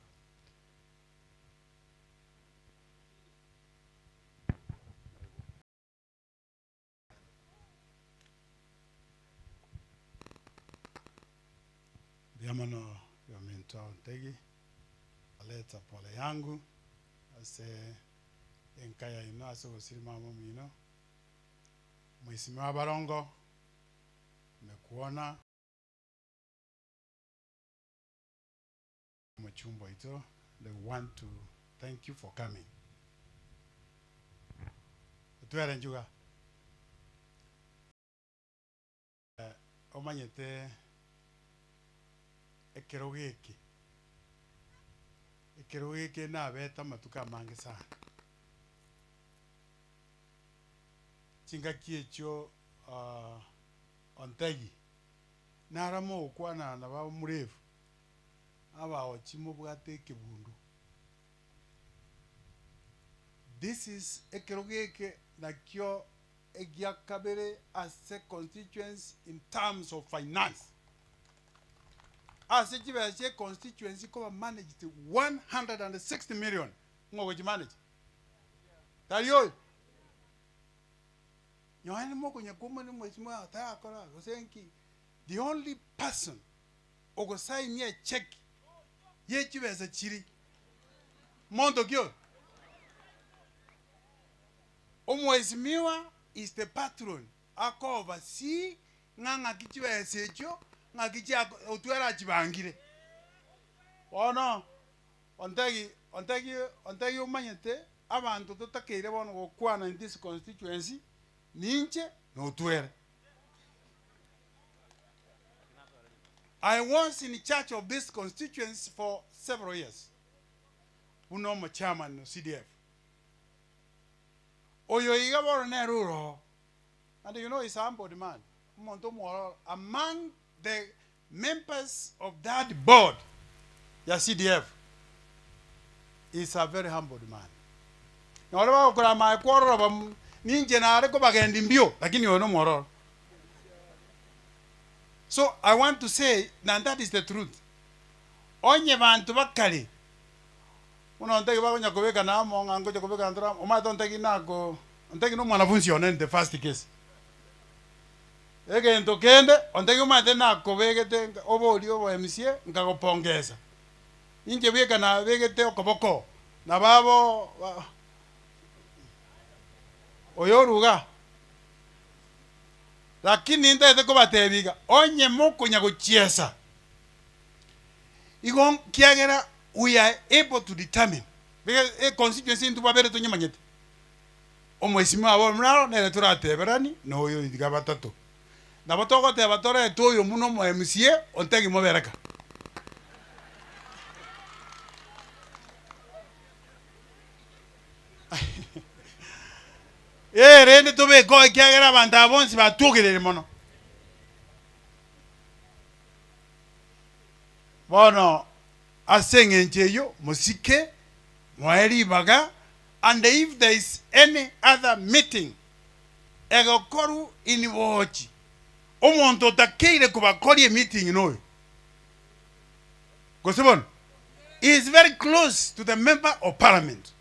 Mbuya mono yominto Ntegi, naleta pole yangu ase enka yaino ase ogosiri mama omino, mheshimiwa Barongo, nimekuona. Omochumba oito, they want to thank you for coming. Otwere nchuga. Omanyete ekerogo eke, ekerogo eke nabete amatuko amange sana. Chingaki echio ontegi, nara mogokwana naba omorefu, abaochi mobwate ekebundu. This is ekerogo eke nakio egia kabere ase constituency in terms of finance. Ase chibesa chia econstituency koba managed 160 million, ng'o ogochimanage? Tari oyo? Nonye mokonya komanya mheshimiwa tarakora gose nki, the only person ogosainia echeque ye chibesa chiri, monto ki oyo? Omheshimiwa is the patron ako oversee ng'a ng'aki chibesa echio ng'aki chia otwere achibangire. Bono ontegi ontegi ontegi omanyete abanto totakeire bono gokwana in this constituency ninche na otwere. I was in charge of this constituency for several years buna omochairman o CDF. Oyo iga bono nere ore oo. And you know he's a humbled man, omonto omwororo among the members of that board ya CDF, is a very humbled man. Nore bagokora amaye kwororoba ninche nare kobagendi mbio, lakini oyo nomwororo. So I want to say, and that is the truth, onye banto bakare Buna ontegi bakonya kobekana amo ng'a ngocha kobekana ntore amo, omanyete ontegi nako ontegi na omwanafunzi one in the first case. Egento kende, ontegi omanyete nakobegete nka oborie obo MCA nkagopongesa. Inche bweka nabegete okoboko, nabo abo ba oyo oruga. Lakini ntagete kobatebia iga, onye mokonya gochiesa, Igo nkiagera we are able to determine because e constituency intwe babere tonyemanyete, omwesimwa abo omoraro nere torateberani na oyo iga batato. Nabo togoteba torete oyo buna omo MCA ontegi mobereka. Ee rende tobeke oo ekiagera abanto aba bonsi batwogereire mono. Bono ase engencho eyio mosike, moe ribaga, and if there is any other meeting egokorwa in bochi, omonto otakeire kobakoria emeeting noyo. Gose bono? He is very close to the member of parliament.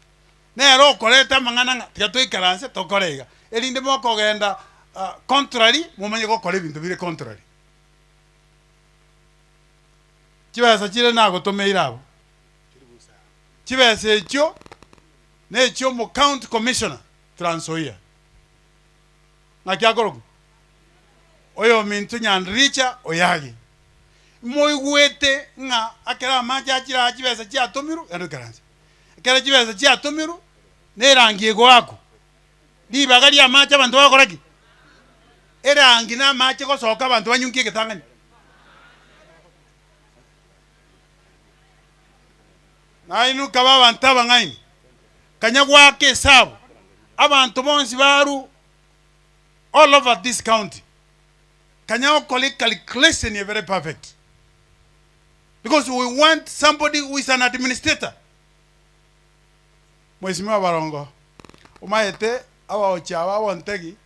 Nere okoreta amang'ana ng'a tiga toikaranse tokore iga, erinde mokogenda contrary momanye gokora ebinto bire contrary. Chibesa chire nagotomeire abwo, chibesa echio nechio county commissioner Trans Nzoia. Naki akorokwa? Oyominto Nyandiricha Oyagi. Moigwete ng'a ekero amache achire aa chibesa chiatomirwe, genda oikaranse. Ekero chibesa chiatomirwe, na erangi egoakwa, ribaga ri'amache abanto bagokora ki? Erangi na amache gosoka abanto banyunkie egetang'ani. Nainwe kabe abanto abang'aini, kanya goaka esabu, abanto bonsi barwe all over this county, kanya gokora ecalculation ere very perfect because we want somebody who is an administrator. Mheshimiwa Barongo, omanyete abaochi aba abontegi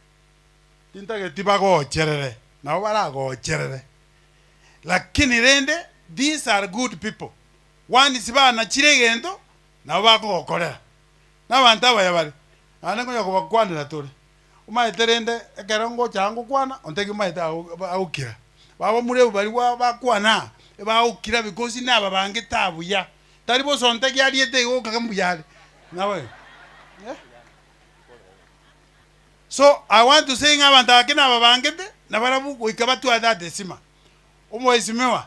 tintageti bagocherere, nabo baragocherere lakini rende these are good people, once banachire egento nabo bakogokorera, na abanto abaya bare, naende nkonya kobakwanera tore. Omanyete rende ekero ngocha aa ngokwana ontegi omanyete agokira, baba mureu baria bakwana aa, ebagokira because nababangete abuya. Tari bosa ontegi ariete igo okaga mbuya are. Naboigo. Eh? So I want to say ng'a abanto aba ki nababangete, nabarabwo goika batware that heshima. Omwesimwa,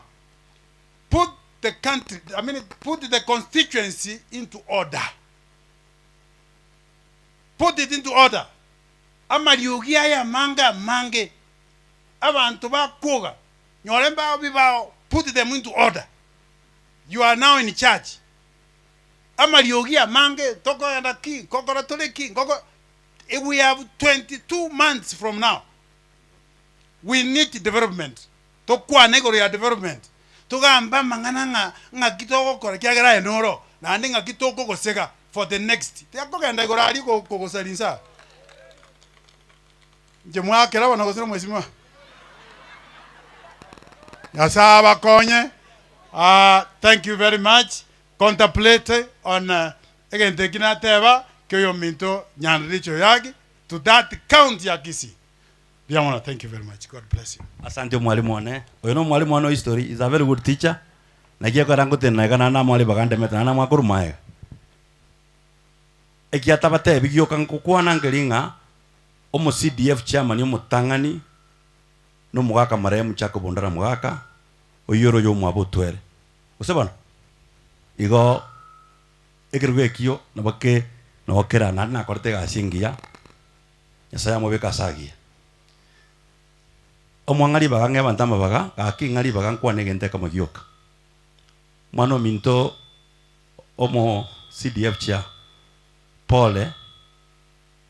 put the country, I mean put the constituency into order. Put it into order. Amariogi aya amange amange. Abanto bakwoga, nyore mbao bibao, put them into order. You are now in charge. Amariogi amange tokogenda ki, nkokora tore ki, nkoko we have 22 months from now. We need development. Tokwane igoro ya development. Togambe amang'ana ng'a ng'aki togokora ekiagera aye noro, naende ng'aki tokogosega for the next. Tiakogenda igoro aria kogosaria inse aa. Inche mwakera bono gose nomwesimwa? Nyasae abakonye. Ah, thank you very much. Contemplate on egento eki nateba kia oyominto Nyandiricho Oyagi to that county ya Kisii. Mbuya mono, thank you very much. God bless you. Asante omwalimu one. Oyo nomwalimu one o history, is a very good teacher. Naki ekero ngotenena iga naende namware ribaga ndemete naende namwakorwa maega. Ekiatabatebi gioka ngokwana nkeri ng'a omo CDF chairman omotang'ani nomogaka marehemu Jacob Ondara Mogaka, oyio ore oyomwabo otwere. Gose bono? Igo ekerogo ekio nabo ke noo kera naende nakorete egasi engiya, Nyasaye amobeke ase agiya. Omwang'a ribaga ng'a abanto amabaga, gaki ng'a ribaga nkwane egento ekemo gioka. Mwana ominto omo CDF chair, pole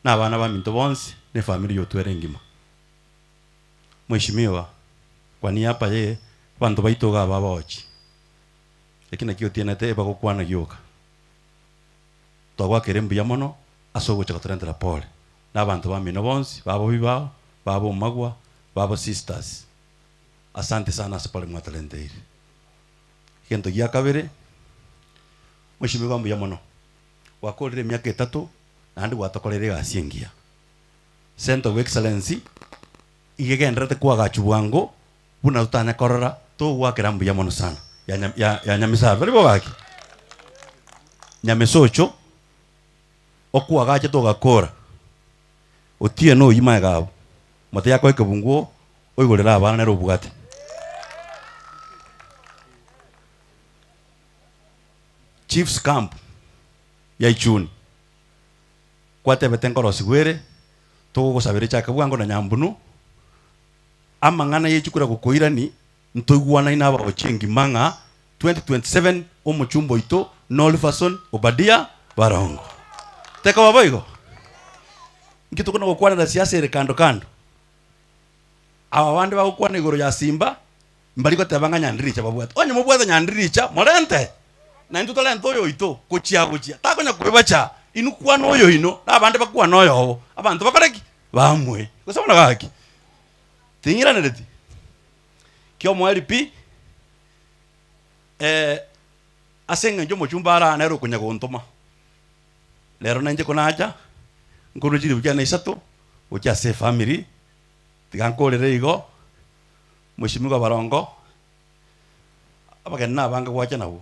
na abana baminto bonsi na efamiri yotwere engima. Mheshimiwa, kwa niaba ye abanto baito iga aba abaochi, eki nakio otienete ebagokwana gioka. Twagwakire mbuya mono ase ogocha gotorentera pole na abanto bamino bonsi, babo bibao, babo omagwa, babo sisters. Asante sana ase pole mwatorenteire. Egento gia kabere, Mheshimiwa mbuya mono, gwakorire emiaka etato naende gwatokoreire egasi engiya. Centre of Excellency iga egendererete koagachwa bwango buna totanya korora togwakera mbuya mono sana ya nya ya ya Nyamisaro tari bo gaki? Nyamisocho okoagacha togakora otieno oyio magega abwo mote yakoa ekebunguo oigorere abana nere obwate. Chiefs camp ya Ichuni kwatebete nkorosigwa ere togogosabera echake bwango na nyambunu amang'ana ye chikura gokoirani ntoigwanaine abagochi engima ng'a 2027 omochumba oito Nolverson Obadia Barongo. Tekoba boigo? Inki tokona gokwanera siasa ere kando kando? Aba bande bagokwana igoro ya Simba mbari goteba ng'a Nyandiricha babwate. Onye mobwate Nyandiricha morente na intwe torente oyo oito gochia gochia takonya koebacha inwe kwana oyoino na abande bakwane oyobo abanto bakore ki? Bamwe. Gose bono gaki? Ting'iranereti? Kiomoerio pi, eh, ase eng'encho omochumba ara nere okonya gontoma. Rero nainche konacha, nkorwa chilifu chiane isato, gochia ase efamiri, tiga nkorere igo, mweshimiwa barongo, abageni nabange gwacha nabwo.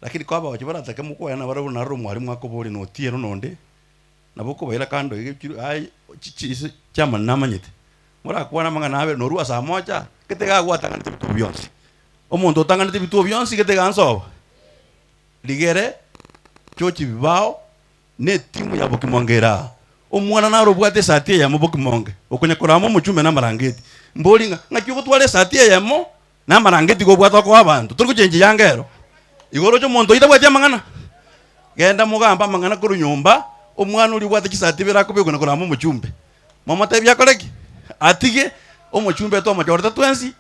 Lakini kwabagochia baratake mokwane nabarabwo naroro omwalimu akoboria na otieno nonde, nabo okobaira kando iga chiri aye chi chi chairman namanyete. Morakwane amang'ana abe norua ase amocha, gete iga gwatang'anete ebituo bionsi. Omonto otang'anete ebituo bionsi gete iga nsobo. Rigere, chochi bibao, na etimu ya bokimonge ere aa. Omwana naro obwate esati eyemo bokimonge, okonya korama omochumbe na amarangeti. Mbori ng'a ng'aki ogotwara esati eyemo na amarangeti igo obwate okoa abanto, tori gochenchia yanga ero. Igo oroche omonto oyio tabwati amang'ana? Genda mogambe amang'ana korwa nyomba, omwana oria obwate chisati ibere akobekwa na korama omochumbe. Momotebie akore ki? Atige omochumbe twamochorete twensi,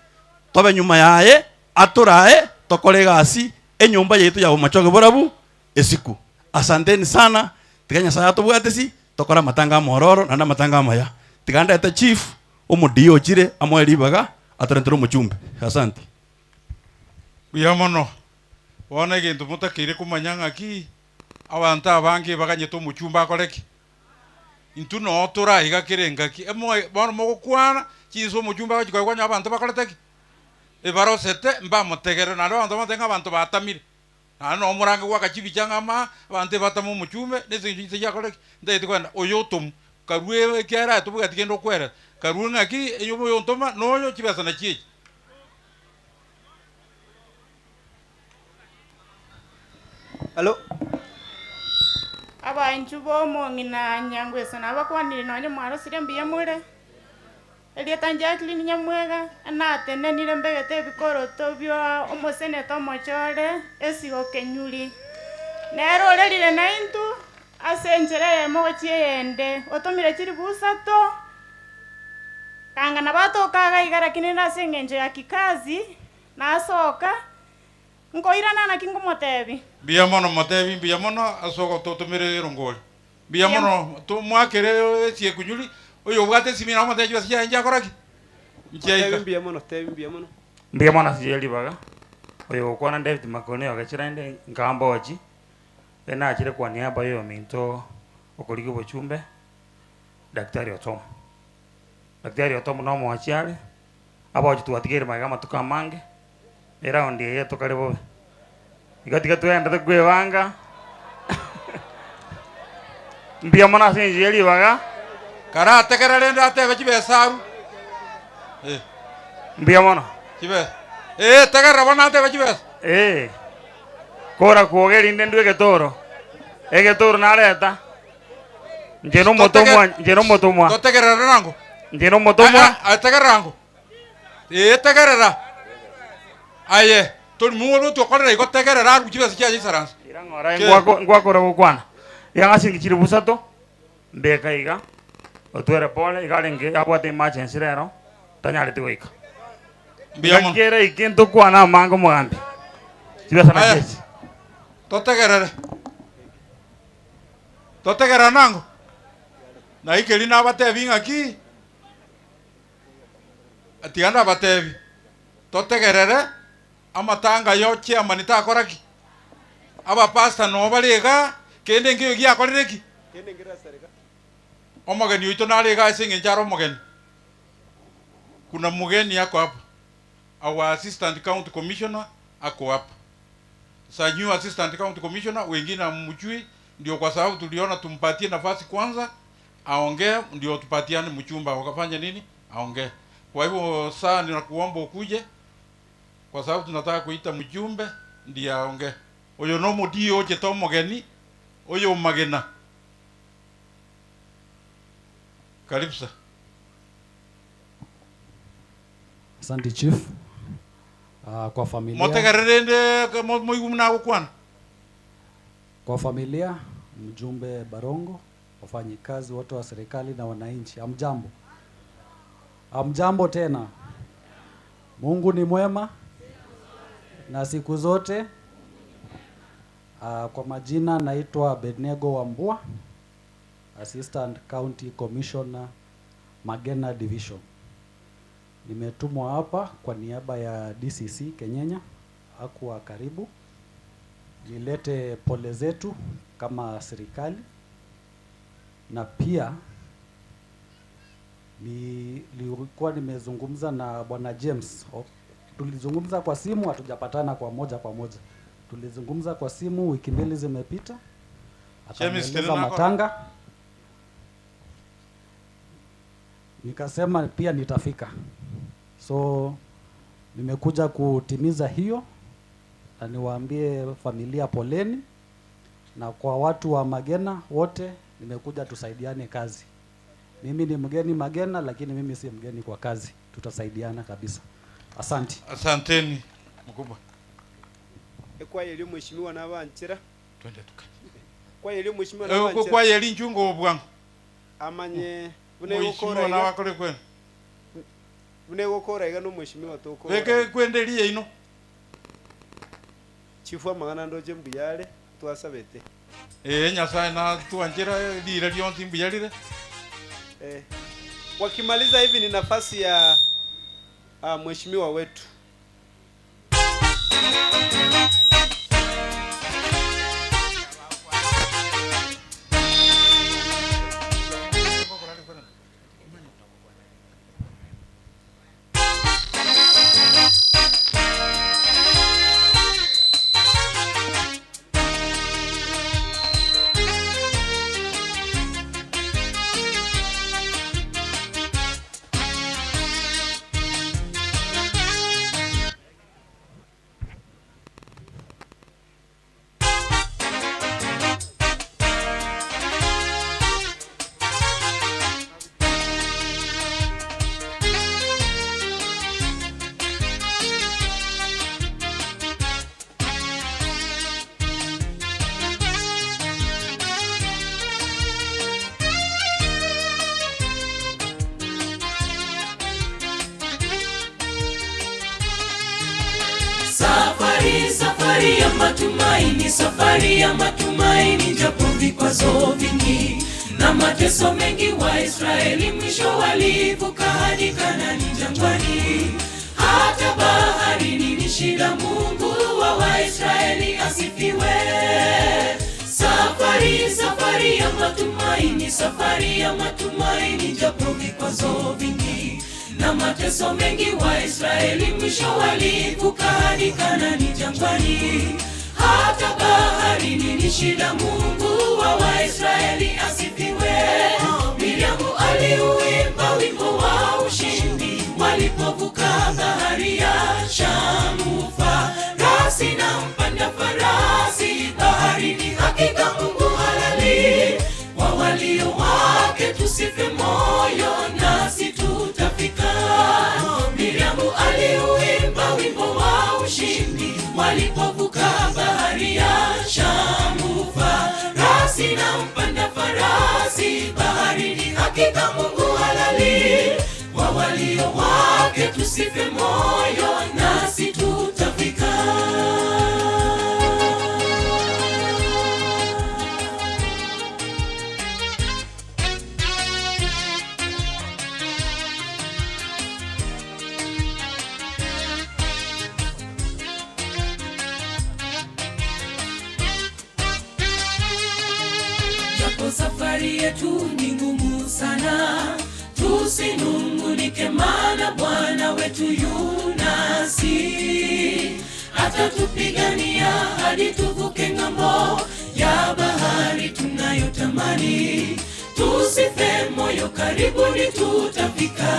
tobe nyuma yaye, atorae, tokore egasi, enyomba yaito ya bomochoge borabu esiku. Asanteni sana, tiga Nyasaye atobwatesi, tokore amatanga amororo naende amatanga amaya. Tiga ndete chief, omodii ochire amoe ribaga, atorentere omochumbe. Asanti. Mbuya mono. Bono egento motakeire komanya ng'aki, abanto abange baganyete omochumbe akore ki? Intwe noo tore aiga kera engaki. Emoe bono mogokwana, chinsa omochumbe agochia koegwa onye abanto bakorete ki? Ebarosete, mbamotegerere, naende abanto bamotebie ng'a abanto batamire. Naende noo morange goaka chibicha ng'a ama, abanto ebatama omochumbe, na ase eng'encho chinsa chiakorire ki? Ntagete kogenda, oyo otomu, karue ekiagera aye tobwati kende okwerera, karue ng'aki, eywo oyontoma, noyo, chibesa nachio echi. Alo. Abaanchu b'omong'ina Nyangweso nabakwanire nonye mwarosire mbuya more. Erieta Jacqueline Nyamwega, natenenire mbegete ebikoroto bia omoseneta omochore esigo Kenyuri. Nere orerire naintwe ase enchera eyemo gochia eyende, otomire chilifu isato, kanga nabatoka iga iga lakini nase eng'encho ya kikazi, nasoka, nkoirana naki nkomotebia. Mbuya mono motebi mbuya mono ase ogototomera erongori. Mbuya mono tomwakere esie kunyuri oyo obwate esimi nabo motebi chibesa chiaye nchiakora ki? Motebi Nchiaika. mbuya mono, tebi mbuya mono. Mbuya mono ase ribaga, oyo ogokwana David Makoni ogechera inde nkambochi, ere nachire kwa niaba ya oyominto okorigia obochumbe, Daktari Otomu. Daktari Otomu na omoachi are, abaochi twatigeire magega amatuko amange, eraundi eye tokare bobe. Igo tiga toenderere kwebanga, mbuya mono ase enchera ya ribaga. Karategere rende atebe chibesa arwe. Eh. Mbuya mono. Chibesa. Eh, tegerera bono atebe chibesa. Eh. Kora kwoga erinde ndwe egetoro. Egetoro nareta. Inche nomotomwa, inche nomotomwa. Totegerera nango. Inche nomotomwa. Ah, ah, tegerera ango. Ee, tegerera. Aye, tori mong'o otokorera igo tegerera arwe chibesa chiaye isaransa. Ora ngwakora gokwana. Iga ng'a chiri busato, mbeka iga, otwere pole, iga arenge abwate emergency rero, tanyareti goika. Mbuya mono. Kera eke ntokwana amange omogambi. Chibesa Aya. nachiachi. Totegerere. Totegerera nango. Naikeri nabatebi ng'aki, tiga ndabatebi, totegerere amatanga yo chairman takora ki? Abapastor noo bare igaa, kende nkeiyo giakorire ki? Omogeni oito nare igaa ase eng'encho are omogeni. Kuna mgeni ako hapa, our assistant county commissioner ako hapa. Sa new assistant county commissioner, wengine hammjui, ndio kwa sababu tuliona tumpatie nafasi kwanza aongee, ndio tupatiane mchumba wakafanya nini, aongee. Kwa hivyo saa ninakuomba ukuje, kwa sababu tunataka kuita mjumbe ndiye aongee. Oyo no omodii ochete omogeni, oyo omagena. Karibu sir. Asante chief. Uh, kwa familia Motegerere rende moigwe buna agokwana. Kwa familia, mjumbe Barongo, wafanyikazi wote wa serikali na wananchi, hamjambo? Hamjambo tena. Mungu ni mwema na siku zote. Kwa majina naitwa Abednego Wambua, Assistant County Commissioner Magena Division. Nimetumwa hapa kwa niaba ya DCC Kenyenya, hakuwa karibu. Nilete pole zetu kama serikali na pia nilikuwa nimezungumza na Bwana James. Tulizungumza kwa simu, hatujapatana kwa moja kwa moja. Tulizungumza kwa simu wiki mbili zimepita, James, akanieleza tena nako- matanga, nikasema pia nitafika. So nimekuja kutimiza hiyo na niwaambie familia poleni, na kwa watu wa Magena wote nimekuja tusaidiane kazi. Mimi ni mgeni Magena, lakini mimi si mgeni kwa kazi, tutasaidiana kabisa. Asante. Asanteni mkubwa. Ekwaya mheshimiwa nabanchira Twende tuka. kwaya mheshimiwa Eh, nabanchira kwaya eri nchungo obwango. amanye bune Mheshimiwa gukora iga nawakore kwenu. bune gukora iga no mheshimiwa tokora Beke kwende riya ino. chifu amang'ana ndoche mbuyare twasabete Eh, Nyasaye na tuanchira rira rionsi mbuya rire. Eh, wakimaliza hivi ni nafasi ya mheshimiwa wetu. Safari ya matumaini, safari ya matumaini, japo vikwazo vingi na mateso mengi, Waisraeli mwisho walivuka hadi Kanaani jangwani, hata baharini ni shida. Mungu wa Waisraeli asifiwe. Safari, safari ya matumaini, safari ya matumaini, japo vikwazo vingi na mateso mengi, Waisraeli mwisho walivuka hadi Kanaani jangwani, hata baharini ni shida. Mungu wa Waisraeli asifiwe. Miriamu aliuimba wimbo wa ushindi walipovuka bahari ya Shamu, farasi na mpanda farasi baharini, hakika Mungu halali kwa walio wake, tusife moyo nasi tutafika. Miriamu aliuimba wimbo wa ushindi walipovuka bahari ya Shamu, farasi na mpanda farasi baharini, hakika Mungu halali kwa walio wake, tusife moyo nasi tutafika. Japo safari yetu ni ngumu sana, tusinungunike, maana Bwana wetu yu nasi, atatupigania hadi tuvuke ng'ambo ya bahari tunayotamani. Tusife moyo, karibuni tutafika.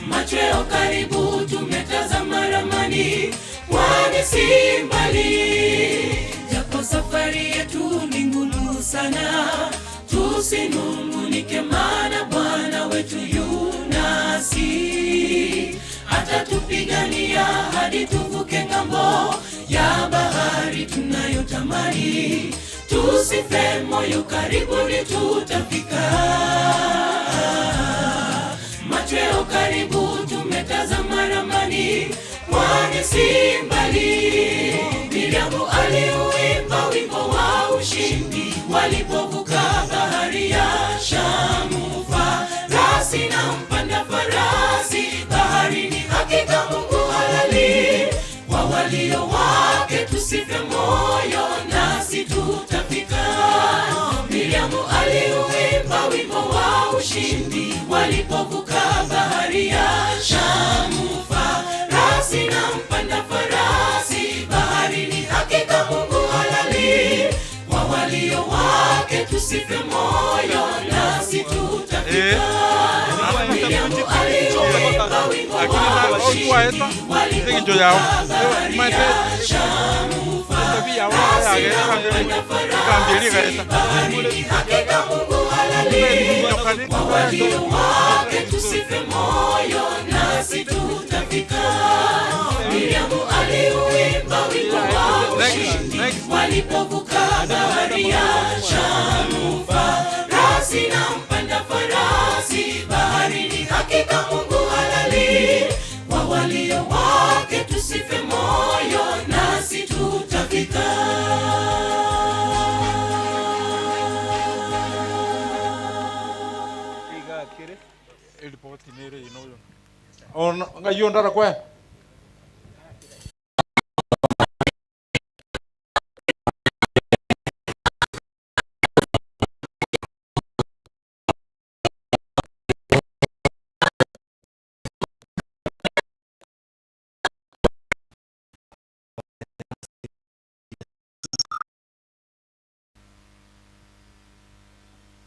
Machweo karibu, tumetazama ramani, pwani si mbali japo safari yetu ni ngumu sana, tusinungunike, maana Bwana wetu yu nasi, atatupigania hadi tuvuke ng'ambo ya bahari tunayotamani. Tusife moyo, karibuni tutafika. Machweo karibu, tumetazama ramani, pwani si mbali. Miriamu aliuimba wimbo wa ushindi walipovuka bahari ya Shamu, farasi na mpanda farasi baharini, hakika Mungu halali kwa walio wake, tusife moyo nasi tutafika. Miriamu aliuimba wimbo wa ushindi walipovuka bahari ya Shamu, farasi na mpanda farasi baharini, hakika Mungu halali kwa walio wake, tusife moyo nasi tutafika. Miriamu aliuimba wimbo wa ushindi walipovuka bahari ya Shamu, farasi na mpanda farasi baharini, hakika Mungu halali kwa walio wake, tusife moyo nasi tutafika. Miriamu aliuimba wimbo wa ushindi walipovuka bahari ya Shamu, farasi na mpanda farasi baharini, hakika Mungu halali kwa walio wake, tusife moyo nasi tutafika. Ng'ai ondara kwe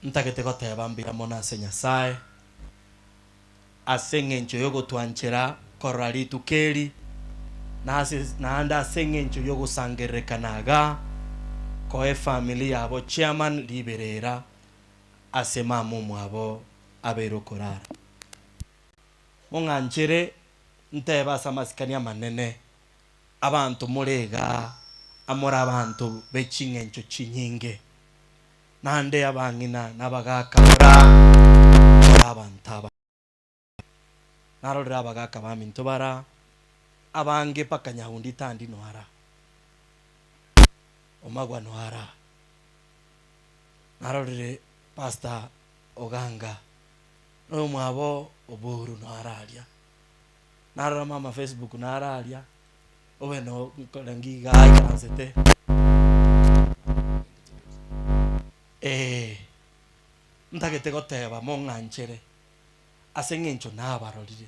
ntagete goteba mbuya mono ase nyasaye ase eng'encho yogotwanchera korora rituko eri na ase- naende ase eng'encho yogosangererekana iga koa efamily yabo chairman riberera ase mama omwabo abeire okorara mong'anchere ntebe ase amasikani amanene abanto more iga amore abanto be ching'encho chinyinge naende abang'ina na abagaka mora mora abanto aba narorire abagaka baminto bara Abange mpaka Nyaundi tandi noara. Omagwa noara. Narorire Pastor Oganga noyomwabo Oburu noara aria. Narora mama Facebook naro aria, obe no nkore ngiga aikaransete. Eeh, ntagete goteba mong'anchere ase eng'encho nabarorire,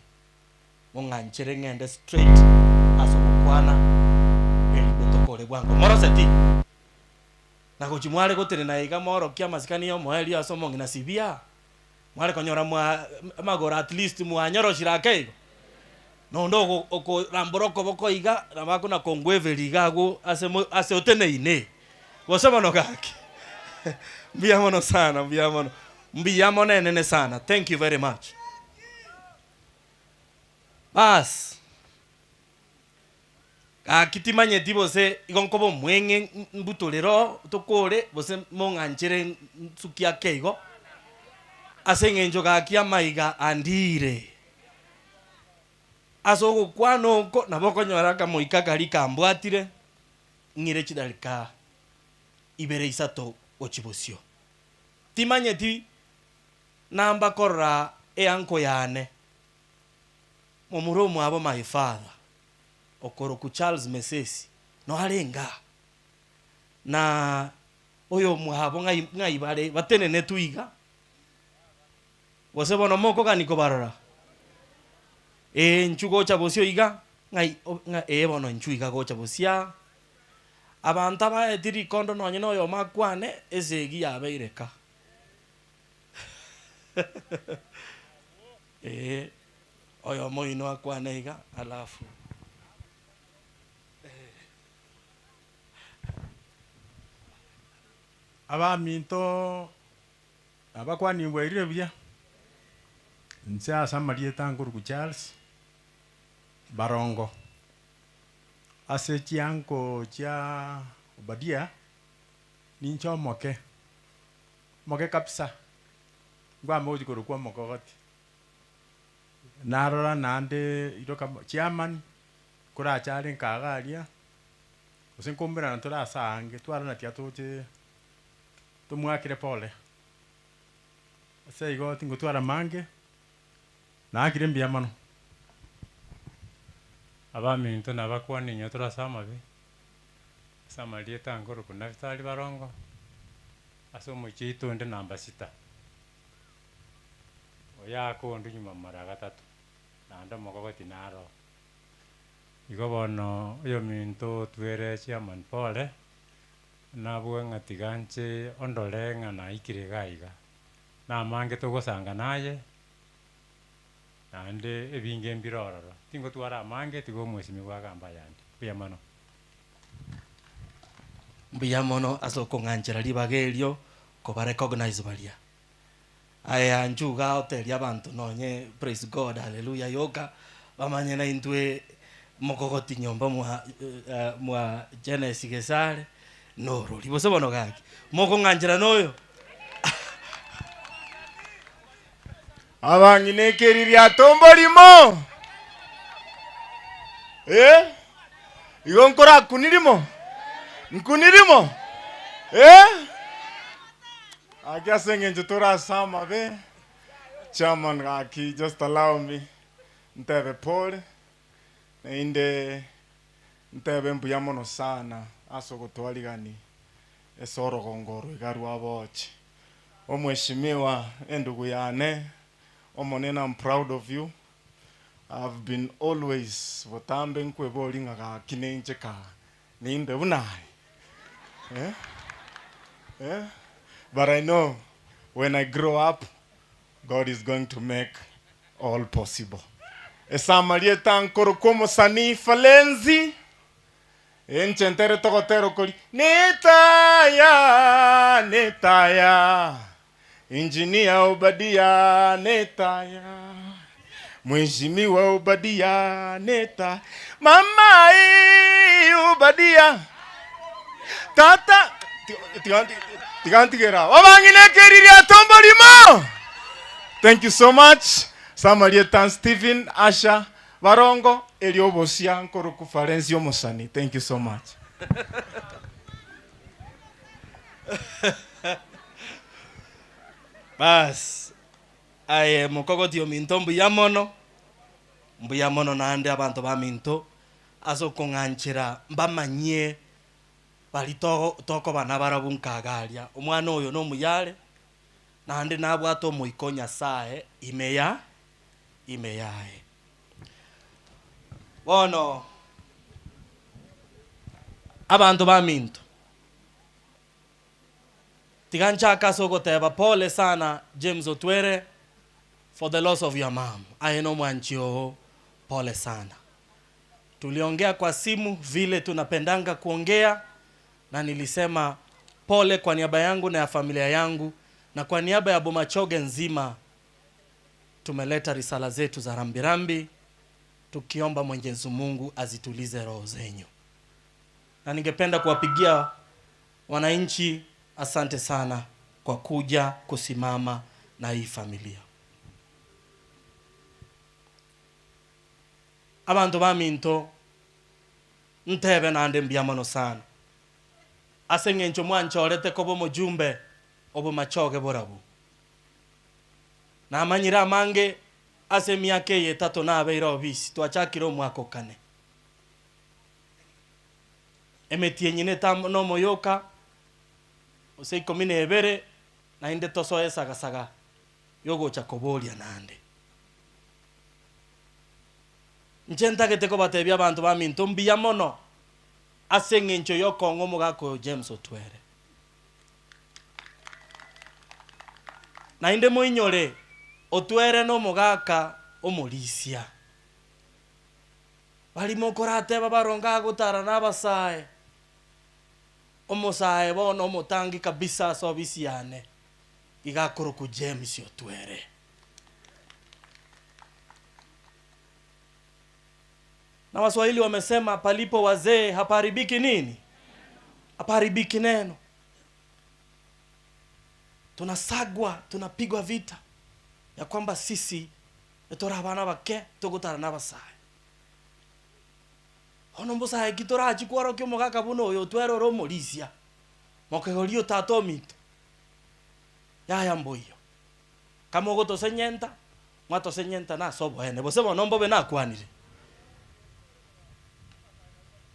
mong'anchere ng'ende straight ase ogokwana erinde tokore bwango. Moroseti? Na gochia mware gotenena iga morokie amasikani y'omoerio ase omong'ina sibia, Mware konyora mwa amagoro at least mwanyoroshire ake igo. Nonde ogo okorambora okoboko iga, nabo akona kongweveria iga agwo ase mo ase oteneine. Gose bono gaki. Mbuya mono sana, mbuya mono. Mbuya mono enene sana. Thank you very much. Baas. Gaki timanyeti gose igo nkoba omweng'e mbutorere oo tokore gose mong'anchere nsuki ake igo, ase eng'encho gaki amaiga andire. Ase ogokwana oko nabo okonyora akamoika karia kambwatire, ng'ire chidarika ibere isato gochia bosio. Timanyeti namba korora eanko yane. Momura omwabo my father, okorokwa Charles Mesesi, noarenge aa, na oyomwabo ng'ai ng'ai bare batenenetwe iga, gose bono mokogani kobarora? Ee inchuo gocha bosio iga, ng'ai o ng'a ee bono inchuo iga gocha bosio aa. Abanto abaeti rikondo nonye na oyomo akwane, esegi yabeire ka. Ee, oyomo oino akwane iga, alafu Abaminto abakwanigwa erire buya, inche ase amarieta nkoruku Charles Barongo, ase chianko chia Obadia, ninche omoke, omoke kabisa. Nkwame gochia korokwa omokogoti, narora naende iroka chairman, korache are nkaga aria, gose nkoumberana tore ase aange, twarora tiga toche tomwakere pole. Ase igo tingotwara mange, naakire mbuya mono. Abaminto nabakwane inwe tore ase amabe, ase amarieta nkorokwa Nafitali Barongo. Ase omochie oito onde namba sita, oyo akondwa nyuma mara gatato, naende omokogoti naro. Igo bono oyominto otwere chairman pole, nabue ng'a tiga nche ondore ng'a naikire iga iga. Namange togosanga naye, naende ebinge mbire ororo. Tingotwara amange tiga omwesimigwa agambe ayande. Mbuya mono. Mbuya mono ase okong'anchera ribaga erio koba recognize baria. Aya inchuo iga oteria abanto nonye praise God hallelujah yoka, bamanye naintwe mokogoti nyomba mwa mwa Genes Gesare norori. Gose bono gaki, mokong'anchera noyo? Abang'ina ekeririato mborimo, eh, igo nkorakuni rimo, nkuni rimo, eh. Gaki ase eng'encho tore ase amabe, chairman gaki just allow me ntebe pole, naende ntebe mbuya mono sana ase ogotwarigani ase orogongo oro iga rwa boche. Omweshimiwa endugu yane omonene am proud of you I've been always botambe nkwebori ng'a gaki ninche kaa nimbe buna aye eh eh but I know when I grow up God is going to make all possible. Ase amarieta nkorokwa omosanii Falenzi. Inche ntere togotera okori, Netaya, netaya, Engineer Obadia, netaya, Mheshimiwa Obadia, neta, Mama ee, Obadia, Tata, tiga tiga ntigera, Obang'ina ekeri ria tombo rimo. Thank you so much. Samaria Tan Stephen, Asha, Barongo. Erio obosia nkoroku Farensi omosani thank you so much. Baas, aye mokogoti ominto mbuya mono, mbuya mono naende abanto baminto ase okong'anchera mbamanyie baria togo tokoba nabarabwo nkaga aria. Omwana oyo nomuya are, naende nabwate omoika o Nyasaye ime ya ime yaye. Bono abanto baminto, tiga nchake ase ogoteba pole sana James Otwere for the loss of your mum, aye na omwanchi oo pole sana. Tuliongea kwa simu vile tunapendanga kuongea na nilisema pole kwa niaba yangu na ya familia yangu na kwa niaba ya Bomachoge nzima tumeleta risala zetu za rambirambi tukiomba Mwenyezi Mungu azitulize roho zenyu. Na ningependa kuwapigia wananchi asante sana kwa kuja kusimama na hii familia. Abanto baminto ntebe naende mbuya mono sana ase eng'encho mwanchorete koba omojumbe obomachoge borabu. Namanyire amange ase emiaka eye etato nabeire obisi, twachakire omwaka o kane. Emetienyi netamo na omoyoka, gose ikomi na ebere, naende tosoe esagasaga yogocha koboria naende. Inche ntagete kobatebia abanto baminto mbuya mono ase eng'encho yokong'a omogaka oyo James Otwere. Naende moinyore, Otwere nomogaka omorisia. Baria mokorateba baronge agotara nabasae, omosae bono omotangi kabisa ase obisi yane, iga akorokwa James Otwere. Na Waswahili wamesema palipo wazee hapaharibiki nini? Hapaharibiki neno. Tunasagwa, tunapigwa vita ya kwamba sisi tore abana abake togotara nabasae. Bono mbosae ki torachi kworokia omogaka buna oyo otwere ore omorisia, mokegoria o tata ominto? Yaya mboiyo. Kama ogotosenyenta, mwatosenyenta nase oboene, gose bono mbobe nakwanire?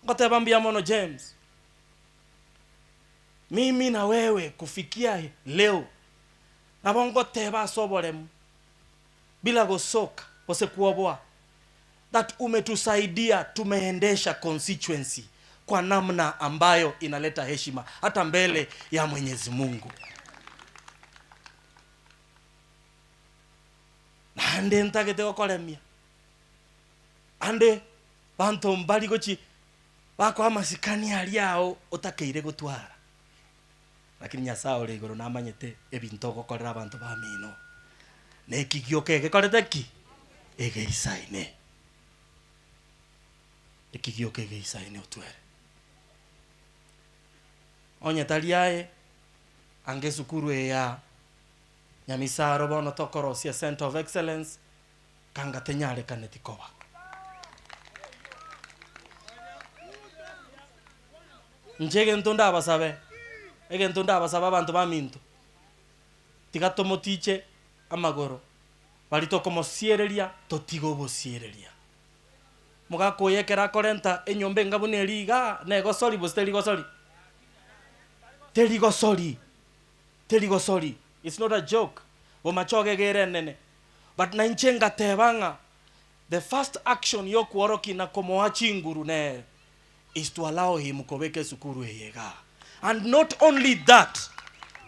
Ngoteba mbuya mono James. Mimi na wewe kufikia leo, nabo ngoteba ase oboremu bila gosoka gose kwoboa that umetusaidia tumeendesha constituency kwa namna ambayo inaleta heshima hata mbele ya Mwenyezi Mungu. Naende ntagete gokoremia ande banto mbari gochi bakoa amasikani aria ao otakeire gotwara. Lakini Nyasae ore igoro namanyete ebinto ogokorera abanto bamino, na eki gioka egekorete ki? Egeisaine. Eki gioka egeisaine otwere. Onye tari aye, anga esukuru eye ya Nyamisaro bono tokorosia Centre of Excellence, kanga tenyarekaneti koba. Inche egento ndabasabe, egento ndabasabe abanto baminto, tiga tomotiche amagoro, baria tokomosiereria totige obosiereria. Mogaka oyo ekero akorenta enyomba enga buna eria igaa, negosori gose teri gosori? Teri gosori, teri gosori, it's not a joke, bomachoge iga ere enene. But nainche ngateba ng'a the first action yokworokia na komoa chinguru nere is to allow him kobeka esukuru eye igaa. And not only that,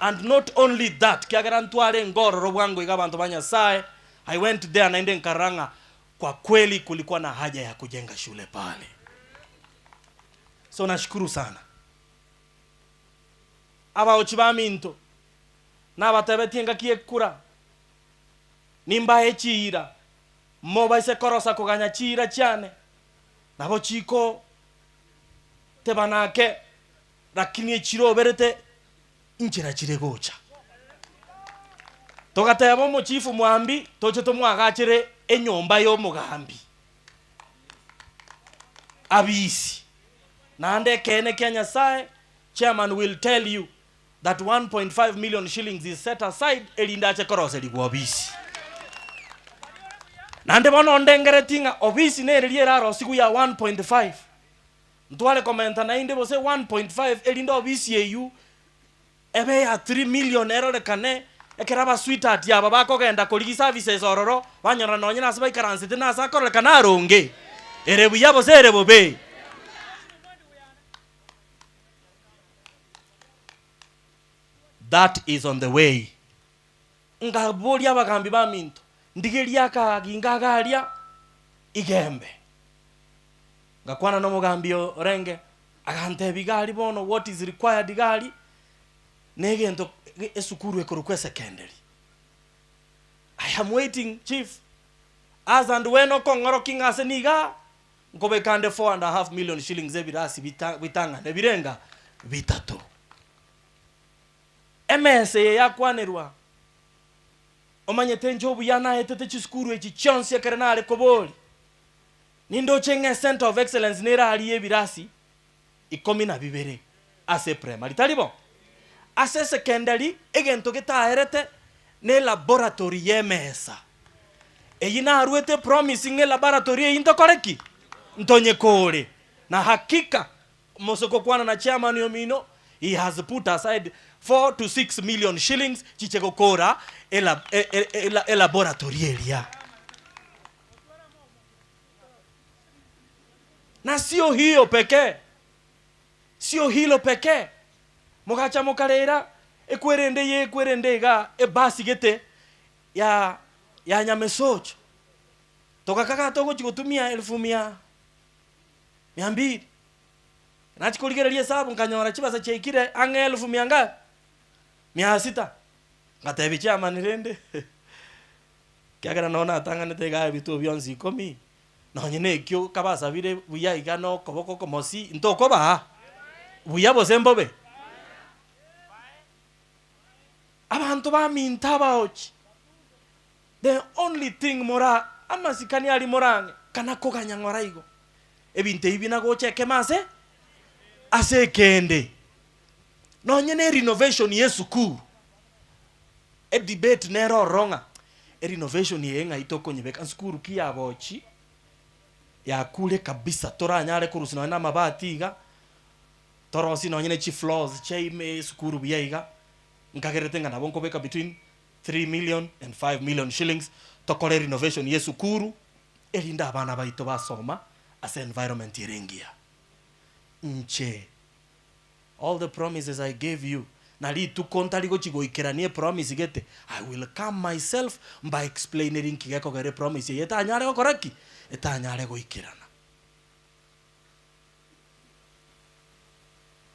and not only that, kiagera ntwarenge ororo bwango iga abanto ba Nyasaye, I went there naende nkarora ng'a kwa kweli kulikuwa na haja ya kujenga shule pale. So nashukuru sana. Abaochi baminto, nabatebetie engaki y'ekura, nimbae chiira, mobaise korosa koganya chiira chiane, Nabo chiko tebana ake, lakini echiroberete inchera chire gocha. Togateba omochifu mwambi toche tomwagachere enyomba y'omogambi. Abisi. Naende ekeene kia Nyasae, chairman will tell you that 1.5 million shillings is set aside erinde ache koroserigwa obisi. Naende bono ondengeretie ng'a obisi nereria erarosigwe ya 1.5. Ntware komenta naende gose 1.5 erinde obisi eywo ebe ya 3 million erorekane ekero abasweetheart aba bakogenda korigia services ororo banyora nonye nase baikaransete nase akororekana aronge. Ere buya gose ere bobe? That is on the way. Nkaboria abagambi baminto, ndigerie akaginga iga aria igembe. Ngakwana nomogambi orenge, agantebia iga aria bono what is required iga aria, na egento esukuru ekorokwa esekenderi. I am waiting chief, as and when okong'orokia ng'a ase nigaa, nkobeka ande four and a half million shillings ebirasi bita bitang'ane birenga bitato. Emesa eye yakwanerwa, omanyete inche obuya naetete chisukuru echi chionsi ekere nare koboria, nindoche ng'a ecenter of excellence nere aria ebirasi ikomi na bibere ase eprimary, tari bo? Ase esecondary egento getaerete ne elaboratory y'emesa. Eyio naruete epromise ng'a elaboratory eyio ntokore ki? Ntonyekore. Na hakika Mose gokwana na chairman omino, he has put aside 4 to 6 million shillings chiche gokora elaboratory eria. Na sio hiyo pekee, sio hilo pekee, mogacha mokarera ekwerende eye ekwerende igaa ebasi gete ya ya Nyamesocho, togakaga togochi gotumia elfu mia mia mbili. Nachia korigereria esabu nkanyora chibesa chiaikire ang'e elfu mia ngapi? Mia sita. Ngatebia chairman rende ekiagera nonye natang'anete igaa ebituo bionsi ikomi, nonye na ekio kabasabire buya iga na okoboko okomosi ntokobaa? Buya gose mbobe? Abanto baminto abaochi, the only thing mora amasikani aria morang'e kana koganya ng'ora igo, ebinto ebi binagocha ekemo ase ase ekende. Nonye na erenovation ya esukuru, edebate nere ororo ng'a erenovation eye ng'ai tokonyebeka, nsukuru ki yabochi yakure kabisa toranyare korusia nonye na amabati iga, torosie nonye na chifloors chia ime esukuru buya iga, nkagerete ng'a nabo nkobeka between 3 million and 5 million shillings tokore renovation ya esukuru, erinde abana baito basoma ase environment ere engiya. Inche All the promises I gave you, na rituko ntari gochi goikerania epromise gete, I will come myself mba explaineri nki gekogera epromise eye etanyare gokora ki? Etanyare goikerana.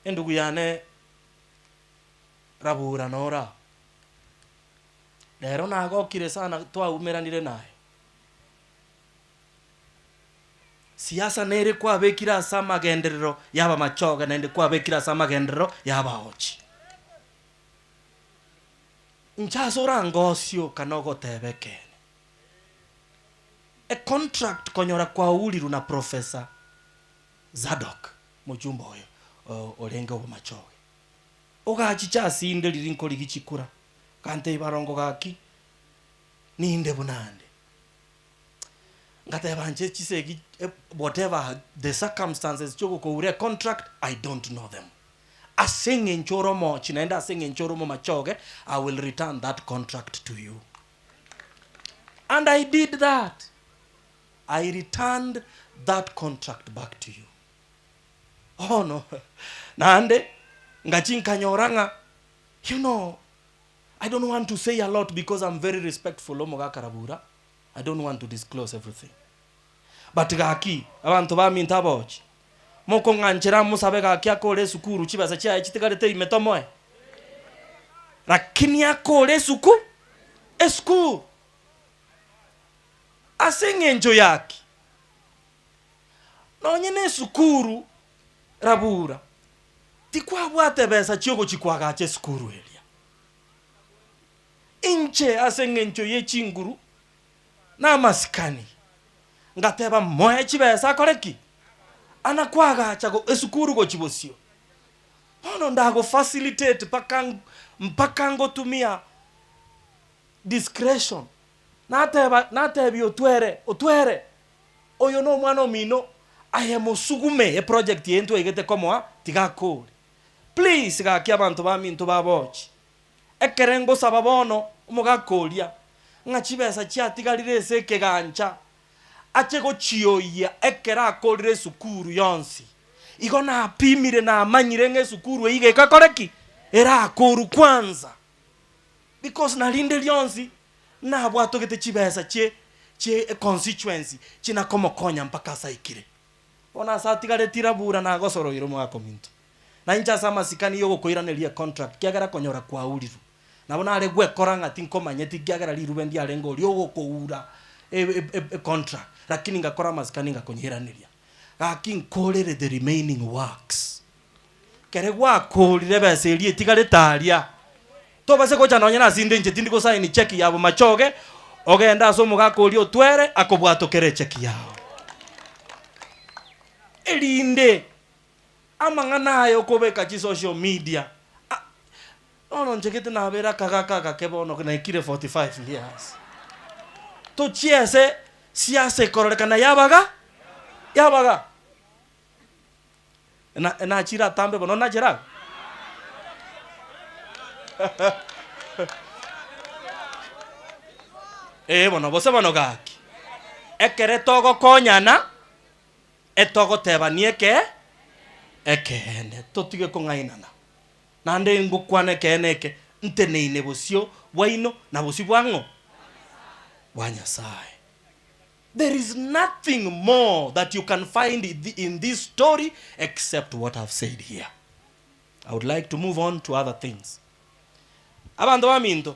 Endugu yane Rabura noro aa. Rero nagokire sana twaumeranire naye. Siasa nere kwabekire ase amagenderero y'abamachoge naende kwabekire ase amagenderero y'abaochi. Inche ase orangosioka nogoteba ekeene. Econtract konyora kwaurirwe na Professor Zadok, mochumba oyo orenge obomachoge. Ogachicha ase inde riria nkorigia chikura, gantebia barongo gaki, ninde buna ande. Ngateba inche chisegi whatever the circumstances chiogokoura econtract I don't know them. Ase eng'encho ore omochi naende ase eng'encho ore omomachoge I will return that contract to you. And I did that. I returned that contract back to you. Bono naende ngachia nkanyora ng'a you know I don't want to say a lot because I'm very respectful omogaka Rabura, I don't want to disclose everything. But gaki abanto baminto abaochi, mokong'anchera mosabe gaki akore esukuru chibesa chiaye chitigarete ime tomoe? Lakini akore esuku esukuru ase eng'encho yaki? Nonye na esukuru Rabura, tikwabwate besa chiogochia koagacha esukuru eria. Inche ase engencho ye chinguru na amasikani, ngateba moe chibesa akore ki? Ana kwagacha go esukuru gochi bosio. Bono ndago facilitate mpaka mpaka ngotumia discretion. Nateba natebia otwere otwere oyo na omwana omino aye mosugume eproject eye ntwaigete komoa tiga akore. Please gaki abanto baminto babochi. Ekere ngosaba bono omogaka oria ng'a chibesa chiatigarire ase ekegancha ache gochioyia ekero akorire esukuru yonsi. Igo napimire namanyire ng'a esukuru eyio iga ekakore ki? Erakorwe kwanza. Because narinde rionsi nabwatogete chibesa chie chie econstituency chinakomokonya mpaka ase aikire. Bono ase atigaretie rabura nagosoroire omogaka ominto. Na inche ase amasikani y'ogokoiraneria econtract kiagera konyora kwaurirwe. Nabo nare gwekora ng'a tinkomanyeti ekiagera rirube ndiarenge oria ogokoura econtract, lakini ngakora amasikani ngakonyeiraneria. Gaki nkorere the remaining works. Kere gwakorire ebesa eria etigarete aria, tobase gocha nonye nase inde inche tindi gosaini cheki ya bomachoge, ogende ase omogaka oria otwere akobwatokere echeki yao. Erinde amang'ana aya okobeka chisocial media, Bono nchegete nabere akagaka agake bono naikire 45 years. Tochiese siasa ekororekana yabaga yabaga. Na nachire atambe bono nachire abe. Ee bono gose bono gaki. Ekere togokonyana etogotebania eke ekeene totige kong'ainana. Naende ngokwana ekeene eke, nteneine bosio bwaino na bosio bwa ng'o? Bwa Nyasae. There is nothing more that you can find in this story except what I've said here. I would like to move on to other things. Abanto baminto,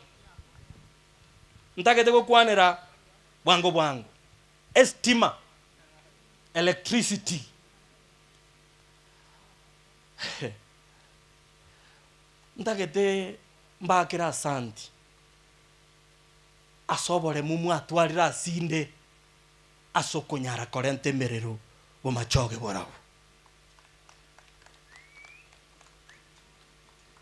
ntagete gokwanera bwango bwango estima, electricity. Ntagete mbakere asanti ase oboremu mwatwarire asinde ase okonyara korenta emerero bomachoge borabu.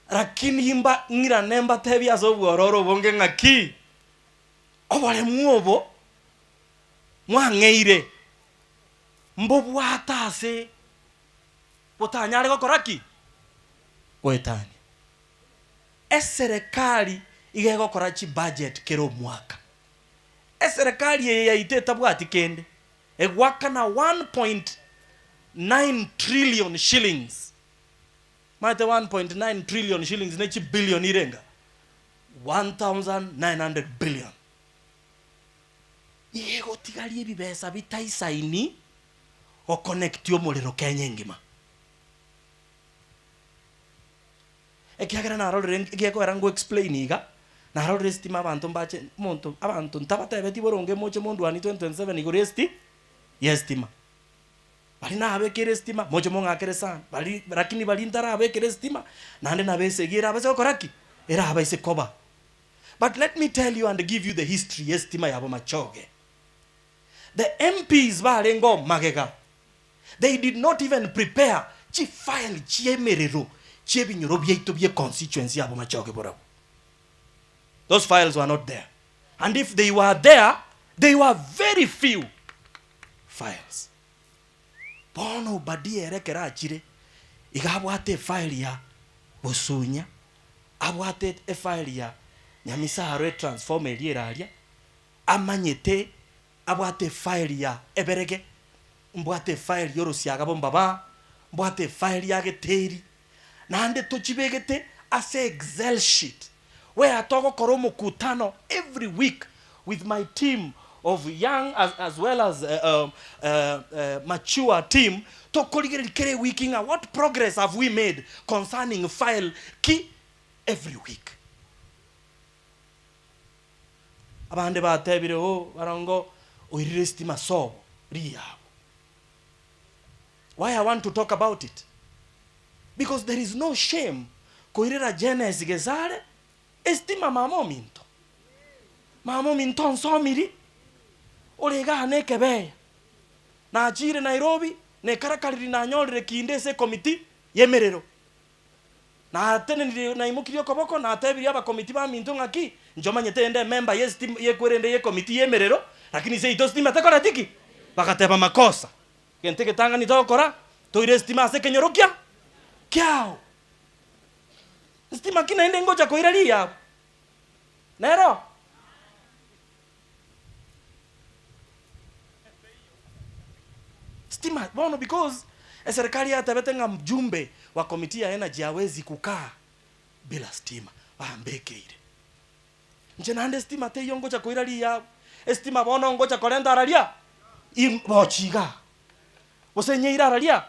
Rakini mba ng'irane mbatebie ase obwororo obonge ng'aki, oboremu obo mwang'eire mbobwate ase botanyare gokora ki? Goetania. Eserekari iga egokora chibudget kera omwaka. Eserekari eye yaito etabwati kende, egoakana 1.9 trillion shillings. Omanyete 1.9 trillion shillings ne chibillion irenga? 1900 billion. Iga egotigaria ebibesa bitaisaini goconnectia omorero Kenya engima. Ekiagera narorire egekoera ngo explain iga, narorire estima abanto mbache omonto abanto ntabatebetie boronge moche mondwanie 2027 igoro yesti yestima. Baria nabekeire estima moche mong'akere sana, baria lakini baria ntarabekera estima naende nabo esegi erabase gokora ki? Erabaise koba. But let me tell you and give you the history yestima ya Bomachoge. The MPs barenge oo magega, they did not even prepare chi file chiemerero chiebinyoro biaito bie constituency ya Bomachoge Borabu. Those files were not there. And if they were there, they were very few files. Bono Obadia ere ekero achire, iga abwate efile ya Bosunya, abwate efile ya Nyamisaro etransformer eria ere aria, amanyete abwate efile ya eberege, mbwate efile ya orosiaga bombaba, mbwate efile ya geteri, naende tochibegete ase excel sheet where togokora omokutano every week with my team of young as, as well as mature team, tokorigereria kera ewiki ng'a what progress have we made concerning file ki every week. Abande batebire, Oh, barongo oirire estima sobo riabo. Why I want to talk about it? Because there is no shame koirera Genes Gesare estima mama ominto. Mama ominto onsomiri, ore igaa na ekebeya. Nachire Nairobi. Nekarakariri nanyorire kinde ase ekomiti y'emerero. Natenenire naimokirie okoboko natebirie abakomiti baminto ng'aki, inche omanyete inde emember y'estima y'ekwerende y'ekomiti y'emerero, lakini seito stima tekoreti ki? Bagateba makosa. Gento egetang'ani togokora, toire estima ase ekenyoro kia kiao. Estima ki naende ngocha koira riya abwo? Nero? Stima bono because eserikari yatebete ng'a mjumbe wa committee ya energy hawezi kukaa bila stima, bambekeire. Inche naende estima teiyo ngocha koira riya abwo, estima bono ngocha korenta araria bochi igaa, gose nyeire araria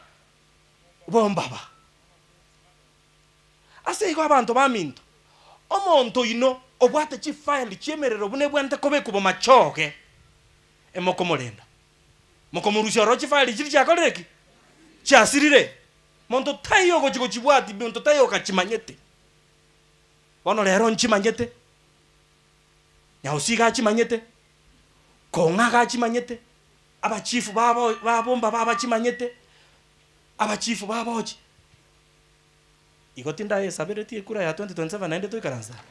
bombaba. Ase igo abanto baminto, omonto oino obwate chifile chi'emerero buna ebwenerete kobekwa bomachoge, emokomorenda, mokomorusia ororo chifile chiria chiakorire ki? Chiasirire. Monto taiyo ogochia gochibwatia, monto taiyo okachimanyete. Bono rero nchimanyete, Nyausi iga achimanyete, Kong'u iga achimanyete, abachifu babo babomba babachimanyete, abachifu babochi. Igo tindayesaberetie ekura ya 2027 naende toikaranse aa.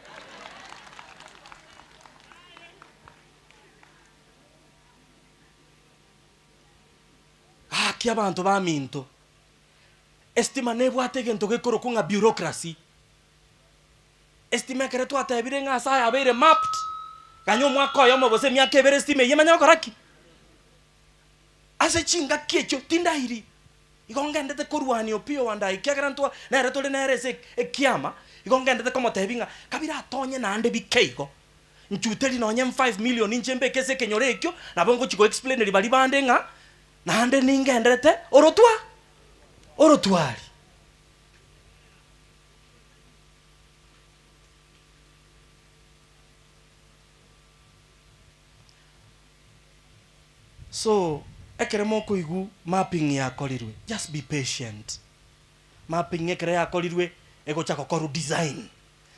Gaki abanto baminto, estima nebwate egento gekorokwa ng'a bureaucracy. Estima ekero twatebire ng'a ase aya abeire mapped, ganya omwaka oyomo gose emiaka ebere estima eyio emanye gokora ki? Ase chingaki echio tindairi. Igo ngendete korwania Opiyo Wandayi ekiagera ntwa nere tore nere ase ekiama, igo ngendete komotebia ng'a kabira atonye naende bike igo, nchuteri nonye 5 million inche mbeke ase ekenyoro ekio, nabo ngochia go explaineria baria bande ng'a naende ningenderete orotwa orotwari. So, ekero mokoigwa mapping yakorirwe, just be patient. Mapping ekero yakorirwe, egocha gokorwa design.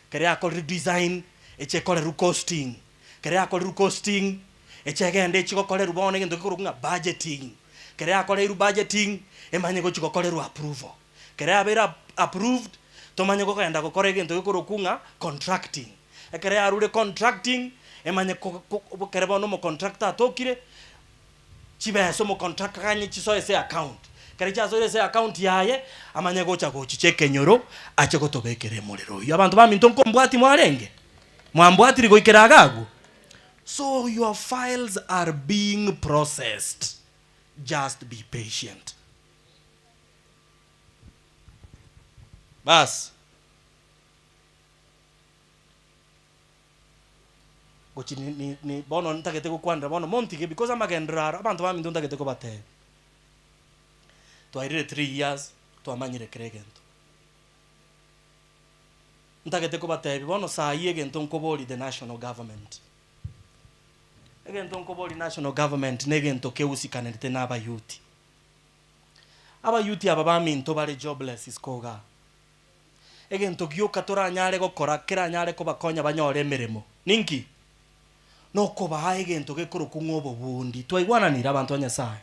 Ekero yakorirwe design, eche ekorerwe costing. Ekero yakorirwe costing, eche egende echi gokorerwa bono egento gekorokwa ng'a budgeting. Ekero yakoreirwe budgeting, emanye gochi gokorerwa approval. Ekero yabeire approved, tomanye kogenda gokora egento gekorokwa ng'a contracting. Ekero yarure contracting, emanye ko ko ekero bono omocontractor atokire, chibesa omocontractor akanye chisoe ase eaccount. Ekero chiasoire ase eaccount yaye, amanye gocha gochicha ekenyoro, ache gotobekera emorero oyio. Abanto baminto nkombwati mwarenge? Mwambwatiri goikera iga agwo? So your files are being processed, just be patient. Bas. Gochi ni ni ni bono ntagete gokwanera bono montige because amagenderero aro abanto baminto ntagete kobatebia. Twairire 3 years twamanyire kera egento. Ntagete kobatebia bono saa hii egento nkoboria the national government, egento nkoboria national government na egento keusikanete na abayuti. Abayuti aba baminto bare jobless isiko igaa. Egento gioka toranyare gokora keranyare kobakonya banyore emeremo ninki? Nokobaa egento gekorokwa ng'a obobundi. Twaigwananire abanto ba Nyasaye?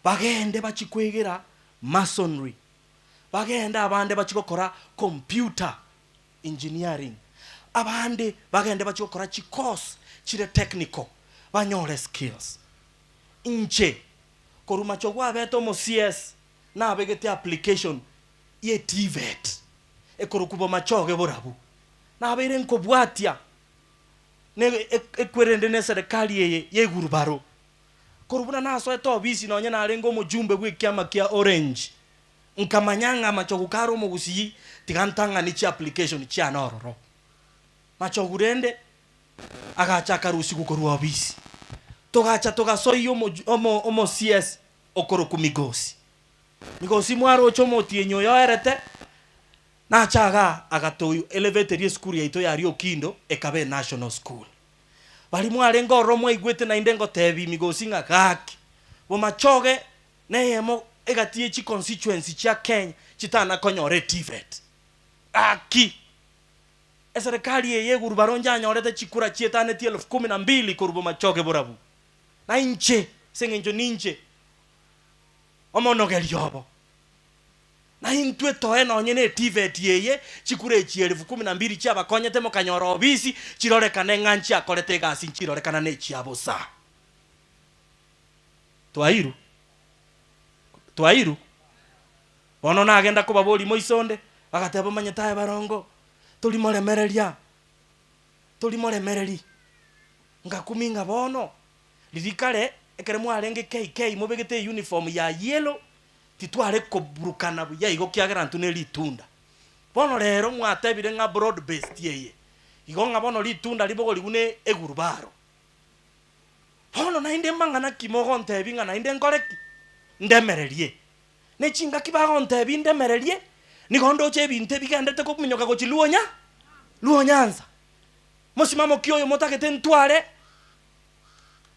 Bagende bachie kwegera masonry, bagende abande bachie gokora computer engineering, abande bagende bachie gokora chicourse chire technical banyore skills. Inche korwa machogu abete omo CS nabegete application ye TVET ekorokwa bomachoge borabu. Nabeire nkobwatia ne ekwerende ne eserekari eye ya igurubaro. Korwa buna nasoete obisi nonye narenge omojumbe bw'ekiama kia Orange, nkamanya ng'a machogu kare omogusii tiga ntang'ani chiapplication chiane ororo. Machogu rende agacha akarusigwa korwa obisi. Togacha togasoyia omoju omo omo CS okorokwa Migosi. Migosi mwaroche omotienyi oyo oerete, nacha igaa agatoyu elevateria esukuru yaito ya Riokindo ekaba enational school. Baria mwarenge ororo mwaigwete naende ngotebi Migosi ng'a gaki, Bomachoge neyemo egati ye chiconstituency chia Kenya chitana konyora eTVET. Gaki! Eserekari eye eguru baronche anyorete chikura chietanetie elfu kumi na mbili korwa Bomachoge borabu. Na inche, ase eng'encho ninche. Omonogeria obo. Na intwe toe nonye ne TVET eye, chikura echi elfu kumi na mbili chiabakonyete mokanyora obisi, chirorekane ng'a nchiakorete egasi nchirorekana nechia bosa. Twairu? Twairu? Bono nagenda kobaboria moiso onde, bagateba omanyete aye barongo, tori moremereria, tori moremereri. Ngakumia ng'a bono, riria kare ekero mwarenge KK mobegete euniform ya yellow, titware koburukana buya igo kiagera intwe ne ritunda. Bono rero mwatebire ng'a broad based eye, igo ng'a bono ritunda ribogorigwe ne egurubaro. Bono naende mang'ana ki mogontebia ng'a naende nkore ki? Ndemererie. Ne chingaki bagontebia ndemererie, nigo ndoche ebinto ebigendete kominyoka gochia luonya luonyansa. Mosimamo ki oyo motagete ntware,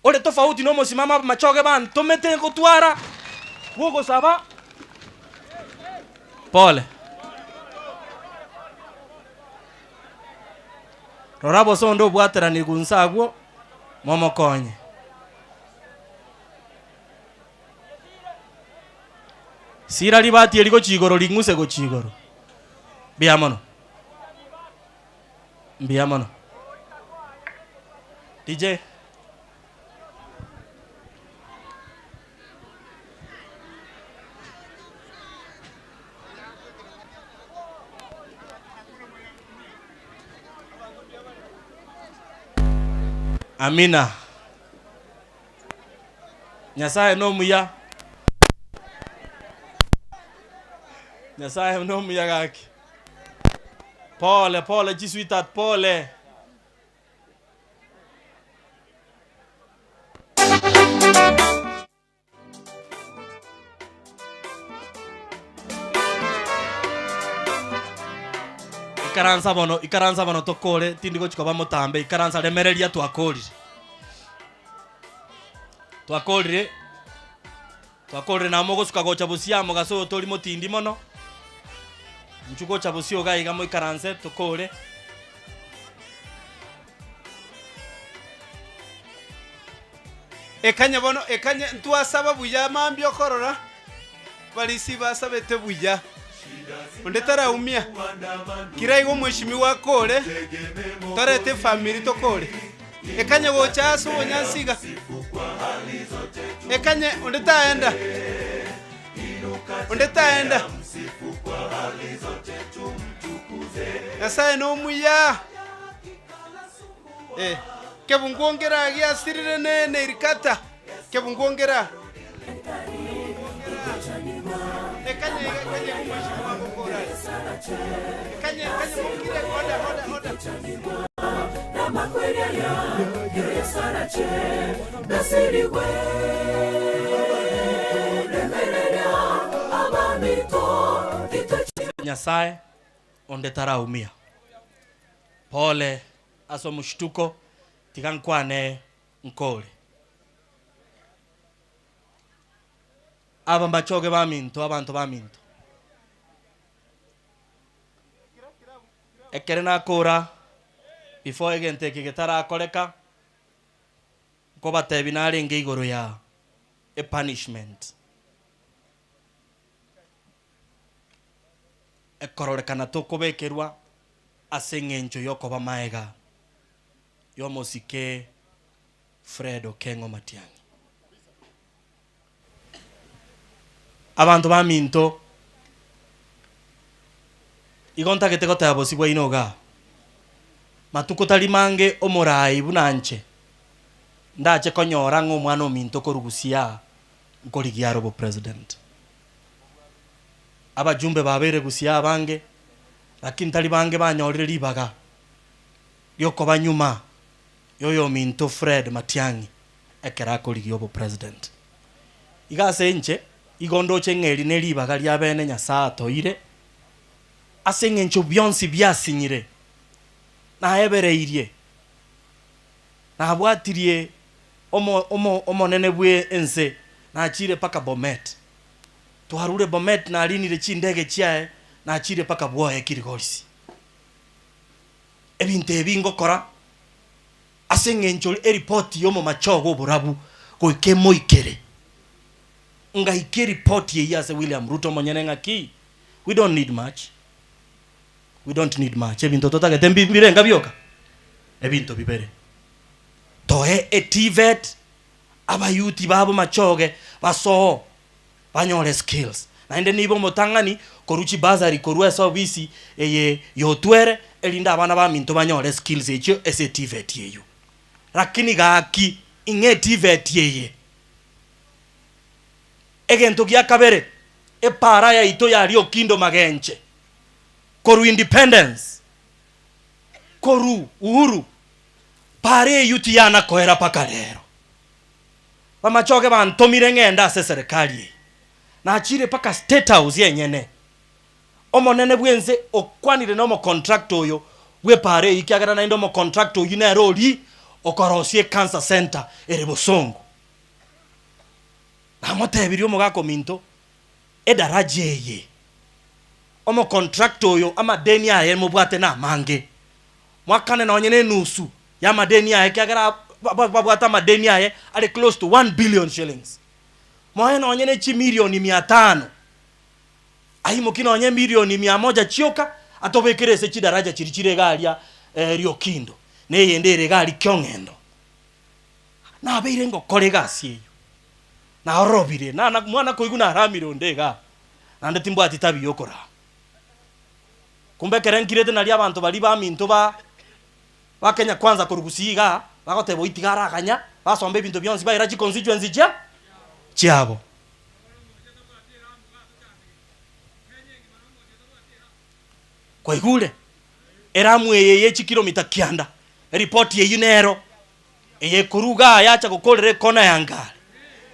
ore tofauti nomosimamo abamachoge bantomete gotwara bw'ogosaba? Pole. Rora bosa onde obwateranigwe inse agwo, momokonye. Sira ribati eri gochia igoro ring'use gochia igoro. Mbuya mono. Mbuya mono. DJ. Amina. Nyasaye nomuya. Nyasaye nomuya gaki. Pole pole chisweetheart pole. Ikaransa bono, ikaransa bono tokore, tindi gochi koba motambe, ikaransa remereria twakorire. Twakorire, twakorire nabo mogosuka gocha bosio amo gase oyo tori motindi mono, inchuo gocha bosio iga iga moikaranse tokore. Ekanye bono, ekanye, ntwasaba buya mambia okorora, barisi basabete buya, onde taraumia, kira igo omweshimiwa akore, torete efamiri tokore. Ekanye gocha ase obonyansi iga, ekanye onde taenda, onde taenda. Nyasaye nomuya. Eh, kebunguo nkera giasirire ne neirikata, kebunguo nkera. Ekanye iga, ekanye iga omweshimiwa ngokora aye. Ekanye, ekanye mokire, order, order, order. Nyasae onde taraumia. Pole ase omoshituko, tiga nkwane nkore. Aba mbachoge baminto, abanto baminto. Ekere nakora, before egento eke getarakoreka, nkobatebia narenge igoro ya epunishment. Ekororekana tokobekerwa ase eng'encho y'okoba maega y'omosike Fred Okeng'o Matiang'i. Abanto baminto, igo ntagete goteba bosio bwaino igaa, matuko tari mange omorai buna inche ndache konyora ng'a omwana ominto korwa gusii aa nkorigia are obopresident. Abajumbe babeire gusii abange, lakini tari bange banyorire ribaga riokoba nyuma yoyominto Fred Matiang'i ekero akorigia obopresident. Iga ase inche, igo ndoche ng'a eri neribaga ria bene Nyasae atoeire, ase eng'encho bionsi biasinyire, naebereirie, nabwatirie omo omo omonene bwe ense, nachire mpaka Bomet. Twarure Bomet narinire chindege chiaye, nachire mpaka bwoye Kilgoris. Ebinto ebi ngokora ase eng'encho eripoti y'omomachogo oborabu goika emoikere. Ngaikia eripoti eyio ase William Ruto omonyene ng'aki, we don't need much, we don't need much, ebinto totagete mbi mbirenga bioka? Ebinto bibere. Toe eTVET, abayuti babo machoge basoo banyore skills. Naende nibe omotang'ani korwa chibursary korwa ase ofisi eye ya Otwere erinde abana baminto banyore skills echio ase eTVET eyio. Rakini gaki ing'e eTVET eye. Egento gia kabere, epaara yaito ya Riokindo Magenche korwa independence korwa uhuru, paara eyio tiyana koera mpaka rero. Bamachoge bantomire ng'ende ase eserekari eye, nachire mpaka State House enyene. Omonene bw'ense okwanire na omocontractor oyo bw'epaara eyio ekiagera naende omocontractor oyio nere oria okorosia ecancer centre ere bosongo. Namotebirie omogaka ominto, Edaraja eye, omocontractor oyo amadeni aye mobwate namange, mwakane nonye nenusu y'amadeni aye ekiagera babwate amadeni aye are close to one billion shillings. Moe nonye ne chimilioni mia tano, aimokie nonye emilioni mia moja chioka, atobekere ase chidaraja chiria chire iga aria Riokindo, na eyende ere iga aria Kiong'endo. Nabeire ngokora egasi eyio, naorobire, nana mwana koigwa naramire onde igaa, naende timbwati tabia yokorama. Kumbe ekero nkirete nario abanto baria baminto ba ba Kenya Kwanza korwa Gusii igaa, bagoteba oyio tiga araganya, basomba ebinto bionsi baira chiconstituency chia chiabo. Kwaigure? Eramu eye ye chikilomita kianda, eripoti eyio nero. Eye ekoruga aya acha gokorera ekona ya ngare,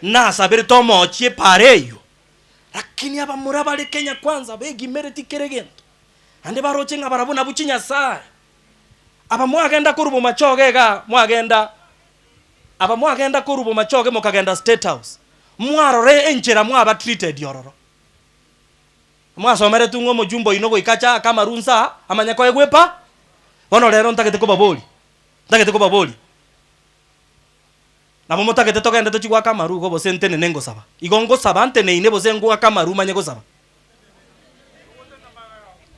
nasaberete omochie epaara eyio. Lakini abamura bare Kenya Kwanza begimereti kera egento, naende baroche ng'a barabwo nabwo chinyasae. Aba mwagenda korwa bomachoge igaa, mwagenda aba mwagenda korwa bomachoge mokagenda State House, mwarora enchera mwaba treated ororo. Mwasomeretwe ng'a omojumbe oino goika ache aake amarunsa aa, amanye koegwa epa? Bono rero ntagete kobaboria. Ntagete kobaboria, Nabo motagete togende tochie goaka amaru igo gose ntenene ngosaba? Igo ngosaba nteneine gose ngoaka amaru manye gosaba?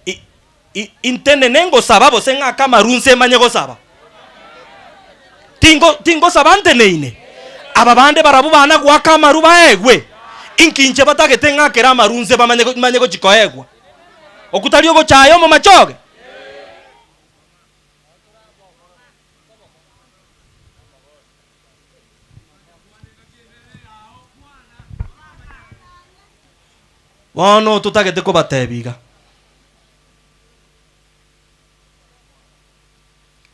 I- i- Intenene ngosaba gose ng'ake amaru nse manye gosaba? Tingo tingosaba nteneine? Aba bande barabwo bana goaka amaru baegwe? Inki inche batagete ng'akere amaru nse bamanye manye gochia koegwa? Okwo tari ogochaya omomachoge? Bono totagete kobatebia iga,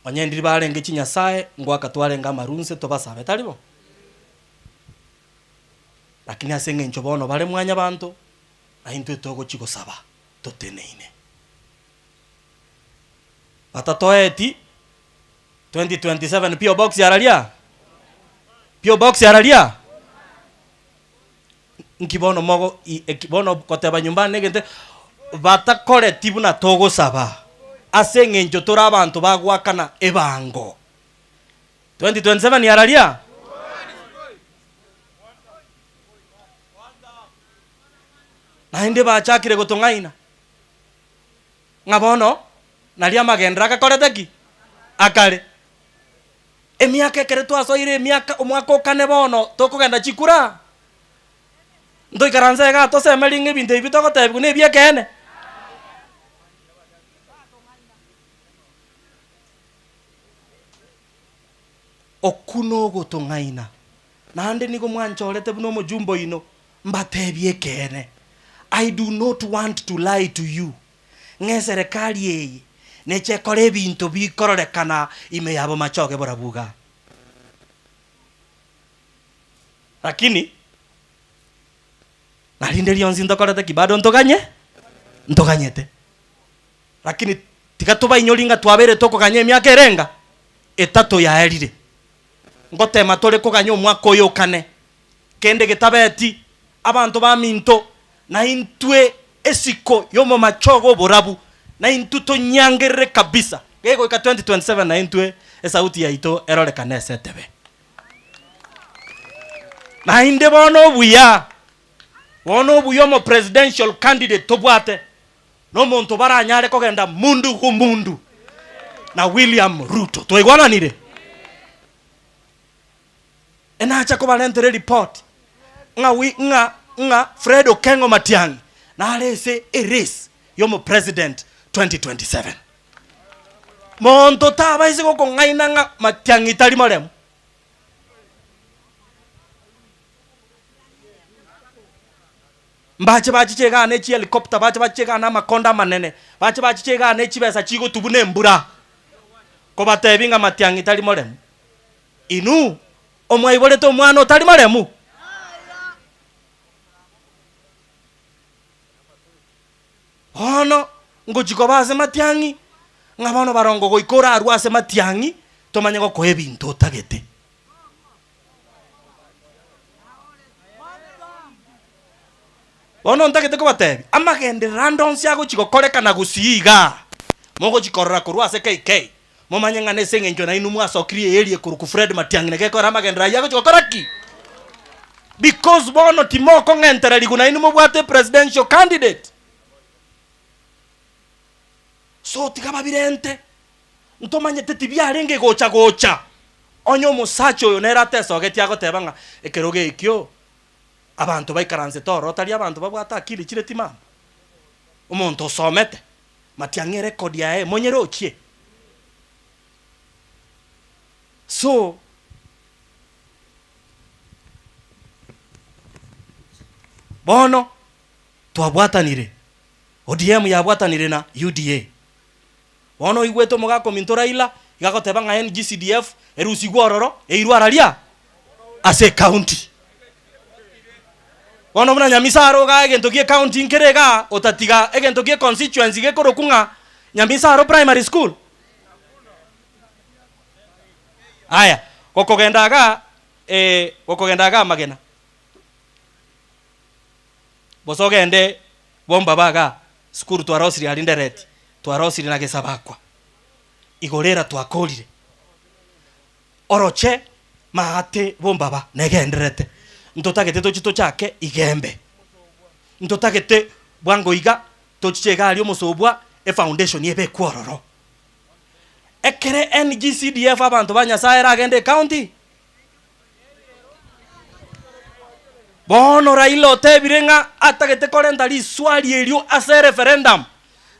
onye ndiri barenge chinyasae, ngoaka twarenge amarunse tobasabe, tari bo? Lakini ase eng'encho bono bare mwanyabanto, na intwe togochia gosaba toteneine. Batatoeti 2027 PO Box araria? PO Box araria? Nki bono mogo i eki bono goteba nyumbani na egento batakoreti buna togosaba ase eng'encho tore abanto bagoakana ebango. 2027 araria? Naende bachakire gotong'aina. Ng'a bono nario amagenderero agakorete ki? Akare. Emiaka ekere twasoire emiaka omwaka okane bono tokogenda chikura, ntoikaranse igaa tosemerie ng'a ebinto ebi togotebiwa na ebi'ekeene? Okwo nogotong'aina, naende nigo mwanchorete buna omojumbe oino, mbatebie ekeene, I do not want to lie to you, ng'a eserekari eye neche ekore ebinto bikororekana ime yabo machoge borabwo igaa. Lakini narinde rionsi ntokorete ki? Bado ntoganye? Ntoganyete. Lakini tiga tobainyori ng'a twabeire tokoganya emiaka erenga? Etato yaerire. Ngotema tore koganya omwaka oyo okane. Kende getabeti, abanto baminto, na intwe esiko y'omomachogo oborabu, na intwe tonyangerere kabisa. Gegoika 2027 na intwe esauti yaito erorekane ase etebe. Naende bono obuya. Bono obuya omo presidential candidate tobwate, na omonto baranyare kogenda mundu hu mundu na William Ruto. Twaigwananire? Enacha kobarentera eripoti ng'a wi ng'a ng'a Fred Okengo Matiang'i nare ase erace ya omopresident 2027. Monto tabaise gokong'aina ng'a Matiang'i tari moremu. Mbache bachiche igaa ne chihelicopter, bache bachiche igaa na amakonda amanene, bache bachiche igaa ne chibesa chigotubwa na embura, kobatebi ng'a Matiang'i tari moremu. Inuu, omwaiborete omwana otari moremu? Bono ngochia koba ase matiang'i, ng'a bono barongo goika orarwe ase matiang'i, tomanye gokoa ebinto otagete. Bono ntagete kobatebia, amagenderero ande onsi agochia gokorekana gusii igaa, mogochia korora korwa ase KK, momanye ng'a nase eng'encho nainwe mwasokirie eeri ekorokwa Fred Matiang'i naki ekora amagenderero ayio agochia gokora ki? Because bono timokong'entera rigu nainwe mobwate epresidential candidate. So tiga babirente, ntomanyete tibiarenge gocha gocha, onye omosacha oyo nere atesogetie agoteba ng'a ekerogo ekio abanto baikaransete ororo tari abanto babwate akili chire timamu. Omonto osomete, matiang'i erekodi yaye monyerochie. So. Bono twabwatanire, ODM yabwatanire na UDA. Bono oigwete omogaka ominto Raila iga agoteba ng'a NGCDF erusigwe ororo eirwe araria ase ecounty. Bono buna Nyamisaro igaa egento gie ecounty nkere igaa otatiga egento gie econstituency gekorokwa ng'a Nyamisaro primary school. Aya, gokogenda igaa gokogenda igaa amagena, gose ogende bombaba igaa, sukuru twarosirie aria Ndereti, twarosirie na Gesabakwa, igoro era twakorire, oroche maate bombaba negendererete, ntotagete tochie tochake igembe, ntotagete bwango iga tochiche iga aria omosobwa efoundation ebekwe ororo. Ekere NGCDF abanto ba Nyasaye eragende ecounty? Bono Raila otebire ng'a atagete korenta riswali erio ase ereferendum.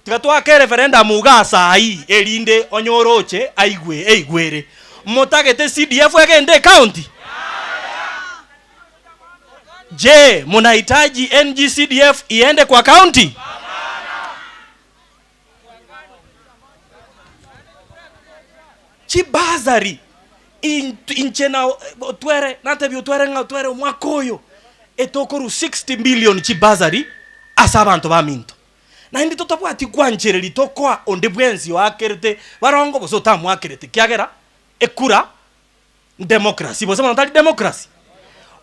Tiga toake ereferendum iga ase ayio erinde onye oroche aigwe eigwere. Motagete CDF egende ecounty? Je, munahitaji NGCDF iende kwa county? Chibasari, inche na otwere, natebia otwere ng'a otwere omwaka oyo, etokorwa 60 million chibasari ase abanto baminto. Naende totabwati gwanchereria tokoa onde bwensi oakerete barongo gose otamwakerete ekiagera ekura ndemocracy gose bono tari democracy.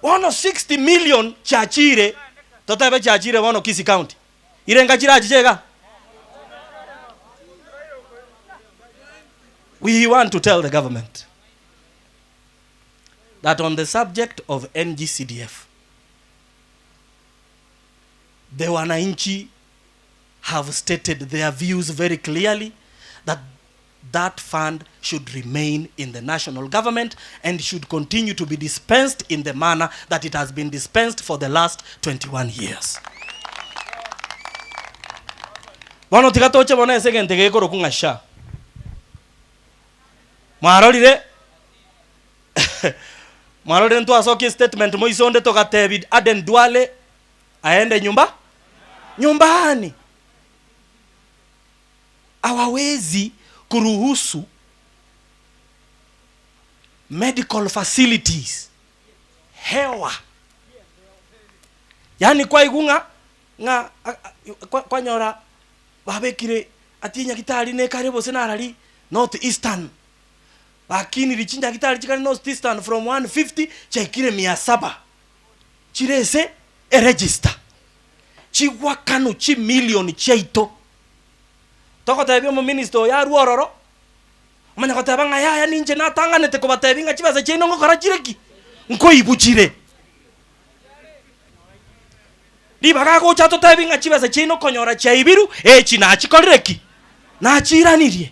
Bono 60 million chiachire, totebe chiachire bono Kisii County. Irenga chirachiche iga? We want to tell the government that on the subject of NGCDF, the wananchi have stated their views very clearly that that fund should remain in the national government and should continue to be dispensed in the manner that it has been dispensed for the last 21 years. Bono tiga toche bono ase egento gekorokwa ng'a SHA. Mwarorire mwarorire ntwasokia statement moiso onde togatebi Aden Duale aende nyumba nyumbani. Hawawezi kuruhusu medical facilities hewa yaani kwaigwa ng'a ng'a kwanyora babekire ati enyagitari nekare gose narari North Eastern, bakiniri chinyagitari chikare North Eastern from 150 chiaikire mia saba chire ase eregister, chigwakanu chimilion chiaito. Togotebia omominister oyo arwe ororo, omanye goteba ng'a yaya ninche natang'anete kobatebia ng'a chibesa chiaino ngokora chire ki? Nkoibu chire. Ribaga agocha atotebi ng'a chibesa chiaino konyora chiaibiru, echi nachikorire ki? Nachiiranirie.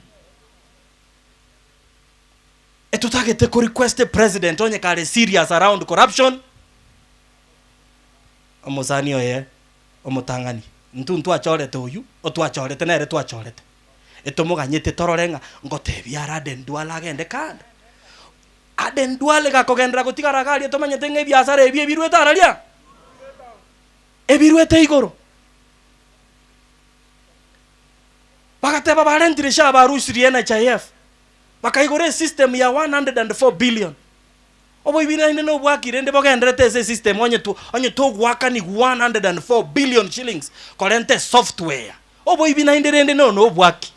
Etotagete ko request president onye kare serious around corruption, omosani oye omotang'ani, intwe ntwachorete oywo, otwachorete nere twachorete. Etomoganyete torore ng'a ngotebia are Aden Duale agende kando. Aden Duale gakogenderera gotigara iga aria tomanyete ng'a ebiasara ebi ebirwete araria? Ebirwete igoro. Bagateba barentire sha barusirie NHIF, bakaigora esystem ya 104 billion. Oboibi naende nobwaki rende bogendererete ase esystem onye to onye togoakanigwa 104 billion shillings korenta esoftware. Oboibi naende rende no nobwaki.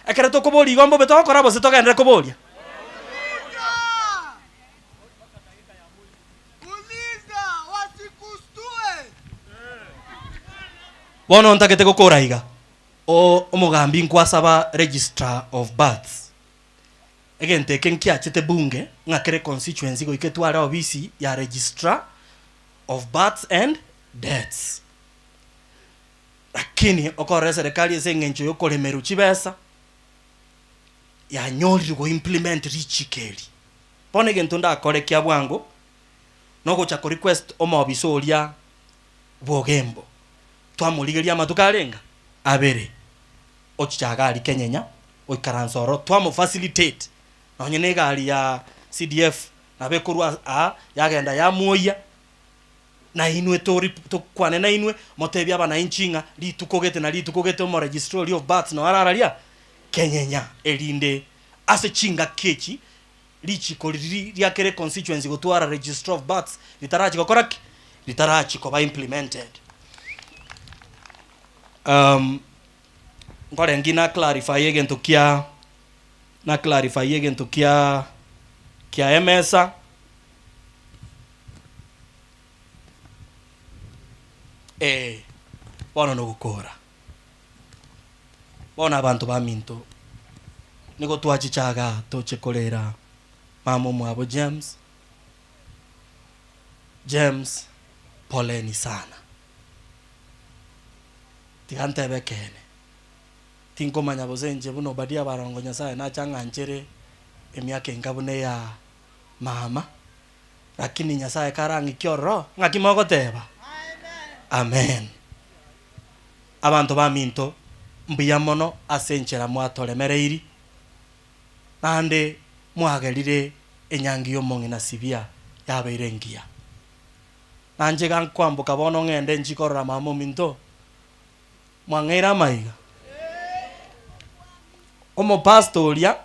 Ekero tokoboria igo mbobe togokora gose togenderere koboria? Bono ntagete gokora iga, o omogambi nkwasaba registrar of births, egento eke nkiachete bunge ng'a kere constituency goika etware ofisi ya registrar of births and deaths. Lakini okorora eserekari ase eng'encho y'okoremerwa chibesa, yanyorire go implement richiko eri. Bono egento ndakore kia bwango, nogocha ko request omoofisa oria bw'Ogembo, twamorigeria amatuko arenga? Abere. Ochicha iga aria Kenyenya, oikaranse ororo, twamo facilitate, nonye na egari ya CDF nabo ekorwa aa, yagenda yamwoyia, na inwe tori tokwane nainwe, motebie abanainchi ng'a rituko gete na rituko gete omoregistrar oria of births noo arararia Kenyenya, erinde ase chingaki echi richiko riria ria kera econstituency gotwara registrar of births ritarachi gokora ki? Ritarachi koba implemented. Nkore nki na clarify egento kia na clarify egento kia kia emesa. Ee, bono nogokora. Bono abanto baminto, nigo twachicha igaa toche korera mama omwabo James. James, poleni sana. Tiga ntebe ekeene, tinkomanya gose inche buna Obadia Barongo Nyasaye nache ang'anchere emiaka enga buna eya mama. Lakini Nyasae karang'ikie ororo, ng'aki mogoteba? Amen. Abanto baminto, mbuya mono ase enchera mwatoremereiri, naende mwagerire enyangi y'omong'ina Sibia yabeire engiya. Nanche iga nkwamboka bono ng'ende nchie korora mama ominto, mwang'eire amaiga. Omopastor oria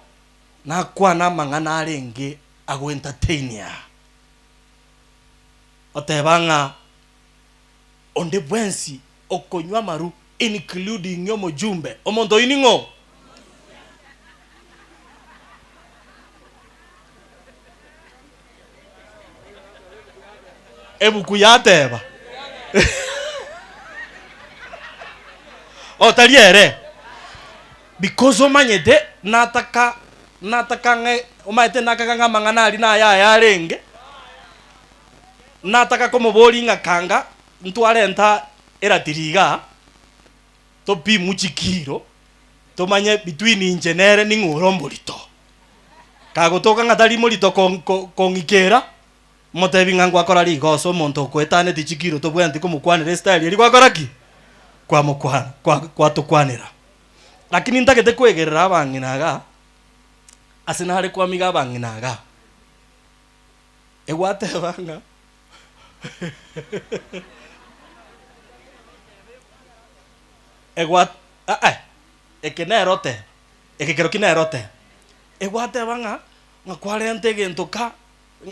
nakwana amang'ana arenge agoentertainia, oteba ng'a onde bwensi okonywa amaru including omojumbe, omonto oyio ning'o? Ebuku yateba otari ere because omanyete nataka nataka ng'a omanyete nakaga ng'a amang'ana aria naye aya arenge, nataka komoboria ng'a kanga ntwarenta eratiri igaa, topimwe chikiro, tomanye between inche nere ning'o ore omorito. Kagotoka ng'a tari morito ko- ko- kong'ikera, motebi ng'a ngwakora rigoso omonto okoetaneti chikiro tobwenereti komokwanera estyle eria gwakora ki? Kwamokwana kwa kwatokwanera. Lakini ntagete koegerera abang'ina igaa, ase nare kwamiga abang'ina igaa, egwateba ng'a egwa aa eke nere oteba, eke kerokio nere oteba, egwateba ng'a ng'a kwarenta egento ka,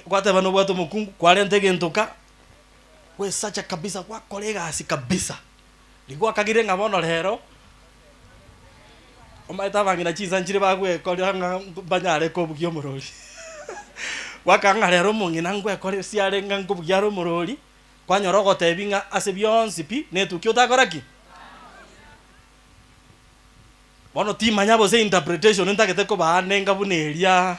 gwateba nobwate omokungu, kwarenta egento ka, gwesacha kabisa gwakora egasi kabisa. Riria gwakagire ng'a bono rero, omanyete abang'ina chinsa nchire bagwekorera ng'a mbanyare kobugia omorori, gwakanga ng'a rero omong'ina ngwekore siare ng'a nkobugia are omorori, kwanyora ogotebi ng'a ase bionsi pi, na etukia otakora ki? Bono timanya gose interpretation ntagete kobaa nenga buna eria,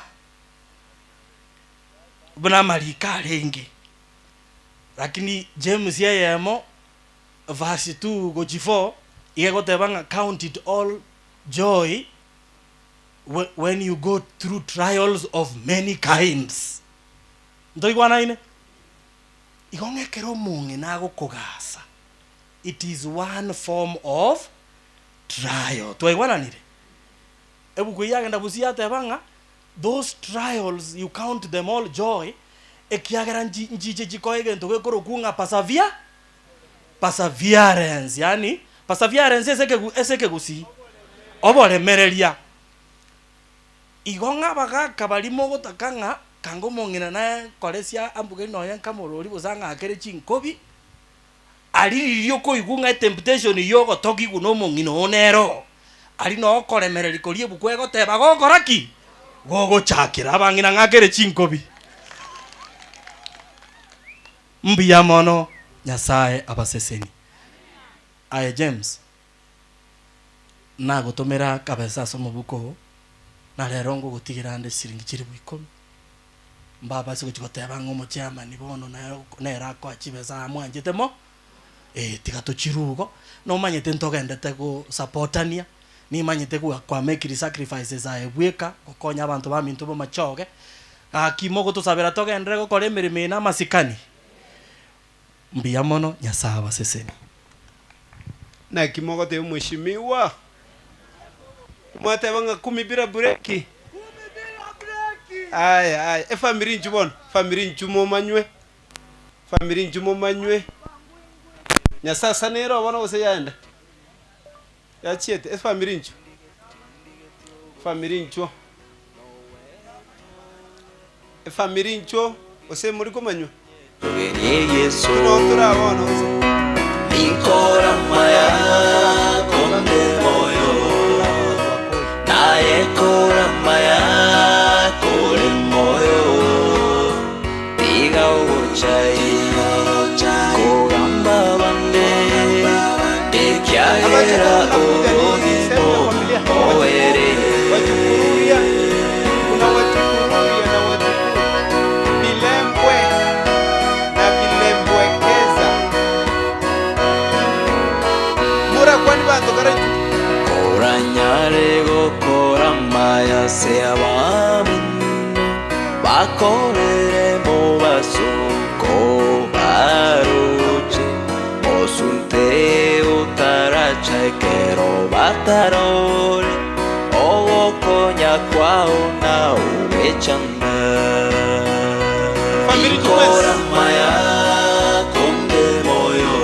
buna amariko arenge. Lakini James eyemo verse 2 gochi 4 iga egoteba ng'a count it all joy when you go through trials of many kinds. Ntoigwanaine? Igo ng'a ekero omong'ina agokogasa, it is one form of trial. Twaigwananire? Ebuku eyio yagenda bosio yateba ng'a those trials you count them all joy, ekiagera nchi nchiche chikoe egento gekorokwa ng'a persevere perseverance, yaani perseverance ase ekegu ase ekegusii, oboremereria. Igo ng'a abagaka baria mogotaka ng'a kanga omong'ina naye koresia ambuge nonya nkamorori gose ang'akere chinkobi, aria riria okoigwa ng'a etemptation y'ogotogigwa na omong'ina oo nere oo, aria noo okoremereria koria ebuku egoteba gokora ki? Gogochakera. Abang'ina ng'akere chinkobi. Mbuya mono Nyasae abasesenie. Aye James, nagotomera kabesa ase omobuko oo, na rero ngogotigera ande chisiringi chilifu ikomi. Mbabase gochia goteba ng'a omochairman bono nere nere akoa chibesa aa mwanchete mo, eh tiga tochirue igo, nomanyete ntogendete gosapotania, nimanyete gwa kwamekiri sacrifices aye bweka, gokonya abanto baminto b'amachoge, gaki mogotosabera togenderere gokora emeremo eye na amasikani, mbuya mono, Nyasae abasesenie. Naki mogoteba mweshimiwa? Mwateba ng'a kumi bila breki? Aya aya, efamiri inchu bono, efamiri inchu momanywe, efamiri inchu momanywe. Nyasae asa nere oo bono gose yaenda? Yachiete, efamiri inchu, efamiri inchuo, efamiri inchuo, gose mori komanywa? Inki noo tore bono gose? Wachukururia, kuna wachukururia na wachukuru, vilembwe na vilembwekeza. Morakwani banto kare inchu. Koranyare gokora amaya ase abamino, bakorere mobasoko baroche, osunte otaracha ekero batarore, ogokonya kwao naogwechanda. Kora amaya konde moyo,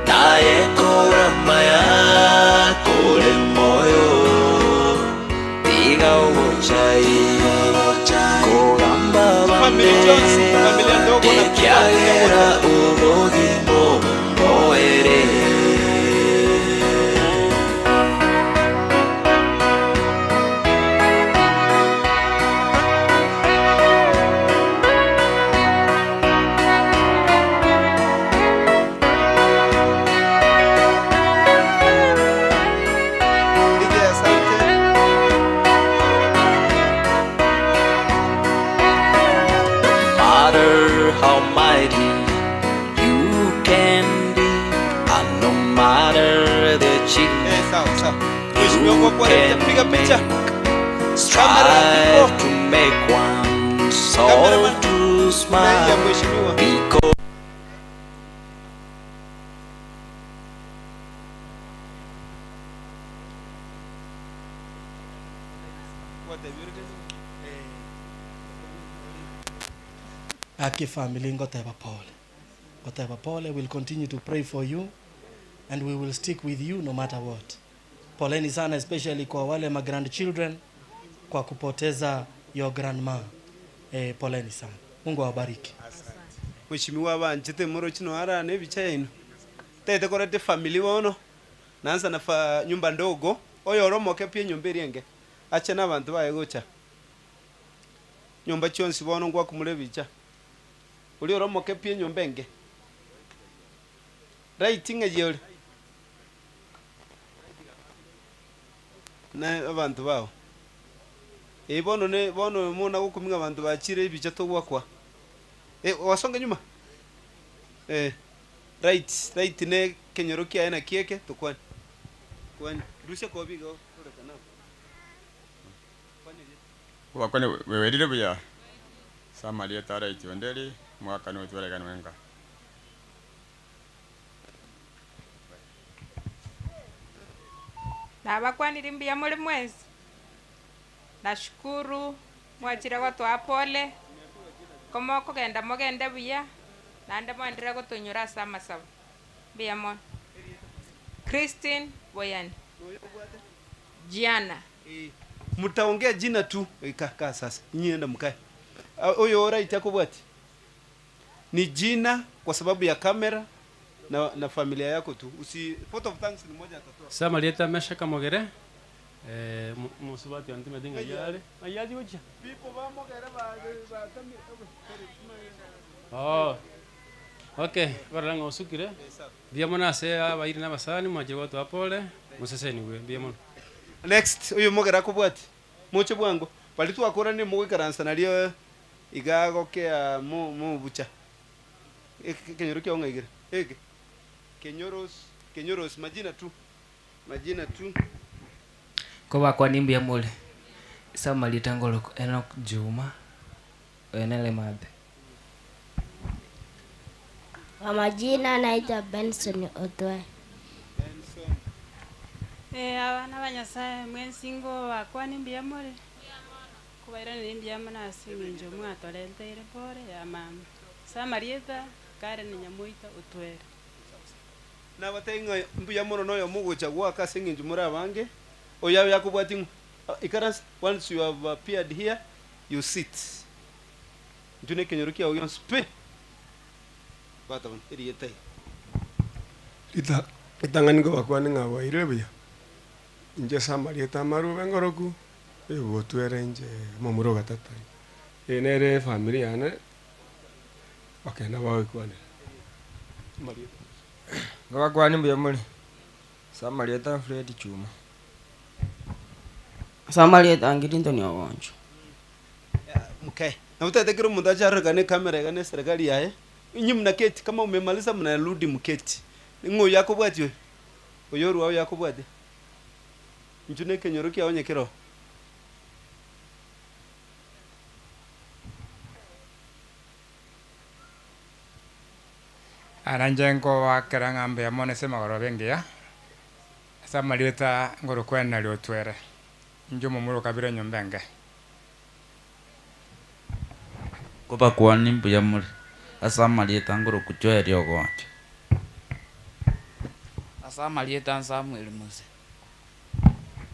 naye kora amaya kore moyo, tiga ogochai kogamba Family Jones, familia ndogo na ekiagera obogima oboere. DJ asante. matter how mighty you can be, and no matter the Eh, sawa sawa. you Mheshimiwa kwa kwa can piga picha. make, strive to make one soul to smile because. Gaki family ngoteba pole. Ngoteba pole, we'll continue to pray for you and we will stick with you no matter what. Poleni sana especially kwa wale ma grandchildren kwa kupoteza your grandma. Eh, poleni sana. Mungu awabariki. Mheshimiwa banchete morochi no ara ne bicha yaino. Tete korete family bono. Naanza na fa nyumba ndogo. Oyo oromoke pia nyumba erienge. Ache na abantu baye gocha. Nyumba chionsi bono ngwakumure bicha. Uri oromoke pia nyumba enge. Right ng'ayi ore. Na abantu bao. Eh bono ne bono mona gokuming'a abantu bachire ebicha togwakwa. Eh wasonge nyuma. Eh, right, right ne kenyoro kiaye naki eke, tokwane. Kwani, rusia kobi iga ororekane abwo. Obakwane bwerire buya ase amarieta araiti onde eri omogaka nigo otwareganwe nka. Nabakwanire mbuya more mwensi, nashukuru mwachire gotoa pole, ko mokogenda mogende buya, naende moenderere gotonyora ase amasabo. Mbuya mono. Christine Boyani. Gianna. Mtaongea jina tu. Kaa kaa sasa. Nyinyi enda mkae. Huyo right akobwati. Ni jina kwa sababu ya kamera na, na familia yako tu. Usi vote of thanks ni moja atatoa. Samarieta Meshaka Mogere eh, musubati wanti medinga yale ayaji gocha People ba Mogere ba ba Oh. Okay, baranga osukire. Mbuya mono ase abairi na abasani mwache gotoa pole moseseniwe mbuya mono. Next uyu Mogere akobwati. Moche bwango. Bari twakorani mogoikaransa nario iga gokea mo mo bucha. Kenyoro kiao ng'aigere. Eke. Kenyoros, Kenyoros majina tu. Majina tu. Kobakwani mbuya more ase amarieta ngorokwa Enock Juma, oyo nere Mathe. Kwa majina naitwa Benson Otwae. Eh, abana ba Nyasaye mwensi ngobakwani mbuya more, kobairaneria mbuya mono ase eng'encho mwatorenteire pore ya mama. Ase amarieta, Karen Nyamoita Otwere. Nabatebie ng'a mbuya mono na oyomo ogocha goaka ase eng'encho more abange, oyo abe akobwatia ng'o? Ikaransa, once you have appeared here, you sit. Intwe na ekenyoro kiao gionsi pi. Bwata bono, erieta eri. Rita ritang'ani nkobakwania ng'a bwairire buya, inche ase amarieta amarube ngoroku, oyogotwera inche omomura o gatato iga. Eye nere efamiri yane, okay nabo bagokwanera. Amarieta. Nkobakwania mbuya more, ase amarieta Fred Chuma. Ase amarieta ange Rinton Ogoncho. Mkae. Na otagete kera omonto ache arorekane ecamera iga na eserikali yaye, inye mnaketi kama umemaliza mnarudi mketi. Ng'o oyio akobwatia oyo? Oyo orwa oyo akobwatia? Inchu na ekenyoro kiao onye kero. Aa nainche nkobakera ng'a mbuya mono ase emegoroba engiya, ase amarieta ngorokwa Henry Otwere, inche omomura okabire enyomba enke. Nkobakwania mbuya more, ase amarieta ngorokwa Joel Ogoncho. Ase amarieta Samuel Mose.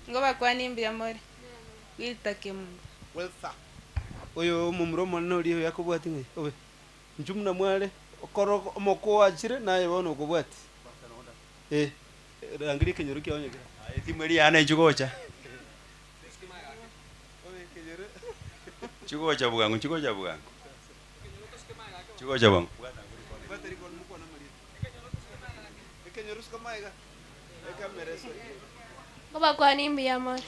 Nkobakwania mbuya more, Wilta Kemunto. Wiltha. Oyo omomura omonene oria oyo akobwatia ng'ai? Obe. Inchuo buna mware, okoro omoko oachire, naye bono okobwatia. Eh, rangeria ekenyoro kiao onye kere. Aye etimu eria yane inchuo gocha. Inchuo gocha bwango, inchuo gocha bwango. Inchuo gocha bwango. Nkobakwania mbuya more,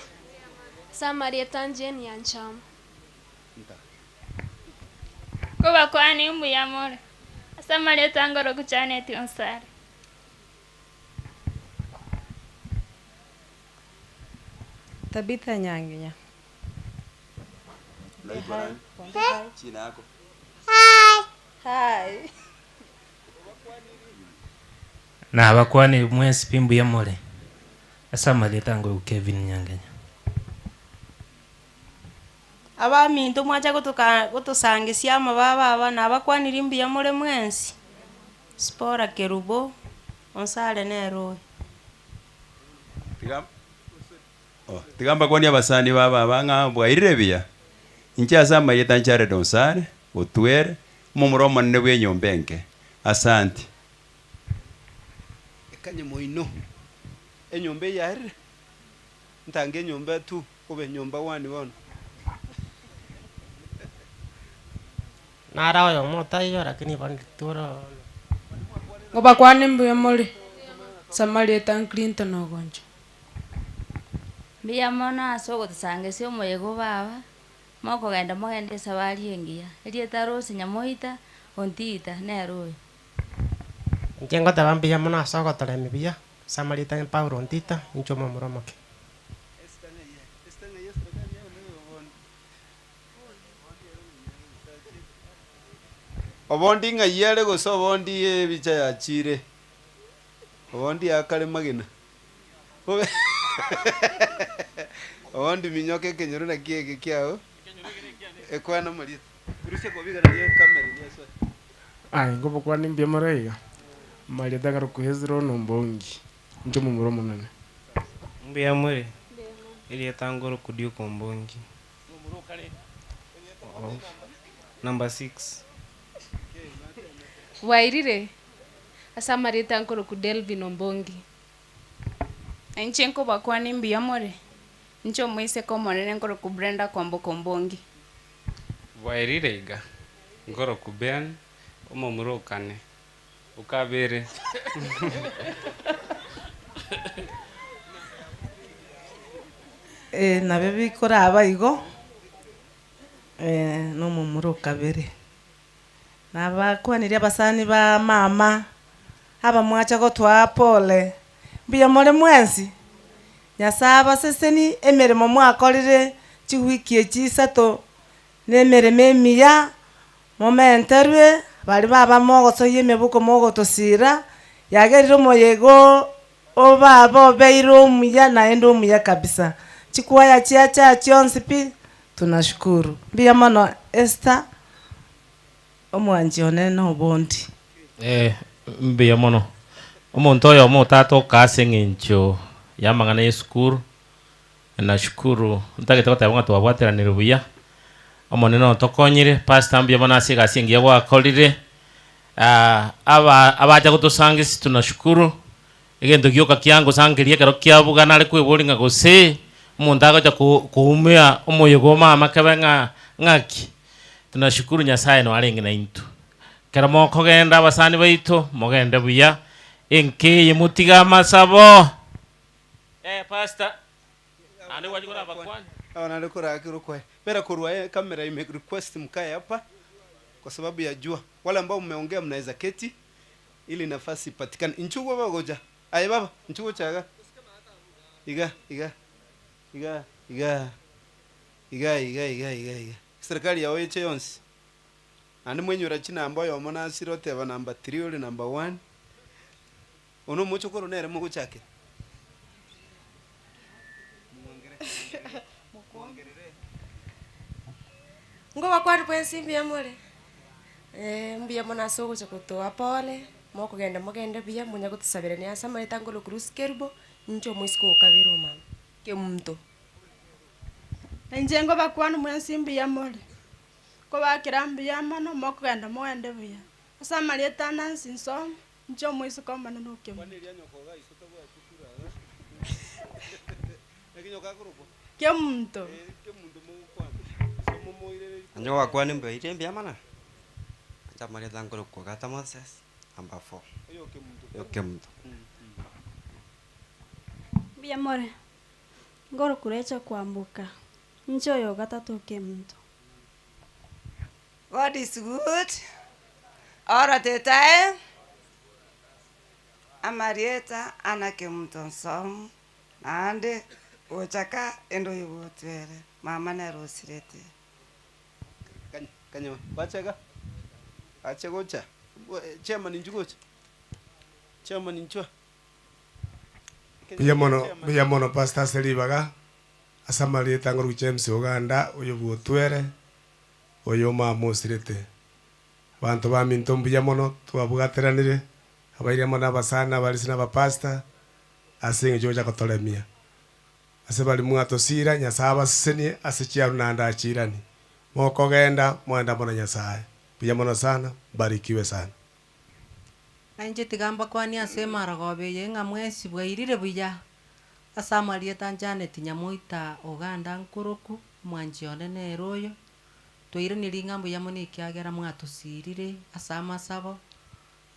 ase amarieta Jane Nyanchama. Nkobakwania mbuya more, ase amarieta ngoroku Janet Onsare. Tabitha Nyanginya. Unaitwa nani? Jina yako? Hi. Nabakwanire mwensi pi mbuya more, ase amarieta ngoroku Kevin Nyanginya. Abaminto mwacha gotoka gotosangesia amababa aba nabakwanirie mbuya more mwensi, Sipora Kerubo, Onsare nere oyo. Tiga Oh, tiga mbakwanie abasani ba baba ng'a bwairire buya. Inche ase amarieta Jared Onsare, Otwere, omomura omonene bw'enyomba enke. Asanti. Ekanye moino, enyomba eye yaerire, ntange enyomba tu, obe nyomba one bono. Nara oyomo otaiyo lakini bono toro. Ngobakwane mbuya more, ase amarieta Clinton Ogoncho. Mbuya mono ase ogotosangesia omoyega o baba, mokogenda mogende esabari engiya. Erieta Rose Nyamoita, Ontita, nere oyo. Inche ngoteba mbuya mono ase ogotoremia buya, ase amarieta a Paulo Ntita, inche omomura omoke. Obondi ng'ai are gose obondi ebicha yachire? Obondi yakare magena. Obondi minyoka ekenyoro naki eke kiao, ekwana amarieta. Rusia kobiga nario ekamera eria esoe. Aye nkobokwania mbuya more iga, amarieta akarokwa Hezron Ombongi, inche omomura omonene. Mbuya more, erieta nkorokwa Duke Ombongi. Number 6. Bwairire, ase amarieta nkorokwa Delvin Ombongi. Inche nkobakwania mbuya more, inche omoiseke omonene nkorokwa Brenda Kwamboka Ombongi. Bwairire iga, nkorokwa Ben, omomura okane, okabere. Eh, nabio bikoraba igo, na omomura okabere. Nabakwanirie abasani ba mama, abamwacha gotwaa pole, mbuya more mwensi? Nyasae abaseseni emeremo mwakorire chiwiki echi isato, na emeremo emiya, momenterwe, baria baba mogosoyia emebuko mogotosira, yagerire omoyega oo obaba obeire omuya naende omuya kabisa. Chikwaya chiacha chionsi pi, tunashukuru. Mbuya mono Esther, omwanchi one na obondi. Eh, mbuya mono. Omonto oyomo otatoka ase eng'encho y'amang'ana y'esukuru, nashukuru ntagete goteba ng'a twabwateranire buya, Omonene otokonyire, Pastor mbuya mono ase egasi engiya gwakorire, aba abacha gotosangisia tunashukuru, egento gioka kiangosangeria ekero kiabuga nare kweboria ng'a gose, omonto agocha ko koumia omoyega o mama kebe ng'a ng'aki, tunashukuru Nyasaye noarenge naintwe. Ekero mokogenda abasani baito, mogende buya, enka eye motige amasabo. Eh pastor, naende gwachia korabakwania. Aba naende korakera okwaye. Bera korwa eh camera ime request mkae hapa kwa sababu ya jua. Wale ambao mmeongea mnaweza keti ili nafasi ipatikane. Inchuo baba gocha. Aye baba, inchuo gocha iga. Iga, iga. Iga, iga. Iga, iga, iga, iga, iga. Serikali yao eche yonsi. Naende mwenyora chinamba oyomo nasire oteba number three ore number one. Ono omochokoro nere mogochakera. Ngobakwania bwensi mbuya more? Mbuya mono ase ogocha gotoa pole, mokogenda mogende buya, monya gotosaberania ase amaete angoro Cruz Kerubo, inche omoiseke okabere omama, Kemunto. Inche ngobakwania mwensi mbuya more, nkobakera mbuya mono, mokogenda mogende buya, ase amarieta a Nancy Nsomo. Inche omoiseke omonene o kemunto. Kemunto. Onye gwakwana mbuya mbuya mono, inche amarieta nkorokwa Ogata Moses, number four, oyo Kemunto. Mbuya more, nkorokwa Rachel Kwamboka, inche oyo ogatato o Kemunto. God is good all the time, amarieta ana kemunto nsomu naende gochaka ende oyogotwere mama nere osirete. Kanya, kanya, wacha iga, ache gocha, chairman inchuo gocha, chairman inchuo. Mbuya mono, mbuya mono pastor ase ribaga, ase amarieta ngorokwa James Oganda, oyo bwotwere, oyo omama osirete. Abanto baminto mbuya mono, twabwateranire, abairi amo na abasani, na abarisia, na abapastor, ase eng'encho yogocha kotoremia. Ase baria mwatosira, Nyasae abasesenie ase chiaru naende achiranie. Mokogenda, mogende amo na Nyasae. Mbuya mono sana, mbarikiwe sana. Na inche tiga mbakwanie ase emarogoba eye ng'a mwensi bwairire buya ase amarieta a Janet Nyamoita Oganda Nkoroku, omwanchi one nere oyo. Twairanerie ng'a mbuya mono ekiagera mwatosirire ase amasabo,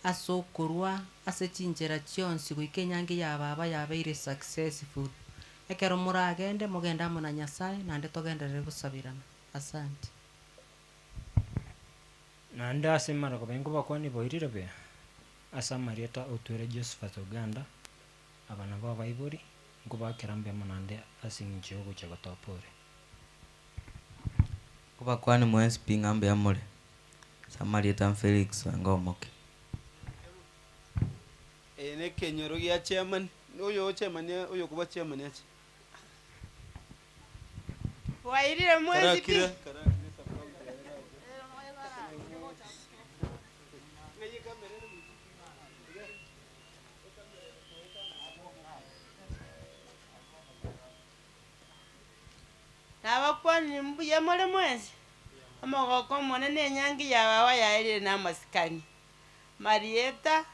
ase okorwa, ase chinchera chionsi goika enyangi ya baba yabeire successful. Ekero moragende, mogende amo na Nyasaye naende togenderere gosabirana. Asante. Naende ase amarogoba inkobakwania boirire buya. Ase amarieta otwere Josephat Oganda, aba nabo abaibori, nkobakera mbuya mono naende ase eng'encho ya ogocha gotoa pore. Nkobakwani mwensi pi ng'a mbuya more. Ase amarieta Felix Wanga Omoke. Eye ne ekenyoro gia chairman, oyo chairman oyo okoba chairman ache. Bwairire mwensi pi. Karakire, karakire sub county Nabakwanire mbuya more mwensi, omogoko omonene enyangi ya baba yaerire na amasikani. Marieta,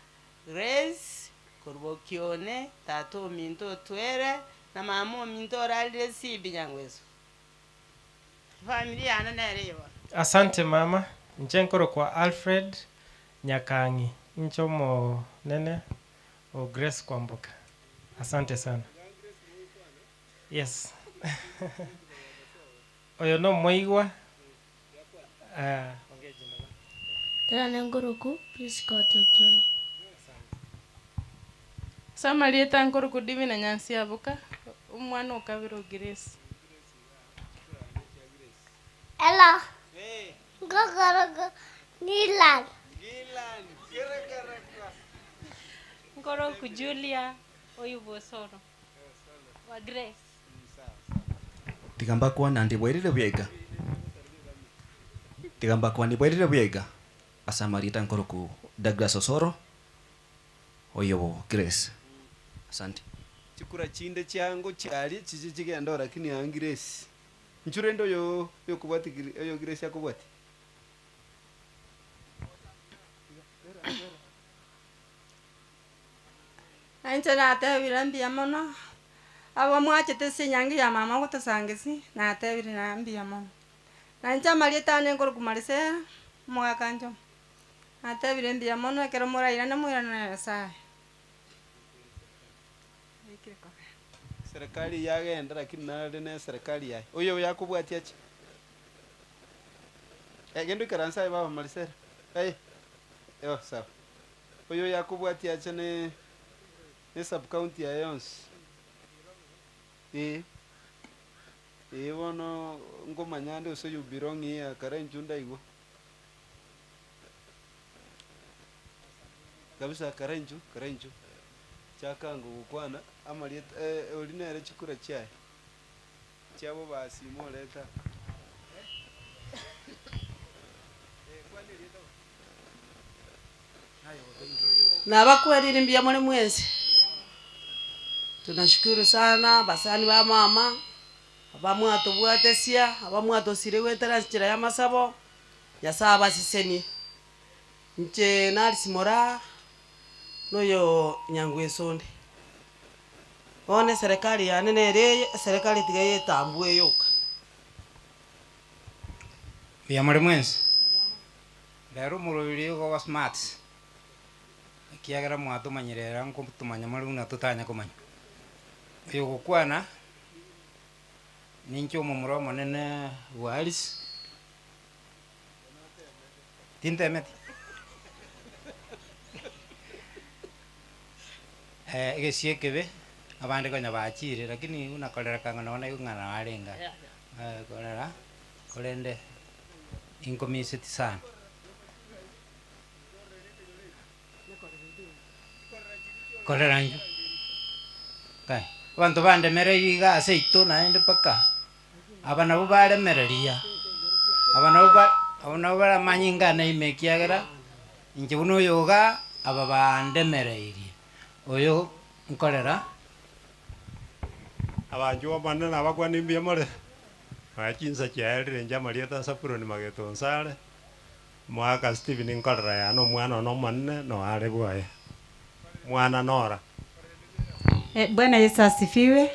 Grace, korwa Bokione, tata ominto otwere, na mama ominto orarire Sibi Nyangweso. Efamiri yane nere eye bono. Asante mama, inche nkorokwa Alfred Nyakang'i, inche omonene o Grace Kwamboka. Asante sana. Yes. Oyo nomoigwa eh. Tera nkoroku Prisca Ototwere. Ase amarieta nkoroku Divina Nyansiaboka, omwana o kabere o Grace. Hello. Nkokoroku Nilan. Nkoroku Julia Oyubosoro wa Grace. Tiga mbakwana ndi bwairire bwega tiga mbakwani bwairire bwega ase amarieta nkoroku Douglas Osoro oyobo Grace asante. Chikura chinde chiango chiaria chiche chigende oo lakini aa Grace. Inchu rende oyo oyokobwati oyo Grace akobwati. Nainche natebire mbuya mono, abo mwachete ase enyangi ya mama gotosangesi, natebire naye mbuya mono. Nainche amarieta ane nkorokwa Marisela, omogaka Njomo, natebire mbuya mono ekero morairane moirane na Nyasaye. Serikali yagenda lakini nare na eserikali yaye. Oyo yakobwatia ache. Eh, genda oikaranse aye baba Marisela. Aye. Oh, sawa. Oyo yakobwatia ache ne ne sub county yaye yonsi. Eh. Eh bono nkomanya ande ase you belong here kare inchu ndaigwa. Kabisa kare inchu, kare inchu. Chaka ngogokwana amarieta eh ori nere chikura chiaye. Chiabo basima oreta. Nabakwerire mbuya more mwensi. Tunashukuru sana basani ba mama, abamwatobwatesia, abamwatosire goetera ase enchera ya amasabo, Nyasaye abasesenie. Inche Nancy Moraa, na oyo Nyangweso onde. Bono eserekari yane nere eye, eserekari tiga yetambue yoka. Mbuya more mwensi? Rero omorobiri igo oba smart, ekiagera mwatomanyire era nkotomanya more buna totanya komanya. Oyo ogokwana, ninche omomura omonene bwa Alice, tintemeti. Egesio ekebe, abande konya bachire lakini buna korera kang'o nonye naigwe ng'a narenge aa korera, korende inkomiseti sana. Korera inche, kai, abanto bandemereirie iga ase aito naende mpaka, aba nabo baremereria, aba nabo ba aba nabo baramanye ingana ime ekiagera, inche buna oyo igaa, aba bandemereirie, oyo nkorera. Abanchwa Omonene nabakwane mbuya more, nonya chinsa chiaerire inche amarieta a Zabuloni Mageto Onsare, omogaka Stephen nkorera yane omwana one omonene noyo are bwoye, mwana Nora. Bwana Yesu asifiwe,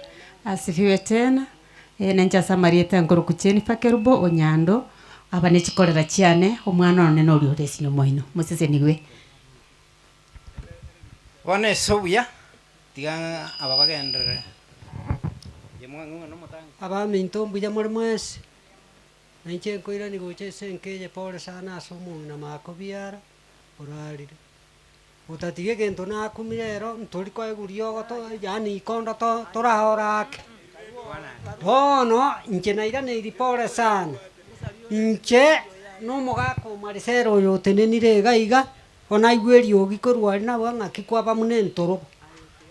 asifiwe tena. Nainche ase amarieta nkoroku Jennifer Kerubo Onyando, aba ne chikorera chiane, omwana one noria ore ase nyuma oino. Mosesenigwe. Bono ase obuya, tiga aba bagenderere. Inche mwang'u nomotangi. Abaminto mbuya more mwensi, na inche nkoirania gocha ase enka eye pore sana ase omong'ina makobiara orarire. Otatiga egento nakumire ero ntori koegwa riogo to yaani ikondo to toraora ake. Bono, inche nairaneiri pore sana, inche na omogaka o Marisela oyo otenenire iga iga, bono naigwa eriogi korwa aria nabwo ng'aki kwaba buna entorobo,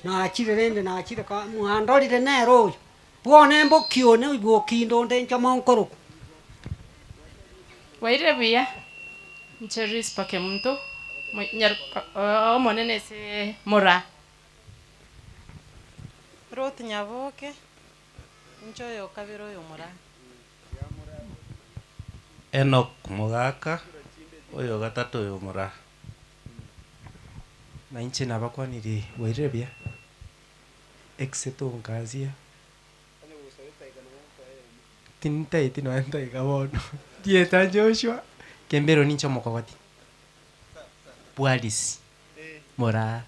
nachire rende nachire ka mwandorire nere oyo, bono emboki one oigwe okinde onde nchoma nkorokwa. Bwairire buya, inche Rispa Kemunto, omonene ase Moraa. Ruth Nyaboke, inche oyo okabere oyo Moraa. Enock Mogaka, oyo gatato oyo Moraa. Na inche nabakwanirie bwairire buya, Exeto nkasia. Tintaeti nonya ntaika bono, ndieta Joshua, kembero ninche omokogoti, bwarisi, moraa.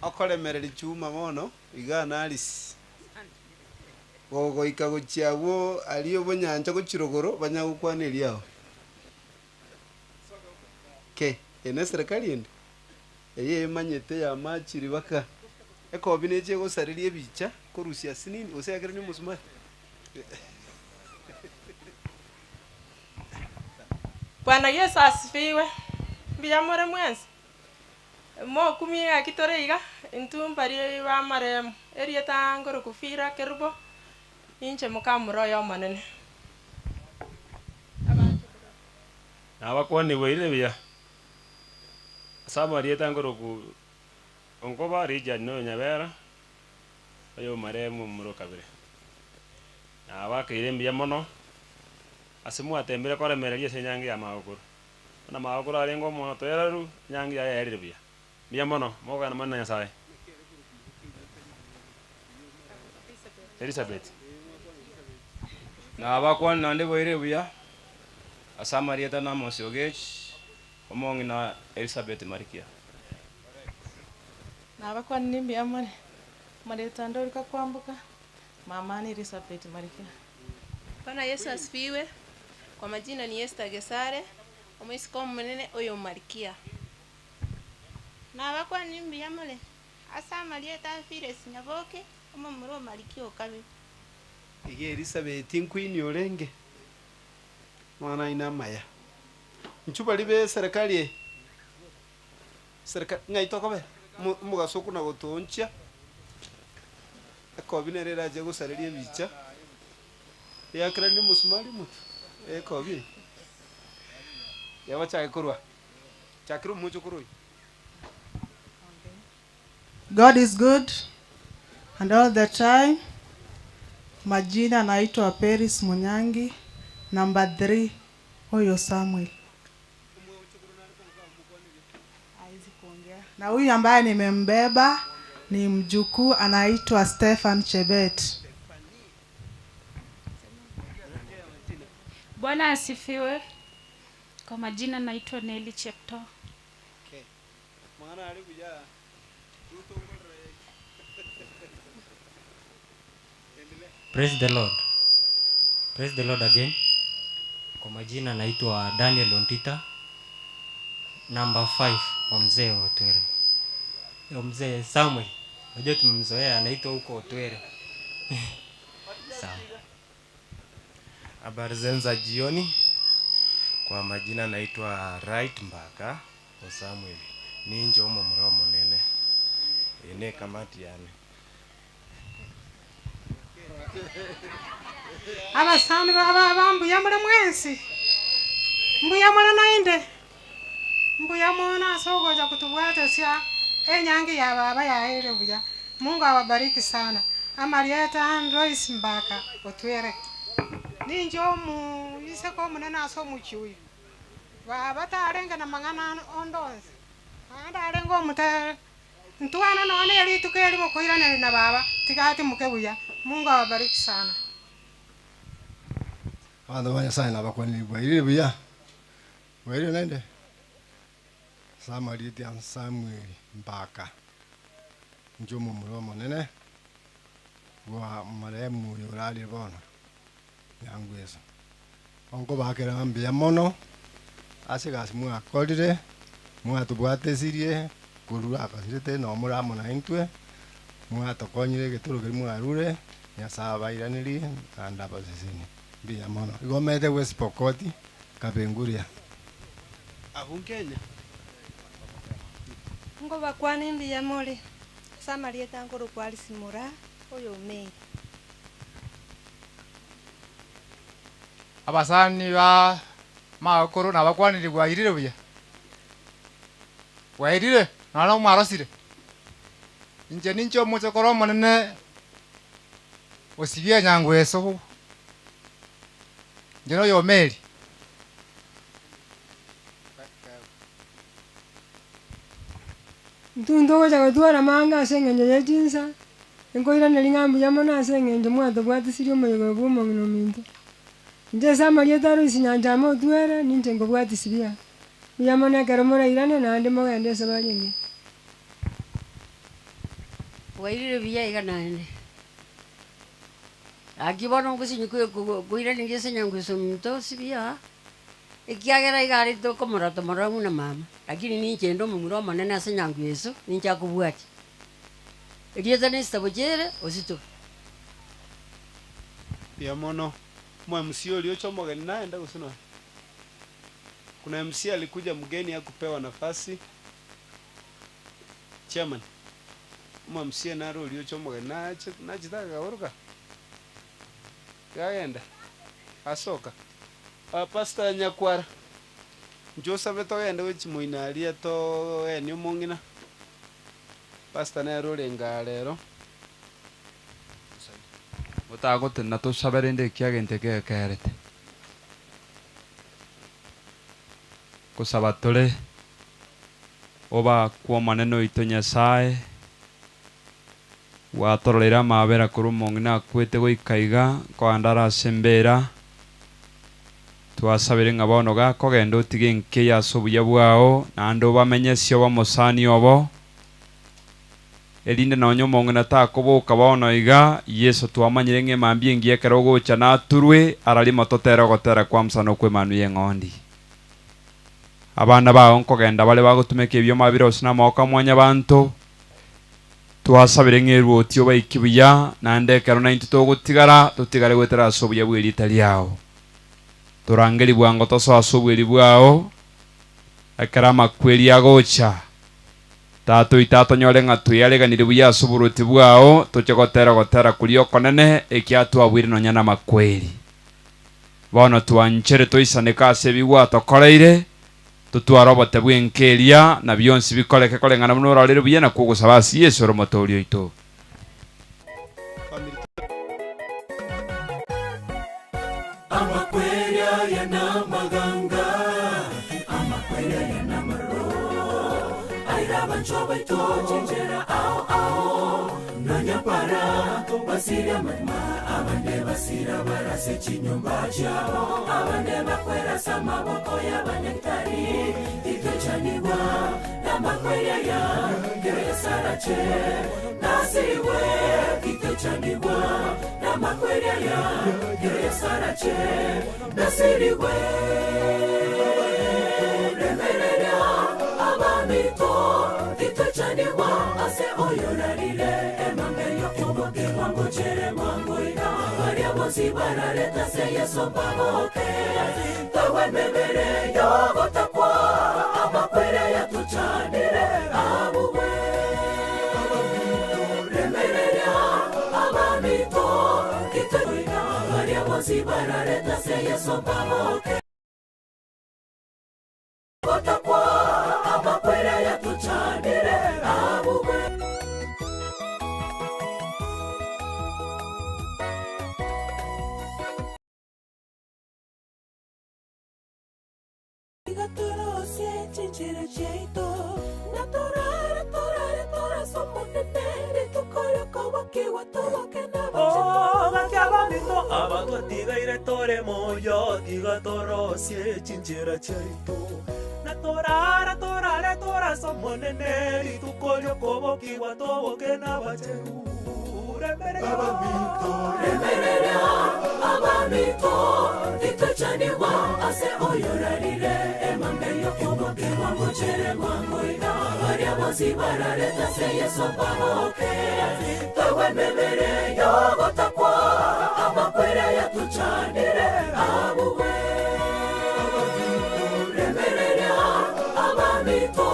Okoremereria chuma bono iga narisi. Gogoika gochia abwo aria obonyancha gochia rogoro banya gokwana eriao. Ke, eye ne eserekari ende? Eye emanyete yamachiri baka ekobi neche egosareria ebicha korusia asinini gose yakerania omosumari. Bwana Yeso asifiwe! Mbuya more mwensi? Mokumie ng'aki tore iga, intwe mbaria b'amaremo, erieta nkorokwa Fira Kerubo, ninche mokamura oye omonene. Nabakwanigwe ire buya ase amarieta nkorokwa Onkoba Richard na oyo Nyabera, oyo omaremu omomura o kabere. Nabakeire mbuya mono ase mwatembire koremereria ase enyangi ya magokoro. Buna magokoro arenge omotoereru, enyangi yaye yaerire buya. Mbuya mono, mogokana mono na Nyasaye. Elizabeth. Nabakwane naende boire buya ase amarieta na Amos Ogech, omong'ina Elizabeth Marikia. Nabakwanire mbuya more, Marieta ande orika kwamboka, mama ni Elizabeth Marikia. Bwana Yesu asifiwe. Kwa majina ni Esther Gesare, omoiseke omonene oyo Malkia. Nabakwanire mbuya more, ase amarieta a Phyllis Nyaboke, omomura o Malkia o kabere. Iga Elisabeti nkwini orenge, amang'ana aino amaya. Inchuo baria be eserekari eye, serikali ng'ai tokobera? Omo omogaso okona gotoonchia, ekobi nere erache gosareria ebicha, eakeranie omosumari omotwe, ekobi eye. Yabachake korwa, chakera omochokoro oyo. God is good and all the time. Majina naitwa Peris Munyangi, number 3 Oyo Samuel. Na huyu ambaye nimembeba ni mjukuu anaitwa Stefan Chebet. Bwana asifiwe. Kwa majina naitwa Nelly Chepto. Amang'ana are buya, Praise the Lord. Praise the Lord again. Kwa majina naitwa Daniel Ontita, number 5 wa mzee wa Otwere. Yo mzee Samuel, unajua tumemzoea anaitwa huko Otwere. Sawa. Habari zenu za jioni. Kwa majina naitwa Right Mbaka o Samuel. Ninje omomura omonene. Ene kamati yane. Abasani ba baba mbuya more mwensi, mbuya more naende, mbuya mono ase ogocha kotobwatesia enyangi ya baba yaerire buya. Mungu awabariki sana. Amarieta ande Lois Mbaka Otwere. Ninche omoiseke omonene ase omochie oyo. Baba tarenge na mang'ana onde onsi, naende arenge omotere. Ntwana nonya ne rituko erimo koiraneria na baba, tiga atimoke buya. Mungu awabariki sana. Abanto ba Nyasaye nabakwanire bwairire buya, bwairire naende? Ase amarieta a Samuel Mbaka, inche omomura omonene bwa marehemu oyo orarire bono, Nyangweso. Onkobakera mbuya mono, ase egasi mwakorire, Mwatobwatesirie korwa akasirete na omore amo naintwe, mwatokonyire egetoro keria mwarure, Nyasaye abairanerie naende abasesenie. Mbuya mono. Igo omanyete West Pokot, Kapenguria. Abwo Kenya. Nkobakwane mbuya more ase amarieta nkorokwa Alice Moraa, oyo o Mary. Abasani ba magokoro nabakwanire bwairire buya? Bwairire? Nonya mwarosire? Inche ninche omochokoro omonene osibie enyangweso, inche noyo o Mary. Intwe ntogocha gotwara amanga ase eng'encho ye chinsa, nkoiraneria ng'a mbuya mono ase eng'encho mwatobwatisirie omoyega oyo bwa omong'ina ominto. Inche ase amarieta a Loisi Nyanchama Otwere, ninche nkobwatisiria. Mbuya mono ekero morairane naende mogende ase bare engiya. Bwairire buya iga naende. Gaki bono ngosinyi koiraneria ase nyangusu ominto osibi aa, ekiagera iga arete okomorora tomorora buna mama, lakini ninche inde omomura omonene ase nyangusu ninche akobwatia. Erieta na Esther Bochere, Osito. Mbuya mono. Omo MC oria ocha omogeni naende gose nonya? Kuna MC alikuja mgeni hakupewa nafasi. Chairman, omo MC nare oria ocha omogeni nache nachete akagaruka? Yagenda? Asoka? Ah, Pastor Nyakwara, inche osabe togende gochia moino aria togenie omong'ina. Pastor nere orenge aa rero. Motagotenena tosabe rende ekiagento eke gekerete. Nkosaba tore, Obakwe Omonene oito Nyasae, gwatororeire amaabera korwa omong'ina akwete goika iga, nkogenda are ase embeera. Twasabire ng'a bono gakogenda otige enka eye ase obuya bwao, naende obamenyesie obe omosani obo, erinde nonya omong'ina takoboka bono iga, Yeso twamanyire ng'a emambia engiya ekero ogocha naturwe, ara rimo totere ogotera kwa Musa na okw'Emanwa y'Eng'ondi. Abana bao nkogenda bare bagotumeka ebioma bire ase namaboko a Mwanyabanto. Twasabire ng'a erwoti obaiki buya, naende ekero naintwe togotigara, totigare goetera ase obuya bw'erieta riao. Torangerie bwango tosoe ase obweri bwao, ekero amakweri agocha. Tata oito atonyore ng'a tweareganire buya ase oboruoti bwao, toche gotera ogotera koria okonene, ekiagera twabuire nonya namakweri. Bono twanchere toisaneke ase ebi gwatokoreire, totware obote bw'enka eria, na bionsi bikoreke koreng'ana buna ororire buya nakwo ogosaba ase Yeso ore Omotooria oito. Amakweri aya namaganga, amakweri aya namaro, aira abanchwa baito chinchera ao ao, nonya para basiria amanyuma, abande basira barase chinyomba chiabo, abande bakwera ase amaboko y'abanyagitari, titwechanigwa namakweri aya, kero Yeso arache nasirigwe, titwechanigwa namakweri aya, kero Yeso arache nasirigwe. Remereria abamito, titwechanigwa ase oyorarire emambe y'okobokigwa ngochere bwango iga, baria bonsi bararete ase Yeso mbaboke, tagwa emebere y'ogotakwa, amakweri aya tochanire abugwe. Remereria abamito, titwechanigwa baria bonsi bararete ase Yeso mbaboke, gotakwa, amakweri aya tochanire abugwe. Iga torosie chinchera chiaito, na torare torare torase Omonene, rituko ri'okobokigwa toboke Oh, gaki abaminto aba twatigaire tore moyo, tiga torosie chinchera chiaito, na torare torare torase Omonene, rituko ri'okobokigwa toboke n'abachenu. Remereria abaminto, titochanigwa ase oyorarire emambe y'okobokigwa ngochere mwango iga. Baria bonsi bararete ase Yeso mbaboke, togwe emebere y'ogotakwa, amakweri ayatuchanire abugwe. Remereria abaminto,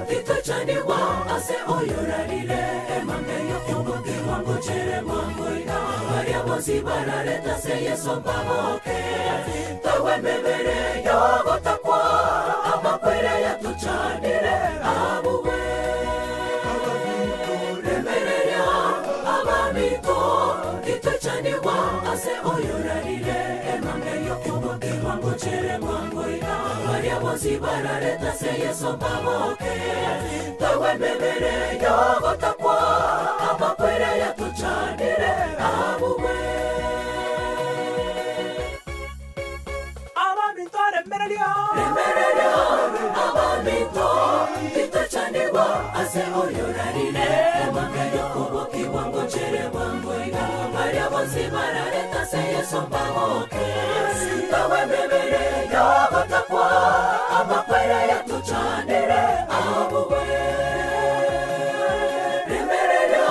titochanigwa ase oyorarire emambe y'okobokigwa ngochere mwango iga. Baria bonsi bararete ase Yeso mbaboke, togwe emebere y'ogotakwa, amakweri ayatuchanire abugwe. Remereria abaminto, titochanigwa ase oyorarire emambe y'okobokigwa ngochere mwango iga. Baria bonsi bararete ase Yeso mbaboke, togwe emebere y'ogotakwa, amakweri ayatuchanire abugwe. Abaminto remereria. Remereria abaminto, titochanigwa ase oyorarire emambe y'okobokigwa ngochere bwango iga. Baria bonsi bararete ase Yeso mbaboke, togwe emebere y'ogotakwa, amakweri ayatuchanire abugwe. Remereria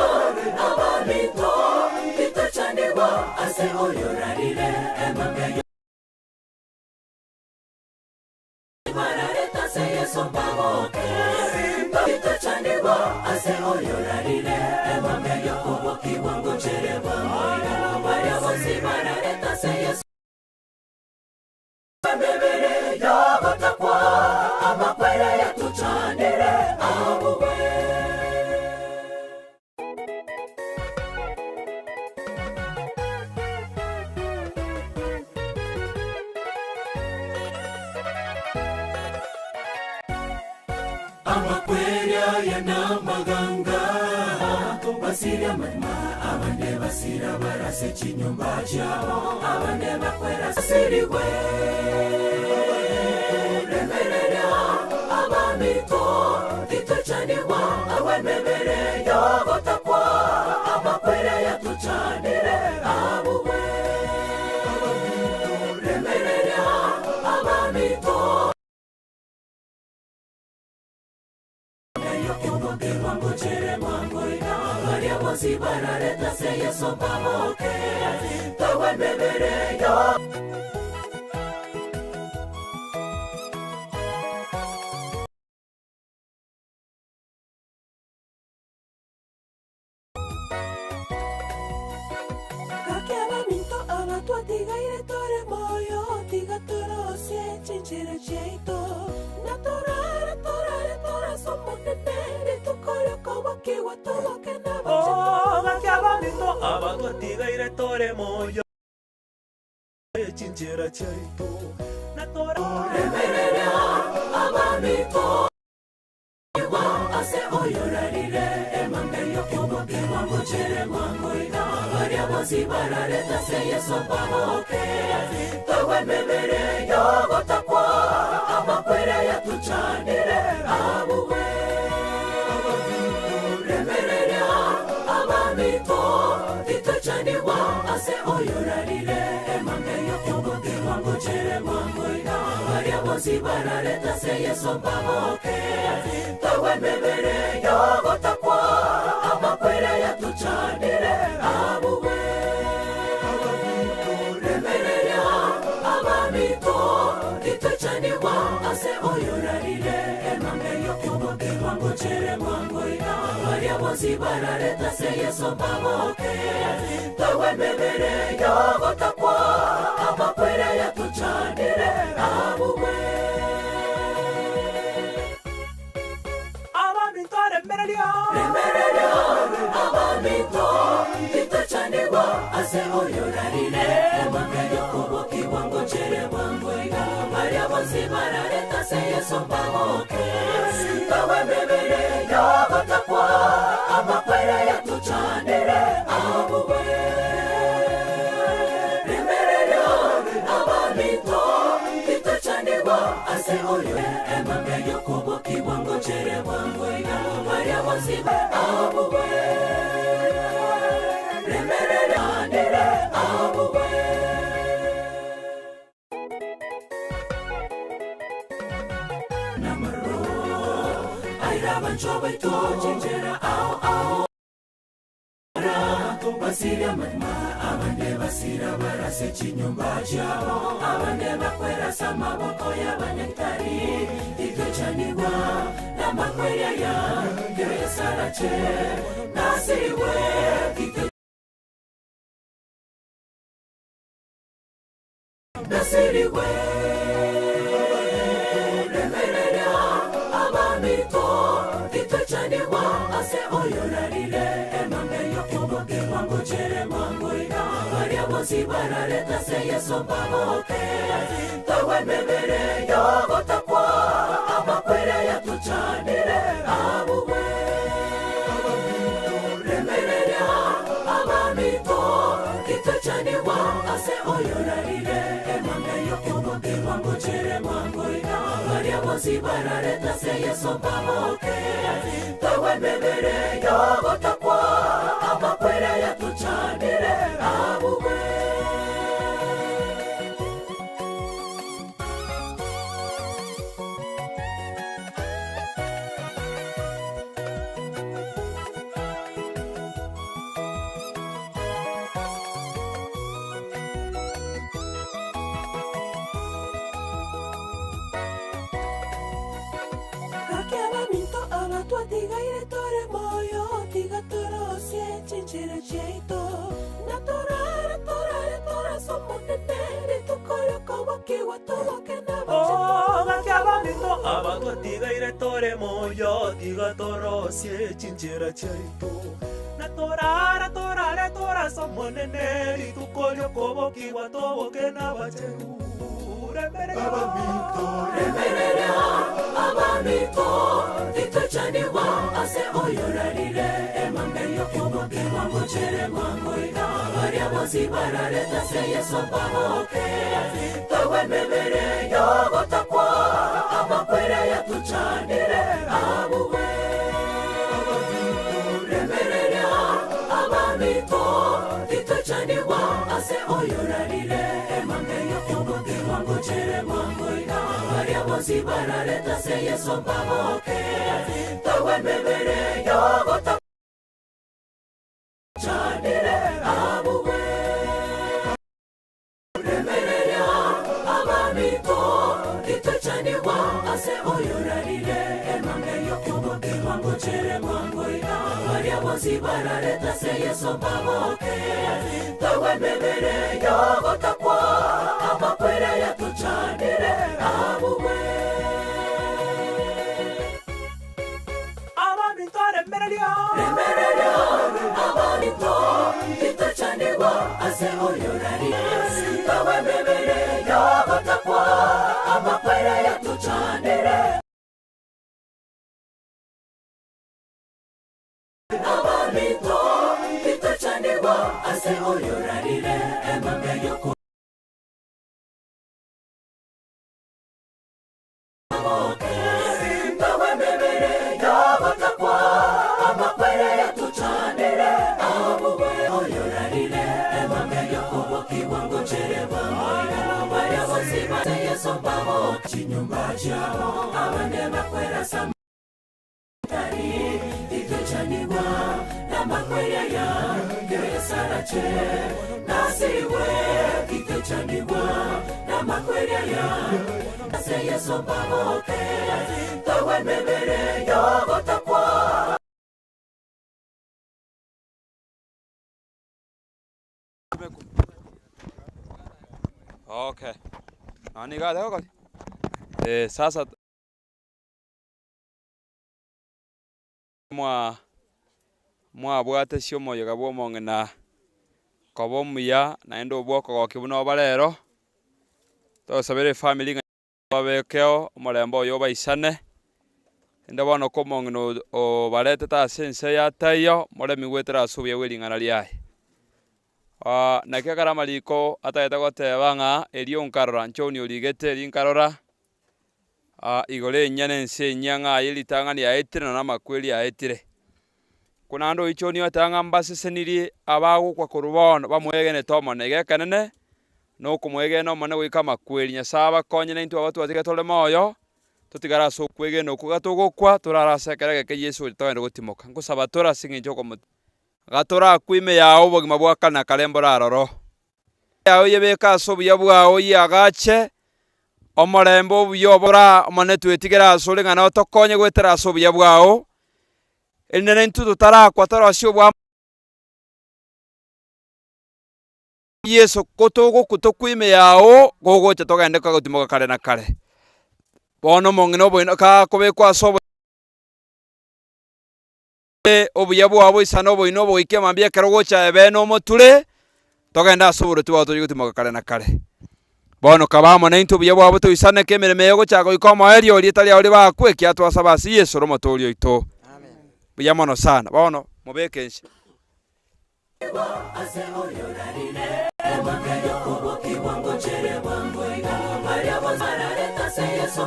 abaminto, titochanigwa ase oyorarire emambe bararete ase Yeso mbaboke, titochanigwa ase oyorarire emambe y'okobokigwa ngochere bwango iga. Baria bonsi bararete ase Yeso emebere y'ogotakwa, amakweri ayatuchanire abugwe. Amakweri aya n'amaganga, basira amanywa, abande basira barase chinyumba chiabo, abande bakwera sirigwe. Remereria abaminto, titochanigwa awemebere y'ogotakwa, amakweri ayatuchanire abugwe. Remereria abaminto, y'okobokigwa ngochere mwango iga. Baria bonsi bararete ase Yeso mbaboke, togwe emebere yo Gaki abaminto abatwatigaire tore moyo, tiga torosie chinchera chiaito. Na torare torare toraso omonene, rituko riokobokigwa toboke Oh, gaki abaminto abatwatigaire tore moyo chinchera chiaito na tora. Remereria abaminto ase oyorarire emambe y'okobokigwa ngochere mwango iga. Baria bonsi bararete ase Yeso mbaboke, togwe emebere y'ogotakwa, amakweri ayatuchanire abugwe. Remereria abaminto, titochanigwa ase oyorarire emambe y'okobokigwa ngochere mwango iga. Baria bonsi bararete ase Yeso mbaboke, togwe emebere y'ogotakwa, amakweri ayatuchanire abugwe. Remereria abaminto, titochanigwa ase oyorarire emambe y'okobokigwa ngochere mwango iga. Baria bonsi bararete ase Yeso mbaboke, togwe emebere y'ogotakwa, amakweri ayatuchanire abugwe. Abaminto remereria. Remereria abaminto, titochanigwa ase oyorarire emambe y'okobokigwa ngochere bwango iga. Baria bonsi bararete ase Yeso mbaboke, togwe emebere y'ogotakwa, amakweri ayatuchanire abugwe. Remereria abaminto, titochanigwa ase oyo emambe y'okobokigwa ngochere bwango iga. Baria bonsi abugwe. Abanchwa baito chinchera ao ao Basiria amagima abande basira barase chinyomba chiabo abande bakwerasa amaboko y'abanyagitari titwechanigwa n'amakweri aya kero Yesu arache nasirigwe titwe Nasirigwe remereria abamito titwechanigwa ase oyorarire emambe yokobokerwa ngochere mwangoiga baria bonsi barareta se Yesu mbaboke tawe mebere yogotakwa amakwere yatuchanire abugwe remereria abamito titwechanigwa ase oyorarire emambe yokobokerwa ngochere mwangoiga baria bonsi barareta se Yesu mbaboke tawe mebere yogotakwa amakwere yatuchanire abugwe Gaki abaminto abatwatigaire tore moyo tiga torosie chinchera chiaito na torare torare toraso monene ritukoryokobokiwa toboke Oh, gaki abaminto abatwatigaire tore moyo tiga torosie chinchera chiaito na torara torare toraso monene ritukoryokobokiwa toboke n'abacheru remereria abamito titwechanigwa ase oyorarire emambe yokobokerwa ngochere mwangoiga baria bonsi barareta se Yesu mbaboke tawe mebere yogotakwa amakwere yatuchanire abugwe remereria abamito titwechanigwa ase oyorarire emambe yokobokerwa ngochere mwangoiga baria bonsi barareta se Yesu mbaboke tawe mebere yogotakwa chanire abugwe remereria abamito titwechanigwa ase oyorarire emambe yokobokerwa ngochere mwangoiga baria bonsi barareta se Yesu mbaboke tawe mebere yogotakwa amakwere yatuchanire abugwe abaminto remereria remereria abamito titwechanigwa ase oyorarire tawe mebere yogotakwa amakwere yatuchanire abamito titwechanigwa ase oyorarire emambe yoko Tawe mebere yogotakwa amakwere yatuchanire abugwe oyorarire emambe yokobokiwa ngochere bamwe baria bonsi bate Yesu mbaboke chinyumba chiabo abande bakwera samtari titwechanigwa n'amakwere ya keresarache nasirigwe titwechanigwa n'amakwere ya ase Yesu mbaboke tawe mebere yogotakwa Okay. Nani gade ko? Sasa mwa mwabwate cio omoyega bwa omong'ina koba omuya naende obwokogokia buna oba rero togosabera efamily ng'a babekeo omorembe oyo obaisane ende bono ko omong'ina obaretete ase ense yataiyo moremi gwetera ase obuya bwa ering'ana riaye. Naki ekero amariko atagete goteba ng'a erio nkarora nchoni origete eri nkarora igoro enyia na ense enyia ng'a aye ritang'ani yaetire na amakweri yaetire. Kuna naende oichoni oteba ng'a mbasesenirie abagokwa korwa bono bamwegenete omonene. Iga ekenene na okomwegena omonene goika amakweri. Nyasaye abakonye na intwe abatwatige tore moyo, Totigare ase okwegena okwo gatogokwa, torare ase ekero egeke Yeso oria togende gotimoka. Nkosaba tore ase eng'encho okomo gatorakwe ime yao obogima bwa kare na kare mbore aroro. Yao yebeke ase obuya bwao oyiagache, omorembe obuya obora Omonene twetigere asore ng'a notokonye goetera ase obuya bwao, erinde naintwe totarakwa torosie obwa. Yeso, ko togokwa tokwe ime yao, gogocha togende kagotimoka kare na kare. Bono omong'ina oboina kakobekwa ase obo obuya bwao boisane oboina obo goika mambia ekero ogocha ebe nomoture, togende ase oboroti bwao tochie gotimoka kare na kare. Bono kaba amo naintwe obuya bwao toisaneke emeremo eye ogochaka goika omoerio, erieta riao ribakwe, ekiagera twasaba ase Yeso ore Omotoori oito. Buya mono sana. Bono mobeke inse. Ase oyorarire emambia y'okobokigwa ngochere bwango iga, baria bonsi bararete ase Yeso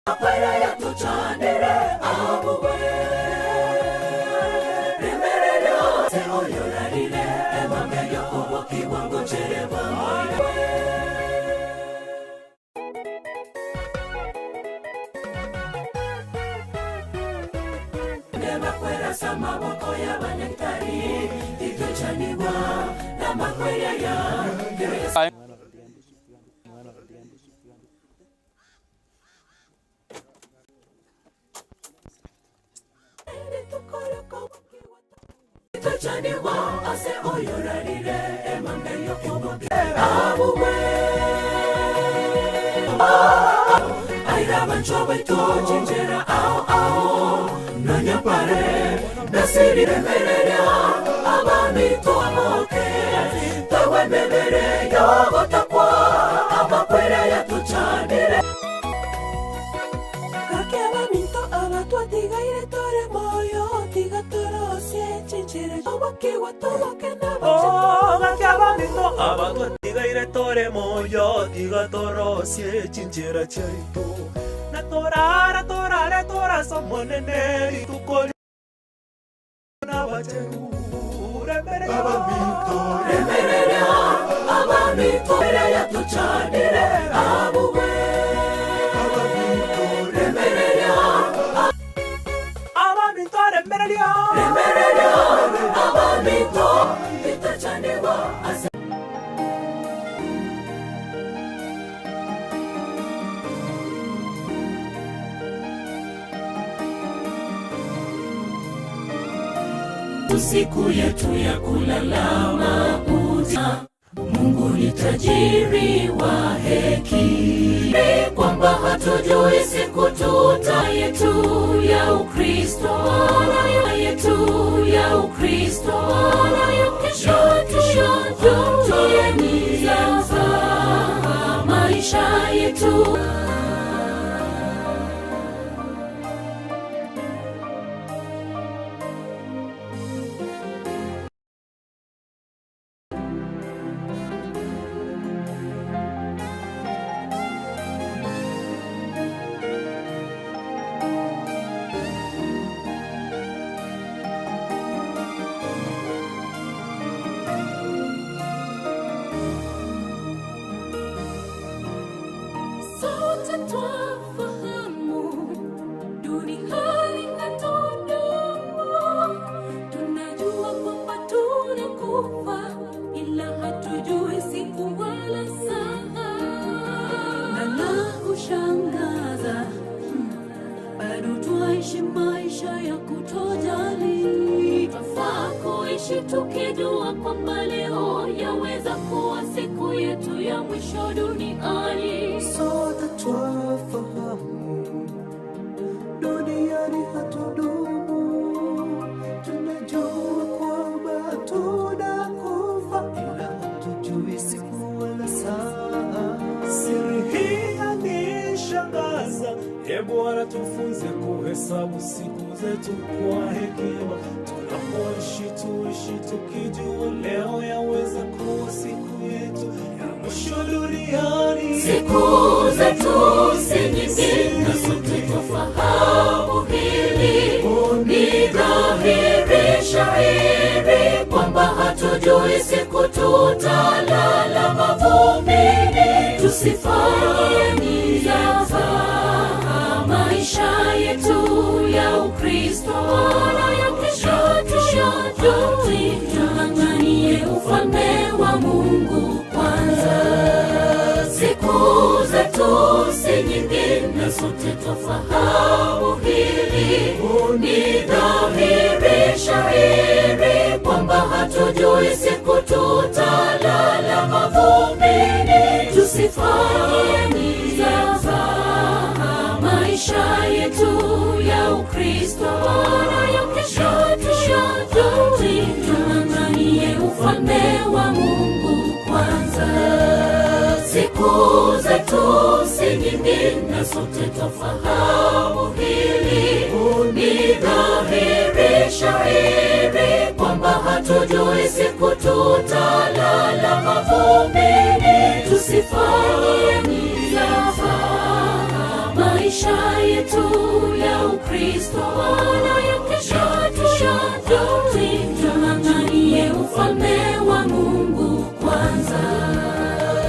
mbakwere yatochandire abugwe. Remereria ase oyorarire emambia y'okobokigwa ngochere bwango iga. Nebakwera ase amaboko y'abanyagitari, titochanigwa namakweri aya. Titochanigwa ase oyorarire emambia y'okobokia abugwe. Aira abanchwa baito chinchera ao ao nonya pare nasiriremereria abamito amoke tagwe emebere yogotakwa amakwere yatochanire. Gaki abaminto aba twatigaire tore moyo, tiga torosie chinchera tobokigwe toboke Oh, gaki abaminto aba twatigaire tore moyo, tiga torosie chinchera chiaito. Na torara torare torase Omonene rituko nabachenu. Remereria abaminto, remereria abaminto, yatochanire abugwe. Abaminto, remereria abaminto, remereria, remereria abaminto, titochanigwa ase. Siku yetu ya kulala mauti. Mungu ni tajiri wa heki, kwamba hatujui siku tuta yetu ya Ukristo na yetu ya Ukristo na kesho tuyotuyenza maisha yetu. Sote twafahamu duniani hatudumu, tunajua kwamba tunakufa, ila hatujui siku wala saa. Na la kushangaza, bado twaishi maisha ya kutojali. Twafaa kuishi tukijua kwamba leo yaweza kuwa siku yetu ya mwisho duniani. Sote twafahamu duniani hatudumu, tunajua kwamba tunakufa, ila hatujui siku wala saa. Siri hii yanishangaza, e Bwana, tufunze kuhesabu siku zetu kwa hekima. Tunapoishi tuishi tukijua leo yaweza kuwa siku yetu ya mwisho duniani. Siku zetu si nyingi na sote twafahamu hili, ni dhahiri shahiri kwamba hatujui siku tutalala mavumbini. Tusifanye mzaha maisha yetu ya Ukristo, wala ya kesho tuyajui. Tung'ang'anie ufalme wa Mungu kwanza. Siku zetu si nyingi na sote twafahamu hili. Ni dhahiri shahiri kwamba hatujui siku tutalala mavumbini. Tusifanye mzaha maisha yetu ya Ukristo, wala ya kesho tuyajui. Tung'ang'anie ufalme wa Mungu kwanza. Siku zetu si nyingi na sote twafahamu hili. Ni dhahiri shahiri kwamba hatujui siku tutalala mavumbini. Tusifanye mzaha maisha yetu ya Ukristo, wala ya kesho tuyajui. Tung'ang'anie ufalme wa Mungu kwanza.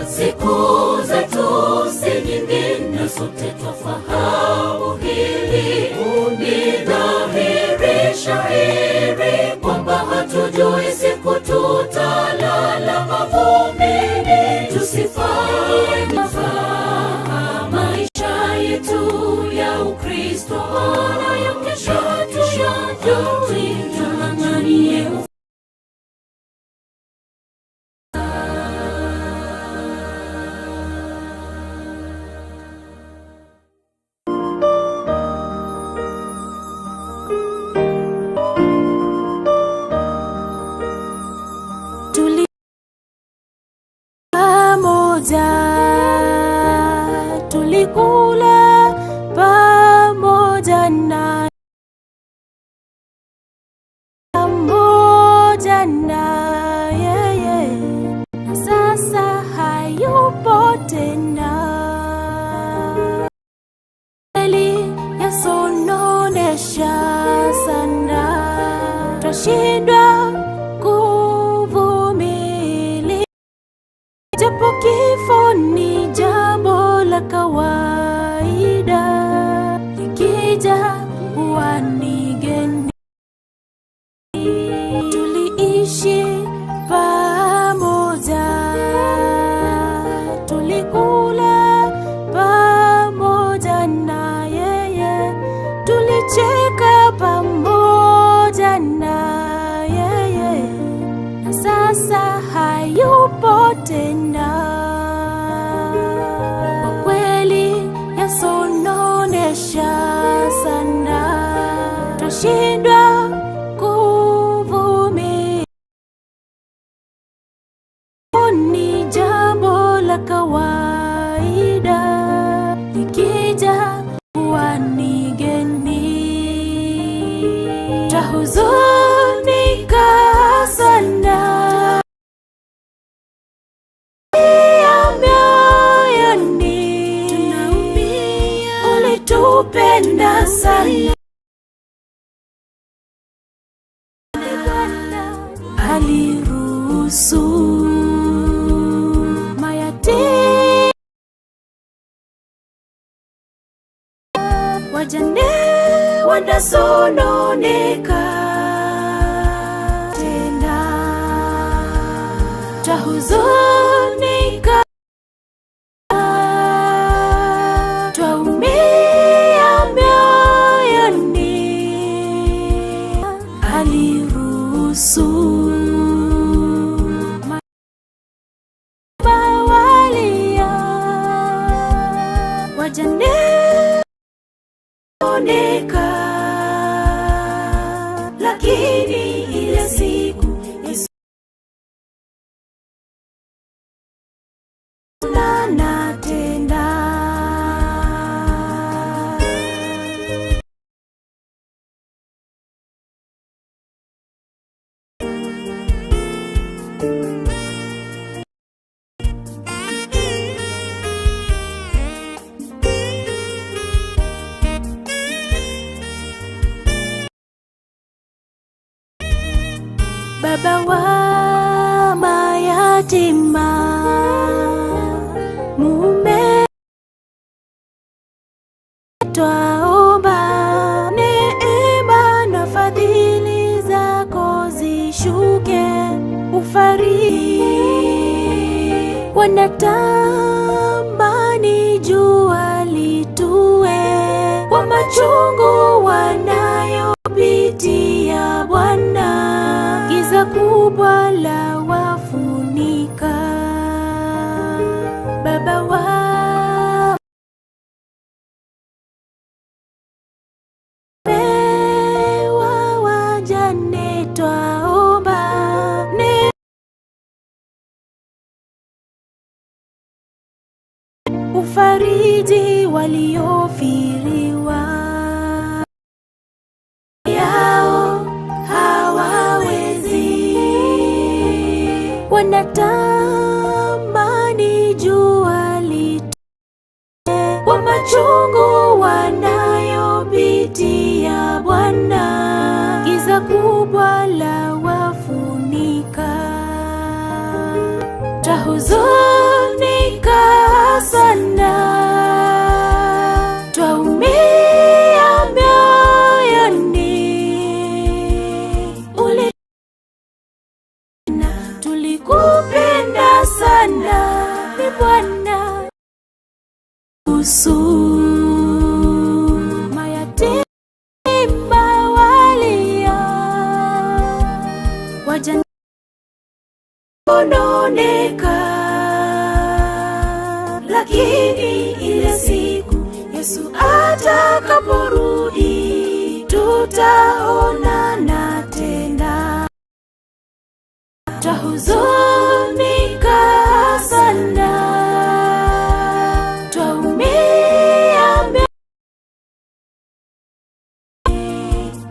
Siku zetu si nyingi na sote twafahamu hili. Ni dhahiri shahiri kwamba hatujui siku tutalala mavumbini. Tusifanye mzaha maisha yetu ya Ukristo, wala ya kesho tuyajui. Tung'ang'anie Tuli pamoja, tulikula pamoja na pamoja na yeye, na sasa hayupo tena. Kweli yasononesha sana, twashindwa kuvumilia, japo kifo ni jambo la kawaida, likija huwa ni geni. Tuliishi pamoja, tulikula pamoja na yeye, tulicheka pamoja na yeye, na sasa hayupo tena. Kwa kweli yasononesha sana, twashindwa kuvumilia. Ni jambo la kawaida, likija huwa ni geni. Twahuzunika sana ya mioyoni, ulitupenda sana. Aliruhusu mayatima, wajane wanasononeka tena, twahuzunika, twaumia mioyoni, aliruhusu bawalia wajane oneka, lakini ile siku Yesu na tena. Baba wa mayatima, Mungu Ufariji wanatamani jua litue kwa machungu wanayopitia Bwana, giza kubwa la wafunika. Baba wa wa wajane twaomba ne ufariji waliofiriwa yao hawawezi, wanatamani jua litue kwa machungu wanayopitia Bwana, giza kubwa la wafunika, twahuzunika sana, twaumia mioyoni, ule tulikupenda sana, ni Bwana usu mayatima walia, wajane ononeka, lakini ile siku Yesu atakaporudi tutaonana tena. Twahuzunika sana, twaumia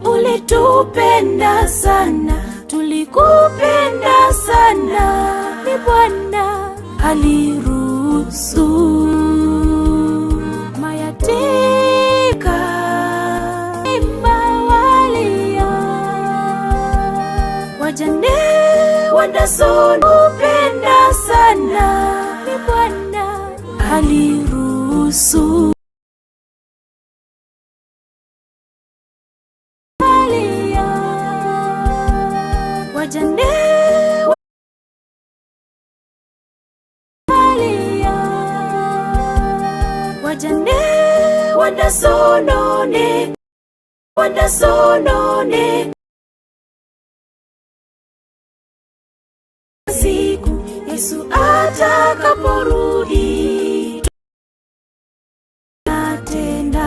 Ulitupenda sana, tulikupenda sana, ni Bwana aliruhusu mayatima walia, wajane wanasonupenda sana, ni Bwana aliruhusu walia, wajane walia, wajane wanasonone, wanasonone siku Yesu atakaporudi tena.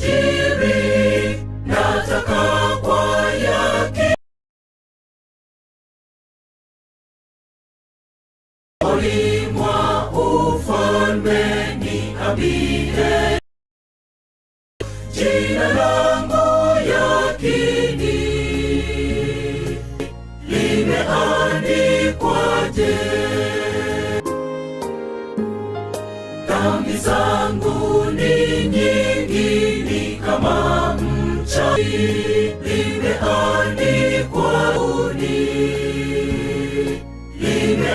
Utajiri nataka kwa yake olimwa ufalme niambie jina langu yakini limeandikwaje? Dhambi zangu ni nyingi, ni kama mcha, limeandikwa uni lime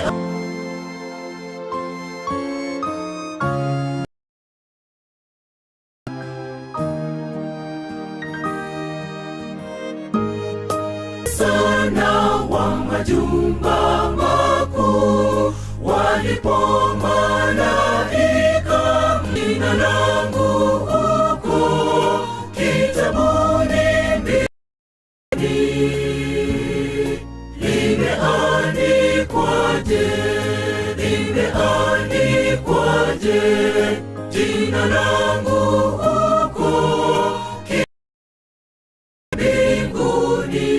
sana wa majumba makuu walipo malaika, jina langu huko kitabuni mbinguni limeandikwaje? Limeandikwaje jina langu huko mbinguni?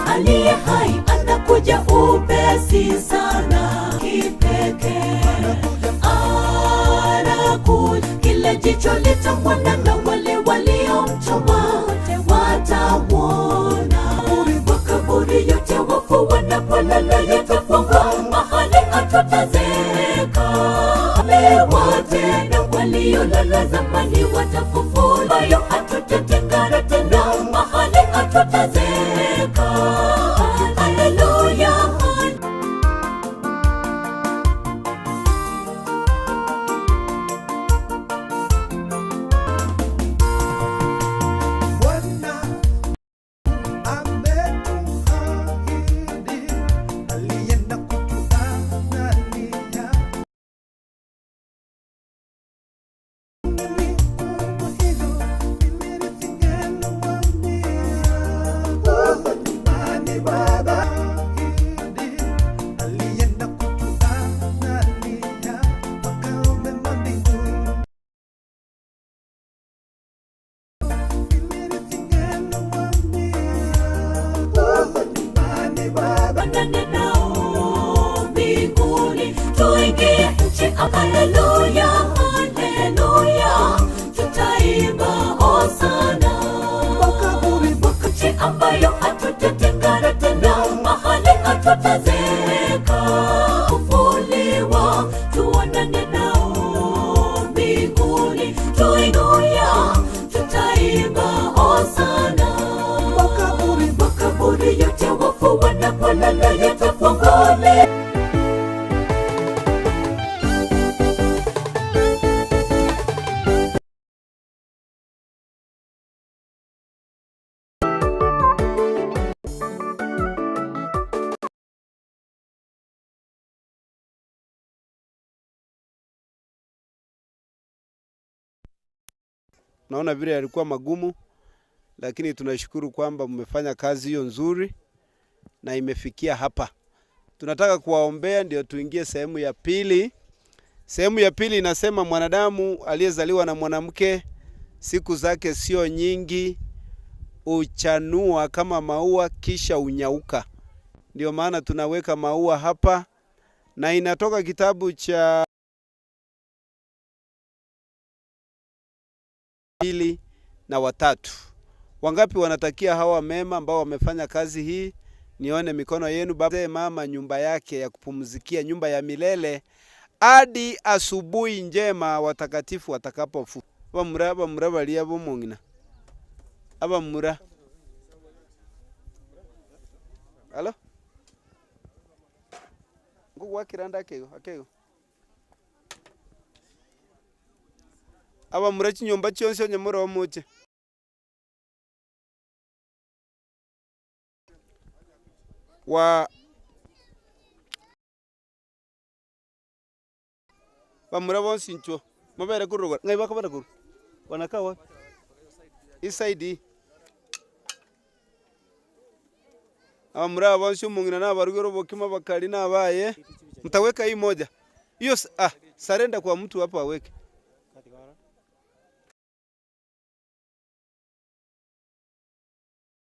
Aliye hai anakuja upesi sana, kipekee anakuja, kila jicho litamwona na wale waliomchoma watawona. Makaburi yote wafu wanapolala yatafungwa. Waliolala zamani watafufuliwa, yo hatutatengana tena, mahali hatutazeeka. Haleluya. Bwana ametuahidi, alienda kutuandalia. Huko nyumbani Baba alienda kutuandalia makao mema mbinguni. Huko nyumbani Baba Tuonane nao mbinguni, tuingie nchi. Haleluya, haleluya, tutaimba hosana. Nchi ambayo hatutatengana tena, mahali hatutazeeka. Kufufuliwa, tuonane nao mbinguni, tuinuya, tutaimba hosana. Makaburi yote wafu wanapolala yatafunguliwa. Naona vile yalikuwa magumu, lakini tunashukuru kwamba mmefanya kazi hiyo nzuri na imefikia hapa. Tunataka kuwaombea ndio tuingie sehemu ya pili. Sehemu ya pili inasema mwanadamu aliyezaliwa na mwanamke siku zake sio nyingi, uchanua kama maua kisha unyauka. Ndio maana tunaweka maua hapa, na inatoka kitabu cha pili na watatu. Wangapi wanatakia hawa mema ambao wamefanya kazi hii? Nione mikono yenu. Baba, mama nyumba yake ya kupumzikia, nyumba ya milele hadi asubuhi njema watakatifu watakapofu. Abamura abamura baria bomong'ina abamura alo ngogwakira akego akego abamura chinyomba chionsi onye more omoche wa bamura bonsi nchwo mabere kurugora ngai bakabara kuru wanakaa wapi iside hii abamura bonsi omong'ina nabarugere obokima bakari nabaye mtaweka hii moja hiyo ah sarenda kwa mtu hapo aweke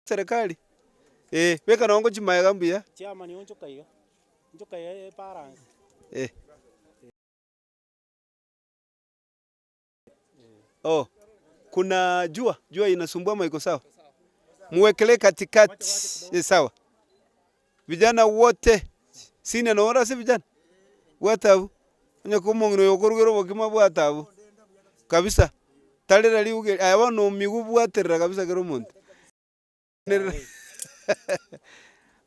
serikali eh weka nongo chimaega mbuya Chairman onchoka iga. Nchoka iga e balance. eh Oh, kuna jua, jua inasumbua ama iko sawa? Muwekelee katikati. Eh, sawa. Vijana wote sina naora si vijana bwatabu onye komong'ina oyo okorugera obokima bwatabu kabisa tarera riuge aya bono omigu bwaterera kabisa kera omonto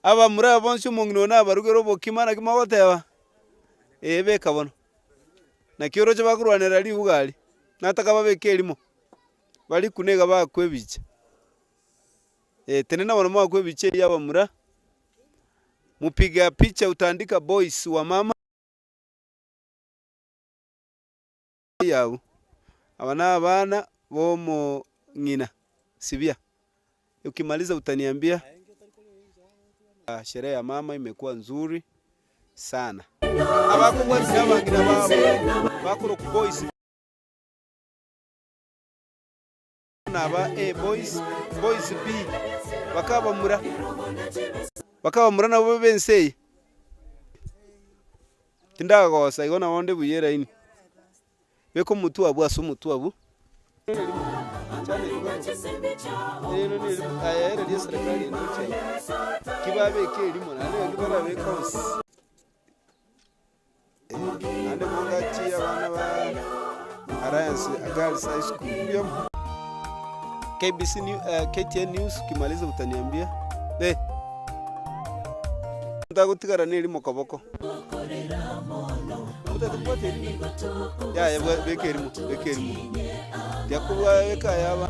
abamura bonsi omong'ina oyo nabarugera obokima naki mogoteba eh beka bono naki oroche bakorwanera riuga aria nataka babeke erimo barikuna iga bakwa ebicha tenena bono mwakwa ebicha eywo abamura mupiga picha utaandika boys wa mama yabo aba na abana bomong'ina sibia ukimaliza utaniambia. Sherehe ya mama imekuwa nzuri sana abakobwatire abang'ina babo bakoroku boys naba A boys, boys B bakabamura bakabamura nabo babe ense eye tindagosa igo nabo onde buya eraini beka omotwe abwo ase omotwe abwo aya ere ria serikali enoche ki babeka erimo naende naki barabeke onsi naende mongachi abana ba Alliance Girls High School. Mbuya. KBC New, KTN News ukimaliza utaniambia. Eh. Ntagotigara na erimo koboko. Omotete bwate erimo. Yaya bwa beka erimo, beka erimo. Tiakobua beka yaba.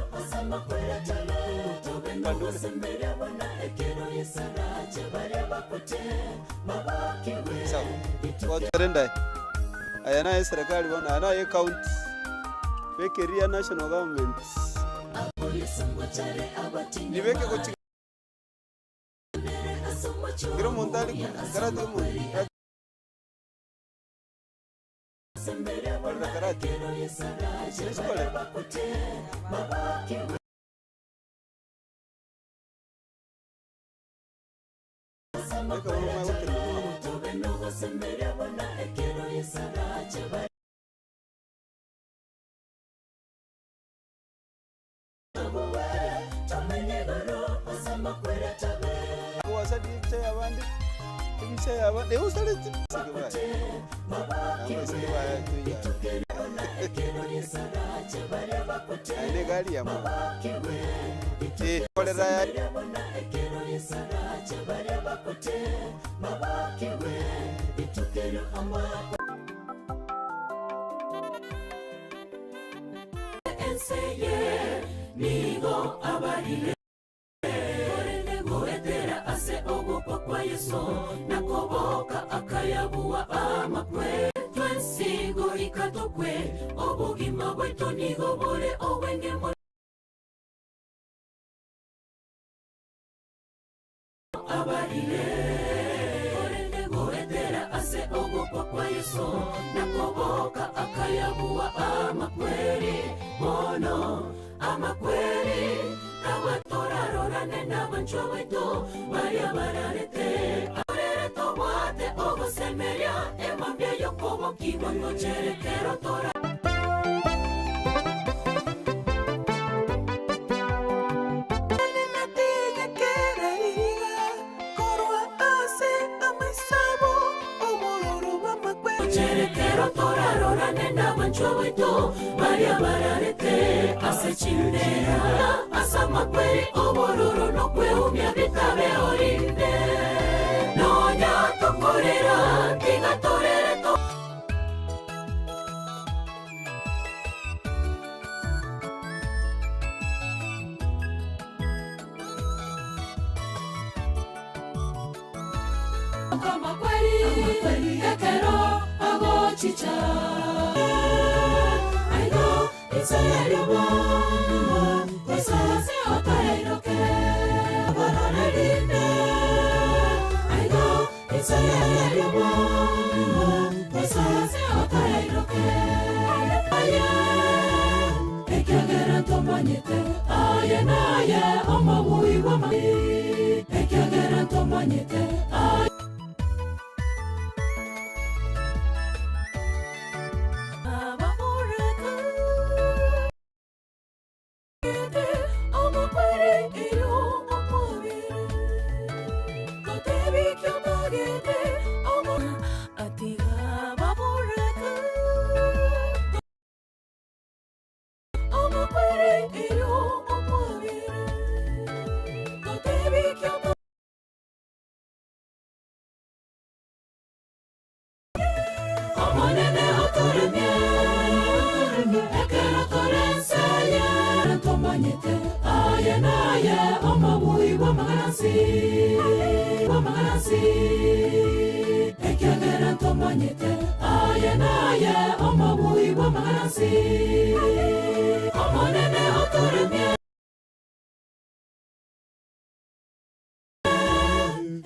Sawa. Gotwara endae. Aya naye serikali bono, aya naye county. Beka eria national government. Nibeke gochi kera omonto are karate omonto. Korera karate. Echi nechikore. Beka bono omanye gotenena. Gwasarire ebicha y'abande, ebicha y'abande, igo osareti abaiseke baye, abaiseke baye toiga aye na egari ya mono eh, korera ya. Enseye nigo abarire, korende goetera ase ogokwa kwa Yeso, na koboka akayabua amakwe. Twensi goika tokwe, obogima bwaito nigo bore obwenge mono. Abarire, korende goetera ase ogokwa kwa Yeso, na koboka akayabua amakweri. Bono amakweri tabatorarorane n'abanchwa baito baria bararete. Arere tobwate ogosemeria emambia yokobokigwa ngocherekero tora. Cherekero torarorane n'abanchwa baito baria bararete ase chindera ase amakweri obororo nokweumia bitabe orinde nonya tokorera tiga torere to. Amakweri ekero agochicha aigo inse yeriobo gose otairoke abarorerinde aigo inse yeriobo gose otairoke aye ekiagera ntomanyete aye naye omobui bw'ama ekiagera ntomanyete aye. Omonene otoremie ekero torenseye ntomanyete aye naye omobui bw'amagansi bw'amagansi ekiagera ntomanyete aye naye omobui bw'amagansi Omonene otoremie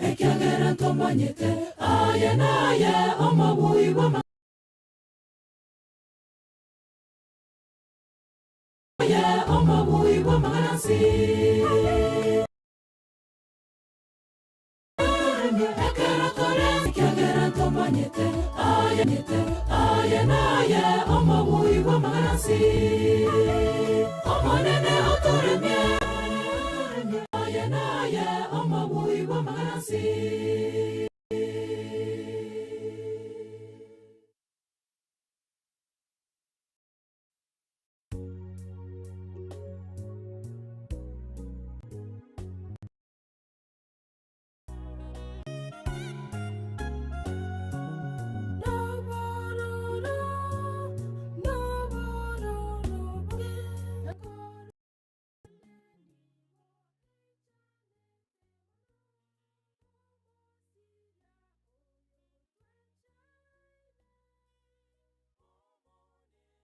ekiagera ntomanyete aye naye omobui bw'ama aye omobui bw'amagansi ekero tore ekiagera ntomanyete aye nyete aye naye omobui bw'amagansi Omonene otoremie aye naye omobui bw'amagansi.